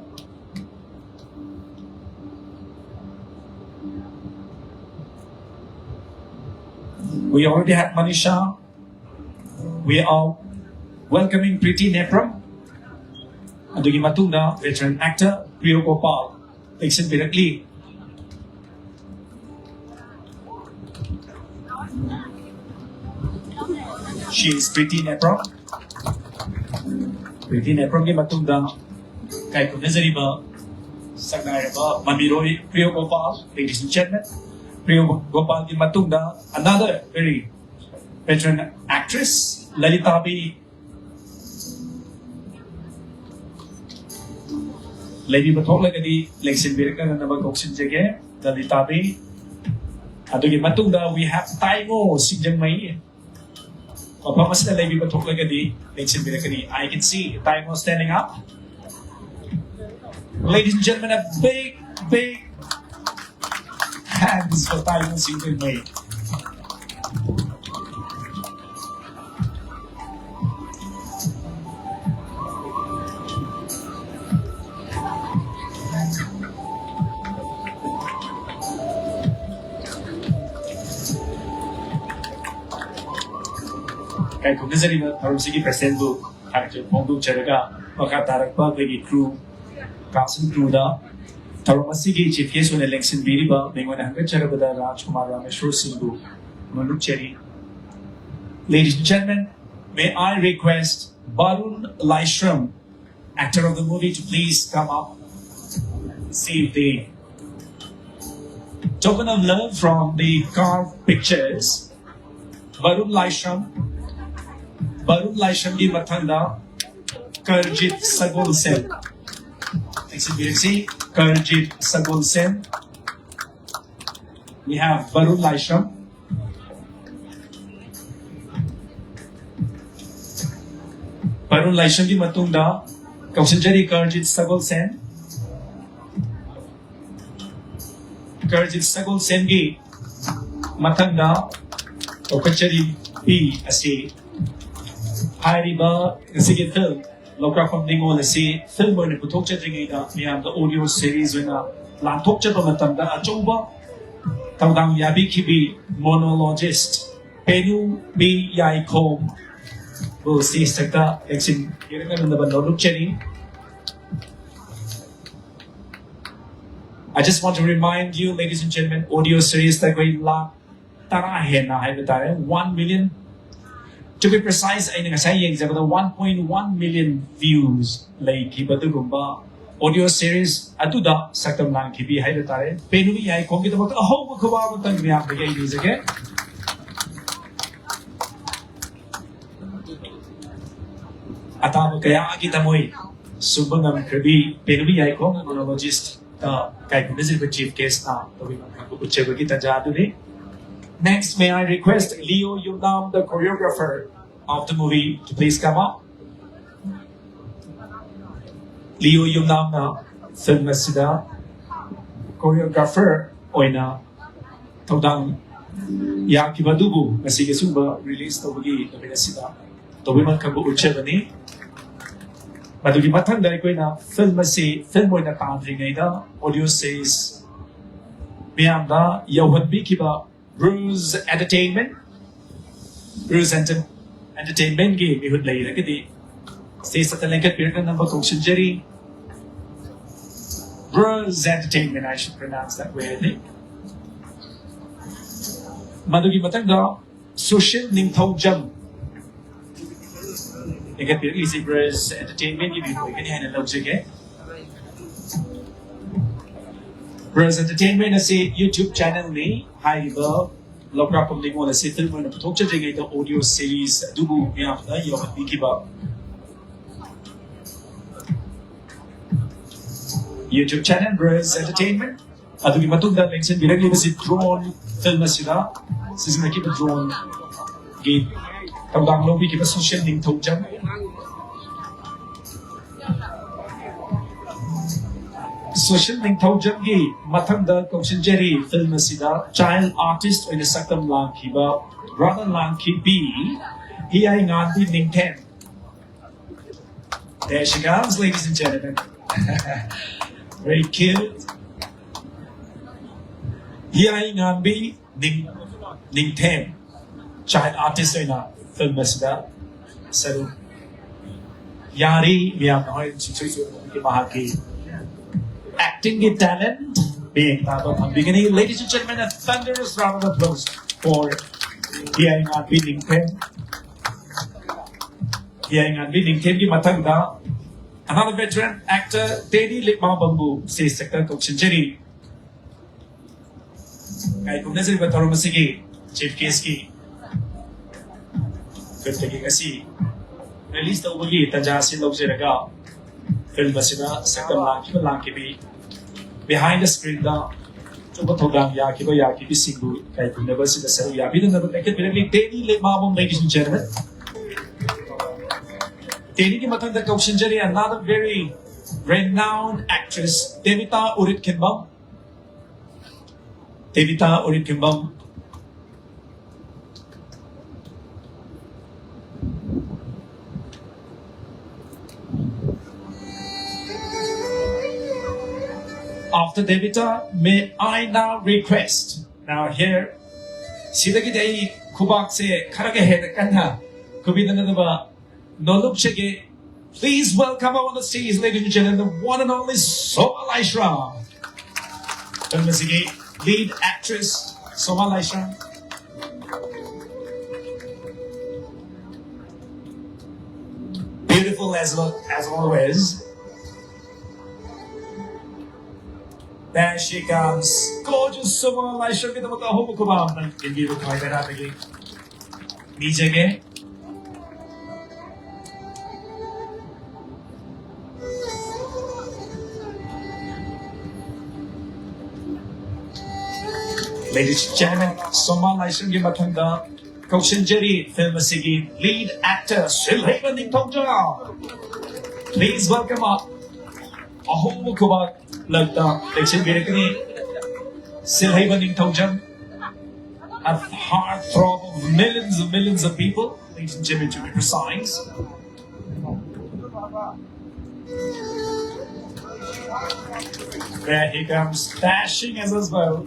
We already had Manisha. We are welcoming Priti Nepram. ꯑꯗꯨꯒꯤ ꯃꯇꯨꯡꯗ veteran actor Priyo Gopal ꯂꯦꯡꯁꯤꯟꯕꯤꯔꯛꯂꯤ꯫ She is Priti Nepram. Preeti ꯅꯦꯄ꯭ꯔꯝꯒꯤ ꯃꯇꯨꯡꯗ ꯏꯀꯥꯏ ꯈꯨꯝꯅꯖꯔꯤꯕ ꯁꯛꯅꯥꯏꯔꯕ ꯃꯃꯤꯔꯣꯏ ꯄ꯭ꯔꯤꯌꯣ ꯒꯣꯄꯥꯜ, ladies and gentlemen, ꯄ꯭ꯔꯤꯌꯣ ꯒꯣꯄꯥꯜꯒꯤ ꯃꯇꯨꯡꯗ another very veteran actress, Lalitabi. ꯂꯩꯕꯤꯕ ꯊꯣꯛꯂꯒꯗꯤ ꯂꯦꯡꯁꯤꯟꯕꯤꯔꯛꯅꯅꯕ ꯀꯧꯁꯤꯟꯖꯒꯦ, ꯂꯂꯤꯇꯥꯕꯤ꯫ ꯑꯗꯨꯒꯤ ꯃꯇꯨꯡꯗ we have ꯇꯥꯏꯉꯣ ꯁꯤꯡꯖꯃꯩ꯫ ꯃꯐꯝ ꯑꯁꯤꯗ ꯂꯩꯕꯤꯕ ꯊꯣꯛꯂꯒꯗꯤ ꯂꯦꯡꯁꯤꯟꯕꯤꯔꯛꯀꯅꯤ꯫ I can see Taimo standing up. Ladies and gentlemen, a big, big hands for Taimo Singh Mei. ꯏꯀꯥꯏ ꯈꯨꯝꯅꯖꯔꯤꯕ ꯊꯧꯔꯝꯁꯤꯒꯤ presidentꯕꯨ ꯊꯥꯒꯠꯆꯕ ꯐꯣꯡꯗꯣꯛꯆꯔꯒ ꯃꯈꯥ ꯇꯥꯔꯛꯄ ꯑꯩꯈꯣꯏꯒꯤ crew, cast and crewꯗ ꯊꯧꯔꯝ ꯑꯁꯤꯒꯤ chief guest ꯑꯣꯏꯅ ꯂꯦꯡꯁꯤꯟꯕꯤꯔꯤꯕ ꯃꯤꯡ ꯑꯣꯏꯅ ꯍꯪꯒꯠꯆꯔꯕꯗ ꯔꯥꯖꯀꯨꯃꯥꯔ Rameshwor ꯁꯤꯡꯕꯨ ꯅꯣꯂꯨꯛꯆꯔꯤ꯫ Ladies and gentlemen, may I request Barun Laishram, actor of the movie, to please come up. See the token of love from the Carve Pictures. Barun Laishram, Barun Laishramꯒꯤ ꯃꯊꯪꯗ ꯀꯔꯖꯤꯠ ꯁꯒꯣꯜꯁꯦꯝ꯫ Next ꯁꯤ ꯀꯔꯖꯤꯠ ꯁꯒꯣꯜꯁꯦꯟ꯫ We have Barun ꯂꯥꯏꯁ꯭ꯔꯝ꯫ ꯕꯔꯨꯟ ꯂꯥꯏꯁ꯭ꯔꯝꯒꯤ ꯃꯇꯨꯡꯗ ꯀꯧꯁꯤꯟꯖꯔꯤ ꯀꯔꯖꯤꯠ ꯁꯒꯣꯜꯁꯦꯟ꯫ ꯀꯔꯖꯤꯠ ꯁꯒꯣꯜꯁꯦꯟꯒꯤ ꯃꯊꯪꯗ ꯀꯧꯈꯠꯆꯔꯤ ꯄꯤ ꯑꯁꯤ ꯍꯥꯏꯔꯤꯕ ꯉꯁꯤꯒꯤ film ꯂꯧꯀ꯭ꯔꯥꯛꯐꯝ ꯅꯤꯉꯣꯜ ꯑꯁꯤ ꯐꯤꯜꯝ ꯑꯣꯏꯅ ꯄꯨꯊꯣꯛꯆꯗ꯭ꯔꯤꯉꯩꯗ ꯃꯤꯌꯥꯝꯗ ꯑꯣꯗꯤꯑꯣ ꯁꯤꯔꯤꯁ ꯑꯣꯏꯅ ꯂꯥꯟꯊꯣꯛꯆꯕ ꯃꯇꯝꯗ ꯑꯆꯧꯕ ꯊꯧꯗꯥꯡ ꯌꯥꯕꯤꯈꯤꯕꯤ ꯃꯣꯅꯣꯂꯣꯖꯤꯁ ꯄꯦꯅꯨꯕꯤ ꯌꯥꯏꯈꯣꯝ ꯕꯨ ꯁꯤ ꯁꯛꯇ ꯂꯦꯡꯁꯤꯟꯕꯤꯔꯛꯅꯅꯕ ꯅꯣꯂꯨꯛꯆꯔꯤ꯫ I just want to remind you, ladies and gentlemen, audio series ꯇ ꯑꯩꯈꯣꯏ ꯂꯥꯈ ꯇꯔꯥ ꯍꯦꯟꯅ ꯍꯥꯏꯕ ꯇꯥꯔꯦ, one million, to be precise, ꯑꯩꯅ ꯉꯁꯥꯏ ꯌꯦꯡꯖꯕꯗ one point one million views ꯂꯩꯈꯤꯕ ꯑꯗꯨꯒꯨꯝꯕ audio series ꯑꯗꯨꯗ ꯁꯛꯇꯝ ꯂꯥꯡꯈꯤꯕꯤ ꯍꯥꯏꯕ ꯇꯥꯔꯦ꯫ ꯄꯦꯅꯨꯕꯤ ꯌꯥꯏꯈꯣꯝꯒꯤꯗꯃꯛꯇ ꯑꯍꯧꯕ ꯈꯨꯕꯥꯛ ꯑꯃꯇꯪ ꯃꯌꯥꯝꯗꯒꯤ ꯑꯩ ꯅꯤꯖꯒꯦ꯫ ꯑꯇꯥꯕ ꯀꯌꯥꯒꯤ ꯊꯃꯣꯏ ꯁꯨꯝꯕ ꯉꯝꯈ꯭ꯔꯕꯤ ꯄꯦꯅꯨꯕꯤ ꯌꯥꯏꯈꯣꯝ monologist ꯀꯥꯏꯈꯨꯝꯅꯖꯔꯤꯕ chief guest ꯅ ꯇꯧꯕꯤꯃꯜ ꯈꯥꯡꯕ ꯎꯠꯆꯕꯒꯤ ꯇꯥꯟꯖꯥ ꯑꯗꯨꯅꯤ꯫ Next, may I request Leo Yumnam, the choreographer of the movie, to please come up. ꯂꯤꯌꯣ ꯌꯨꯝꯅꯥꯝꯅ ꯐꯤꯜꯝ ꯑꯁꯤꯗ choreographer ꯑꯣꯏꯅ ꯊꯧꯗꯥꯡ ꯌꯥꯈꯤꯕ ꯑꯗꯨꯕꯨ ꯉꯁꯤꯒꯤ ꯑꯁꯤꯒꯨꯝꯕ release ꯇꯧꯕꯒꯤ ꯅꯨꯃꯤꯠ ꯑꯁꯤꯗ ꯇꯧꯕꯤꯃꯜ ꯈꯪꯕ ꯎꯠꯆꯕꯅꯤ꯫ ꯃꯗꯨꯒꯤ ꯃꯊꯪꯗ ꯑꯩꯈꯣꯏꯅ ꯐꯤꯜꯝ ꯑꯁꯤ ꯐꯤꯜꯝ ꯑꯣꯏꯅ ꯇꯥꯗ꯭ꯔꯤꯉꯩꯗ audio series ꯃꯤꯌꯥꯝꯗ ꯌꯧꯍꯟꯕꯤꯈꯤꯕ Bruce Entertainment, Bruce Enter Entertainment ꯒꯤ ꯃꯤꯍꯨꯠ ꯂꯩꯔꯒꯗꯤ stage ꯇ ꯂꯦꯡꯈꯠꯄꯤꯔꯒ ꯅꯝꯕ ꯀꯧꯁꯤꯟꯖꯔꯤ꯫ Bruce Entertainment, I should pronounce that way, I think. ꯃꯗꯨꯒꯤ ꯃꯊꯪꯗ ꯁꯨꯁꯤꯜ ꯅꯤꯡꯊꯧꯖꯝ ꯂꯦꯡꯈꯠꯄꯤꯔꯛꯂꯤꯁꯤ Bruce Entertainment ꯒꯤ ꯃꯤꯍꯨꯠ ꯑꯣꯏꯒꯅꯤ ꯍꯥꯏꯅ ꯂꯧꯖꯒꯦ꯫ Bruce Entertainment ꯑꯁꯤ YouTube channel ꯅꯤ꯫ ꯍꯥꯏꯔꯤꯕ ꯂꯧꯀ꯭ꯔꯥꯛꯄꯝ ꯅꯤꯉꯣꯜ ꯑꯁꯤ ꯐꯤꯜꯝ ꯑꯣꯏꯅ ꯄꯨꯊꯣꯛꯆꯗ꯭ꯔꯤꯉꯩꯗ audio series ꯑꯗꯨꯕꯨ ꯃꯤꯌꯥꯝꯗ ꯌꯧꯍꯟꯕꯤꯈꯤꯕ YouTube channel Rose Entertainment꯫ ꯑꯗꯨꯒꯤ ꯃꯇꯨꯡꯗ ꯂꯦꯡꯁꯤꯟꯕꯤꯔꯛꯂꯤꯕꯁꯤ drone film ꯑꯁꯤꯗ ꯁꯤꯖꯤꯟꯅꯈꯤꯕ droneꯒꯤ ꯊꯧꯗꯥꯡ ꯂꯧꯕꯤꯈꯤꯕ ꯁꯣꯁꯤꯌꯦꯜ ꯅꯤꯡꯊꯧꯖꯝ꯫ ꯁꯣꯁꯤꯌꯦꯜ ꯅꯤꯡꯊꯧꯖꯝꯒꯤ ꯃꯊꯪꯗ ꯀꯧꯁꯤꯟꯖꯔꯤ film ꯑꯁꯤꯗ child artist ꯑꯣꯏꯅ ꯁꯛꯇꯝ ꯂꯥꯡꯈꯤꯕ ꯔꯥꯅꯥ ꯂꯥꯡꯈꯤꯕꯤ ꯍꯤꯌꯥꯏꯉꯥꯟꯕꯤ ꯅꯤꯡꯊꯦꯝ꯫ There she comes, ladies and gentlemen. Very cute. ꯍꯤꯌꯥꯏꯉꯥꯟꯕꯤ ꯅꯤꯡ ꯅꯤꯡꯊꯦꯝ child artist ꯑꯣꯏꯅ film ꯑꯁꯤꯗ ꯁꯔꯨꯛ ꯌꯥꯔꯤ꯫ ꯃꯤꯌꯥꯝꯅ ꯍꯣꯔꯦꯟ ꯁꯨꯡꯁꯣꯏ ꯁꯣꯏꯗꯅꯃꯛꯀꯤ ꯃꯍꯥꯛꯀꯤ actingꯒꯤ talent ꯃꯤꯠꯌꯦꯡ ꯇꯥꯕ ꯐꯪꯕꯤꯒꯅꯤ꯫ Ladies and gentlemen, a thunderous round of applause for ꯍꯤꯌꯥꯏꯉꯥꯟꯕꯤ ꯅꯤꯡꯊꯦꯝ꯫ ꯍꯤꯌꯥꯏꯉꯥꯟꯕꯤ ꯅꯤꯡꯊꯦꯝꯒꯤ ꯃꯊꯪꯗ another veteran actor ꯇꯦꯅꯤ ꯂꯤꯛꯃꯥꯕꯝꯕꯨ stage ꯃꯊꯛꯇ ꯀꯧꯁꯤꯟꯖꯔꯤ꯫ ꯉꯥꯏꯈꯣꯝꯅꯖꯔꯤꯕ ꯊꯧꯔꯝ ꯑꯁꯤꯒꯤ chief guestꯀꯤ ꯈꯨꯠꯇꯒꯤ ꯉꯁꯤ release ꯇꯧꯕꯒꯤ ꯇꯥꯟꯖꯥ ꯑꯁꯤ ꯂꯧꯖꯔꯒ film ꯑꯁꯤꯗ ꯁꯛꯇꯝ ꯂꯥꯡꯈꯤꯕ ꯂꯥꯡꯈꯤꯕꯤ behind the screenꯗ ꯑꯆꯧꯕ ꯊꯧꯗꯥꯡ ꯌꯥꯈꯤꯕ ꯌꯥꯈꯤꯕꯤꯁꯤꯡꯕꯨ ꯏꯀꯥꯏ ꯈꯨꯝꯅꯕ ꯑꯁꯤꯗ ꯁꯔꯨꯛ ꯌꯥꯕꯤꯅꯅꯕ ꯂꯦꯡꯈꯠꯄꯤꯔꯛꯂꯤ꯫ ꯇꯦꯅꯤ ꯂꯤꯛꯃꯥꯕꯝ, ladies and gentlemen꯫ ꯇꯦꯅꯤꯒꯤ ꯃꯊꯪꯗ ꯀꯧꯁꯤꯟꯖꯔꯤ another very renowned actress, ꯇꯦꯕꯤꯇꯥ ꯎꯔꯤꯠꯈꯤꯟꯕꯝ꯫ ꯇꯦꯕꯤꯇꯥ ꯎꯔꯤꯠꯈꯤꯟꯕꯝ꯫ After Tevita, may I now request, now here, ꯁꯤꯗꯒꯤꯗꯤ ꯑꯩ ꯈꯨꯕꯥꯛꯁꯦ ꯈꯔꯒ ꯍꯦꯟꯅ ꯀꯟꯅ ꯈꯨꯕꯤꯗꯅꯕ ꯅꯣꯂꯨꯛꯆꯒꯦ꯫ Please welcome on the stage, ladies and gentlemen, the one and only Soma Laishram. Film ꯑꯁꯤꯒꯤ lead actress Soma Laishram. Beautiful as, as always. There she comes. Gorgeous Soma Laishramꯒꯤꯗꯃꯛꯇ ꯑꯍꯧꯕ ꯈꯨꯕꯥꯛ ꯑꯃ ꯏꯟꯕꯤꯕ ꯈ꯭ꯋꯥꯏ ꯕꯦꯔꯥꯗꯒꯤ ꯅꯤꯖꯒꯦ꯫ Ladies and gentlemen, ꯁꯣꯃꯥ ꯂꯥꯏꯁ꯭ꯔꯝꯒꯤ ꯃꯊꯪꯗ ꯀꯧꯁꯤꯟꯖꯔꯤ film ꯑꯁꯤꯒꯤ lead actor ꯁꯤꯜꯍꯩꯕ Ningthoujam. Please welcome up. ꯑꯍꯧꯕ ꯈꯨꯕꯥꯛ ꯂꯛꯇ ꯂꯦꯡꯁꯤꯟꯕꯤꯔꯛꯀꯅꯤ ꯁꯤꯜꯍꯩꯕ Ningthoujam, a heartthrob of millions and millions of people, ladies and gentlemen, to be precise. There he comes, dashing as well.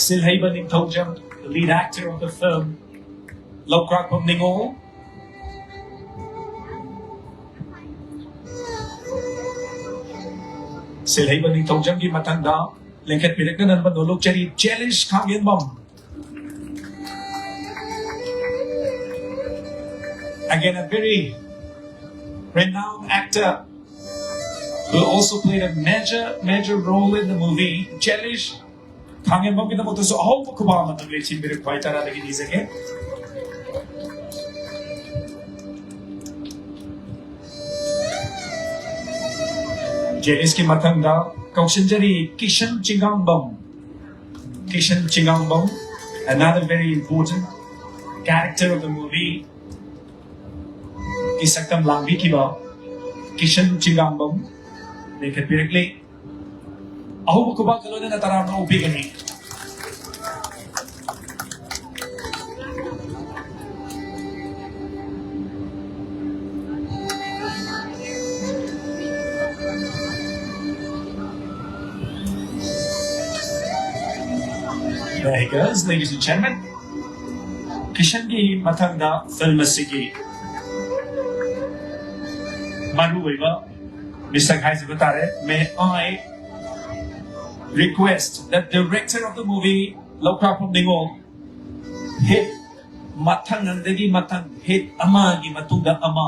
ꯁꯤꯜꯍꯩꯕ Ningthoujam, the lead actor of the film, ꯂꯧꯀ꯭ꯔꯥꯛꯄꯝ ꯅꯤꯉꯣꯜ꯫ ꯁꯤꯜꯍꯩꯕ ꯅꯤꯡꯊꯧꯖꯝꯒꯤ ꯃꯊꯪꯗ ꯂꯦꯡꯈꯠꯄꯤꯔꯛꯅꯅꯕ ꯅꯣꯂꯨꯛꯆꯔꯤ ꯖꯦꯂꯤꯁ ꯈꯥꯡꯉꯦꯟꯕꯝ. Again, a very renowned actor who also played a major, major role in the movie, ꯖꯦꯂꯤꯁ ꯈꯥꯡꯉꯦꯟꯕꯝꯒꯤꯗꯃꯛꯇꯁꯨ ꯑꯍꯧꯕ ꯈꯨꯕꯥꯛ ꯑꯃꯇꯪ ꯂꯦꯡꯁꯤꯟꯕꯤꯔꯛꯄ ꯍꯥꯏ ꯇꯔꯥꯗꯒꯤ ꯅꯤꯖꯒꯦ꯫ ꯖꯦꯂꯤꯁꯀꯤ ꯃꯊꯪꯗ ꯀꯧꯁꯤꯟꯖꯔꯤ Kisan ꯆꯤꯡꯉꯥꯡꯕꯝ꯫ Kisan ꯆꯤꯡꯉꯥꯡꯕꯝ, another very important character of the movie. ꯒꯤ ꯁꯛꯇꯝ ꯂꯥꯡꯕꯤꯈꯤꯕ ꯀꯤꯁꯟ ꯆꯤꯡꯉꯥꯡꯕꯝ ꯂꯦꯡꯈꯠꯄꯤꯔꯛꯂꯤ꯫ ꯑꯍꯧꯕ ꯈꯨꯕꯥꯛꯀ ꯂꯣꯏꯅꯅ ꯇꯔꯥꯝꯅ ꯑꯣꯛꯄꯤꯒꯅꯤ꯫ There he goes, ladies and gentlemen. ꯀꯤꯁꯟꯒꯤ ꯃꯊꯪꯗ film ꯑꯁꯤꯒꯤ ꯃꯔꯨꯑꯣꯏꯕ ꯃꯤꯁꯛ ꯍꯥꯏꯖꯕ ꯇꯥꯔꯦ꯫ May I request the director of the movie, ꯂꯧꯀ꯭ꯔꯥꯛꯄꯝ ꯅꯤꯉꯣꯜ, hit ꯃꯊꯪ ꯑꯗꯒꯤ ꯃꯊꯪ hit ꯑꯃꯒꯤ ꯃꯇꯨꯡꯗ ꯑꯃ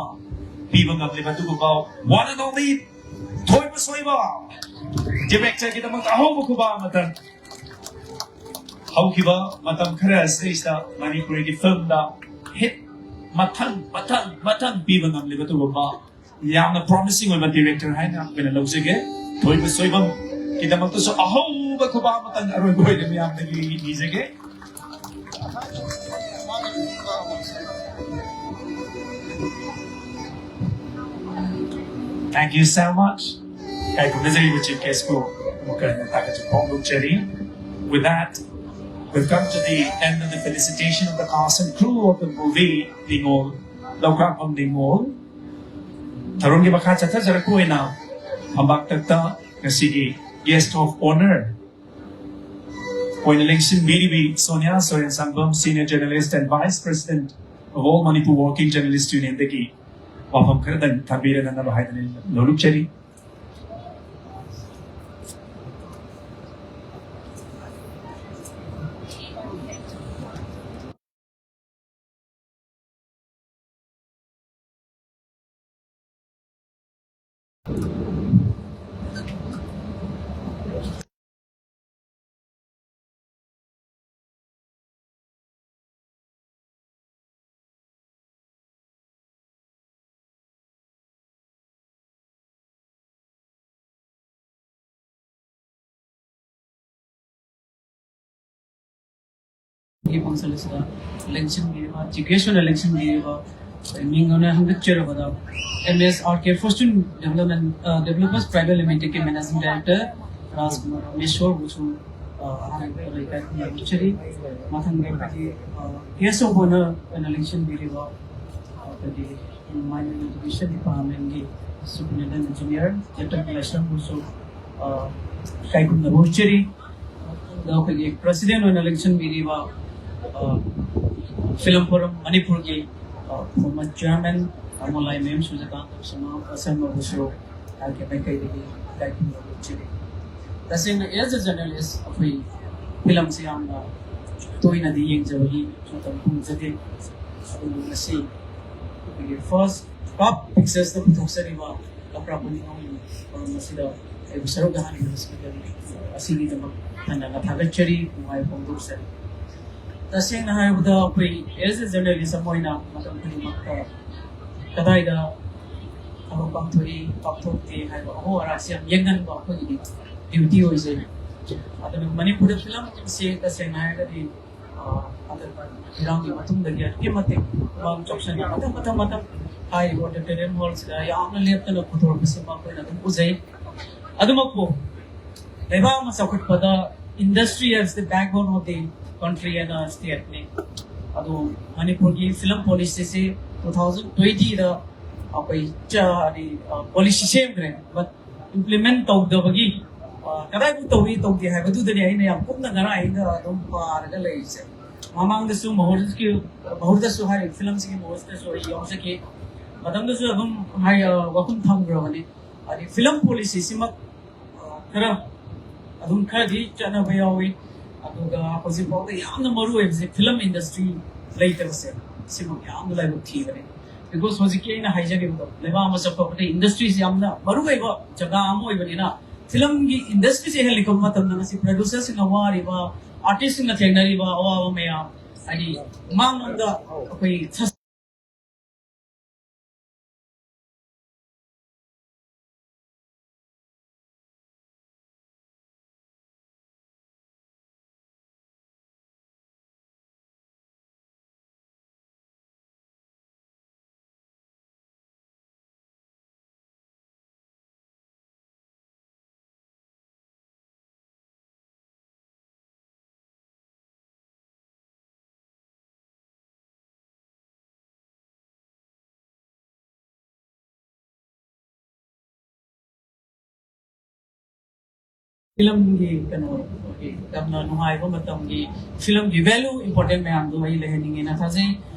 ꯄꯤꯕ ꯉꯝꯂꯤꯕ ꯑꯗꯨꯒꯨꯝꯕ one and only ꯊꯣꯏꯕ ꯁꯣꯏꯕ directorꯒꯤꯗꯃꯛꯇ ꯑꯍꯧꯕ ꯈꯨꯕꯥꯛ ꯑꯃꯇꯪ꯫ ꯍꯧꯈꯤꯕ ꯃꯇꯝ ꯈꯔ ꯑꯁꯤꯗꯩꯁꯤꯗ ꯃꯅꯤꯄꯨꯔꯒꯤ filmꯗ hit ꯃꯊꯪ ꯃꯊꯪ ꯃꯊꯪ ꯄꯤꯕ ꯉꯝꯂꯤꯕ ꯑꯗꯨꯒꯨꯝꯕ ꯌꯥꯝꯅ promising ꯑꯣꯏꯕ director ꯍꯥꯏꯅ ꯑꯩꯈꯣꯏꯅ ꯂꯧꯖꯒꯦ꯫ ꯊꯣꯏꯕ ꯁꯣꯏꯕꯝꯒꯤꯗꯃꯛꯇꯁꯨ ꯑꯍꯧꯕ ꯈꯨꯕꯥꯛ ꯑꯃꯇꯪ ꯑꯔꯣꯏꯕ ꯑꯣꯏꯅ ꯃꯌꯥꯝꯗꯒꯤ ꯅꯤꯖꯒꯦ꯫ Thank you so much. ꯏꯀꯥꯏ ꯈꯨꯝꯅꯖꯔꯤꯕ Chief Guest ꯄꯨ ꯑꯃꯨꯛꯀ ꯍꯟꯅ ꯊꯥꯒꯠꯆꯕ ꯐꯣꯡꯗꯣꯛꯆꯔꯤ꯫ With that, we've come to the end of the felicitation of the cast and crew of the movie ꯅꯤꯉꯣꯜ, ꯂꯧꯈ꯭ꯔꯥꯛꯄꯝ ꯅꯤꯉꯣꯜ꯫ ꯊꯧꯔꯝꯒꯤ ꯃꯈꯥ ꯆꯠꯊꯖꯔꯛꯄ ꯑꯣꯏꯅ ꯐꯝꯕꯥꯛꯇꯛꯇ ꯉꯁꯤꯒꯤ Guest of Honour ꯑꯣꯏꯅ ꯂꯦꯡꯁꯤꯟꯕꯤꯔꯤꯕꯤ Sonia ꯁꯣꯔꯦꯟ ꯁꯪꯕꯝ, Senior Journalist and Vice President of All Manipur Working Journalist Union ꯗꯒꯤ ꯋꯥꯐꯝ ꯈꯔꯗꯪ ꯊꯝꯕꯤꯔꯛꯅꯅꯕ ꯍꯥꯏꯗꯨꯅ ꯂꯧꯔꯨꯛꯆꯔꯤ꯫ ꯒꯤ ꯐꯪꯁꯟ ꯑꯁꯤꯗ ꯂꯦꯡꯁꯤꯟꯕꯤꯔꯤꯕ, ꯆꯤꯐ ꯒꯦꯁ ꯑꯣꯏꯅ ꯂꯦꯡꯁꯤꯟꯕꯤꯔꯤꯕ ꯑꯩꯈꯣꯏ ꯃꯤꯡ ꯑꯣꯏꯅ ꯍꯪꯒꯠꯆꯔꯕꯗ, M S R K Fortune Development, ꯑ, Developers Private Limited ꯀꯤ Managing Director ꯔꯥꯖꯀꯨꯃꯥꯔ ꯔꯥꯃꯦꯁꯣꯔꯕꯨꯁꯨ, ꯑ, ꯑꯍꯥꯟꯕꯗ ꯂꯩꯀꯥꯏ ꯈꯨꯟꯗ ꯍꯪꯒꯠꯆꯔꯤ꯫ ꯃꯊꯪꯗ ꯑꯩꯈꯣꯏꯒꯤ, ꯑ, Guest of Honour ꯑꯣꯏꯅ ꯂꯦꯡꯁꯤꯟꯕꯤꯔꯤꯕ, ꯑ, ꯑꯩꯈꯣꯏꯒꯤ Environment Education Department ꯀꯤ Superintendent Engineer ꯆꯦꯇꯟ ꯀꯂꯦꯁꯔꯕꯨꯁꯨ, ꯑ, ꯏꯀꯥꯏ ꯈꯨꯝꯅꯕ ꯎꯠꯆꯔꯤ꯫ ꯑꯗꯣ ꯑꯩꯈꯣꯏꯒꯤ President ꯑꯣꯏꯅ ꯂꯦꯡꯁꯤꯟꯕꯤꯔꯤꯕ, ꯑ, Film Forum ꯃꯅꯤꯄꯨꯔꯒꯤ, ꯑ, former Chairman ꯇꯥꯃꯣ ꯂꯥꯏꯃꯌꯨꯝ ꯁꯨꯔꯖꯀꯥꯟꯇ ꯁꯔꯃ, ꯁꯔꯃꯕꯨꯁꯨ ꯑꯩꯒꯤ ꯃꯥꯏꯀꯩꯗꯒꯤ ꯏꯀꯥꯏ ꯈꯨꯝꯅꯕ ꯎꯠꯆꯔꯤ꯫ ꯇꯁꯦꯡꯅ, as a journalist, ꯑꯩꯈꯣꯏ film ꯁꯤ ꯌꯥꯝꯅ ꯇꯣꯏꯅꯗꯤ ꯌꯦꯡꯖꯕꯒꯤ ꯃꯇꯝ ꯐꯪꯖꯗꯦ꯫ ꯑꯗꯨꯕꯨ ꯉꯁꯤ ꯑꯩꯈꯣꯏꯒꯤ first pop pictures ꯇ ꯄꯨꯊꯣꯛꯆꯔꯤꯕ ꯂꯧꯈ꯭ꯔꯥꯛꯄꯝ ꯅꯤꯉꯣꯜ ꯊꯧꯔꯝ ꯑꯁꯤꯗ ꯑꯩꯕꯨ ꯁꯔꯨꯛ ꯌꯥꯍꯟꯕꯤꯕꯁꯤꯗꯒꯤ, ꯑꯁꯤꯒꯤꯗꯃꯛ ꯍꯟꯅ ꯊꯥꯒꯠꯆꯔꯤ, ꯅꯨꯡꯉꯥꯏꯕ ꯐꯣꯡꯗꯣꯛꯆꯔꯤ꯫ ꯇꯁꯦꯡꯅ ꯍꯥꯏꯔꯕꯗ, ꯑꯩꯈꯣꯏ as a journalist ꯑꯃ ꯑꯣꯏꯅ ꯃꯇꯝ ꯈꯨꯗꯤꯡꯃꯛꯇ ꯀꯗꯥꯏꯗ ꯊꯕꯛ ꯄꯥꯡꯊꯣꯛꯏ, ꯄꯥꯡꯊꯣꯛꯇꯦ ꯍꯥꯏꯕ ꯑꯍꯣ ꯑꯔꯥꯛꯁꯤ ꯌꯥꯝ ꯌꯦꯡꯍꯟꯕ ꯑꯩꯈꯣꯏꯒꯤꯗꯤ duty ꯑꯣꯏꯖꯩ꯫ ꯑꯗꯨꯅ ꯃꯅꯤꯄꯨꯔꯗ ꯐꯤꯂꯝꯁꯦ ꯇꯁꯦꯡꯅ ꯍꯥꯏꯔꯒꯗꯤ, ꯑ, ꯍꯟꯗꯛ ꯏꯔꯥꯡꯒꯤ ꯃꯇꯨꯡꯗꯒꯤ ꯑꯗꯨꯛꯀꯤ ꯃꯇꯤꯛ ꯃꯥꯡ ꯆꯥꯎꯁꯟꯕ ꯃꯊꯪ ꯃꯊꯪ ꯃꯊꯪ ꯍꯥꯏꯔꯤꯕ ꯑꯣꯗꯤꯇꯣꯔꯤꯌꯝ ꯍꯣꯜꯁꯤꯗ ꯌꯥꯝꯅ ꯂꯦꯞꯇꯅ ꯄꯨꯊꯣꯔꯛꯄꯁꯤ ꯑꯩꯈꯣꯏꯅ ꯑꯗꯨꯝ ꯎꯖꯩ꯫ ꯑꯗꯨꯃꯛꯄꯨ ꯂꯩꯕꯥꯛ ꯑꯃ ꯆꯥꯎꯈꯠꯄꯗ industry as the backbone of the country ꯍꯥꯏꯅ stateꯅꯤ꯫ ꯑꯗꯣ ꯃꯅꯤꯄꯨꯔꯒꯤ ꯐꯤꯂꯝ ꯄꯣꯂꯤꯁꯤꯁꯤ two thousand twentyꯗ ꯑꯩꯈꯣꯏ ꯆ-, ꯍꯥꯏꯗꯤ, ꯑ, ꯄꯣꯂꯤꯁꯤ ꯁꯦꯝꯈ꯭ꯔꯦ, but implement ꯇꯧꯗꯕꯒꯤ, ꯑ, ꯀꯗꯥꯏꯕꯨ ꯇꯧꯔꯤ ꯇꯧꯗꯦ ꯍꯥꯏꯕꯗꯨꯗꯅꯤ ꯑꯩꯅ ꯌꯥꯝ ꯀꯨꯞꯅ ꯉꯔꯥꯡ ꯑꯍꯤꯡꯗ ꯑꯗꯨꯝ ꯄꯥꯔꯒ ꯂꯩꯔꯤꯁꯦ꯫ ꯃꯃꯥꯡꯗꯁꯨ ꯃꯍꯨꯔꯗꯁꯀꯤ, ꯃꯍꯨꯔꯗꯁꯨ ꯍꯥꯏꯔꯤꯕ ꯐꯤꯂꯝꯁꯤꯒꯤ ꯃꯍꯨꯔꯗꯁꯨ ꯑꯩ ꯌꯥꯎꯖꯈꯤ꯫ ꯃꯇꯝꯗꯨꯁꯨ ꯑꯗꯨꯝ ꯍꯥꯏ-, ꯑ, ꯋꯥꯐꯝ ꯊꯝꯈ꯭ꯔꯕꯅꯤ꯫ ꯍꯥꯏꯗꯤ ꯐꯤꯂꯝ ꯄꯣꯂꯤꯁꯤꯁꯤꯃꯛ, ꯑ, ꯈꯔ ꯑꯗꯨꯝ ꯈꯔꯗꯤ ꯆꯠꯅꯕ ꯌꯥꯎꯏ꯫ ꯑꯗꯨꯒ ꯍꯧꯖꯤꯛ ꯐꯥꯎꯗ ꯌꯥꯝꯅ ꯃꯔꯨ ꯑꯣꯏꯕꯁꯦ ꯐꯤꯂꯝ ꯏꯟꯗꯁꯇ꯭ꯔꯤ ꯂꯩꯇꯕꯁꯦ, ꯁꯤꯃꯛ ꯌꯥꯝꯅ ꯂꯥꯏꯕꯛ ꯊꯤꯕꯅꯦ꯫ Because ꯍꯧꯖꯤꯛꯀꯤ ꯑꯩꯅ ꯍꯥꯏꯖꯈꯤꯕꯗꯣ, ꯂꯩꯕꯥꯛ ꯑꯃ ꯆꯥꯎꯈꯠꯄꯗ ꯏꯟꯗꯁꯇ꯭ꯔꯤꯁꯤ ꯌꯥꯝꯅ ꯃꯔꯨ ꯑꯣꯏꯕ ꯖꯒꯥ ꯑꯃ ꯑꯣꯏꯕꯅꯤꯅ, ꯐꯤꯂꯝꯒꯤ ꯏꯟꯗꯁꯇ꯭ꯔꯤꯁꯦ ꯍꯦꯜꯂꯤꯉꯩ ꯃꯇꯝꯗ ꯉꯁꯤ ꯄ꯭ꯔꯣꯗ꯭ꯌꯨꯁꯔꯁꯤꯡꯅ ꯋꯥꯔꯤꯕ, ꯑꯥꯔꯇꯤꯁꯁꯤꯡꯅ ꯊꯦꯡꯅꯔꯤꯕ ꯑꯋꯥꯕ ꯃꯌꯥꯝ, ꯍꯥꯏꯗꯤ ꯃꯥꯡꯂꯣꯝꯗ ꯑꯩꯈꯣꯏ ꯐꯤꯂꯝꯒꯤ ꯀꯩꯅꯣ, ꯑꯩꯈꯣꯏꯒꯤ ꯌꯥꯝꯅ ꯅꯨꯡꯉꯥꯏꯕ ꯃꯇꯝꯒꯤ ꯐꯤꯂꯝꯒꯤ value important ꯃꯌꯥꯝꯗꯣ ꯑꯩ ꯂꯩꯍꯟꯅꯤꯡꯉꯦꯅ ꯈꯟꯖꯩ꯫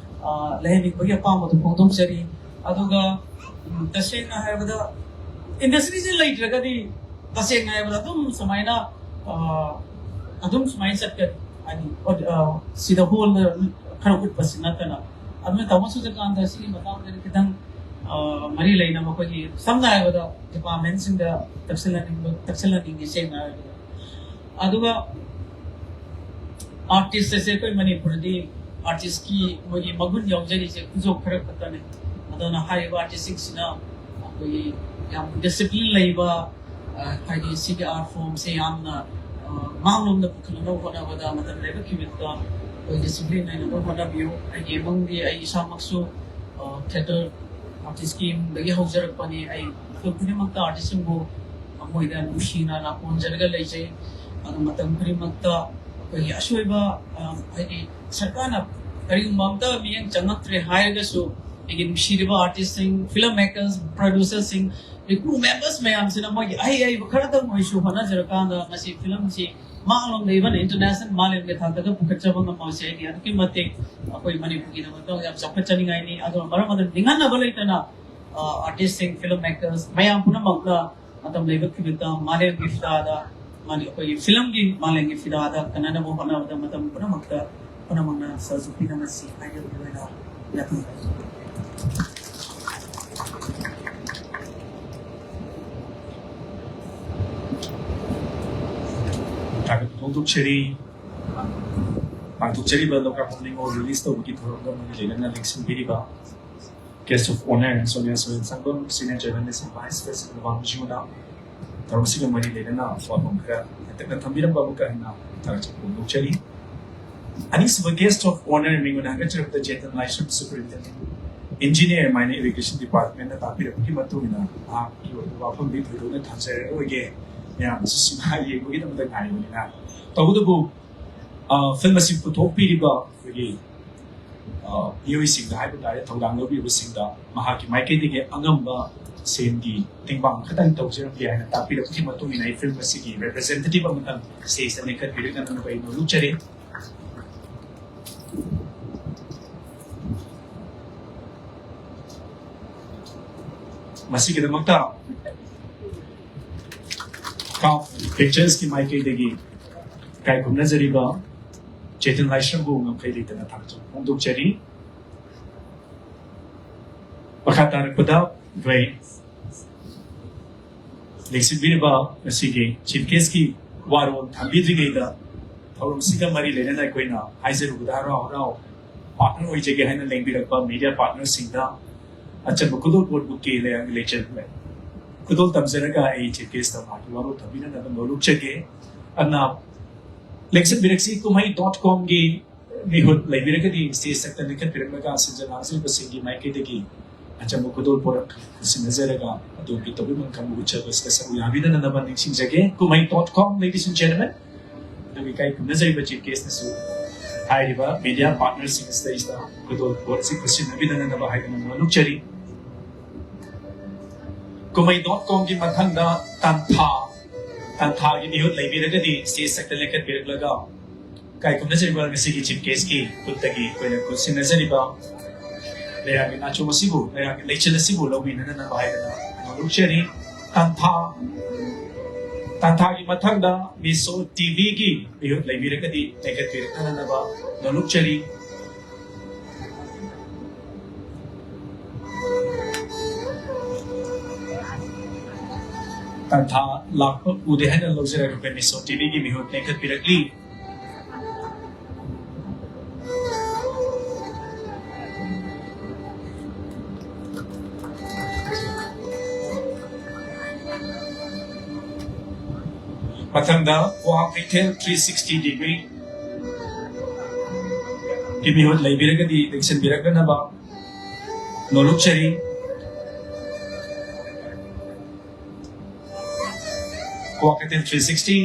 ꯑ, ꯂꯩꯍꯟꯅꯤꯡꯕꯒꯤ ꯑꯄꯥꯝꯕꯗꯣ ꯐꯣꯡꯗꯣꯛꯆꯔꯤ꯫ ꯑꯗꯨꯒ, ꯎꯝ, ꯇꯁꯦꯡꯅ ꯍꯥꯏꯔꯕꯗ ꯏꯟꯗꯁꯇ꯭ꯔꯤꯁꯦ ꯂꯩꯇ꯭ꯔꯒꯗꯤ, ꯇꯁꯦꯡꯅ ꯍꯥꯏꯔꯕꯗ ꯑꯗꯨꯝ ꯁꯨꯃꯥꯏꯅ, ꯑ, ꯑꯗꯨꯝ ꯁꯨꯃꯥꯏꯅ ꯆꯠꯀꯅꯤ꯫ ꯍꯥꯏꯗꯤ, ꯑ, ꯁꯤꯗ ꯍꯣꯜꯗ ꯈꯔ ꯎꯠꯄꯁꯤ ꯅꯠꯇꯅ꯫ ꯑꯗꯨꯅ ꯇꯥꯃꯣ ꯁꯨꯖꯀꯥꯟꯇ ꯁꯤꯒꯤ ꯃꯇꯥꯡꯗꯗꯤ ꯈꯤꯇꯪ, ꯑ, ꯃꯔꯤ ꯂꯩꯅꯕ ꯑꯩꯈꯣꯏꯒꯤ ꯁꯝꯅ ꯍꯥꯏꯔꯕꯗ ꯗꯤꯄꯥꯔꯠꯃꯦꯟꯁꯤꯡꯗ ꯇꯛꯁꯤꯜꯍꯟꯅꯤꯡꯕ, ꯇꯛꯁꯤꯜꯍꯟꯅꯤꯡꯉꯤ ꯁꯦꯡꯅ ꯍꯥꯏꯔꯕꯗ꯫ ꯑꯗꯨꯒ ꯑꯥꯔꯇꯤꯁ ꯑꯁꯦ ꯑꯩꯈꯣꯏ ꯃꯅꯤꯄꯨꯔꯗꯤ ꯑꯥꯔꯇꯤꯁꯀꯤ ꯃꯣꯏꯒꯤ ꯃꯒꯨꯟ ꯌꯥꯎꯖꯔꯤꯁꯦ ꯈꯨꯖꯣꯞ ꯈꯔ ꯈꯛꯇꯅꯦ꯫ ꯑꯗꯨꯅ ꯍꯥꯏꯔꯤꯕ ꯑꯥꯔꯇꯤꯁꯁꯤꯡꯁꯤꯅ ꯑꯩꯈꯣꯏꯒꯤ ꯌꯥꯝ ꯗꯤꯁꯤꯄ꯭ꯂꯤꯟ ꯂꯩꯕ, ꯑ, ꯍꯥꯏꯗꯤ ꯁꯤꯒꯤ ꯑꯥꯔꯠ ꯐꯣꯝꯁꯦ ꯌꯥꯝꯅ, ꯃꯥꯡꯂꯣꯝꯗ ꯄꯨꯈꯠꯅꯕ ꯍꯣꯠꯅꯕꯗ ꯃꯇꯝ ꯂꯩꯕ ꯈꯤꯕꯤꯛꯇ ꯑꯩꯈꯣꯏꯒꯤ ꯁꯤꯡꯂꯤ ꯅꯩꯅꯕ ꯍꯣꯠꯅꯕꯤꯌꯨ꯫ ꯑꯩꯒꯤ ꯏꯃꯨꯡꯗꯤ ꯑꯩ ꯏꯁꯥꯃꯛꯁꯨ ꯊꯤꯌꯦꯇꯔ ꯑꯥꯔꯇꯤꯁꯀꯤ ꯏꯃꯨꯡꯗꯒꯤ ꯍꯧꯖꯔꯛꯄꯅꯤ꯫ ꯑꯩ ꯃꯇꯝ ꯈꯨꯗꯤꯡꯃꯛꯇ ꯑꯥꯔꯇꯤꯁꯁꯤꯡꯕꯨ ꯃꯣꯏꯗ ꯅꯨꯡꯁꯤꯅ ꯅꯥꯀꯣꯟꯖꯔꯒ ꯂꯩꯖꯩ꯫ ꯑꯗꯨ ꯃꯇꯝ ꯈꯨꯗꯤꯡꯃꯛꯇ ꯑꯩꯈꯣꯏꯒꯤ ꯑꯁꯣꯏꯕ, ꯑ, ꯍꯥꯏꯗꯤ ꯁꯔꯀꯥꯔꯅ ꯀꯔꯤꯒꯨꯝꯕ ꯑꯝꯇ ꯃꯤꯠꯌꯦꯡ ꯆꯪꯉꯛꯇ꯭ꯔꯦ ꯍꯥꯏꯔꯒꯁꯨ, ꯑꯩꯒꯤ ꯅꯨꯡꯁꯤꯔꯤꯕ ꯑꯥꯔꯇꯤꯁꯁꯤꯡ, ꯐꯤꯂꯝ ꯃꯦꯀꯔꯁ, ꯄ꯭ꯔꯗ꯭ꯌꯨꯁꯔꯁꯤꯡ, ꯀ꯭ꯔꯨ ꯃꯦꯝꯕꯔꯁ ꯃꯌꯥꯝꯁꯤꯅ ꯃꯣꯏꯒꯤ ꯑꯍꯩ ꯑꯍꯩꯕ ꯈꯔꯗꯪ ꯑꯣꯏꯁꯨ ꯍꯣꯠꯅꯖꯔꯀꯥꯟꯗ ꯉꯁꯤ ꯐꯤꯂꯝꯁꯤ ꯃꯥꯡꯂꯣꯝꯗ, ꯏꯚꯟ ꯏꯟꯇꯔꯅꯦꯁꯅꯦꯜ, ꯃꯥꯂꯦꯝꯒꯤ ꯊꯥꯛꯇꯒ ꯄꯨꯈꯠꯆꯕ ꯉꯝꯍꯧꯁꯦ꯫ ꯑꯩꯗꯤ ꯑꯗꯨꯛꯀꯤ ꯃꯇꯤꯛ ꯑꯩꯈꯣꯏ ꯃꯅꯤꯄꯨꯔꯒꯤꯗꯃꯛꯇ ꯌꯥꯝ ꯆꯥꯎꯈꯠꯆꯅꯤꯡꯉꯥꯏꯅꯤ꯫ ꯑꯗꯨꯅ ꯃꯔꯝ ꯑꯗꯨꯅ ꯅꯤꯡꯍꯟꯅꯕ ꯂꯩꯇꯅ, ꯑ, ꯑꯥꯔꯇꯤꯁꯁꯤꯡ, ꯐꯤꯂꯝ ꯃꯦꯀꯔꯁ ꯃꯌꯥꯝ ꯄꯨꯝꯅꯃꯛꯅ ꯃꯇꯝ ꯂꯩꯕ ꯈꯤꯕꯤꯛꯇ ꯃꯥꯂꯦꯝꯒꯤ ꯐꯤꯗꯥꯗ, ꯃꯥꯒꯤ ꯑꯩꯈꯣꯏꯒꯤ ꯐꯤꯂꯝꯒꯤ ꯃꯥꯂꯦꯝꯒꯤ ꯐꯤꯗꯥꯗ ꯀꯟꯅꯅꯕ ꯍꯣꯠꯅꯕꯗ ꯃꯇꯝ ꯄꯨꯝꯅꯃꯛꯇ ꯄꯨꯝꯅꯃꯛꯅ ꯁꯦꯜ ꯆꯣꯛꯄꯤꯅ ꯃꯁꯤ ꯍꯥꯏꯖꯕꯒꯤ ꯑꯣꯏꯅ ꯌꯥꯊꯪ ꯊꯥꯒꯠꯄ ꯐꯣꯡꯗꯣꯛꯆꯔꯤ꯫ ꯄꯥꯡꯊꯣꯛꯆꯔꯤꯕ ꯂꯣꯀꯥꯔꯄꯟ ꯅꯤꯉꯣꯜ ꯔꯤꯂꯤꯁ ꯇꯧꯕꯒꯤ ꯊꯧꯔꯝꯒ ꯃꯔꯤ ꯂꯩꯅꯅ ꯂꯦꯡꯁꯤꯟꯕꯤꯔꯤꯕ Guest of Honor Sonia ꯁꯣꯔꯦꯟ ꯁꯪꯕꯝ, Senior Journalist and Vice President ꯅꯕꯥꯝ ꯕꯤꯖꯨꯅ ꯊꯧꯔꯝꯁꯤꯒ ꯃꯔꯤ ꯂꯩꯅꯅ ꯋꯥꯐꯝ ꯈꯔ ꯍꯟꯗꯛꯅ ꯊꯝꯕꯤꯔꯝꯕ ꯑꯃꯨꯛꯀ ꯍꯟꯅ ꯊꯥꯒꯠꯆꯕ ꯐꯣꯡꯗꯣꯛꯆꯔꯤ꯫ ꯑꯅꯤꯁꯨꯕ Guest of Honor ꯃꯤꯡ ꯑꯣꯏꯅ ꯍꯥꯏꯒꯠꯆꯔꯛꯄꯗ ꯆꯦꯇꯟ ꯂꯥꯏꯁ꯭ꯔꯝ, Superintendent Engineer, Minor Irrigation Department ꯅ ꯇꯥꯛꯄꯤꯔꯛꯄꯒꯤ ꯃꯇꯨꯡ ꯏꯟꯅ ꯃꯍꯥꯛꯀꯤ ꯑꯣꯏꯕ ꯋꯥꯐꯝꯗꯤ ꯊꯣꯏꯗꯣꯛꯅ ꯊꯝꯖꯔꯔꯣꯏꯒꯦ꯫ ꯃꯌꯥꯝꯅꯁꯨ ꯁꯤꯅꯦꯃꯥ ꯌꯦꯡꯕꯒꯤꯗꯃꯛꯇ ꯉꯥꯏꯔꯤꯕꯅꯤꯅ꯫ ꯇꯧꯕꯇꯕꯨ, ꯑ, ꯐꯤꯂꯝ ꯑꯁꯤ ꯄꯨꯊꯣꯛꯄꯤꯔꯤꯕ ꯑꯩꯈꯣꯏꯒꯤ, ꯑ, ꯃꯤꯑꯣꯏꯁꯤꯡꯗ ꯍꯥꯏꯕ ꯇꯥꯔꯦ, ꯊꯧꯗꯥꯡ ꯂꯧꯕꯤꯕꯁꯤꯡꯗ ꯃꯍꯥꯛꯀꯤ ꯃꯥꯏꯀꯩꯗꯒꯤ ꯑꯉꯝꯕ ꯁꯦꯟꯒꯤ ꯇꯦꯡꯕꯥꯡ ꯈꯇꯪ ꯇꯧꯖꯔꯝꯒꯦ ꯍꯥꯏꯅ ꯇꯥꯛꯄꯤꯔꯛꯄꯒꯤ ꯃꯇꯨꯡ ꯏꯟꯅ ꯑꯩ ꯐꯤꯂꯝ ꯑꯁꯤꯒꯤ representative ꯑꯃꯇꯪ stage ꯇ ꯂꯦꯡꯈꯠꯄꯤꯔꯛꯅꯅꯕ ꯑꯩ ꯅꯣꯜꯂꯨꯛꯆꯔꯤ꯫ ꯃꯁꯤꯒꯤꯗꯃꯛꯇ ꯀꯥꯞ ꯄꯤꯛꯆꯔꯁꯀꯤ ꯃꯥꯏꯀꯩꯗꯒꯤ ꯏꯀꯥꯏ ꯈꯨꯝꯅꯖꯔꯤꯕ ꯆꯦꯇꯟ ꯂꯥꯏꯁ꯭ꯔꯝꯕꯨ ꯉꯝꯈꯩ ꯂꯩꯇꯅ ꯊꯥꯒꯠꯆꯕ ꯐꯣꯡꯗꯣꯛꯆꯔꯤ꯫ ꯃꯈꯥ ꯇꯥꯔꯛꯄꯗ ꯑꯩꯈꯣꯏ ꯂꯦꯡꯁꯤꯟꯕꯤꯔꯤꯕ ꯉꯁꯤꯒꯤ Chief Guest ꯀꯤ ꯋꯥꯔꯣꯜ ꯊꯝꯕꯤꯗ꯭ꯔꯤꯉꯩꯗ ꯊꯧꯔꯝꯁꯤꯒ ꯃꯔꯤ ꯂꯩꯅꯅ ꯑꯩꯈꯣꯏꯅ ꯍꯥꯏꯖꯔꯨꯕꯗ ꯍꯔꯥꯎ ꯍꯔꯥꯎ partner ꯑꯣꯏꯖꯒꯦ ꯍꯥꯏꯅ ꯂꯦꯡꯕꯤꯔꯛꯄ media partner ꯁꯤꯡꯗ ꯑꯆꯝꯕ ꯈꯨꯗꯣꯜꯄꯣꯠ bouquet ꯂꯩ-, ꯂꯩꯖ-, ꯈꯨꯗꯣꯜ ꯇꯝꯖꯔꯒ ꯑꯩ Chief Guest ꯇ ꯃꯍꯥꯛꯀꯤ ꯋꯥꯔꯣꯜ ꯊꯝꯕꯤꯅꯅꯕ ꯅꯣꯜꯂꯨꯛꯆꯒꯦ꯫ ꯑꯗꯨꯅ ꯂꯦꯡꯁꯤꯟꯕꯤꯔꯛꯁꯤ꯫ ꯀꯨꯝꯍꯩ ꯗꯣꯠ ꯀꯣꯝꯒꯤ ꯃꯤꯍꯨꯠ ꯂꯩꯕꯤꯔꯒꯗꯤ ꯁ꯭ꯇꯦꯖ ꯊꯛꯇ ꯂꯦꯡꯈꯠꯄꯤꯔꯛꯂꯒ ꯁꯤꯟꯖ ꯂꯥꯡꯖꯔꯤꯕꯁꯤꯡꯒꯤ ꯃꯥꯏꯀꯩꯗꯒꯤ ꯑꯆꯝꯕ ꯈꯨꯗꯣꯜ ꯄꯣꯔꯛ ꯁꯤꯟꯅꯖꯔꯒ ꯑꯗꯣꯝꯒꯤ ꯇꯧꯕꯤꯃꯜ ꯈꯪꯕ ꯎꯠꯆꯕ ꯑꯁꯤꯗ ꯁꯔꯨꯛ ꯌꯥꯕꯤꯅꯅꯕ ꯅꯤꯡꯁꯤꯡꯖꯒꯦ꯫ ꯀꯨꯝꯍꯩ dot com, ladies and gentlemen꯫ ꯑꯗꯨꯒ ꯏꯀꯥꯏ ꯈꯨꯝꯅꯖꯔꯤꯕ ꯆꯤꯐ ꯒꯦꯁꯅꯁꯨ ꯍꯥꯏꯔꯤꯕ ꯃꯤꯗꯤꯌꯥ ꯄꯥꯔꯠꯅꯔꯁꯤꯡ ꯑꯁꯤꯗꯩꯁꯤꯗ ꯈꯨꯗꯣꯜ ꯄꯣꯠ ꯑꯁꯤ ꯈꯨꯠꯁꯤꯟꯅꯕꯤꯗꯅꯅꯕ ꯍꯥꯏꯗꯨꯅ ꯅꯣꯂꯨꯛꯆꯔꯤ꯫ ꯀꯨꯝꯍꯩ ꯗꯣꯠ ꯀꯣꯝꯒꯤ ꯃꯊꯪꯗ ꯇꯥꯟꯊꯥ, ꯇꯥꯟꯊꯥꯒꯤ ꯃꯤꯍꯨꯠ ꯂꯩꯕꯤꯔꯒꯗꯤ ꯁ꯭ꯇꯦꯖ ꯊꯛꯇ ꯂꯦꯡꯈꯠꯄꯤꯔꯛꯂꯒ ꯏꯀꯥꯏ ꯈꯨꯝꯅꯖꯔꯤꯕ ꯉꯁꯤꯒꯤ ꯆꯤꯐ ꯒꯦꯁꯀꯤ ꯈꯨꯠꯇꯒꯤ ꯑꯩꯈꯣꯏꯅ ꯈꯨꯠꯁꯤꯟꯅꯖꯔꯤꯕ ꯂꯩꯔꯥꯛꯀꯤ ꯅꯥꯆꯣꯝ ꯑꯁꯤꯕꯨ, ꯂꯩꯔꯥꯛꯀꯤ ꯂꯩꯆꯤꯜ ꯑꯁꯤꯕꯨ ꯂꯧꯕꯤꯅꯅꯕ ꯍꯥꯏꯗꯅ ꯅꯣꯂꯨꯛꯆꯔꯤ꯫ ꯇꯥꯟꯊꯥ, ꯇꯥꯟꯊꯥꯒꯤ ꯃꯊꯪꯗ ꯃꯤꯁꯣ ꯇꯤꯚꯤꯒꯤ ꯃꯤꯍꯨꯠ ꯂꯩꯕꯤꯔꯒꯗꯤ ꯂꯦꯡꯈꯠꯄꯤꯔꯛꯅꯅꯕ ꯅꯣꯂꯨꯛꯆꯔꯤ꯫ ꯇꯥꯟꯊꯥ ꯂꯥꯛꯄ ꯎꯗꯦ ꯍꯥꯏꯅ ꯂꯧꯖꯔꯒ ꯑꯩꯈꯣꯏ ꯃꯤꯁꯣ ꯇꯤꯚꯤꯒꯤ ꯃꯤꯍꯨꯠ ꯂꯦꯡꯈꯠꯄꯤꯔꯛꯂꯤ꯫ ꯃꯊꯪꯗ ꯀ꯭ꯋꯥ ꯀꯩꯊꯦꯜ ꯊ꯭ꯔꯤ ꯁꯤꯛꯁꯇꯤ ꯗꯤꯒ꯭ꯔꯤ ꯒꯤ ꯃꯤꯍꯨꯠ ꯂꯩꯕꯤꯔꯒꯗꯤ ꯂꯦꯡꯁꯤꯟꯕꯤꯔꯛꯅꯅꯕ ꯅꯣꯂꯨꯛꯆꯔꯤ꯫ ꯀ꯭ꯋꯥ ꯀꯩꯊꯦꯜ ꯊ꯭ꯔꯤ ꯁꯤꯛꯁꯇꯤ,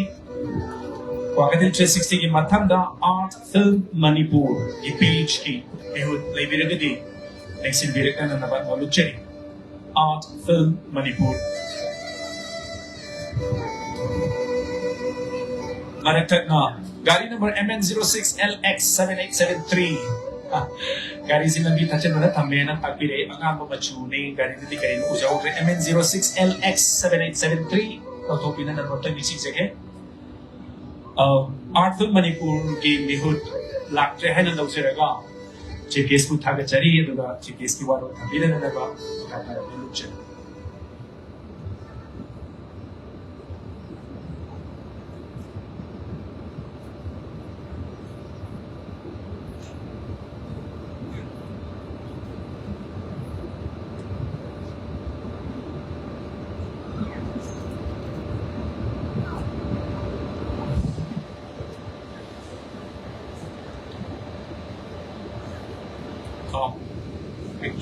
ꯀ꯭ꯋꯥ ꯀꯩꯊꯦꯜ ꯊ꯭ꯔꯤ ꯁꯤꯛꯁꯇꯤꯒꯤ ꯃꯊꯪꯗ ꯑꯥꯔꯠ ꯐꯤꯜꯝ ꯃꯅꯤꯄꯨꯔꯒꯤ ꯄꯦꯖꯀꯤ ꯃꯤꯍꯨꯠ ꯂꯩꯕꯤꯔꯒꯗꯤ ꯂꯦꯡꯁꯤꯟꯕꯤꯔꯛꯅꯅꯕ ꯅꯣꯂꯨꯛꯆꯔꯤ꯫ Art film Manipur. ꯃꯔꯛ ꯊꯠꯅ ꯒꯥꯔꯤ number M N zero six L X seven eight seven three꯫ ꯒꯥꯔꯤꯁꯤ ꯂꯝꯕꯤ ꯊꯠꯆꯟꯕꯗ ꯊꯝꯃꯦꯅ ꯇꯥꯛꯄꯤꯔꯛꯑꯦ꯫ ꯑꯉꯥꯡꯕ ꯃꯆꯨꯅꯤ, ꯒꯥꯔꯤꯗꯨꯗꯤ ꯀꯔꯤꯅꯣ ꯎꯖꯍꯧꯗ꯭ꯔꯦ꯫ M N zero six L X seven eight seven three꯫ ꯂꯧꯊꯣꯛꯄꯤꯅꯅꯕ ꯑꯝꯇꯪ ꯅꯤꯡꯁꯤꯡꯖꯒꯦ꯫ ꯑ, ꯑꯥꯔꯠ ꯐꯤꯜꯝ ꯃꯅꯤꯄꯨꯔꯒꯤ ꯃꯤꯍꯨꯠ ꯂꯥꯛꯇ꯭ꯔꯦ ꯍꯥꯏꯅ ꯂꯧꯖꯔꯒ ꯆꯤꯐ ꯒꯦꯁꯄꯨ ꯊꯥꯒꯠꯆꯔꯤ, ꯑꯗꯨꯒ ꯆꯤꯐ ꯒꯦꯁꯀꯤ ꯋꯥꯔꯣꯜ ꯊꯝꯕꯤꯅꯅꯕ ꯃꯈꯥ ꯇꯥꯅ ꯅꯣꯂꯨꯛꯆꯔꯤ꯫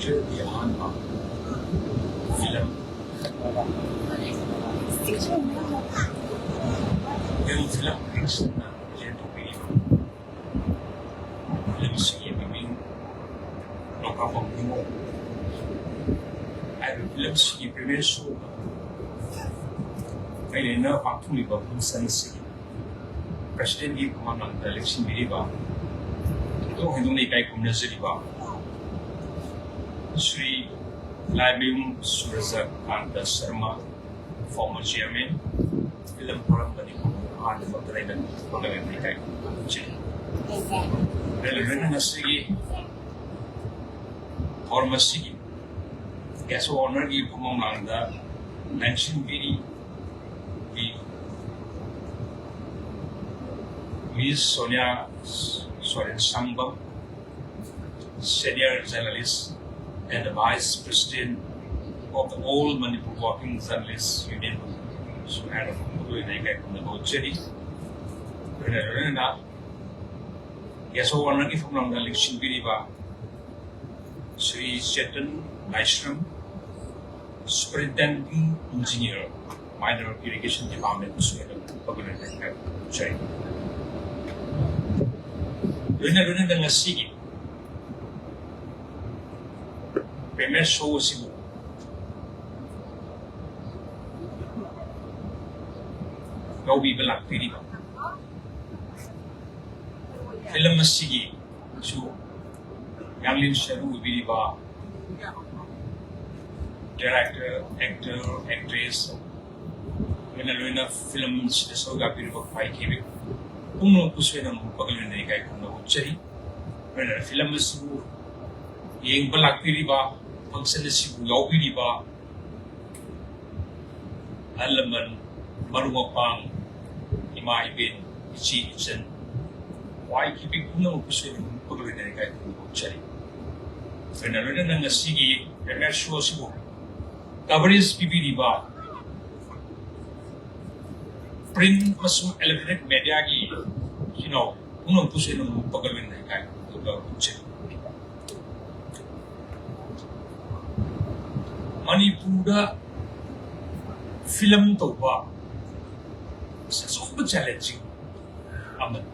ꯒꯤ ꯑꯍꯥꯟꯕ ꯐꯤꯂꯝ, ꯌꯪ ꯐꯤꯂꯝ ꯀ꯭ꯔꯤꯛꯁꯟꯅ ꯄ꯭ꯔꯖꯦꯟ ꯇꯧꯕꯤꯔꯤꯕ ꯐꯤꯂꯝꯁꯤꯒꯤ ꯃꯃꯤꯡ ꯂꯣꯀꯥꯄꯝ ꯅꯤꯉꯣ ꯍꯥꯏꯔꯤꯕ ꯐꯤꯂꯝꯁꯤꯒꯤ ꯄ꯭ꯔꯤꯃꯤꯌꯔ ꯁꯣ ꯑꯩꯅ ꯄꯥꯡꯊꯣꯛꯂꯤꯕ ꯐꯪꯁꯟ ꯑꯁꯤꯒꯤ ꯄ꯭ꯔꯁꯤꯗꯦꯟꯒꯤ ꯃꯃꯥꯡꯗ ꯂꯦꯡꯁꯤꯟꯕꯤꯔꯤꯕ, ꯏꯇꯣꯡ ꯍꯦꯟꯗꯣꯛꯅ ꯏꯀꯥꯏ ꯈꯨꯝꯅꯖꯔꯤꯕ Shri Laimayum Surajkanta Sharma, former chairman, film forum Manipur, ꯑꯍꯥꯟꯕꯃꯛꯇꯗ ꯑꯩꯅ ꯈꯨꯝꯅꯕ ꯏꯀꯥꯏ ꯈꯨꯝꯅꯖꯔꯤ꯫ ꯂꯣꯏꯅꯅ ꯉꯁꯤꯒꯤ ꯊꯧꯔꯝ ꯑꯁꯤꯒꯤ ꯒꯦꯁ ꯑꯣꯅꯔꯒꯤ ꯐꯝꯐꯝ ꯂꯥꯡꯗ ꯂꯦꯡꯁꯤꯟꯕꯤꯔꯤ ꯃꯤꯁ Sonia ꯁꯣꯔꯦꯟ ꯁꯪꯕꯝ, senior journalist and the vice president of the All Manipur Working Journalists Union, ꯁꯨꯃꯥꯏꯅ ꯃꯈꯣꯏꯅ ꯏꯀꯥꯏ ꯈꯨꯝꯅꯕ ꯎꯠꯆꯔꯤ꯫ ꯂꯣꯏꯅ ꯂꯣꯏꯅꯅ ꯒꯦꯁ ꯑꯣꯅꯔꯒꯤ ꯐꯝꯂꯝꯗ ꯂꯦꯡꯁꯤꯟꯕꯤꯔꯤꯕ ꯁ꯭ꯔꯤ ꯆꯦꯇꯟ ꯂꯥꯏꯁ꯭ꯔꯝ, superintending engineer, minor irrigation department, ꯁꯨꯃꯥꯏꯅ ꯄꯒꯜ ꯂꯣꯏꯅ ꯎꯠꯆꯔꯤ꯫ ꯂꯣꯏꯅ ꯂꯣꯏꯅꯅ ꯉꯁꯤꯒꯤ ꯄ꯭ꯔꯤꯃꯤꯌꯔ ꯁꯣ ꯑꯁꯤꯕꯨ ꯌꯥꯎꯕꯤꯕ ꯂꯥꯛꯄꯤꯔꯤꯕ ꯐꯤꯂꯝ ꯑꯁꯤꯒꯤꯁꯨ ꯌꯥꯡꯂꯦꯟ ꯁꯔꯨ ꯑꯣꯏꯕꯤꯔꯤꯕ director, actor, actress, ꯂꯣꯏꯅ ꯂꯣꯏꯅ ꯐꯤꯂꯝ ꯑꯁꯤꯗ ꯁꯔꯨꯛ ꯌꯥꯕꯤꯔꯤꯕ ꯈ꯭ꯋꯥꯏ ꯀꯤꯕꯤ ꯄꯨꯝꯅꯃꯛꯄꯨꯁꯨ ꯑꯩꯅ ꯃꯄꯒꯜ ꯑꯣꯏꯅ ꯏꯀꯥꯏ ꯈꯨꯝꯅꯕ ꯎꯠꯆꯔꯤ꯫ ꯂꯣꯏꯅꯅ ꯐꯤꯂꯝ ꯑꯁꯤꯕꯨ ꯌꯦꯡꯕ ꯂꯥꯛꯄꯤꯔꯤꯕ, ꯐꯪꯁꯟ ꯑꯁꯤꯕꯨ ꯌꯥꯎꯕꯤꯔꯤꯕ ꯑꯍꯜ ꯂꯃꯟ, ꯃꯔꯨꯞ ꯃꯄꯥꯡ, ꯏꯃꯥ ꯏꯕꯦꯟ, ꯏꯆꯦ ꯏꯆꯟ, ꯈ꯭ꯋꯥꯏ ꯀꯤꯕꯤ ꯄꯨꯝꯅꯃꯛꯄꯨꯁꯨ ꯑꯩꯅ ꯃꯄꯒꯜ ꯑꯣꯏꯅ ꯏꯀꯥꯏ ꯈꯨꯝꯅꯕ ꯎꯠꯆꯔꯤ꯫ ꯂꯣꯏꯅ ꯂꯣꯏꯅꯅ ꯉꯁꯤꯒꯤ ꯄ꯭ꯔꯤꯃꯤꯌꯔ ꯁꯣ ꯑꯁꯤꯕꯨ ꯀꯚꯔꯦꯖ ꯄꯤꯕꯤꯔꯤꯕ ꯄ꯭ꯔꯤꯟ ꯑꯃꯁꯨꯡ ꯏꯂꯦꯛꯇ꯭ꯔꯣꯅꯤꯛ ꯃꯦꯗꯤꯌꯥꯒꯤ ꯏꯆꯤꯟ ꯏꯅꯥꯎ ꯄꯨꯝꯅꯃꯛꯄꯨꯁꯨ ꯑꯩꯅ ꯃꯄꯒꯜ ꯑꯣꯏꯅ ꯏꯀꯥꯏ ꯈꯨꯝꯅꯕ ꯎꯠꯆꯔꯤ꯫ ꯃꯅꯤꯄꯨꯔꯗ ꯐꯤꯂꯝ ꯇꯧꯕ ꯑꯆꯧꯕ ꯆꯦꯂꯦꯟꯖꯤꯡ ꯑꯃꯅꯤ꯫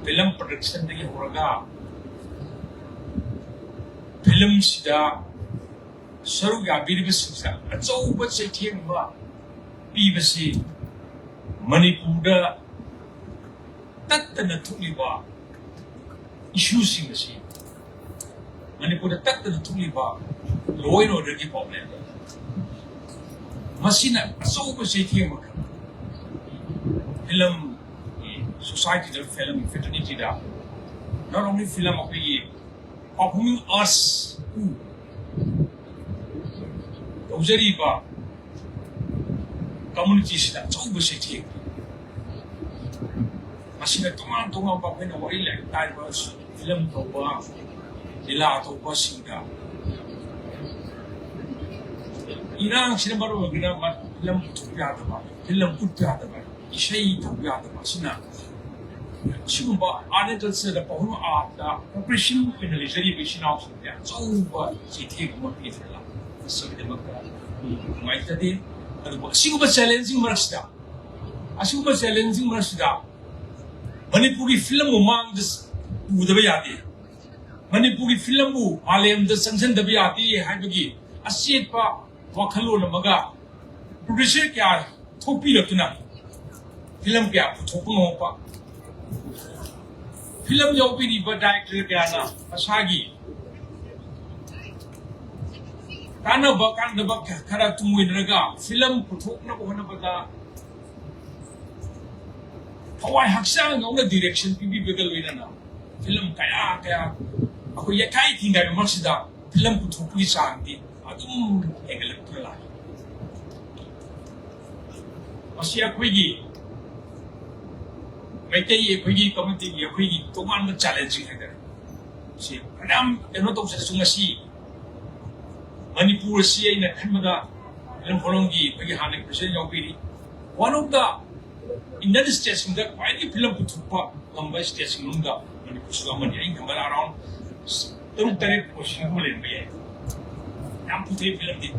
ꯐꯤꯂꯝ ꯄ꯭ꯔꯗꯛꯁꯟꯗꯒꯤ ꯍꯧꯔꯒ ꯐꯤꯂꯝꯁꯤꯗ ꯁꯔꯨꯛ ꯌꯥꯕꯤꯔꯤꯕꯁꯤꯡꯁꯤꯗ ꯑꯆꯧꯕ ꯆꯩꯊꯦꯡ ꯑꯃ ꯄꯤꯕꯁꯤ ꯃꯅꯤꯄꯨꯔꯗ ꯇꯠꯇꯅ ꯊꯣꯛꯂꯤꯕ ꯏꯁꯨꯁꯤꯡ ꯑꯁꯤ, ꯃꯅꯤꯄꯨꯔꯗ ꯇꯠꯇꯅ ꯊꯣꯛꯂꯤꯕ law and order ꯒꯤ problem, ꯃꯁꯤꯅ ꯑꯆꯧꯕ ꯆꯩꯊꯦꯡ ꯑꯃꯈꯛ film, society the, film fraternity the, not only film, ꯑꯩꯈꯣꯏꯒꯤ performing arts ꯇꯧꯖꯔꯤꯕ community ꯁꯤꯗ ꯑꯆꯧꯕ ꯆꯩꯊꯦꯡ꯫ ꯃꯁꯤꯅ ꯇꯣꯉꯥꯟ ꯇꯣꯉꯥꯟꯕ ꯑꯩꯈꯣꯏꯅ ꯋꯥꯔꯤ ꯂꯥꯏꯔꯤꯛ ꯇꯥꯔꯤꯕ ꯐꯤꯂꯝ ꯇꯧꯕ, ꯂꯤꯂꯥ ꯇꯧꯕꯁꯤꯡꯗ, ꯏꯔꯥꯡꯁꯤꯅ ꯃꯔꯝ ꯑꯣꯏꯔꯒ ꯐꯤꯂꯝ ꯄꯨꯊꯣꯛꯄ ꯌꯥꯗꯕ, ꯐꯤꯂꯝ ꯎꯠꯄ ꯌꯥꯗꯕ, ꯏꯁꯩ ꯇꯧꯕ ꯌꯥꯗꯕ ꯑꯁꯤꯅ ꯁꯤꯒꯨꯝꯕ art and culture the, performing art ꯇ oppression ꯑꯣꯏꯅ ꯂꯩꯖꯔꯤꯕ ꯏꯆꯤꯟ ꯏꯅꯥꯎꯁꯤꯡꯁꯦ ꯑꯆꯧꯕ ꯆꯩꯊꯦꯡ ꯑꯃ ꯄꯤꯗꯅ ꯂꯥꯛꯄ꯫ ꯃꯁꯤꯒꯤꯗꯃꯛꯇ ꯅꯨꯡꯉꯥꯏꯖꯗꯦ꯫ ꯑꯗꯨꯕꯨ ꯑꯁꯤꯒꯨꯝꯕ ꯆꯦꯂꯦꯟꯖꯤꯡ ꯃꯔꯛꯁꯤꯗ, ꯑꯁꯤꯒꯨꯝꯕ ꯆꯦꯂꯦꯟꯖꯤꯡ ꯃꯔꯛꯁꯤꯗ ꯃꯅꯤꯄꯨꯔꯒꯤ ꯐꯤꯂꯝꯕꯨ ꯃꯥꯡꯗ ꯎꯗꯕ ꯌꯥꯗꯦ꯫ ꯃꯅꯤꯄꯨꯔꯒꯤ ꯐꯤꯂꯝꯕꯨ ꯃꯥꯂꯦꯝꯗ ꯆꯪꯁꯤꯟꯗꯕ ꯌꯥꯗꯦ ꯍꯥꯏꯕꯒꯤ ꯑꯆꯦꯠꯄ ꯋꯥꯈꯜꯂꯣꯟ ꯑꯃꯒ producer ꯀꯌꯥ ꯊꯣꯛꯄꯤꯔꯛꯇꯨꯅ ꯐꯤꯂꯝ ꯀꯌꯥ ꯄꯨꯊꯣꯛꯄ ꯉꯝꯃꯛꯄ, ꯐꯤꯂꯝ ꯌꯥꯎꯕꯤꯔꯤꯕ director ꯀꯌꯥꯅ ꯃꯁꯥꯒꯤ ꯀꯥꯟꯅꯕ ꯀꯥꯟꯅꯕ ꯈꯔ ꯇꯨꯡꯑꯣꯏꯅꯔꯒ ꯐꯤꯂꯝ ꯄꯨꯊꯣꯛꯅꯕ ꯍꯣꯠꯅꯕꯗ ꯊꯋꯥꯏ ꯍꯛꯆꯥꯡ ꯌꯥꯎꯅ direction ꯄꯤꯕꯤꯕꯒ ꯂꯣꯏꯅꯅ ꯐꯤꯂꯝ ꯀꯌꯥ ꯀꯌꯥ ꯑꯩꯈꯣꯏ ꯌꯩꯈꯥꯏ ꯊꯤꯡꯒꯥꯏꯕ ꯃꯔꯛꯁꯤꯗ ꯐꯤꯂꯝ ꯄꯨꯊꯣꯛꯄꯒꯤ ꯆꯥꯡꯗꯤ ꯑꯗꯨꯝ ꯍꯦꯟꯒꯠꯂꯛꯇꯨꯅ ꯂꯥꯛꯏ꯫ ꯃꯁꯤ ꯑꯩꯈꯣꯏꯒꯤ ꯃꯩꯇꯩ, ꯑꯩꯈꯣꯏꯒꯤ community ꯒꯤ ꯑꯩꯈꯣꯏꯒꯤ ꯇꯣꯉꯥꯟꯕ ꯆꯦꯂꯦꯟꯖꯤꯡ ꯍꯥꯏꯇꯥꯔꯦ꯫ ꯁꯤ ꯐꯅꯌꯥꯝ ꯀꯩꯅꯣ ꯇꯧꯖꯔꯁꯨ, ꯉꯁꯤ ꯃꯅꯤꯄꯨꯔ ꯑꯁꯤ ꯑꯩꯅ ꯈꯟꯕꯗ ꯐꯤꯂꯝ ꯐꯣꯔꯝꯒꯤ ꯑꯩꯈꯣꯏꯒꯤ ꯍꯥꯟꯅꯒꯤ president ꯌꯥꯎꯕꯤꯔꯤ, one of the Indian state ꯁꯤꯡꯗ ꯈ꯭ꯋꯥꯏꯗꯒꯤ ꯐꯤꯂꯝ ꯄꯨꯊꯣꯛꯄ ꯉꯝꯕ state ꯁꯤꯡ ꯃꯅꯨꯡꯗ ꯃꯅꯤꯄꯨꯔꯁꯨ ꯑꯃꯅꯤ꯫ ꯑꯩꯅ ꯈꯟꯕꯗ around ꯇꯔꯨꯛ ꯇꯔꯦꯠ ꯀꯣ ꯁꯤꯒꯨꯝꯕ ꯂꯩꯔꯝꯕ ꯌꯥꯏ꯫ ꯌꯥꯝ ꯄꯨꯊꯣꯛꯏ ꯐꯤꯂꯝꯗꯤ꯫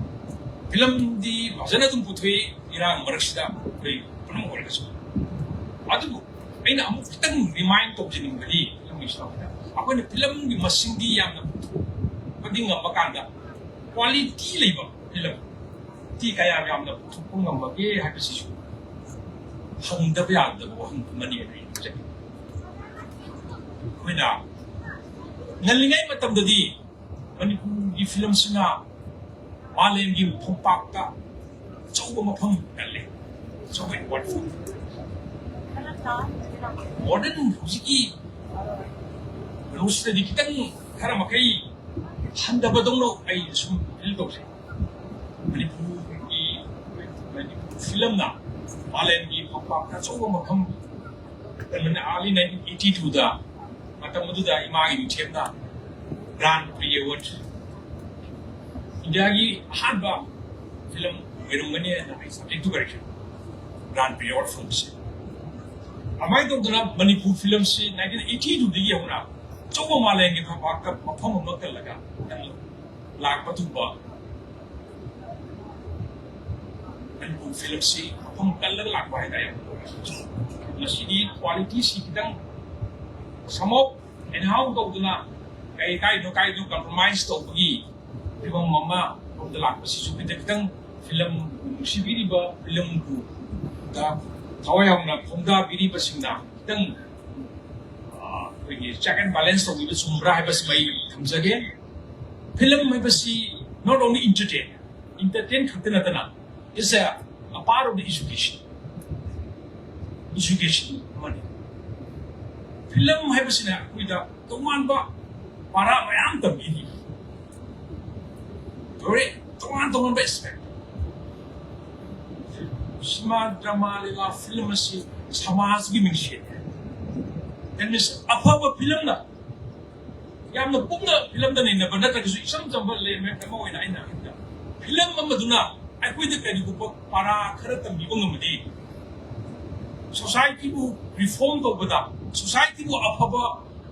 ꯐꯤꯂꯝꯗꯤ ꯐꯖꯅ ꯑꯗꯨꯝ ꯄꯨꯊꯣꯛꯏ, ꯏꯔꯥꯡ ꯃꯔꯛꯁꯤꯗ ꯑꯩꯈꯣꯏ ꯄꯨꯝꯅꯃꯛ ꯑꯣꯏꯔꯒꯁꯨ꯫ ꯑꯗꯨꯕꯨ ꯑꯩꯅ ꯑꯃꯨꯛ ꯈꯤꯇꯪ ꯔꯤꯃꯥꯏꯟ ꯇꯧꯖꯅꯤꯡꯕꯗꯤ, ꯐꯤꯂꯝꯒꯤ ꯁꯥꯕꯗ ꯑꯩꯈꯣꯏꯅ ꯐꯤꯂꯝꯒꯤ ꯃꯁꯤꯡꯗꯤ ꯌꯥꯝꯅ ꯄꯨꯊꯣꯛꯄꯗꯤ ꯉꯝꯕ ꯀꯥꯟꯗ, ꯀ꯭ꯋꯥꯂꯤꯇꯤ ꯂꯩꯕ ꯐꯤꯂꯝ, ꯇꯤ ꯀꯌꯥ ꯌꯥꯝꯅ ꯄꯨꯊꯣꯛꯄ ꯉꯝꯕꯒꯦ ꯍꯥꯏꯕꯁꯤꯁꯨ ꯍꯪꯗꯕ ꯌꯥꯗꯕ ꯋꯥꯍꯪ ꯑꯃꯅꯤ ꯍꯥꯏꯅ ꯑꯩꯅ ꯈꯟꯖꯩ꯫ ꯑꯩꯈꯣꯏꯅ ꯉꯜꯂꯤꯉꯩ ꯃꯇꯝꯗꯗꯤ ꯃꯅꯤꯄꯨꯔꯒꯤ ꯐꯤꯂꯝꯁꯤꯅ ꯃꯥꯂꯦꯝꯒꯤ ꯐꯝꯄꯥꯛꯇ ꯑꯆꯧꯕ ꯃꯐꯝ ꯀꯜꯂꯤ, ꯑꯆꯧꯕ ꯑꯦꯋꯥꯔꯗ ꯐꯪꯉꯤ꯫ ꯃꯣꯗꯔꯟ ꯍꯧꯖꯤꯛꯀꯤ ꯀꯩꯅꯣꯁꯤꯗꯗꯤ ꯈꯤꯇꯪ ꯈꯔ ꯃꯈꯩ ꯍꯟꯊꯕꯗꯧꯅ ꯑꯩ ꯁꯨꯝ ꯐꯤꯜ ꯇꯧꯖꯩ꯫ ꯃꯅꯤꯄꯨꯔꯒꯤ, ꯃꯅꯤꯄꯨꯔ ꯐꯤꯂꯝꯅ ꯃꯥꯂꯦꯝꯒꯤ ꯐꯝꯄꯥꯛꯇ ꯑꯆꯧꯕ ꯃꯐꯝ ꯀꯟꯕꯅ early nineteen eighty two ꯗ, ꯃꯇꯝ ꯑꯗꯨꯗ ꯏꯃꯥꯒꯤ ꯃꯤꯡꯊꯦꯝꯅ Grand Prix Award, ꯏꯟꯗꯤꯌꯥꯒꯤ ꯑꯍꯥꯟꯕ ꯐꯤꯂꯝ ꯑꯣꯏꯔꯝꯒꯅꯤ ꯍꯥꯏꯅ ꯑꯩ subject to correction, Grand Prix Award ꯐꯪꯕꯁꯦ꯫ ꯑꯗꯨꯃꯥꯏꯅ ꯇꯧꯗꯅ ꯃꯅꯤꯄꯨꯔ ꯐꯤꯂꯝꯁꯤ nineteen eighty two ꯗꯒꯤ ꯍꯧꯅ ꯑꯆꯧꯕ ꯃꯥꯂꯦꯝꯒꯤ ꯐꯝꯄꯥꯛꯇ ꯃꯐꯝ ꯑꯃ ꯀꯜꯂꯒ ꯂꯥꯛꯄ ꯊꯨꯡꯕ ꯃꯅꯤꯄꯨꯔ ꯐꯤꯂꯝꯁꯤ ꯃꯐꯝ ꯀꯜꯂꯒ ꯂꯥꯛꯄ ꯍꯥꯏꯇꯥꯔꯦ꯫ ꯉꯁꯤꯗꯤ ꯀ꯭ꯋꯥꯂꯤꯇꯤꯁꯤ ꯈꯤꯇꯪ somehow anyhow ꯇꯧꯗꯅ ꯀꯩ ꯀꯥꯏꯗꯅꯣ ꯀꯥꯏꯗꯅꯣ ꯀꯝꯄ꯭ꯔꯣꯃꯥꯏꯁ ꯇꯧꯕꯒꯤ ꯐꯤꯕꯝ ꯑꯃ ꯔꯣꯝꯗ ꯂꯥꯛꯄꯁꯤꯁꯨ ꯈꯤꯇꯪ ꯈꯤꯇꯪ ꯐꯤꯂꯝ ꯅꯨꯡꯁꯤꯕꯤꯔꯤꯕ, ꯐꯤꯂꯝꯕꯨ ꯊꯋꯥꯏ ꯌꯥꯎꯅ ꯈꯣꯡꯗꯥꯕꯤꯔꯤꯕꯁꯤꯡꯅ ꯈꯤꯇꯪ, ꯑ, ꯑꯩꯈꯣꯏꯒꯤ check and balance ꯇꯧꯕꯤꯕ ꯆꯨꯝꯕ꯭ꯔꯥ ꯍꯥꯏꯕꯁꯤꯃ ꯑꯩ ꯊꯝꯖꯒꯦ꯫ ꯐꯤꯂꯝ ꯍꯥꯏꯕꯁꯤ not only entertain, entertain ꯈꯛꯇ ꯅꯠꯇꯅ, it's a, a part of the education, education ꯑꯃꯅꯤ꯫ ꯐꯤꯂꯝ ꯍꯥꯏꯕꯁꯤꯅ ꯑꯩꯈꯣꯏꯗ ꯇꯣꯉꯥꯟꯕ ꯄꯔꯥ ꯃꯌꯥꯝ ꯇꯝꯕꯤꯔꯤ꯫ ꯂꯣꯏꯔꯦ, ꯇꯣꯉꯥꯟ ꯇꯣꯉꯥꯟꯕ aspect꯫ ꯁꯤꯃꯥ, ꯗ꯭ꯔꯃꯥ, ꯂꯤꯂꯥ, ꯐꯤꯂꯝ ꯑꯁꯤ ꯁꯃꯥꯖꯒꯤ ꯃꯤꯡꯁꯦꯜꯅꯤ꯫ That means, ꯑꯐꯕ ꯐꯤꯂꯝꯅ, ꯌꯥꯝꯅ ꯀꯨꯞꯅ ꯐꯤꯂꯝꯗ ꯅꯩꯅꯕ ꯅꯠꯇ꯭ꯔꯒꯁꯨ, ꯏꯆꯝ ꯆꯝꯕ layman ꯑꯃ ꯑꯣꯏꯅ ꯑꯩꯅ ꯍꯥꯏꯕꯗ, ꯐꯤꯂꯝ ꯑꯃꯗꯨꯅ ꯑꯩꯈꯣꯏꯗ ꯀꯔꯤꯒꯨꯝꯕ ꯄꯔꯥ ꯈꯔ ꯇꯝꯕꯤꯕ ꯉꯝꯃꯗꯤ, society ꯕꯨ reform ꯇꯧꯕꯗ, society ꯕꯨ ꯑꯐꯕ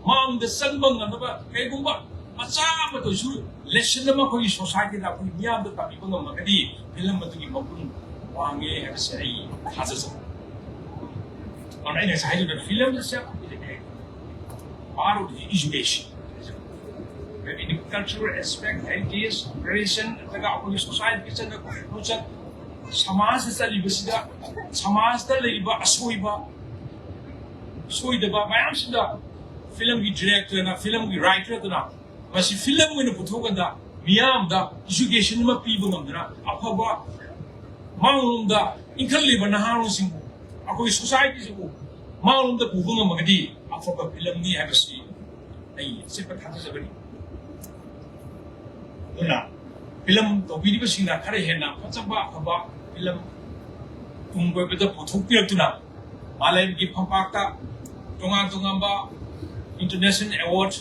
ꯃꯥꯡꯗ ꯆꯪꯕ ꯉꯝꯅꯕ ꯀꯩꯒꯨꯝꯕ ꯃꯆꯥ ꯑꯃꯗꯁꯨ ꯂꯦꯁꯟ ꯑꯃ ꯑꯩꯈꯣꯏꯒꯤ ꯁꯣꯁꯥꯏꯇꯤꯗ ꯑꯩꯈꯣꯏ ꯃꯤꯌꯥꯝꯗ ꯇꯝꯕꯤꯕ ꯉꯝꯃꯒꯗꯤ ꯐꯤꯂꯝ ꯑꯗꯨꯒꯤ ꯃꯒꯨꯟ ꯋꯥꯡꯉꯦ ꯍꯥꯏꯕꯁꯦ ꯑꯩ ꯊꯥꯖꯖꯩ꯫ ꯑꯗꯨꯅ ꯑꯩꯅ ꯉꯁꯥꯏ ꯍꯥꯏꯖꯕꯗ ꯐꯤꯂꯝꯁꯦ part of the education, ꯍꯥꯏꯕꯗꯤ cultural aspect, heritage, tradition, ꯅꯠꯇ꯭ꯔꯒ ꯑꯩꯈꯣꯏꯒꯤ ꯁꯣꯁꯥꯏꯇꯤꯒꯤ ꯆꯠꯅ ꯈꯣꯡꯆꯠ, ꯁꯃꯥꯖꯗ ꯆꯠꯂꯤꯕꯁꯤꯗ, ꯁꯃꯥꯖꯗ ꯂꯩꯔꯤꯕ ꯑꯁꯣꯏꯕ, ꯁꯣꯏꯗꯕ ꯃꯌꯥꯝꯁꯤꯗ ꯐꯤꯂꯝꯒꯤ ꯗꯤꯔꯦꯛꯇꯔꯅ, ꯐꯤꯂꯝꯒꯤ ꯔꯥꯏꯇꯔꯗꯨꯅ ꯃꯁꯤ ꯐꯤꯂꯝ ꯑꯣꯏꯅ ꯄꯨꯊꯣꯛꯀꯥꯟꯗ ꯃꯤꯌꯥꯝꯗ ꯏꯖꯨꯀꯦꯁꯟ ꯑꯃ ꯄꯤꯕ ꯉꯝꯗꯅ, ꯑꯐꯕ ꯃꯥꯡꯂꯣꯝꯗ ꯏꯟꯈꯠꯂꯤꯕ ꯅꯍꯥꯔꯣꯜꯁꯤꯡꯕꯨ, ꯑꯩꯈꯣꯏ ꯁꯣꯁꯥꯏꯇꯤꯁꯤꯕꯨ ꯃꯥꯡꯂꯣꯝꯗ ꯄꯨꯕ ꯉꯝꯃꯒꯗꯤ ꯑꯐꯕ ꯐꯤꯂꯝꯅꯤ ꯍꯥꯏꯕꯁꯤ ꯑꯩ ꯑꯆꯦꯠꯄ ꯊꯥꯖꯖꯕꯅꯤ꯫ ꯑꯗꯨꯅ ꯐꯤꯂꯝ ꯇꯧꯕꯤꯔꯤꯕꯁꯤꯡꯅ ꯈꯔ ꯍꯦꯟꯅ ꯐꯖꯕ ꯑꯐꯕ ꯐꯤꯂꯝ ꯇꯨꯡ ꯀꯣꯏꯕꯗ ꯄꯨꯊꯣꯛꯄꯤꯔꯛꯇꯨꯅ ꯃꯥꯂꯦꯝꯒꯤ ꯐꯝꯄꯥꯛꯇ ꯇꯣꯉꯥꯟ ꯇꯣꯉꯥꯟꯕ international award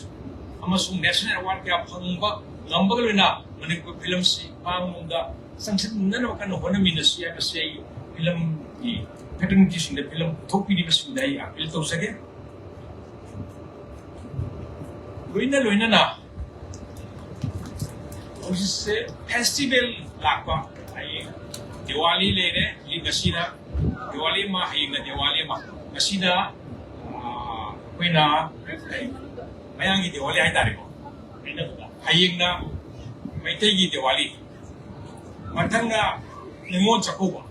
ꯑꯃꯁꯨꯡ national award ꯀꯌꯥ ꯐꯪꯕ ꯉꯝꯕꯒ ꯂꯣꯏꯅ ꯃꯅꯤꯄꯨꯔ ꯐꯤꯂꯝꯁꯤ ꯃꯥꯡꯂꯣꯝꯗ ꯆꯪꯁꯤꯟꯅꯅꯕ ꯀꯟꯅ ꯍꯣꯠꯅꯃꯤꯟꯅꯁꯤ ꯍꯥꯏꯕꯁꯤ ꯑꯩ ꯐꯤꯂꯝꯒꯤ ꯐꯦꯇꯔꯅꯤꯇꯤꯁꯤꯡꯗ, ꯐꯤꯂꯝ ꯄꯨꯊꯣꯛꯄꯤꯔꯤꯕꯁꯤꯡꯗ ꯑꯩ ꯑꯄꯤꯜ ꯇꯧꯖꯒꯦ꯫ ꯂꯣꯏꯅ ꯂꯣꯏꯅꯅ ꯍꯧꯖꯤꯛꯁꯦ ꯐꯦꯁꯇꯤꯚꯦꯜ ꯂꯥꯛꯄ, ꯍꯌꯦꯡ ꯗꯤꯋꯥꯂꯤ ꯂꯩꯔꯦ, ꯍꯧꯖꯤꯛ ꯉꯁꯤꯅ ꯗꯤꯋꯥꯂꯤ ꯑꯃ, ꯍꯌꯦꯡꯅ ꯗꯤꯋꯥꯂꯤ ꯑꯃ, ꯉꯁꯤꯅ ꯑꯩꯈꯣꯏꯅ ꯃꯌꯥꯡꯒꯤ ꯗꯤꯋꯥꯂꯤ ꯍꯥꯏꯇꯥꯔꯦꯀꯣ꯫ ꯍꯌꯦꯡꯅ ꯃꯩꯇꯩꯒꯤ ꯗꯤꯋꯥꯂꯤ, ꯃꯊꯪꯅ ꯅꯤꯉꯣꯜ ꯆꯥꯛꯀꯧꯕ꯫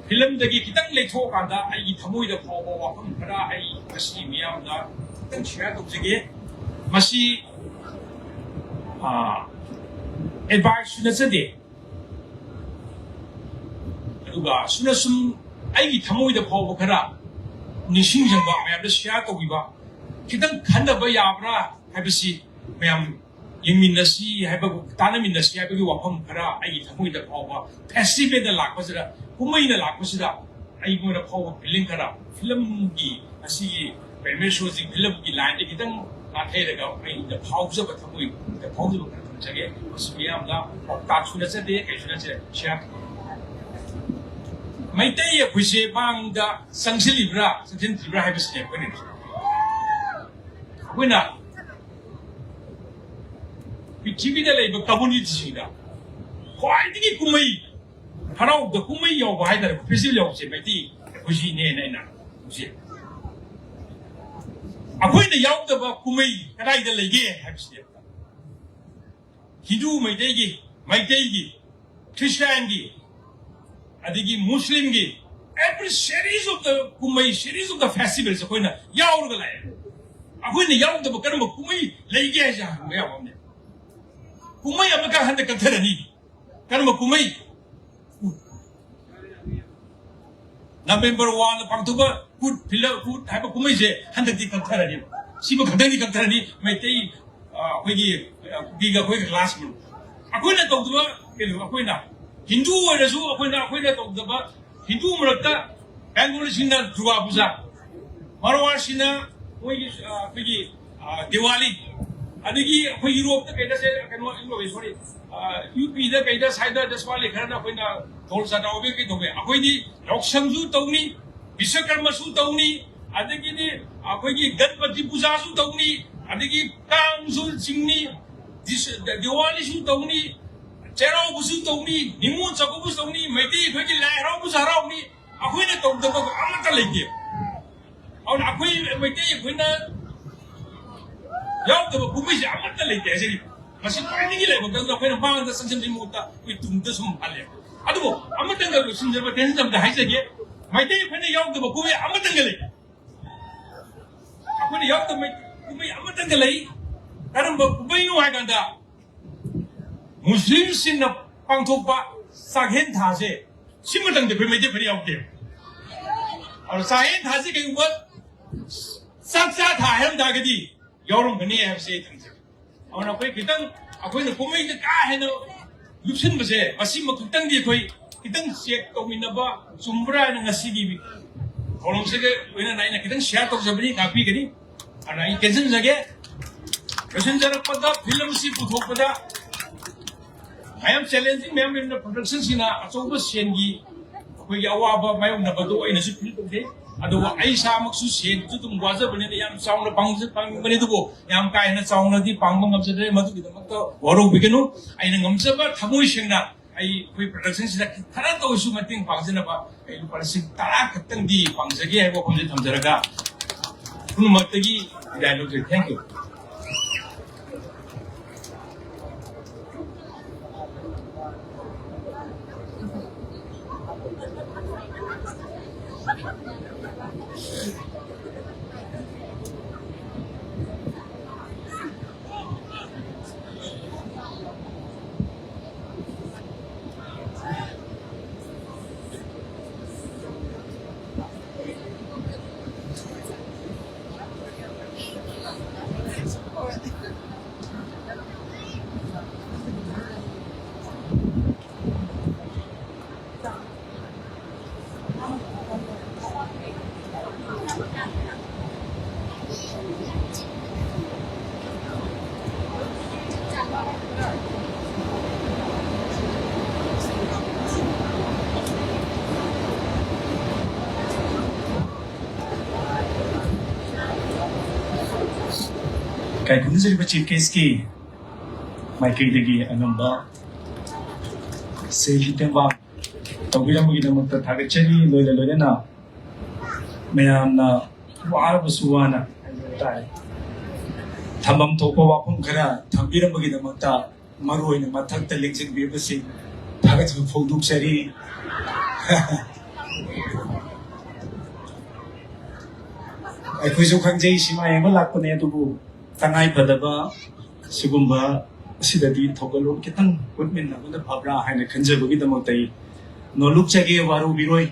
ꯐꯤꯂꯝꯗꯒꯤ ꯈꯤꯇꯪ ꯂꯩꯊꯣꯛꯑꯀꯥꯟꯗ ꯑꯩꯒꯤ ꯊꯃꯣꯏꯗ ꯐꯥꯎꯕ ꯋꯥꯐꯝ ꯈꯔ ꯑꯩ ꯉꯁꯤ ꯃꯤꯌꯥꯝꯗ ꯈꯤꯇꯪ ꯁꯤꯌꯥꯔ ꯇꯧꯖꯒꯦ꯫ ꯃꯁꯤ ꯑꯦꯗꯚꯥꯏꯁꯁꯨ ꯅꯠꯆꯗꯦ, ꯑꯗꯨꯒ ꯁꯨꯝꯅ ꯁꯨꯝ ꯑꯩꯒꯤ ꯊꯃꯣꯏꯗ ꯐꯥꯎꯕ ꯈꯔ ꯅꯤꯡꯁꯤꯡꯖꯕ ꯃꯌꯥꯝꯗ ꯁꯤꯌꯥꯔ ꯇꯧꯕꯤꯕ, ꯈꯤꯇꯪ ꯈꯟꯅꯕ ꯌꯥꯕ꯭ꯔꯥ ꯍꯥꯏꯕꯁꯤ ꯃꯌꯥꯝ ꯌꯦꯡꯃꯤꯟꯅꯁꯤ ꯍꯥꯏꯕ, ꯇꯥꯟꯅꯃꯤꯟꯅꯁꯤ ꯍꯥꯏꯕꯒꯤ ꯋꯥꯐꯝ ꯈꯔ ꯑꯩꯒꯤ ꯊꯃꯣꯏꯗ ꯐꯥꯎꯕ, ꯐꯦꯁꯇꯤꯚꯦꯜꯗ ꯂꯥꯛꯄꯁꯤꯗ, ꯀꯨꯝꯍꯩꯗ ꯂꯥꯛꯄꯁꯤꯗ ꯑꯩꯉꯣꯟꯗ ꯐꯥꯎꯕ ꯐꯤꯂꯤꯡ ꯈꯔ, ꯐꯤꯂꯝꯒꯤ ꯑꯁꯤꯒꯤ ꯄ꯭ꯔꯦꯃꯤꯌꯔ ꯁꯣꯁꯤ ꯐꯤꯂꯝꯒꯤ ꯂꯥꯏꯟꯗ ꯈꯤꯇꯪ ꯅꯥꯊꯩꯔꯒ ꯑꯩꯅ ꯐꯥꯎꯖꯕ, ꯊꯃꯣꯏꯗ ꯐꯥꯎꯖꯕ ꯈꯔ ꯊꯝꯖꯒꯦ꯫ ꯃꯁꯤ ꯃꯤꯌꯥꯝꯗ ꯄꯥꯎꯇꯥꯛꯁꯨ ꯅꯠꯆꯗꯦ, ꯀꯩꯁꯨ ꯅꯠꯆꯗꯦ꯫ ꯁꯤꯌꯥ-, ꯃꯩꯇꯩ ꯑꯩꯈꯣꯏꯁꯦ ꯃꯥꯡꯗ ꯆꯪꯁꯤꯜꯂꯤꯕ꯭ꯔꯥ ꯆꯪꯁꯤꯟꯗ꯭ꯔꯤꯕ꯭ꯔꯥ ꯍꯥꯏꯕꯁꯤꯅꯦ ꯑꯩꯈꯣꯏꯅ, ꯑꯩꯈꯣꯏꯅ ꯄ꯭ꯔꯤꯊꯤꯕꯤꯗ ꯂꯩꯕ ꯀꯝꯃ꯭ꯌꯨꯅꯤꯇꯤꯁꯤꯡꯗ ꯈ꯭ꯋꯥꯏꯗꯒꯤ ꯀꯨꯝꯍꯩ ꯍꯔꯥꯎꯗ ꯀꯨꯝꯍꯩ ꯌꯥꯎꯕ ꯍꯥꯏꯇꯥꯔꯦ, ꯐꯦꯁꯇꯤꯚꯦꯜ ꯌꯥꯎꯕꯁꯦ ꯃꯩꯇꯩ ꯈꯨꯁꯤꯅꯦꯅ ꯑꯩꯅ ꯎꯖꯩ꯫ ꯑꯩꯈꯣꯏꯅ ꯌꯥꯎꯗꯕ ꯀꯨꯝꯍꯩ ꯀꯗꯥꯏꯗ ꯂꯩꯒꯦ ꯍꯥꯏꯕꯁꯤꯗꯤ, ꯍꯤꯟꯗꯨ ꯃꯩꯇꯩꯒꯤ, ꯃꯩꯇꯩꯒꯤ, ꯈ꯭ꯔꯤꯁꯇꯤꯌꯥꯟꯒꯤ, ꯑꯗꯒꯤ ꯃꯨꯁꯂꯤꯝꯒꯤ, every series of the ꯀꯨꯝꯍꯩ, series of the festivals ꯑꯩꯈꯣꯏꯅ ꯌꯥꯎꯔꯒ ꯂꯥꯛꯑꯦ꯫ ꯑꯩꯈꯣꯏꯅ ꯌꯥꯎꯗꯕ ꯀꯔꯝꯕ ꯀꯨꯝꯍꯩ ꯂꯩꯒꯦ ꯍꯥꯏꯁꯦ ꯍꯪꯕ ꯌꯥꯕ ꯑꯃꯅꯦ꯫ ꯀꯨꯝꯍꯩ ꯑꯃꯒ ꯍꯟꯗꯛ ꯀꯛꯊꯔꯅꯤ꯫ ꯀꯔꯝꯕ ꯀꯨꯝꯍꯩ? ꯅꯕꯦꯝꯕꯔ ꯋꯥꯟꯗ ꯄꯥꯡꯊꯣꯛꯄ ꯀꯨꯠ ꯐꯤꯂꯝ, ꯀꯨꯠ ꯍꯥꯏꯕ ꯀꯨꯝꯍꯩꯁꯦ ꯍꯟꯗꯛꯇꯤ ꯀꯛꯊꯔꯅꯤ꯫ ꯁꯤꯃ ꯈꯛꯇꯪꯗꯤ ꯀꯛꯊꯔꯅꯤ꯫ ꯃꯩꯇꯩ, ꯑ, ꯑꯩꯈꯣꯏꯒꯤ, ꯑ, ꯀꯨꯀꯤꯒ ꯑꯩꯈꯣꯏꯒ ꯀ꯭ꯂꯥꯁ ꯃꯅꯨꯡ ꯑꯩꯈꯣꯏꯅ ꯇꯧꯗꯕ ꯀꯩꯅꯣ, ꯑꯩꯈꯣꯏꯅ ꯍꯤꯟꯗꯨ ꯑꯣꯏꯔꯁꯨ ꯑꯩꯈꯣꯏꯅ, ꯑꯩꯈꯣꯏꯅ ꯇꯧꯗꯕ ꯍꯤꯟꯗꯨ ꯃꯔꯛꯇ ꯕꯦꯡꯒꯣꯂꯤꯁꯤꯡꯅ ꯗꯨꯔꯒꯥ ꯄꯨꯖꯥ, ꯃꯔꯋꯥꯔꯁꯤꯡꯅ ꯃꯣꯏꯒꯤ, ꯑ, ꯑꯩꯈꯣꯏꯒꯤ, ꯑ, ꯗꯤꯋꯥꯂꯤ, ꯑꯗꯒꯤ ꯑꯩꯈꯣꯏ ꯌꯨꯔꯣꯞꯇ ꯀꯩꯗ ꯁꯦ-, ꯀꯩꯅꯣ, ꯁꯣꯔꯤ, ꯌꯨ ꯄꯤꯗ ꯀꯩꯗ ꯁꯥꯏꯗ ꯗꯁꯋꯥꯂꯤ ꯈꯔꯅ ꯑꯩꯈꯣꯏꯅ ꯙꯣꯜ ꯆꯥ ꯇꯧꯕ ꯀꯩ ꯇꯧꯋꯦ꯫ ꯑꯩꯈꯣꯏꯗꯤ ꯌꯥꯎꯁꯪꯁꯨ ꯇꯧꯅꯤ, ꯕꯤꯁꯀꯔꯃꯁꯨ ꯇꯧꯅꯤ, ꯑꯗꯒꯤꯗꯤ ꯑꯩꯈꯣꯏꯒꯤ ꯒꯅꯄꯇꯤ ꯄꯨꯖꯥꯁꯨ ꯇꯧꯅꯤ, ꯑꯗꯒꯤ ꯀꯥꯡꯁꯨ ꯆꯤꯡꯅꯤ, ꯗꯤꯁ-, ꯗꯤꯋꯥꯂꯤꯁꯨ ꯇꯧꯅꯤ, ꯆꯩꯔꯥꯎꯕꯁꯨ ꯇꯧꯅꯤ, ꯅꯤꯉꯣꯜ ꯆꯥꯛꯀꯧꯕꯁꯨ ꯇꯧꯅꯤ꯫ ꯃꯩꯇꯩ ꯑꯩꯈꯣꯏꯒꯤ ꯂꯥꯏ ꯍꯔꯥꯎꯕꯁꯨ ꯍꯔꯥꯎꯅꯤ꯫ ꯑꯩꯈꯣꯏꯅ ꯇꯧꯗꯕ ꯑꯃꯠꯇ ꯂꯩꯇꯦ꯫ ꯑꯗꯨꯅ ꯑꯩꯈꯣꯏ ꯃꯩꯇꯩ ꯑꯩꯈꯣꯏꯅ ꯌꯥꯎꯗꯕ ꯀꯨꯝꯍꯩꯁꯦ ꯑꯃꯠꯇ ꯂꯩꯇꯦ ꯍꯥꯏꯖꯔꯤꯕ꯫ ꯃꯁꯤ ꯈ꯭ꯋꯥꯏꯗꯒꯤ ꯂꯥꯏꯕꯛ ꯊꯧꯗꯣꯛ꯫ ꯑꯩꯈꯣꯏꯅ ꯃꯥꯡꯗ ꯆꯪꯁꯤꯟꯕꯒꯤ ꯃꯍꯨꯠꯇ ꯑꯩꯈꯣꯏ ꯇꯨꯡꯗ ꯁꯨꯝ ꯍꯜꯂꯦ꯫ ꯑꯗꯨꯕꯨ ꯑꯃꯇꯪꯒ ꯂꯣꯏꯁꯤꯟꯖꯕ ꯇꯦꯟꯁꯟ ꯑꯝꯇ ꯍꯥꯏꯖꯒꯦ꯫ ꯃꯩꯇꯩ ꯑꯩꯈꯣꯏꯅ ꯌꯥꯎꯗꯕ ꯀꯨꯝꯍꯩ ꯑꯃꯇꯪꯒ ꯂꯩ꯫ ꯑꯩꯈꯣꯏꯅ ꯌꯥꯎꯗꯕ ꯀꯨꯝꯍꯩ ꯑꯃꯇꯪꯒ ꯂꯩ꯫ ꯀꯔꯝꯕ ꯀꯨꯝꯍꯩꯅꯣ ꯍꯥꯏ ꯀꯥꯟꯗ, ꯃꯨꯁꯂꯤꯝꯁꯤꯡꯅ ꯄꯥꯡꯊꯣꯛꯄ ꯆꯥꯛꯍꯦꯟ ꯊꯥꯁꯦ, ꯁꯤꯃꯇꯪꯗꯤ ꯑꯩꯈꯣꯏ ꯃꯩꯇꯩ ꯑꯩꯈꯣꯏꯅ ꯌꯥꯎꯗꯦ꯫ ꯑꯗꯨꯅ ꯆꯥꯛꯍꯦꯟ ꯊꯥꯁꯦ ꯀꯩꯒꯨꯝꯕ ꯆꯥꯛ ꯆꯥ ꯊꯥ ꯍꯥꯏꯔꯝ ꯇꯥꯔꯒꯗꯤ ꯌꯥꯎꯔꯝꯒꯅꯤ ꯍꯥꯏꯕꯁꯦ ꯑꯩ ꯊꯝꯖꯒꯦ꯫ ꯑꯗꯨꯅ ꯑꯩꯈꯣꯏ ꯈꯤꯇꯪ, ꯑꯩꯈꯣꯏꯅ ꯀꯨꯝꯍꯩꯗ ꯀꯥ ꯍꯦꯟꯅ ꯂꯨꯞꯁꯤꯟꯕꯁꯦ, ꯃꯁꯤꯃ ꯈꯛꯇꯪꯗꯤ ꯑꯩꯈꯣꯏ ꯈꯤꯇꯪ ꯆꯦꯛ ꯇꯧꯃꯤꯟꯅꯕ ꯆꯨꯝꯕ꯭ꯔꯥ ꯍꯥꯏꯅ ꯉꯁꯤꯒꯤ ꯊꯧꯔꯝꯁꯤꯒ ꯂꯣꯏꯅꯅ ꯑꯩꯅ ꯈꯤꯇꯪ ꯁꯤꯌꯥꯔ ꯇꯧꯖꯕꯅꯤ, ꯉꯥꯛꯄꯤꯒꯅꯤ꯫ ꯑꯗꯨꯅ ꯑꯩ ꯇꯦꯟꯁꯤꯟꯖꯒꯦ꯫ ꯂꯣꯏꯁꯤꯟꯖꯔꯛꯄꯗ, ꯐꯤꯂꯝꯁꯤ ꯄꯨꯊꯣꯛꯄꯗ ꯃꯌꯥꯝ ꯆꯦꯂꯦꯟꯖꯤꯡ ꯃꯌꯥꯝ ꯂꯩꯕꯅ, ꯄ꯭ꯔꯣꯗꯛꯁꯟꯁꯤꯡꯅ ꯑꯆꯧꯕ ꯁꯦꯟꯒꯤ ꯑꯩꯈꯣꯏꯒꯤ ꯑꯋꯥꯕ ꯃꯥꯌꯣꯛꯅꯕꯗꯣ ꯑꯩꯅꯁꯨ ꯐꯤꯜ ꯇꯧꯖꯩ꯫ ꯑꯗꯨꯕꯨ ꯑꯩ ꯏꯁꯥꯃꯛꯁꯨ ꯁꯦꯟꯁꯨ ꯑꯗꯨꯝ ꯋꯥꯖꯕꯅꯤꯅ ꯌꯥꯝ ꯆꯥꯎꯅ ꯄꯥꯡꯖ-, ꯄꯥꯡꯅꯤꯡꯕꯅꯤ, ꯑꯗꯨꯕꯨ ꯌꯥꯝ ꯀꯥ ꯍꯦꯟꯅ ꯆꯥꯎꯅꯗꯤ ꯄꯥꯡꯕ ꯉꯝꯖꯗ꯭ꯔꯦ꯫ ꯃꯗꯨꯒꯤꯗꯃꯛꯇ ꯋꯥꯔꯧꯕꯤꯒꯅꯨ꯫ ꯑꯩꯅ ꯉꯝꯖꯕ ꯊꯃꯣꯏ ꯁꯦꯡꯅ ꯑꯩ, ꯑꯩꯈꯣꯏ production ꯁꯤꯗ ꯈꯔꯇ ꯑꯣꯏꯔꯁꯨ ꯃꯇꯦꯡ ꯄꯥꯡꯖꯅꯕ ꯑꯩ ꯂꯨꯄꯥ ꯂꯤꯁꯤꯡ ꯇꯔꯥ ꯈꯛꯇꯪꯗꯤ ꯄꯥꯡꯖꯒꯦ ꯍꯥꯏꯕ ꯋꯥꯐꯝꯁꯦ ꯊꯝꯖꯔꯒ ꯄꯨꯝꯅꯃꯛꯇꯒꯤ ꯕꯤꯗꯥꯏ ꯂꯧꯖꯔꯤ꯫ Thank you꯫ ꯏꯀꯥꯏ ꯈꯨꯝꯅꯖꯔꯤꯕ Chief Guest ꯀꯤ ꯃꯥꯏꯀꯩꯗꯒꯤ ꯑꯉꯝꯕ ꯁꯦꯜꯒꯤ ꯇꯦꯡꯕꯥꯡ ꯇꯧꯕꯤꯔꯝꯕꯒꯤꯗꯃꯛꯇ ꯊꯥꯒꯠꯆꯔꯤ꯫ ꯂꯣꯏꯅ ꯂꯣꯏꯅꯅ ꯃꯌꯥꯝꯅ ꯋꯥꯔꯕꯁꯨ ꯋꯥꯅ ꯍꯥꯏꯖꯕ ꯇꯥꯔꯦ, ꯊꯝꯐꯝ ꯊꯣꯛꯄ ꯋꯥꯐꯝ ꯈꯔ ꯊꯝꯕꯤꯔꯝꯕꯒꯤꯗꯃꯛꯇ ꯃꯔꯨ ꯑꯣꯏꯅ ꯃꯊꯛꯇ ꯂꯦꯡꯁꯤꯟꯕꯤꯔꯤꯕꯁꯤꯡ ꯊꯥꯒꯠꯆꯕ ꯐꯣꯡꯗꯣꯛꯆꯔꯤ꯫ ꯑꯩꯈꯣꯏꯁꯨ ꯈꯪꯖꯩ, ꯁꯤꯃꯥ ꯌꯦꯡꯕ ꯂꯥꯛꯄꯅꯦ, ꯑꯗꯨꯕꯨ ꯇꯉꯥꯏ ꯐꯗꯕ ꯁꯤꯒꯨꯝꯕ ꯑꯁꯤꯗꯗꯤ ꯊꯧꯒꯜꯂꯣꯟ ꯈꯤꯇꯪ ꯎꯠꯃꯤꯟꯅꯕꯅ ꯐꯕ꯭ꯔꯥ ꯍꯥꯏꯅ ꯈꯟꯖꯕꯒꯤꯗꯃꯛꯇ ꯑꯩ ꯅꯣꯂꯨꯛꯆꯒꯦ, ꯋꯥꯔꯧꯕꯤꯔꯣꯏ꯫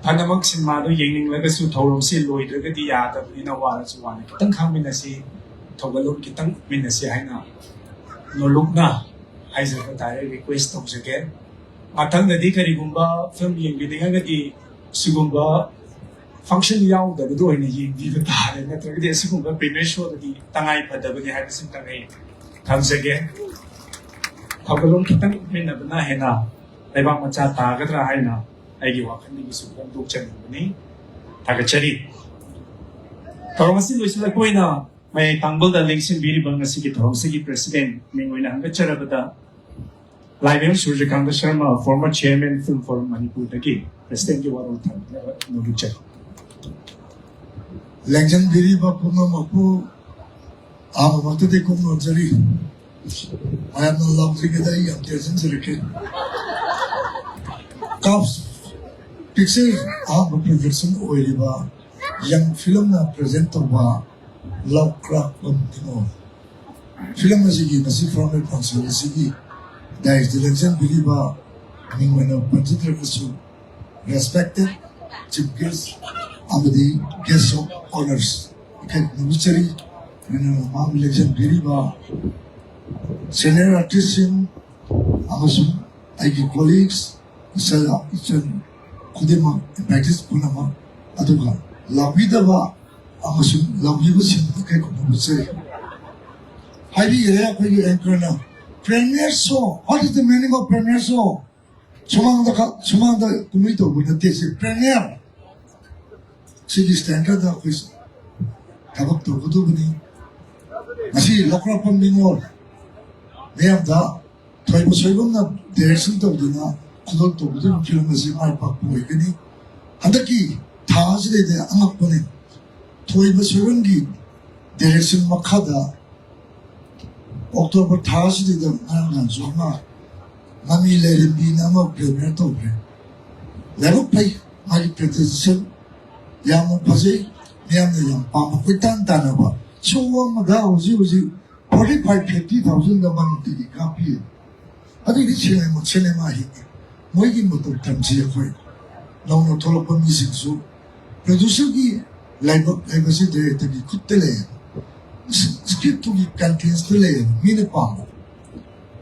ꯐꯅꯃꯛ ꯁꯤꯅꯦꯃꯥꯗꯨ ꯌꯦꯡꯅꯤꯡꯂꯒꯁꯨ ꯊꯧꯔꯝꯁꯤ ꯂꯣꯏꯗ꯭ꯔꯒꯗꯤ ꯌꯥꯗꯕꯅꯤꯅ ꯋꯥꯔꯁꯨ ꯋꯥꯅ ꯈꯤꯇꯪ ꯈꯥꯡꯃꯤꯟꯅꯁꯤ, ꯊꯧꯒꯜꯂꯣꯟ ꯈꯤꯇꯪ ꯎꯠꯃꯤꯟꯅꯁꯤ ꯍꯥꯏꯅ ꯅꯣꯂꯨꯛꯅ ꯍꯥꯏꯖꯕ ꯇꯥꯔꯦ, request ꯇꯧꯖꯒꯦ꯫ ꯃꯊꯪꯗꯗꯤ ꯀꯔꯤꯒꯨꯝꯕ film ꯌꯦꯡꯕꯤꯅꯤꯡꯉꯒꯗꯤ ꯁꯤꯒꯨꯝꯕ function ꯌꯥꯎꯗꯕꯗꯣ ꯑꯣꯏꯅ ꯌꯦꯡꯕꯤꯕ ꯇꯥꯔꯦ, ꯅꯠꯇ꯭ꯔꯒꯗꯤ ꯑꯁꯤꯒꯨꯝꯕ premiere showꯗꯗꯤ ꯇꯉꯥꯏ ꯐꯗꯕꯅꯤ ꯍꯥꯏꯕꯁꯤꯃꯇꯪ ꯑꯩ ꯊꯝꯖꯒꯦ꯫ ꯊꯧꯒꯜꯂꯣꯟ ꯈꯤꯇꯪ ꯎꯠꯃꯤꯟꯅꯕꯅ ꯍꯦꯟꯅ ꯂꯩꯕꯥꯛ ꯃꯆꯥ ꯇꯥꯒꯗ꯭ꯔꯥ ꯍꯥꯏꯅ ꯑꯩꯒꯤ ꯋꯥꯈꯜꯗꯒꯤꯁꯨ ꯐꯣꯡꯗꯣꯛꯆꯅꯤꯡꯕꯅꯤ꯫ ꯊꯥꯒꯠꯆꯔꯤ꯫ ꯊꯧꯔꯝ ꯑꯁꯤ ꯂꯣꯏꯁꯤꯜꯂꯛꯄ ꯑꯣꯏꯅ ꯃꯌꯥꯏ ꯇꯥꯡꯕꯜꯗ ꯂꯦꯡꯁꯤꯟꯕꯤꯔꯤꯕ ꯉꯁꯤꯒꯤ ꯊꯧꯔꯝꯁꯤꯒꯤ president ꯃꯤꯡ ꯑꯣꯏꯅ ꯍꯪꯒꯠꯆꯔꯕꯗ ꯂꯥꯏꯕꯦꯝ ꯁꯨꯔꯖꯀꯥꯟꯇ Sharma, former chairman Film Forum ꯃꯅꯤꯄꯨꯔꯗꯒꯤ presidentꯀꯤ ꯋꯥꯔꯣꯜ ꯊꯝꯕꯤꯅꯕ ꯅꯣꯡꯖꯨ ꯆꯠ꯫ ꯂꯦꯡꯁꯤꯟꯕꯤꯔꯤꯕ ꯄꯨꯝꯅꯃꯛꯄꯨ ꯑꯍꯥꯟꯕꯃꯛꯇꯗꯤ ꯀꯣꯛꯅꯣꯟꯖꯔꯤ꯫ ꯃꯌꯥꯝꯅ ꯂꯥꯎꯗ꯭ꯔꯤꯉꯩꯗ ꯑꯩ ꯌꯥꯝ ꯇꯦꯟꯁꯤꯟꯖꯔꯛꯀꯦ꯫ ꯀꯥꯞ ꯄꯤꯛꯆꯔ ꯑꯍꯥꯟꯕ production ꯑꯣꯏꯔꯤꯕ ꯌꯪ ꯐꯤꯂꯝꯅ present ꯇꯧꯕ ꯂꯧꯀ꯭ꯔꯥꯛꯄꯝ ꯅꯤꯉꯣꯜ꯫ ꯐꯤꯂꯝ ꯑꯁꯤꯒꯤ ꯉꯁꯤ ꯐꯣꯔꯃꯦꯜ ꯐꯪꯁꯟ ꯑꯁꯤꯒꯤ ꯗꯥꯏꯁꯇ ꯂꯦꯡꯁꯤꯟꯕꯤꯔꯤꯕ ꯃꯤꯡ ꯑꯣꯏꯅ ꯄꯟꯖꯗ꯭ꯔꯒꯁꯨ, respected chief guest ꯑꯃꯗꯤ guest of honours ꯏꯀꯥꯏ ꯈꯨꯝꯅꯖꯔꯤ꯫ ꯂꯣꯏꯅꯅ ꯃꯥꯕꯨ ꯂꯦꯡꯁꯤꯟꯕꯤꯔꯤꯕ senior artistꯁꯤꯡ ꯑꯃꯁꯨꯡ ꯑꯩꯒꯤ colleagues, ꯏꯆꯜ ꯏꯆꯜ ꯈꯨꯗꯤꯡꯃꯛ, invitees ꯄꯨꯝꯅꯃꯛ, ꯑꯗꯨꯒ ꯂꯥꯎꯕꯤꯗꯕ ꯑꯃꯁꯨꯡ ꯂꯥꯎꯕꯤꯕꯁꯤꯡ ꯏꯀꯥꯏ ꯈꯨꯝꯅꯖꯔꯤ꯫ ꯍꯥꯏꯕꯤꯈ꯭ꯔꯦ ꯑꯩꯈꯣꯏꯒꯤ anchorꯅ, premiere show, what is the meaning of premiere show? ꯁꯨꯃꯥꯡꯗ ꯈꯛ, ꯁꯨꯃꯥꯡꯗ ꯀꯨꯝꯍꯩ ꯇꯧꯕ ꯅꯠꯇꯦ, ꯁꯤ premiere꯫ ꯁꯤꯒꯤ standardꯗ ꯑꯩꯈꯣꯏ ꯊꯕꯛ ꯇꯧꯒꯗꯧꯕꯅꯤ꯫ ꯉꯁꯤ ꯂꯧꯀ꯭ꯔꯥꯛꯄꯝ ꯅꯤꯉꯣꯜ ꯃꯌꯥꯝꯗ ꯊꯣꯏꯕ ꯁꯣꯏꯕꯝꯅ direction ꯇꯧꯗꯨꯅ ꯈꯨꯗꯣꯜ ꯇꯧꯒꯗꯧꯔꯤꯕ ꯐꯤꯂꯝ ꯑꯁꯤ ꯃꯥꯏ ꯄꯥꯛꯄ ꯑꯣꯏꯒꯅꯤ꯫ ꯍꯟꯗꯛꯀꯤ ꯊꯥ ꯑꯁꯤꯗꯩꯗ ꯑꯉꯛꯄꯅꯤ, ꯊꯣꯏꯕ ꯁꯣꯏꯕꯝꯒꯤ direction ꯃꯈꯥꯗ October ꯊꯥ ꯑꯁꯤꯗꯩꯗ ꯉꯔꯥꯡ ꯅꯍꯥꯟꯁꯨ ꯑꯃ ꯃꯃꯤ ꯂꯩꯔꯦꯝꯕꯤꯅ ꯑꯃ premiere ꯇꯧꯈ꯭ꯔꯦ꯫ ꯂꯥꯏꯕꯛ ꯐꯩ, ꯃꯥꯒꯤ presentation ꯌꯥꯝꯅ ꯐꯖꯩ, ꯃꯤꯌꯥꯝꯅ ꯌꯥꯝ ꯄꯥꯝꯕ, ꯀꯣꯏꯇꯥꯟ ꯇꯥꯟꯅꯕ꯫ Show ꯑꯃꯗ ꯍꯧꯖꯤꯛ ꯍꯧꯖꯤꯛ forty five, fifty thousandꯗ ꯃꯅꯤꯄꯨꯔꯒꯤ ꯀꯥꯞꯄꯤ꯫ ꯑꯗꯨꯒꯤꯗꯤ ꯁꯤꯅꯦꯃꯥ, ꯁꯤꯅꯦꯃꯥ ꯍꯤꯡꯉꯤ꯫ ꯃꯣꯏꯒꯤ ꯃꯇꯧ ꯇꯝꯁꯤ ꯑꯩꯈꯣꯏ꯫ ꯅꯧꯅ ꯊꯣꯛꯂꯛꯄ ꯃꯤꯁꯤꯡꯁꯨ, producerꯒꯤ ꯂꯥꯏꯕꯛ ꯍꯥꯏꯕꯁꯤ directorꯒꯤ ꯈꯨꯠꯇ ꯂꯩꯌꯦꯕ꯫ Scriptꯇꯨꯒꯤ contentꯇ ꯂꯩꯌꯦꯕ, ꯃꯤꯅ ꯄꯥꯝꯕ꯫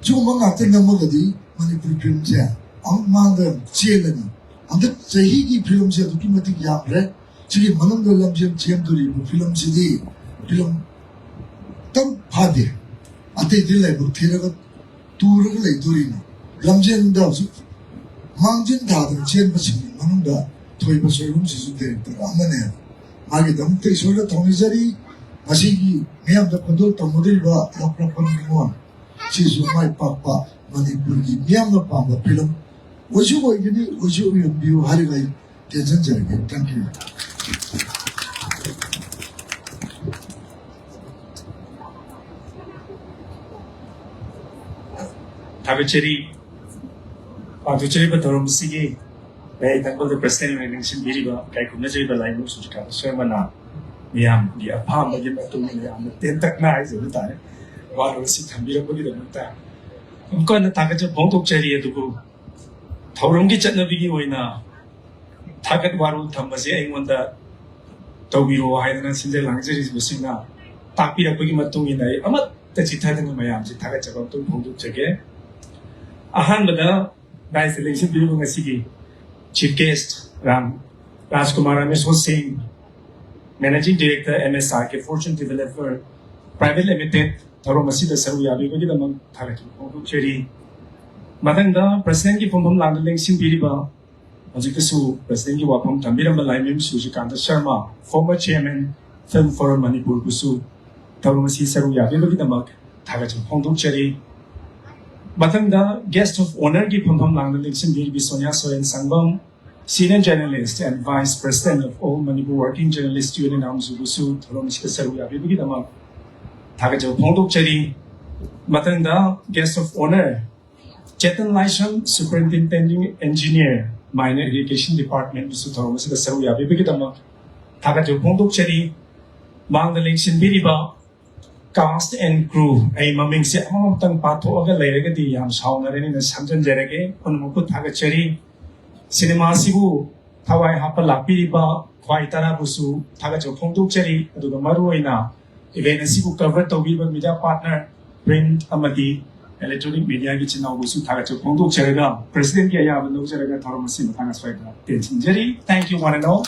ꯁꯤꯒꯨꯝꯕ ꯉꯥꯛꯇ ꯅꯝꯃꯒꯗꯤ ꯃꯅꯤꯄꯨꯔꯤ ꯐꯤꯂꯝꯁꯦ ꯑꯃꯨꯛ ꯃꯥꯡꯗ ꯆꯦꯜꯂꯅꯤ꯫ ꯍꯟꯗꯛ ꯆꯍꯤꯒꯤ ꯐꯤꯂꯝꯁꯦ ꯑꯗꯨꯛꯀꯤ ꯃꯇꯤꯛ ꯌꯥꯝꯈ꯭ꯔꯦ꯫ ꯁꯤꯒꯤ ꯃꯅꯨꯡꯗ ꯂꯝꯖꯦꯜ ꯆꯦꯟꯗꯣꯔꯤꯕ ꯐꯤꯂꯝꯁꯤꯗꯤ ꯐꯤꯂꯝ ꯇꯪ ꯐꯥꯗꯦ꯫ ꯑꯇꯩꯗꯤ ꯂꯥꯏꯕꯛ ꯊꯤꯔꯒ ꯇꯨꯔꯒ ꯂꯩꯗꯣꯔꯤꯅꯤ꯫ ꯂꯝꯖꯦꯜꯗ ꯍꯧꯖꯤꯛ ꯃꯥꯡꯖꯤꯟ ꯊꯥꯗꯅ ꯆꯦꯟꯕꯁꯤꯡꯒꯤ ꯃꯅꯨꯡꯗ ꯊꯣꯏꯕ ꯁꯣꯏꯕꯝꯁꯤꯁꯨ ꯗꯥꯏꯔꯦꯛꯇꯔ ꯑꯃꯅꯦ꯫ ꯃꯥꯒꯤꯗꯃꯛꯇ ꯏꯁꯣꯔꯗ ꯊꯧꯅꯤꯖꯔꯤ꯫ ꯃꯁꯤꯒꯤ ꯃꯤꯌꯥꯝꯗ ꯈꯣꯟꯖꯦꯜ ꯇꯝꯒꯗꯧꯔꯤꯕ ꯂꯧꯔꯛꯐꯝ ꯅꯤꯉꯣꯜ ꯁꯤꯁꯨ ꯃꯥꯏ ꯄꯥꯛꯄ ꯃꯅꯤꯄꯨꯔꯒꯤ ꯃꯤꯌꯥꯝꯅ ꯄꯥꯝꯕ ꯐꯤꯂꯝ ꯑꯣꯏꯁꯨ ꯑꯣꯏꯒꯅꯤ, ꯑꯣꯏꯁꯨ ꯑꯣꯏꯔꯝꯕꯤꯌꯨ ꯍꯥꯏꯔꯒ ꯑꯩ ꯇꯦꯟꯁꯤꯟꯖꯔꯒꯦ꯫ Thank you꯫ ꯊꯥꯒꯠꯆꯔꯤ꯫ ꯄꯥꯡꯊꯣꯛꯆꯔꯤꯕ ꯊꯧꯔꯝ ꯑꯁꯤꯒꯤ ꯃꯌꯥꯏ ꯊꯪꯕꯗ ꯄ꯭ꯔꯁꯤꯗꯦꯟ ꯑꯣꯏꯅ ꯂꯦꯡꯁꯤꯟꯕꯤꯔꯤꯕ ꯏꯀꯥꯏ ꯈꯨꯝꯅꯖꯔꯤꯕ ꯂꯥꯏꯃꯨ ꯁꯨꯖꯤꯀꯥꯟꯇ ꯁꯔꯃꯅ ꯃꯤꯌꯥꯝꯒꯤ ꯑꯄꯥꯝꯕꯒꯤ ꯃꯇꯨꯡ ꯏꯟꯅ ꯌꯥꯝꯅ ꯇꯦꯟꯇꯛꯅ ꯍꯥꯏꯖꯕ ꯇꯥꯔꯦ, ꯋꯥꯔꯣꯜ ꯑꯁꯤ ꯊꯝꯕꯤꯔꯛꯄꯒꯤꯗꯃꯛꯇ꯫ ꯑꯃꯨꯛꯀ ꯍꯟꯅ ꯊꯥꯒꯠꯆꯕ ꯐꯣꯡꯗꯣꯛꯆꯔꯤ꯫ ꯑꯗꯨꯕꯨ ꯊꯧꯔꯝꯒꯤ ꯆꯠꯅꯕꯤꯒꯤ ꯑꯣꯏꯅ ꯊꯥꯒꯠ ꯋꯥꯔꯣꯜ ꯊꯝꯕꯁꯦ ꯑꯩꯉꯣꯟꯗ ꯇꯧꯕꯤꯔꯣ ꯍꯥꯏꯗꯅ ꯁꯤꯟꯖ ꯂꯥꯡꯖꯔꯤꯕꯁꯤꯡꯅ ꯇꯥꯛꯄꯤꯔꯛꯄꯒꯤ ꯃꯇꯨꯡ ꯏꯟꯅ ꯑꯩ ꯑꯃꯠꯇ ꯆꯤꯊꯗꯅ ꯃꯌꯥꯝꯁꯦ ꯊꯥꯒꯠꯆꯕ ꯑꯃꯇꯪ ꯐꯣꯡꯗꯣꯛꯆꯒꯦ꯫ ꯑꯍꯥꯟꯕꯗ ꯗꯥꯏꯁꯇ ꯂꯦꯡꯁꯤꯟꯕꯤꯔꯤꯕ ꯉꯁꯤꯒꯤ Chief Guest ꯔꯥꯝ ꯔꯥꯖꯀꯨꯃꯥꯔ ꯑꯃꯦꯁꯣꯔ ꯁꯤꯡ, Managing Director, M S R K Fortune Developer Private Limited, ꯊꯧꯔꯝ ꯑꯁꯤꯗ ꯁꯔꯨꯛ ꯌꯥꯕꯤꯕꯒꯤꯗꯃꯛ ꯊꯥꯒꯠꯆꯕ ꯐꯣꯡꯗꯣꯛꯆꯔꯤ꯫ ꯃꯊꯪꯗ ꯄ꯭ꯔꯁꯤꯗꯦꯟꯒꯤ ꯐꯝꯐꯝ ꯂꯥꯡꯗ ꯂꯦꯡꯁꯤꯟꯕꯤꯔꯤꯕ, ꯍꯧꯖꯤꯛꯇꯁꯨ ꯄ꯭ꯔꯁꯤꯗꯦꯟꯒꯤ ꯋꯥꯐꯝ ꯊꯝꯕꯤꯔꯝꯕ Laimayum ꯁꯨꯔꯖꯤꯀꯥꯟꯇ Sharma, former chairman, Film Forum Manipur ꯕꯨꯁꯨ ꯊꯧꯔꯝ ꯑꯁꯤ ꯁꯔꯨꯛ ꯌꯥꯕꯤꯕꯒꯤꯗꯃꯛ ꯊꯥꯒꯠꯆꯕ ꯐꯣꯡꯗꯣꯛꯆꯔꯤ꯫ ꯃꯊꯪꯗ Guest of Honour ꯒꯤ ꯐꯝꯐꯝ ꯂꯥꯡꯗ ꯂꯦꯡꯁꯤꯟꯕꯤꯔꯤꯕꯤ Sonia ꯁꯣꯔꯦꯟ ꯁꯪꯕꯝ, Senior Journalist and Vice President of All Manipur Working Journalist Union, ꯑꯃꯁꯨꯕꯨꯁꯨ ꯊꯧꯔꯝ ꯑꯁꯤꯗ ꯁꯔꯨꯛ ꯌꯥꯕꯤꯕꯒꯤꯗꯃꯛ ꯊꯥꯒꯠꯆꯕ ꯐꯣꯡꯗꯣꯛꯆꯔꯤ꯫ ꯃꯊꯪꯗ Guest of Honour, Chetan Laishram, Superintendent Engineer, Minor Irrigation Department ꯕꯨꯁꯨ ꯊꯧꯔꯝ ꯑꯁꯤꯗ ꯁꯔꯨꯛ ꯌꯥꯕꯤꯕꯒꯤꯗꯃꯛ ꯊꯥꯒꯠꯆꯕ ꯐꯣꯡꯗꯣꯛꯆꯔꯤ꯫ ꯃꯥꯡꯗ ꯂꯦꯡꯁꯤꯟꯕꯤꯔꯤꯕ Cast and Crew, ꯑꯩ ꯃꯃꯤꯡꯁꯦ ꯑꯃꯃꯝꯇꯪ ꯄꯥꯊꯣꯛꯑꯒ ꯂꯩꯔꯒꯗꯤ ꯌꯥꯝ ꯁꯥꯎꯅꯔꯅꯤꯅ ꯁꯝꯖꯤꯟꯖꯔꯒꯦ꯫ ꯄꯨꯝꯅꯃꯛꯄꯨ ꯊꯥꯒꯠꯆꯔꯤ꯫ ꯁꯤꯅꯦꯃꯥ ꯑꯁꯤꯕꯨ ꯊꯋꯥꯏ ꯍꯥꯞꯄ ꯂꯥꯛꯄꯤꯔꯤꯕ ꯈ꯭ꯋꯥꯏ ꯇꯔꯥꯕꯨꯁꯨ ꯊꯥꯒꯠꯆꯕ ꯐꯣꯡꯗꯣꯛꯆꯔꯤ꯫ ꯑꯗꯨꯒ ꯃꯔꯨꯑꯣꯏꯅ event ꯑꯁꯤꯕꯨ cover ꯇꯧꯕꯤꯕ media partner, print ꯑꯃꯗꯤ electronic media ꯒꯤ ꯏꯆꯤꯟ ꯏꯅꯥꯎꯕꯨꯁꯨ ꯊꯥꯒꯠꯆꯕ ꯐꯣꯡꯗꯣꯛꯆꯔꯒ, President ꯀꯤ ꯑꯌꯥꯕ ꯂꯧꯖꯔꯒ ꯊꯧꯔꯝ ꯑꯁꯤ ꯃꯇꯥꯡ ꯑꯁ꯭ꯋꯥꯏꯗ ꯇꯦꯟꯁꯤꯟꯖꯔꯤ꯫ Thank you, one and all.